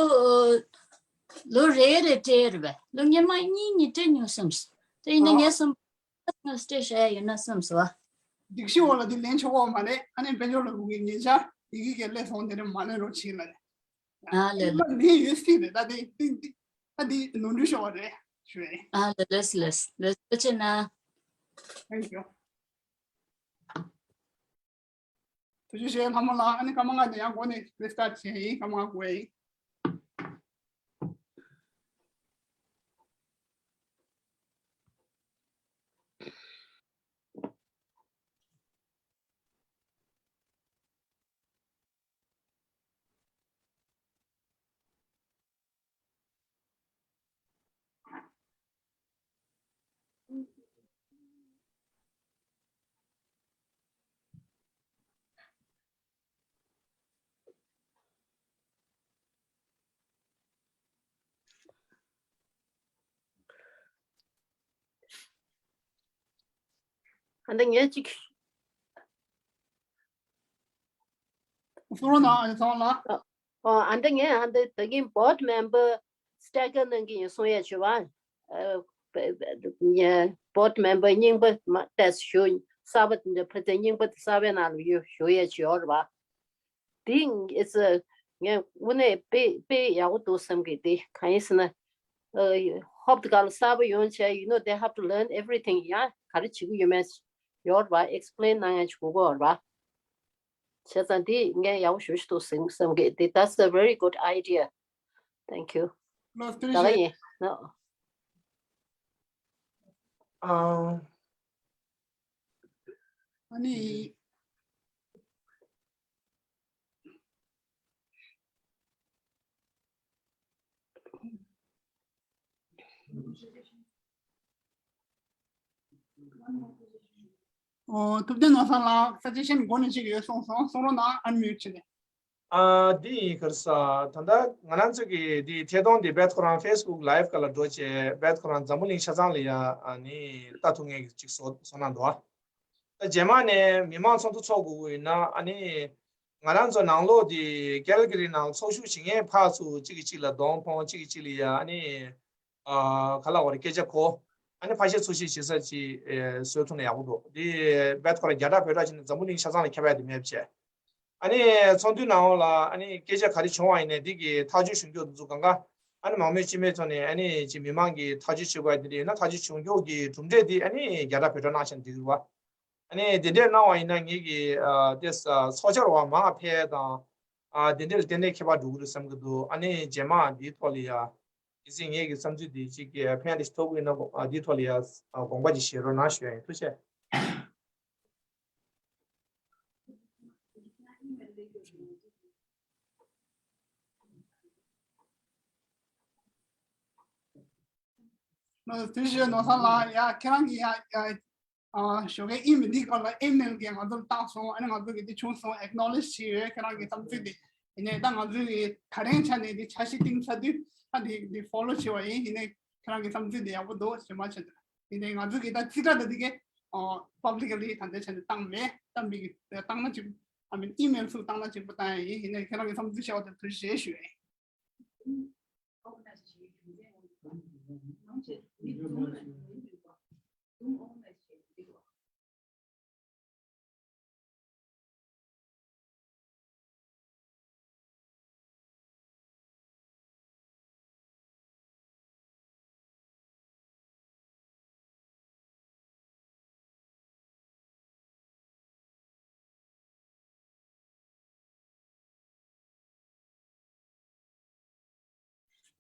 ལོ་རེ་རེ་སྤྲད་རེད་པས། ལོ་སྔོན་མ་གཉིས་གཉིས་སྤྲད་མྱོང་བསམ། དེ་ཡིན་ན་ཨ་ངས་བསམ་ང་སྤྲད་བཞག་ཡ་ཡོད་ན་བསམ་སོང་ཨ། སྒྲིག་གཞི་འོག་ལ་དེ་ལེན་ཆོག་གོ་མ་རེད། ཨ་ནི་དཔལ་འབྱོར་ལས་ཁུངས་ཀྱི་ཉེ་ཆར་ཡི་གེ་གལ་ལས་སོང་དེ་རིང་མ་ལེན་རོགས་བྱེད་ལ་རེད། ཨ་ལེ་ལེ། ལེན་ཡོད་སྲིད་རེད། ད་དེ་དེ་དེ་ད་དེ་ནོར་འཁྲུལ་ཤོར་བ་རེད་ཞུ་ཡ་ཡིན། ཨ་ལེ་ལེ་ལེ་ལེ། ཐུགས་རྗེ་ཆེ་གནང་། Thank you. ཐུགས་རྗེ་ཆེ་ལྷ་མོ་ལགས། ཨ་ནི་སྐར་མ་ལྔ་ནས་ཡང་འགོ་ནས་རི་སི་ཊར་ཊི་བྱས་ཡིན། སྐར་མ་ལྔ་འགོར་ཡ་ཡིན། ཨ་འདི་ངས་ཅིག་གསུང་རོགས་གནང་། ཨ་ནི་ཚང་ལ། ཨ་འདི་ངས་ཨ་འདི་ད་གིན་བོཌ་མེམ་བར་སི་ཊེག་གར་གནང་གི་ཡིན་གསུང་ཡ་བྱུང་བ། བོཌ་མེམ་བར་རྙིང་པ་མ་ཏེས་ཞུ་གསར་པ་འདི་ཕ་ཚའི་རྙིང་པ་དེ་གསར་པའི་ནང་ལ་ཡོད་ཞུ་ཡ་ཅིག་ཡོད་རེད་བ། དེ་ཨི་ཙི་ངས་དངོས་གནས་དཔེ་དཔེ་ཡག་པོ་འདུག་བསམ་གི། དེ་གང་ཡིན་ཟེར་ན། ཧོབ་དེ་ག་ལ་གསར་པ་ཡོང་བྱས། you know, they have to learn everything. ཡང་ག་རེ་བྱེད་ཀྱི་ཡོད་མེད་ཡོད་རེད་བ། ཨེག་སི་པི་ལེན་གནང་ཡ་ཅིག་དགོས་ཀྱི་ཡོད་རེད་བ། བྱས་ཙང་དེ་ངས་ཡག་པོ་ཞེ་པོ་ཅིག་འདུག་བསམ་བསམ་གི། དེ་that's a very good idea. Thank you. ལགས་ཐུགས་རྗེ་ཆེ། ད་ག་ཡིན་ནོ། ཨ་ནི། ཨོ། ཐུབ་བསྟན་ནོར་བཟང་ལགས། ས་ཆ་གཞན་འགོ་ནས་ཅིག་ཡོད་གསུངས་སོང་། གསུང་རོགས་གནང་། ཨན་མིའུ་ཊི་བྱས་ནས། ཨ། འདི་ཡིན། ག་རེ་ཟེར། ད་ལྟ་ང་རང་ཚོ་གི་འདི་ཐད་གཏོང་འདི་རྦད་ཁོ་རང་ཕེ་སི་བུག་ལའིབ་སྒང་ལ་འགྲོ་བྱས། རྦད་ཁོ་རང་འཛམ་བུ་གླིང་ཆ་ཚང་ལ་ཡ་ཨ་ནི་ལྟ་ཐུབ་མཁན་གྱི་ཅིག་བཟོ་བཟོ་གནང་འདུག་ཨ། ད་རྗེས་མ་ནས་མི་མང་ཚོགས་འདུ་ཚོགས་དགོས་ཀྱི་ཡོད་ན། ཨ་ནི་ང་རང་ཚོ་ནང་ལོགས་འདི་ཀལ་ག་རི་ནང་ཚོགས་ཞུགས་བྱེད་མཁན་ཕར་ཚུར་གཅིག་གིས་གཅིག་ལ་གདོང་མཐོང་། གཅིག་གིས་གཅིག་ལ་ཡ་ཨ་ནི་ཨ་ག་ལབ་དགོས་རེད། སྐད་ཆ་གོ། ཨ་ནི་ཕར་བཤད་ཚུར་བཤད་བྱེད་ས་ཅིག་ཨེ་བཟོས་ཐུབ་ན་ཡག་པོ་འདུག། འདི་རྦད་ཁོ་རང་རྒྱ་གྲགས་བོད་གྲགས་བྱས་ནས་འཛམ་བུ་གླིང་ཆ་ཚང་ལ་ཁྱབ་ཡ་དེ་མེད་པ་བྱས། ཨ་ནི་ཚོགས་འདུའི་ནང་ལ་ཨ་ནི་སྐད་ཆ་ག་རེ་བྱུང་བ་ཡིན་ནའི་འདི་གི་ཐག་གཅོད་ཞུ་རྒྱུ་འདི་ཚོ་གང་ག་ཨ་ནི་མང་མོས་སྤྱི་མོས་ཐོག་ནས་ཨ་ནི་ཅིག་མི་མང་གིས་ཐག་གཅོད་བྱེད་དགོས་ཡ་དེ་འདྲ་ཡོད་ན། ཐག་གཅོད་བྱུང་རྒྱུ་གི་གྲུབ་འབྲས་དེ་ཨ་ནི་རྒྱ་གྲགས་བོད་གྲགས་གནང་བཞག་ན་འགྲིག་གི་རེད་བ། ཨ་ནི་དེ་འདྲས་གནང་བ་ཡིན་ན་ངེད་ཀྱི་ཨ་དེ་ཚོགས་འཆར་བ་མང་བ་ཕལ་དང་ ཨ་དེ་འདྲ་ལ་གཏན་ནས་ཁྱད་པར་འགྲོ་གི་རེད་བསམ་གི་འདུག་ཨ་ནི་རྗེས་མ་འདིའི་ཐོག་ལ་ཡ། གལ་སྲིད་ངེད་ཀྱི་བསམ་ཚུལ་འདི་གཅིག་གི་ཕན་ཡ་འདི་ཞིག་ཐོགས་ཀྱི་ཡིན་ན་འདིའི་ཐོག་ལ་ཡ་དགོངས་པ་ཅིག་བཞེས་རོགས་གནང་ཞུ་ཡ་ཡིན། ཐུགས་རྗེ་ཆེ། དུས་ཞོ་ནོར་བཟང་ལགས། ཡ་ཁྱེད་རང་གི་ཡ་ཡ་ཨ་ཞོགས་ཀའི་ཨི་མེལ་འདི་སྐོར་ལ་ཨི་མེལ་གྱིས་ང་ཚོར་བཏང་སོང་། ཨ་ནི་ང་ཚོ་གི་འདི་བྱུང་སོང་། ཨེག་ནོ་ལེཇ་བྱས་ཡོད། ཁྱེད་རང་གི་བསམ་ཚུལ་འདི། ཡིན་ནའི་ད་ང་ཚོའི་གི་ད་རེས་ཆ་ནས་འདི་འཆར་གཞི་བཏིང་ཚར་དུས་ད་འདི་འདི་ཕོ་ལོ་བྱས་པ་ཡིན། ཡིན་ནའི་ཁྱེད་རང་གི་བསམ་ཚུལ་འདི་ཡག་པོ་འདུག་རྗེས་མ་ཆ་འདི་ཡིན་ནའི་ང་ཚོ་གི་ད་རྩིས་ཁྲ་འདི་འདི་གི་ཨ་པབ་ལིག་ལི་ད་ལྟའི་ཆ་ནས་བཏང་མེད། བཏང་མེད་གི་བཏང་ན་ཅིག་ཨ་མིན་ཨི་མེལ་ཚུར་བཏང་ན་ཅིག་པོ་བཏང་ཡ་ཡིན། ཡིན་ནའི་ཁྱེད་རང་གི་བསམ་ཚུལ་བཤད་པ་དེ་ཐུགས་རྗེ་ཆེ་ཞུ་ཡ་ཡིན།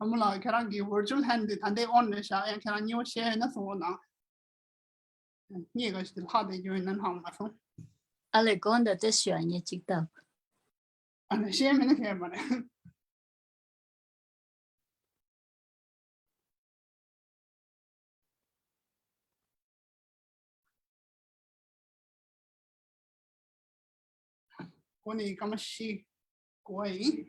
ཨ་མོ་ལགས། ཁྱེད་རང་གི་ཝར་ཅུ་ཨལ་ཧེན་འདི་ད་ལྟའི་ཨོན་ལ་བཞག་ཡང་ཁྱེད་རང་སྙན་པོ་བཤད་ཡོད་ན་གསུང་རོགས་གནང་། ངས་ག་ཞིག་ལྷག་བསྡད་རྒྱུ་ཡིན་ན་ལྷག་མ་སོང་། ཨ་ལས་དགོངས་དག་ཏེ་ཞུ་ཡ་ངས་ཅིག་བཏབ། ཨ་ནི་བཤད་མེད་ན་ཁྱད་མ་རེད། ཁོ་ནི་སྐར་མ་བཞི་འགོར་བ་ཡིན།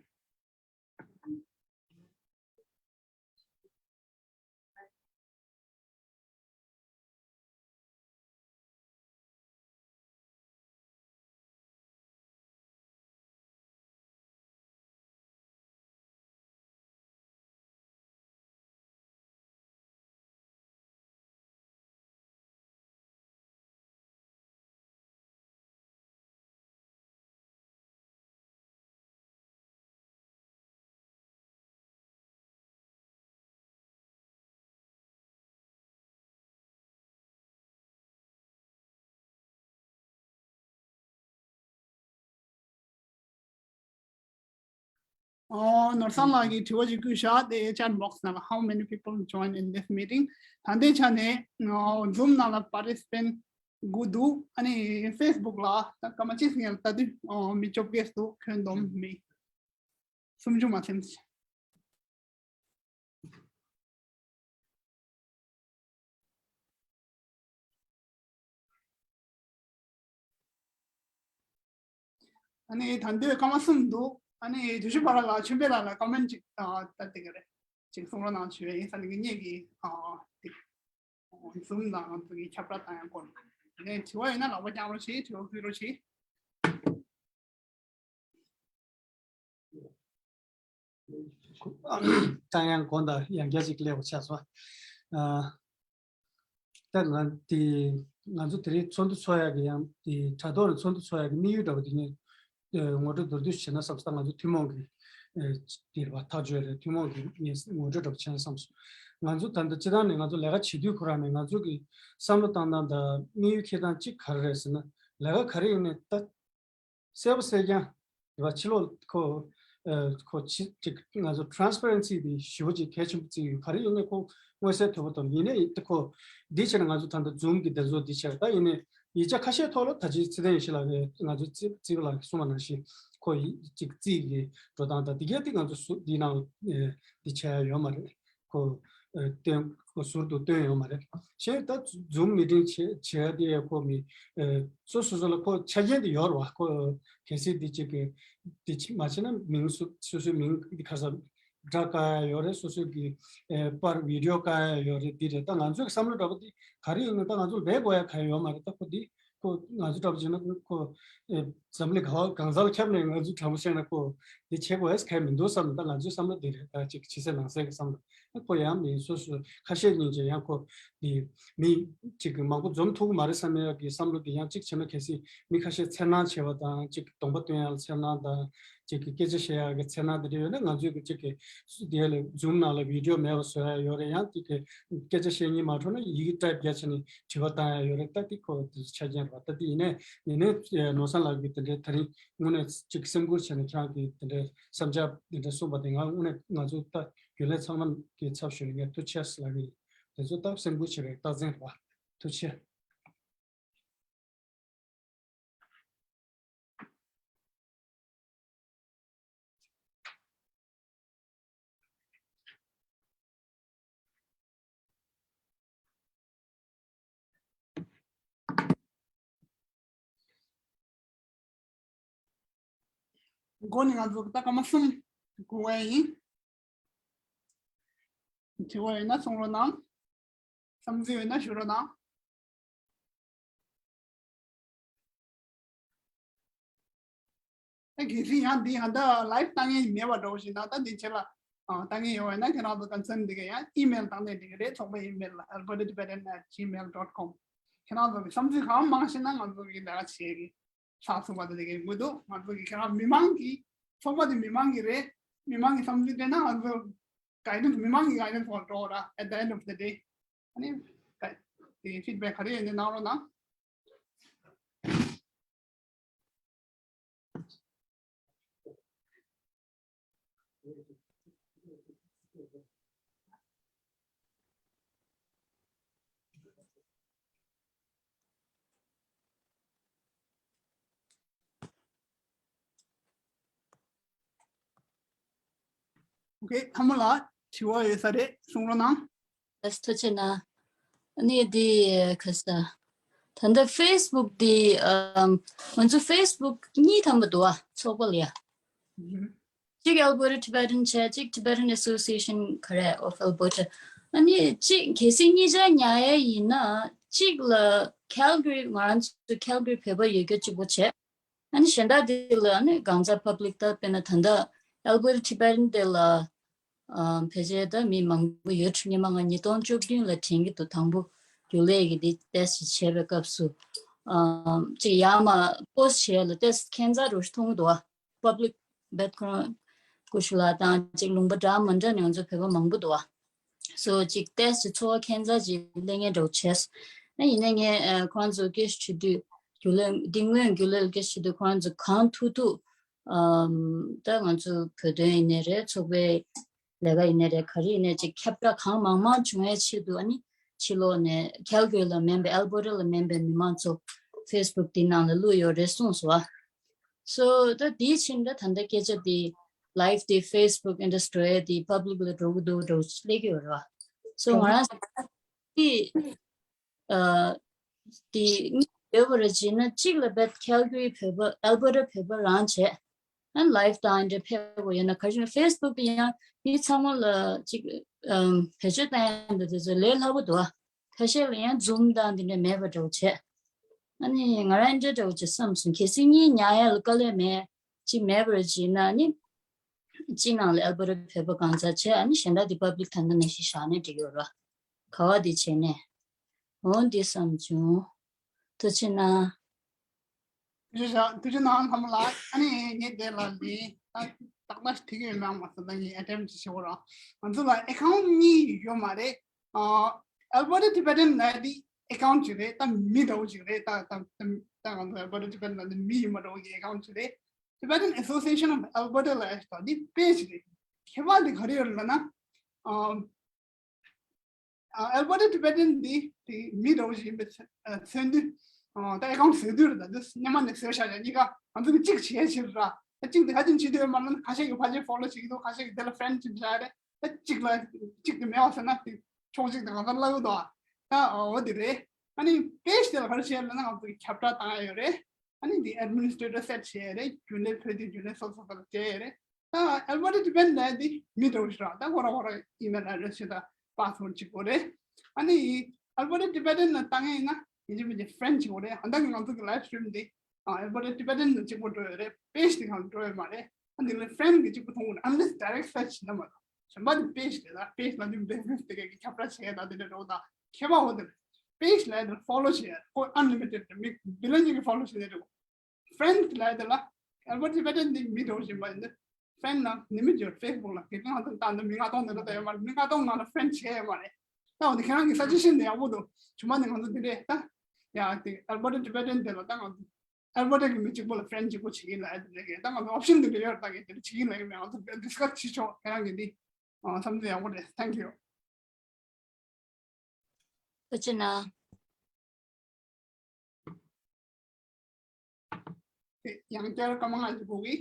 ཨོ་ནོར་བཟང་ལགས་ཀྱིས་དྲི་བ་ཅིག་བསྐུར་བཞག་དེ་chat box ནང་ལ། How many people join in this meeting? ད་ལྟའི་ཆ་ནས་ཨོ་Zoom ནང་ལ་པར་ཊི་སི་པེན་ཊི་དགུ་འདུག་ཨ་ནི་ཕེ་སི་བུག་ལ་ད་སྐར་མ་གཅིག་ཙམ་ལ་ལྟ་དུས་ཨོ་མི་བཅོ་བརྒྱད་འདུག་ཁྱོན་བསྡོམས་མི་སུམ་ཅུ་མ་ཟིན། ཨ་ནི་ད་འདོད་སྐར་མ་གསུམ་འདུག་ཨ་ནི་དུས་ཆུ་བར་ལ་ཆོས་འཕེལ་ལགས་ལ་ཀོ་མེན་ཊི་ཅིག་ཨ་ལྟ་དེ་ག་རེད། ཅིག་གསུང་རོགས་གནང་ཞུ་ཡ་ཡིན། ས་ནི་ངེད་ཀྱིས་ཨ་དེ་ཟུམ་དང་ང་ཚོ་གི་ཁྱབ་བསྒྲགས་བཏང་ཡ་སྐོར་ལ་ནས་དྲི་བ་ཡོད་ན་ལག་པ་བརྐྱང་རོགས་བྱེད། དྲི་བ་ཕུལ་རོགས་བྱེད། ད་ཡང་དགོངས་དག་ཡང་བསྐྱར་ཅིག་སླེབས་པ་ཆགས་སོང་། ཨ། ད་ང་དེ་ང་ཚོ་དེ་རིང་ཚོགས་འདུ་ཚོགས་ཡག་གི་ཡང་དེ་དྲ་ཐོག་ནས་ཚོགས་འདུ་ཚོགས་ཡག་གི་དམིགས་ཡུལ་འདྲ་བོ་དེ་ནི་ཨ་ངོ་སྤྲོད་མདོར་བསྡུས་བྱས་ན་བསམ་སོང་། ང་ཚོ་ཐུན་མོང་གི་ཨ་དེ་རེད་པ། ཐག་གཅོད་རེད། ཐུན་མོང་གི་ངས་ངོ་སྤྲོད་འདྲ་བོ་བྱས་ན་བསམ་སོང་། ང་ཚོ་ད་ལྟ་སྤྱིར་བཏང་ནས་ང་ཚོ་ལས་ཀ་བྱེད་དུས་ཁོ་རང་ནས་ང་ཚོ་གི་བསམ་བློ་བཏང་སྟངས་དང་དམིགས་ཡུལ་འཁྱེར་སྟངས་གཅིག་ག་རེ་རེད་ཟེར་ན། ལས་ཀ་ག་རེ་ཡིན་ནའི་ད་གསལ་པོ་གསལ་རྐྱང་རེད་པ། ཕྱི་ལོགས་ཁོ་ཨ་ཁོ་ཕྱི་ཅིག་ང་ཚོ་transparency དེ་ཞེ་པོ་ཅིག་གལ་ཆེན་པོ་བརྩི་ཡོད། ག་རེ་ཡིན་ནའི་ཁོ་མངོན་གསལ་དོད་པོ་དང་། ཡིན་ནའི་ད་ཁོ་འདི་བྱས་ན་ང་ཚོ་ད་ལྟ་ཛུམ་གི་འདི་ཚོ་འདི་བྱས་ད་ཡིན་ནའི་ཡིག་ཆ་ཁ་ཤས་ཐོག་ལ་ད་ཅི་ཚེ་བརྟན་ཡེ་ཤེས་ལགས་ཀྱིས་ང་ཚོ་རྩིས་རྩིས་པ་ལགས་ཀྱིས་གསུངས་པ་ནང་བཞིན་ཁོ་ཡིག་ཅིག་རྩིས་ཀྱི་འགྲོ་སྟངས་དང་འདི་གས་དེ་ང་ཚོ་སུ་འདི་ནང་ཨ་འདི་བྱས་ཡ་ཡོད་མ་རེད། ཁོ་ཨ་བཏོན་ཁོ་ཟུར་དུ་བཏོན་ཡོད་མ་རེད། གཞན་ད་ཛུམ་མི་ཊིང་བྱེད་བྱེད་ཡ་དེ་ཡ་ཁོ་མི་ཨ་སོ་སོ་སོ་ལ་ཁོ་ཆ་རྐྱེན་དེ་ཡོད་རེད་པ། ཁོ་གལ་སྲིད་དེ་གཅིག་གི་དེ་ཅི་མ་བྱས་ན་མིང་སོ་སོ་སོའི་མིང་དེ་ག་ས་སྒྲ་བཀག་ཡ་ཡོད་རེད། སོ་སོ་གི་ཨ་པར་བི་ཌི་ཡོ་བཀག་ཡ་ཡོད་རེད། དེ་རེད། ད་ང་ཚོའི་བསམ་བློ་འདྲ་པོ་དེ་ག་རེ་ཡིན་ན་ད་ང་ཚོ་ལས་དགོས་ཡ་ག་ཡ་ཡོད་མ་རེད། ད་ཁོ་དེ་ཁོ་ང་ཚོ་འདྲ་པོ་བྱས་ན་ཁོ་ཨེ་འཛམ་གླིང་ག་བ་གང་ས་ལ་ཁྱབ་ནས་ང་ཚོ་དྲང་པོ་བཤད་ན་ཁོ་འདི་བྱེད་དགོས་ཡས་གལ་མི་འདུག་བསམ། ད་ང་ཚོའི་བསམ་བློ་འདི་རེད། ད་ཅིག་ཕྱི་གསལ་ནང་གསལ་གྱི་བསམ་བློ། ཨ་ཁོ་ཡང་མི་སོ་སོ་ཁ་ཤས་ཉིན་ཅིག་ཡང་ཁོ་འདི་མི་ཅིག་གི་མང་པོ་འཛོམས་ཐུབ་ཀྱི་མ་རེད་བསམ་ཡས་ཀྱི་བསམ་བློ་འདི་ཡང་ཅིག་བྱས་ན་གལ་སྲིད་མི་ཁ་ཤས་འཚེར་སྣང་བྱེད་པ་དང་ཅིག་གདོང་པ་སྟོན་ཡས་ལ་འཚེར་སྣང་དང་ ཅིག་གི་སྐད་ཆ་བཤད་ཡག་གི་ཚེར་སྣང་དེ་འདྲ་ཡོད་ན། ང་ཚོའི་གི་ཅིག་གི་དེ་ལ་ཛུམ་ནང་ལ་བི་ཌི་ཡོ་མེད་པ་བཟོ་ཡག་ཡོད་རེད། ཡང་ཅིག་གི་སྐད་ཆ་བཤད་སྙིང་མ་འདོད་ན་ཡི་གེ་ཊའིབ་རྒྱག་བྱས་ནས་དྲི་བ་བཏང་ཡག་ཡོད་རེད། ད་དེ་ཁོ་དེ་ཆ་རྐྱེན་རེད་པ། ད་དེ་ཡིན་ནའི་ཡིན་ནའི་ནོར་བཟང་ལགས་ཀྱིས་དེ་འདྲའི་ད་རིང་དངོས་གནས་ཅིག་སེམས་ཁུར་བྱས་ནས་ཁྱེད་རང་གིས་དེ་འདྲའི་བསམ་འཆར་དེ་འདྲ་གསུངས་པ་དེ་ང་དངོས་གནས་ང་ཚོ་ད་རྒྱུན་ལས་ཚང་མ་གི་ཚབ་ཞུས་ནས་ངས་ཐུགས་རྗེ་ཆེ་ལབ་ཀྱི་ཡིན། དེ་ཚོ་ད་སེམས་ཁུར་བྱེད་པའི་རྟགས་མཚན་རེད་པ། ཐུགས་རྗེ་ཆེ། འགོ་ནས་ང་ཚོ་ད་སྐར་མ་གསུམ་སྒུག་པ་ཡིན། དྲི་བ་ཡོད་ན་གསུང་རོགས་གནང་། བསམ་ཚུལ་ཡོད་ན་ཞུ་རོགས་གནང་། ཨ་གལ་སྲིད་ཡང་འདི་ཡང་ད་ལའིབ་བཏང་མཁན་མེད་པ་འདྲ་བོ་ཞིག་ན། ད་འདི་བྱས་ལ་ཨ་བཏང་མཁན་ཡོད་པ་ཡིན་ན་ཁྱེད་རང་ཚོ་ཀོན་སན་འདི་ག་ཡང་ཨི་མེལ་བཏང་ནས་འགྲིག་གི་རེད། ཚོགས་པའི་ཨི་མེལ་ལ་albertatibetan at gmail dot com། ཁྱེད་རང་ཚོ་གི་བསམ་ཚུལ་གང་མང་ཞིག་ན་ང་ཚོ་གི་ལས་ཀ་བྱེད་ཀྱི་ལྷག་ཐུབ་པ་དེ་གི་མི་འདུག་ང་ཚོ་གི་ཁྱེད་རང་མི་མང་གི་ཚོགས་པ་དེ་མི་མང་གི་རེད། མི་མང་གི་བསམ་ཚུལ་དྲན་ན་ང་ཚོ་གའི་ཌན་སི་མི་མང་གི་གའི་ཌན་སི་འོག་འགྲོ་ར། At the end of the day ཨ་ནི་དེ་ཕིཌ་བེག་ག་རེ་ཡོད་ན་གནང་རོགས་གནང་། ཨོ་ཁེ། ཐ་མ་ལ་དྲི་བ་ཡོད་ས་རེད། གསུང་རོགས་གནང་། ལགས་སོ། ཐུགས་རྗེ་གནང་། ཨ་ནི་འདི་ག་ས། ད་ལྟ་ཕེ་སི་བུག་འདི་ཨམ། ང་ཚོ་ཕེ་སི་བུག་གཉིས་ཐམ་པ་འདུག་ཨ། ཚོགས་པ་ལ་ཡ། གཅིག་Alberta Tibetan བྱས། གཅིག་Tibetan Association ག་རེ་of Alberta། ཨ་ནི་གཅིག་གལ་སྲིད་གཉིས་ཆ་ཉར་ཡས་ཡིན་ན་གཅིག་ལ་Calgary ང་རང་ཚོ་Calgary བོད་པ་ཡོད་རྒྱུ་གཅིག་པོ་བྱས། ཨ་ནི་གཞན་དག་དེ་ལ་ཨ་ནི་གང་ཟག་པབ་ལིག་ད་དཔེར་ན་ད་ལྟ་Alberta Tibetan དེ་ལ་ཨ་ཕལ་ཆེར་ད་མི་མང་པོ་ཡོད་འགྲོ། སྔོན་མ་ང་ཉིས་སྟོང་བཅུ་བདུན་ལ་དྲན་གྱི་འདུག་དང་པོ་རྒྱུན་ལས་ཀྱི་འདི་ཏོག་ཙམ་བྱས་པའི་སྐབས་སུ་ཨ་ཅིག་ཡར་མར་པོ་སི་ཊི་བྱས་ལ་ཏོག་ཙམ་ཁྱད་མཚར་རུ་མཐོང་གི་འདུག་ཨ། པབ་ལིག་བེད་ཁོ་རང་ཀུ་ཤུ་ལ་དང་ཅིག་ལུང་པ་འདྲ་མི་འདྲ་ནས་ང་ཚོ་བོད་པ་མང་པོ་འདུག་ཨ། སོ་ཅིག་ཏོག་ཙམ་ཚོར་བ་ཁྱད་མཚར་ཅིག་སླེབས་མཁན་འདྲ་བོ་བྱས། ཨ་ཡིན་ན་ངས་ཨ་ཁོ་རང་ཚོ་སྐད་ཆ་བྱེད་དུས་རྒྱུན་ལས་འདི་སྔོན་རྒྱུན་ལས་སྐད་ཆ་བྱེད་དུས་ཁོ་རང་ཚོ་གང་ཐུབ་ཐུབ་ཨམ་ད་ང་ཚོ་བོད་དོན་ཡིན་ནའི་རེད། ཚོགས་པའི་ལས་ཀ་ཡིན་ནའི་རེད། ག་རེ་ཡིན་ནའི་ཅིག་ཁྱབ་བསྒྲགས་གང་མང་མང་བྱུང་བའི་ཆེད་དུ་ཨ་ནི་ཕྱི་ལོགས་ནས་ཁལ་གྷ་རི་ལ་མིན་པའི་ཨལ་བར་ཊ་ལ་མིན་པའི་མི་མང་ཚོ་ཕེ་སི་བུག་འདི་ནང་ལ་བླུགས་ཡོད་རེད་གསུངས་སོང་ཨ། སོ་ད་དེའི་ཕྱིར་ད་ད་ལྟ་སྐད་ཆ་དེ་ལའིབ་དེ་ཕེ་སི་བུག་ཨིན་ཌ་སི་ཊི་རེད་དེ་པབ་ལིག་ལ་འགྲོ་གི་འདུག་འགྲོ་སླེབས་ཀྱི་ཡོད་རེད་བ། སོ་ང་རང་དེ་ཨ་དེ་གཉིས་ཡོད་པ་རེད་བྱས་ན་གཅིག་ལ་བེད་ཁལ་གྷ་རི་བོད་པ་ཨལ་བར་ཊ་བོད་པ་རང་བྱས། ཨ་ལའིབ་དང་འདྲ་ཕེབས་དགོས་ཡོད་ན་ག་རེ་བྱས་ན་ཕེ་སི་བུག་དེ་ཡང་མི་ཚང་མ་ལ་གཅིག་ཨམ་བེད་སྤྱོད་བཏང་ཡ་འདི་དེ་ཚོ་ལས་སླ་པོ་འདུག་ཨ། ཁ་ཤས་ལ་ཡང་ཛུམ་དང་འདི་འདྲ་མེད་པ་འདྲ་བོ་བྱས། ཨ་ནི་ང་རང་འདྲ་འདྲ་བོ་བྱས་བསམ་སོང་། གལ་སྲིད་གཉིས་ཉར་ཡ་ལ་དཀའ་ལས་མེད་ཅིག་མེད་པར་བྱས་ན་ཨ་ནི་སྤྱི་ནང་ལ་ཨལ་བར་ཊ་བོད་པ་གང་ཚ་བྱས། ཨ་ནི་གཞན་དག་འདི་པབ་ལིག་ད་ལྟ་ནང་བཞིན་བཞག་ནས་འགྲིག་ཡོད་ར། ག་བ་འདི་བྱས་ནས་འོ་འདི་བསམ་བྱུང་། ཐུགས་རྗེ་གནང་། ཐུགས་རྗེ་ཆེ། ཐུགས་རྗེ་གནང་ལྷ་མོ་ལགས། ཨ་ནི་ངས་དེ་ལ་ལན་ཏག་ཏག་ཞིག་ཐིག་ཡོད་མེད་མ་ཟེར་ད་ངས་ཨེ་ཊེམ་ཅིག་བྱེད་དགོས་ར། ང་ཚོ་ལ་ཨེ་ཁའུན་ཊི་གཉིས་ཡོད་མ་རེད། ཨ་Alberta Tibetan ལབ་དེ་ཨེ་ཁའུན་ཊི་ཅིག་རེད། ད་མི་འདྲ་བོ་ཅིག་རེད། ད་ད་ད་ད་ང་ཚོ་Alberta Tibetan ལབ་དེ་མི་ཡིན་པ་འདྲ་བོ་གི་ཨེ་ཁའུན་ཊི་ཅིག་རེད། Tibetan Association of Alberta ལབ་ཡ་ཞིག་དང་དེ་པེ་ཇི་རེད། ཁྱད་པར་དེ་ག་རེ་ཡོད་ལབ་ན། ཨ། ཨ་ཨལ་བར་ཊ་ཊི་བེ་ཊན་འདི་དེ་མི་འདྲ་བོ་ཞིག་ཡིན་པའི་མཚོན་དུས། ཨ་ད་ཨེ་ཁའུན་ཊི་བཟོས་དུས་རེད། ད་འདི་སྔོན་མ་ནས་བཟོས་བཞག་ཡ་གཉིས་ཀ་ང་ཚོ་གི་གཅིག་བྱས་ཕྱིར་ར། ད་གཅིག་དེ་ཧ་ཅང་བྱེད་འདོད་ཡོད་མ་རེད་ན། ཁ་ཤས་ཀྱིས་ཕལ་ཆེར་ཕོ་ལོ་བྱེད་ཀྱི་འདུག་ཁ་ཤས་ཀྱིས་དེ་ལ་ཕེ་རེན་ཌི་བྱེད་བཞག་ཡ་རེད། ད་གཅིག་ལ་གཅིག་དེ་མེད་པ་ཟེར་ན་དེ་ཕྱོགས་གཅིག་དེ་གང་ལྟར་བརླག་གི་འདུག་ད་འོ་དེ་རེད། ཨ་ནི་པེ་ཇི་དེ་ལ་ག་རེ་བྱས་ཡོད་ལབ་ན་ང་ཚོ་གི་ཁྱབ་བསྒྲགས་བཏང་ཡ་ཡོད་རེད། ཨ་ནི་འདི་ཨེཌ་མི་ནི་སི་ཊེ་ཊར་སེཊ་བྱས་རེད། རྒྱུན་ལས་བོད་དོན་རྒྱུན་ལས་སོ་སོ་དང་བྱས་རེད། ད་ཨལ་བར་ཊ་ཊི་བེ་ཊན་ལབ་དེ་མི་འདྲ་བོ་ཞིག་རེད། ད་ཁོ་རང་ཁོ་རང་ཨི་མེལ་ཨེ་ཌི་རེ་སི་ཞིག་དང་པ་སི་ཝར་ཌི་གཅིག་པོ་རེད། ཨ་ནི་ཨལ་བར་ཊ་ཊི་བེ་ཊན་ལ་བཏང་ཡིན་ན་ཡིན་གཅིག་མིན་གཅིག་ཕེ་རེན་ཌི་གཅིག་པོ་རེད། ཨ་ད་གི་ང་ཚོ་གི་ལའིབ་སི་ཊི་རིམ་འདི་ཨལ་བར་ཊ་ཊི་བེ་ཊན་ལ་གཅིག་པོ་འགྲོ་ཡོད་རེད། པེ་ཇི་དེ་གང་འགྲོ་ཡོད་མ་རེད། ཨ་འདི་ལ་ཕེ་རེན་ཌི་གི་གཅིག་པོ་མཐོང་གི་རེད། ཨན་ལེ་སི་ཌའི་རེག་ཊི་སར་ཆི་བྱེད་ན་མ་གཏོགས། གཞན་པ་དེ་པེ་ཇི་རེད། ད་པེ་ཇི་ལ་དེ་བི་ཛི་ནེ་སི་དེ་གའི་ཁྱབ་བསྒྲགས་བྱེད་ཡ་ད་དེ་འདྲ་འགྲོ་ད་ཁྱད་པར་འོ་དེ་རེད། པེ་ཇི་ལབ་ཡ་དེ་ཕོ་ལོ་བྱེད་ཡ་ཁོ་ཨན་ལི་མི་ཊེཌ་རེད། མི་བི་ལི་ཡན་གཅིག་གིས་ཕོ་ལོ་བྱེད་ནས་འགྲོ། ཕེ་རེན་ཌི་ལབ་ཡ་དེ་ལ་ Albert Tibetan འདི་མི་འདྲ་བོ་ཞིག་མ་ཡིན་ན། ཧྥན་ལ་ནི་མི་འབྱོར་ཧྥེ་སི་བུག་ལ་དེ་གང་དུ་བཏང་ན་མི་ལྔ་སྟོང་དེ་འདྲ་ད་ཡོད་མ་རེད། མི་ལྔ་སྟོང་ནང་ལ་ཧྥན་བྱས་ཡོད་མ་རེད། ད་འོ་དེ་ཁྱེད་རང་གི་ས་ཆ་ཤེས་ནས་ཡག་པོ་འདུག་ཇུ་མ་ནས་ང་ཚོ་འདི་འདྲས་ད་ཡ་དེ་Alberta Tibetan དེ་ལ་ད་ང་ཚོ་Alberta གི་མི་གཅིག་པོ་ལ་ཧྥན་གཅིག་པོ་བྱེད་ཀྱིན་ལ་ཡ་དེ་འདྲས་གི་ད་ང་ཚོ་ཨོབ་ཤན་དེ་འདྲ་ཡོད་ད་གི་དེ་འདྲ་བྱེད་ཀྱིན་ལ་ཡ་མེད། ང་ཚོ་ཌི་སི་ཀ་སི་བྱེད་ཆོག་ཁྱེད་རང་གི་འདི་བསམ་ཚུལ་ཡག་པོ་རེད། Thank you། ཐུགས་རྗེ་གནང་། ཡང་བསྐྱར་སྐར་མ་ལྔ་ཞིག་འགོར་གི།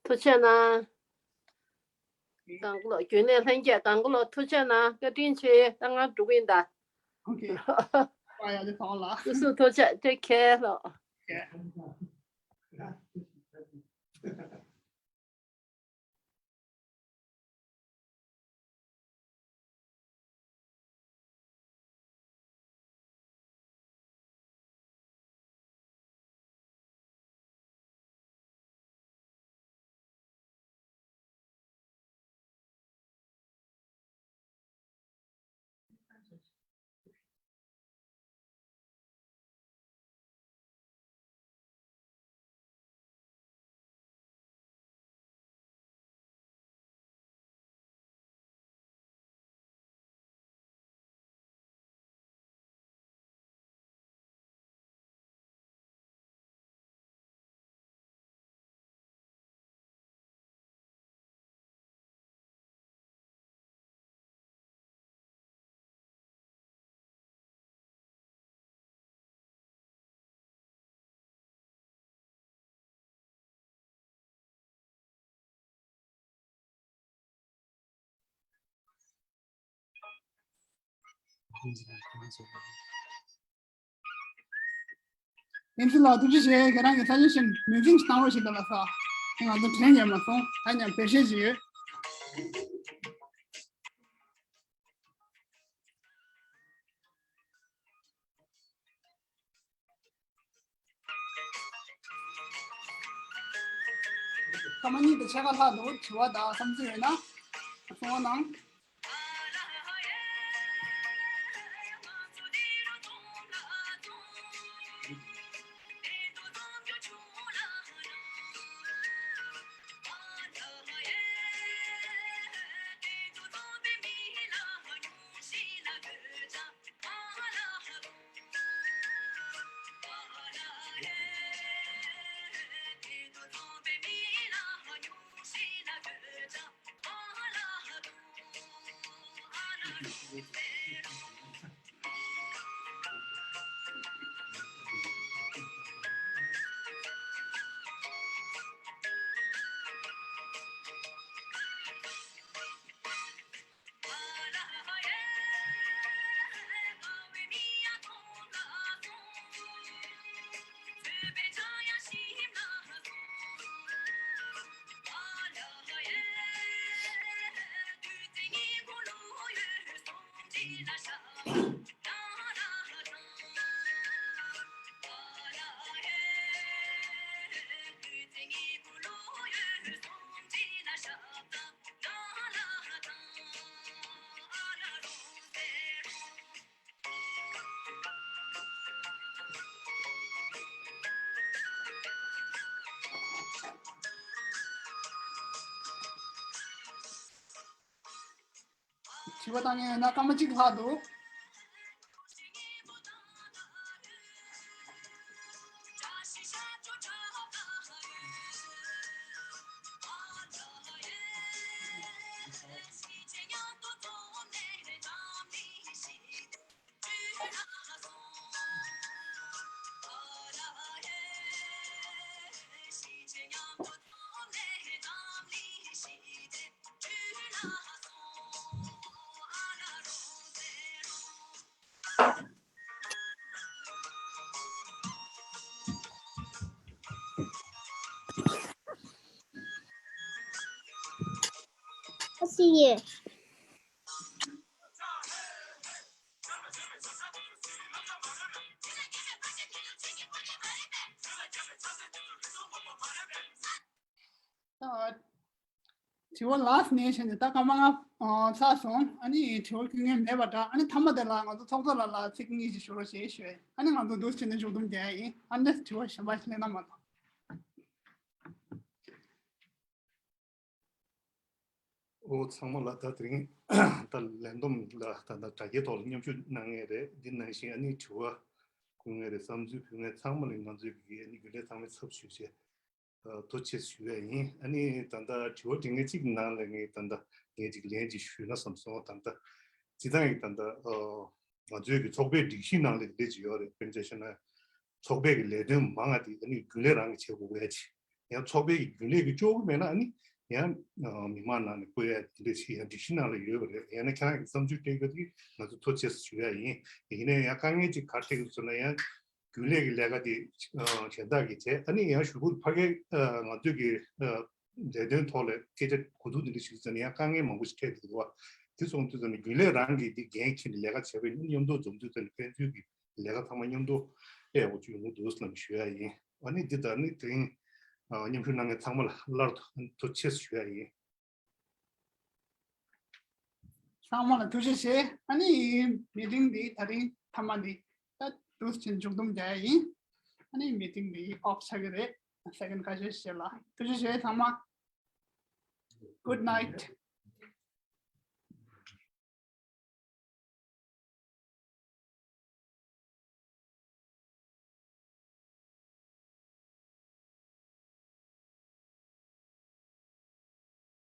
ཐུགས་རྗེ་གནང་། དང་པོ་ལོ་རྒྱུན་ལས་ལྷན་རྒྱས་དང་པོ་ལོ་ཐུགས་རྗེ་གནང་། བཀའ་དྲིན་ཆེ། ད་ང་འགྲོ་གི་ཡིན་ད། Okay. Bye, ཡ་ལེ་ཐོང་ལ། སོ་སོ་ཐུགས་རྗེ། Take care ལོ། Okay. ཨེམ་སི་ལགས་ཐུགས་རྗེ་ཆེ། ཁྱེད་རང་གི་ས་ཆ་ཤིན་མེ་ཟིང་བཏང་རོགས་ཞེས་དང་ལ་ས། ང་ཚོ་དྲན་ཉམས་མ་སོང་། ད་ཉམས་བེད་ཤེས་ཅིག་ཡོད། སྐར་མ་གཉིས་དང་ཕྱེད་ཀ་ལྷག་འདུག་དྲི་བ་དང་བསམ་ཚུལ་ཡོད་ན་གསུང་བ་གནང་། དྲི་བ་བཏང་མཁན་ཡོད་ན་སྐར་མ་གཅིག་ལྷག་འདུག See you. དྲི་བ་ལགས་ནས་བྱས་ནས་ད་སྐར་མ་ལྔ་ཚར་སོང་། ཨ་ནི་དྲི་བ་ཁྱོན་ངན་མེད་པ་འདྲ། ཨ་ནི་མཐའ་མ་དེ་ལ་ང་ཚོ་ཚོགས་གཙོ་ལགས་ལ་ཚིག་གཉིས་ཤིག་ཞུ་རོགས་ཞེས་ཞུས། ཨ་ནི་ང་ཚོ་འདུག་བྱས་ནས་མཇུག་བསྡོམས་རྒྱག་ཡིན། ཨ་ནི་དྲི་བ་གཞན་པ་ཞིག་སླེབས་ན་མ་གཏོགས། ཨོ་ཚང་མ་ལ་ད་དེ་རིང་ད་ལས་བསྡོམས་ལ་ད་ད་དྲ་རྒྱའི་ཐོག་ལ་མཉམ་ཞུགས་གནང་མཁན་རེད། འདི་ནང་བཞིན་ཨ་ནི་དྲི་བ་བཀོད་མཁན་རེད། བསམ་ཚུལ་ཕུལ་མཁན་ཚང་མ་ལ་ང་ཚོས་ཀྱི་ཨ་ནི་རྒྱུན་ལས་ཚང་མའི་ཚབ་ཞུས་བྱས་ཐུགས་རྗེ་ཆེ་ཞུ་ཡ་ཡིན། ཨ་ནི་ད་ལྟ་དྲི་བ་དྲི་མཁན་གཅིག་གི་ནང་ལ་ངས་ད་ལྟ་ངས་ཅིག་ལན་ཅིག་ཞུས་ན་བསམ་སོང་། ད་ལྟ་སྤྱིར་བཏང་གི་ད་ལྟ་ང་ཚོའི་གི་ཚོགས་པའི་སྒྲིག་གཞི་ནང་ལ་དེ་འདྲ་ཅིག་ཡོད་རེད། དཔེར་ན་ཆ་བཞག་ན་ཚོགས་པའི་གི་ལས་དོན་མང་ང་དེ་ཨ་ནི་རྒྱུན་ལས་རང་གིས་བྱེད་དགོས་ཀྱི་ཡོད་ཅིག་ཡང་ཚོགས་པའི་གི་རྒྱུན་ལས་ཀྱིས་ལྕོགས་ཀྱི་མེད་ན་ཨ་ནི་ཡང་མི་མང་ནང་ནས་བསྐོ་ཡ་དེ་འདྲ་ཞིག་ཡང་སྒྲིག་གཞི་ནང་ལ་ཡོད་པ་རེད། ཡང་ན་ཁྱེད་རང་གི་བསམ་ཚུལ་སྤྲད་རྒྱུ་དེ་ང་ཚོ་ཐུགས་རྗེ་ཆེ་ཞུ་ཡ་ཡིན། ཡིན་ནའི་ཡང་དཀའ་ངལ་ཅིག་ག་རེ་འཕྲད་ཀྱི་ཡོད་ཟེར་ན་ཡང་རྒྱུན་ལས་ཀྱི་ལས་ཀ་དེ་གཞན་དག་གིས་བྱས། ཨ་ནི་ཡང་གཞུག་གུ་ཕ་གིར་ང་ཚོས་ཀྱི་ལས་དོན་ཐོག་ལ་སྐད་ཆ་གོ་བསྡུར་དེ་འདྲ་ཞིག་ཟེར་ན་ཡང་དཀའ་ངལ་མང་པོ་ཞིག་འཕྲད་ཀྱི་འདུག་བ། དེ་སོང་དུས་ཙམ་ནས་རྒྱུན་ལས་རང་གིས་དེ་འགན་འཁྱེར་ནས་ལས་ཀ་བྱས་པ་ཡིན་ན་མཉམ་དུ་འཛོམས་དུས་ཙམ་ནས་ཕན་ཚུན་གྱི་ལས་ཀ་ཚང་མ་མཉམ་དུ་སྤེལ་དགོས་ཀྱི་ཡོང་གི་འདུག་ལབ་ཞུ་ཡ་ཡིན། ཨ་ནི་འདི་ལྟར་ནི་དེ་རིང་མཉམ་ཞུགས་གནང་མཁན་ཚང་མ་ལ་སླར་ཐུགས་རྗེ་ཆེ་ཞུ་ཡ་ཡིན། ཚང་མ་ལ་ཐུགས་རྗེ་ཆེ། ཨ་ནི་མི་ཊིང་འདི་དེ་རིང་མཐའ་མ་འདི་ད་འདུག་སེ་མཇུག་བསྡོམས་རྒྱག་ཡ་ཡིན། ཨ་ནི་མི་ཊིང་འདི་ཨོཕ་ཆགས་ཀྱི་རེད། སེ་ཀེན་ཁ་ཤས་ཤིག་ལ་ཐུགས་རྗེ་ཆེ་ཚང་མ། Good night.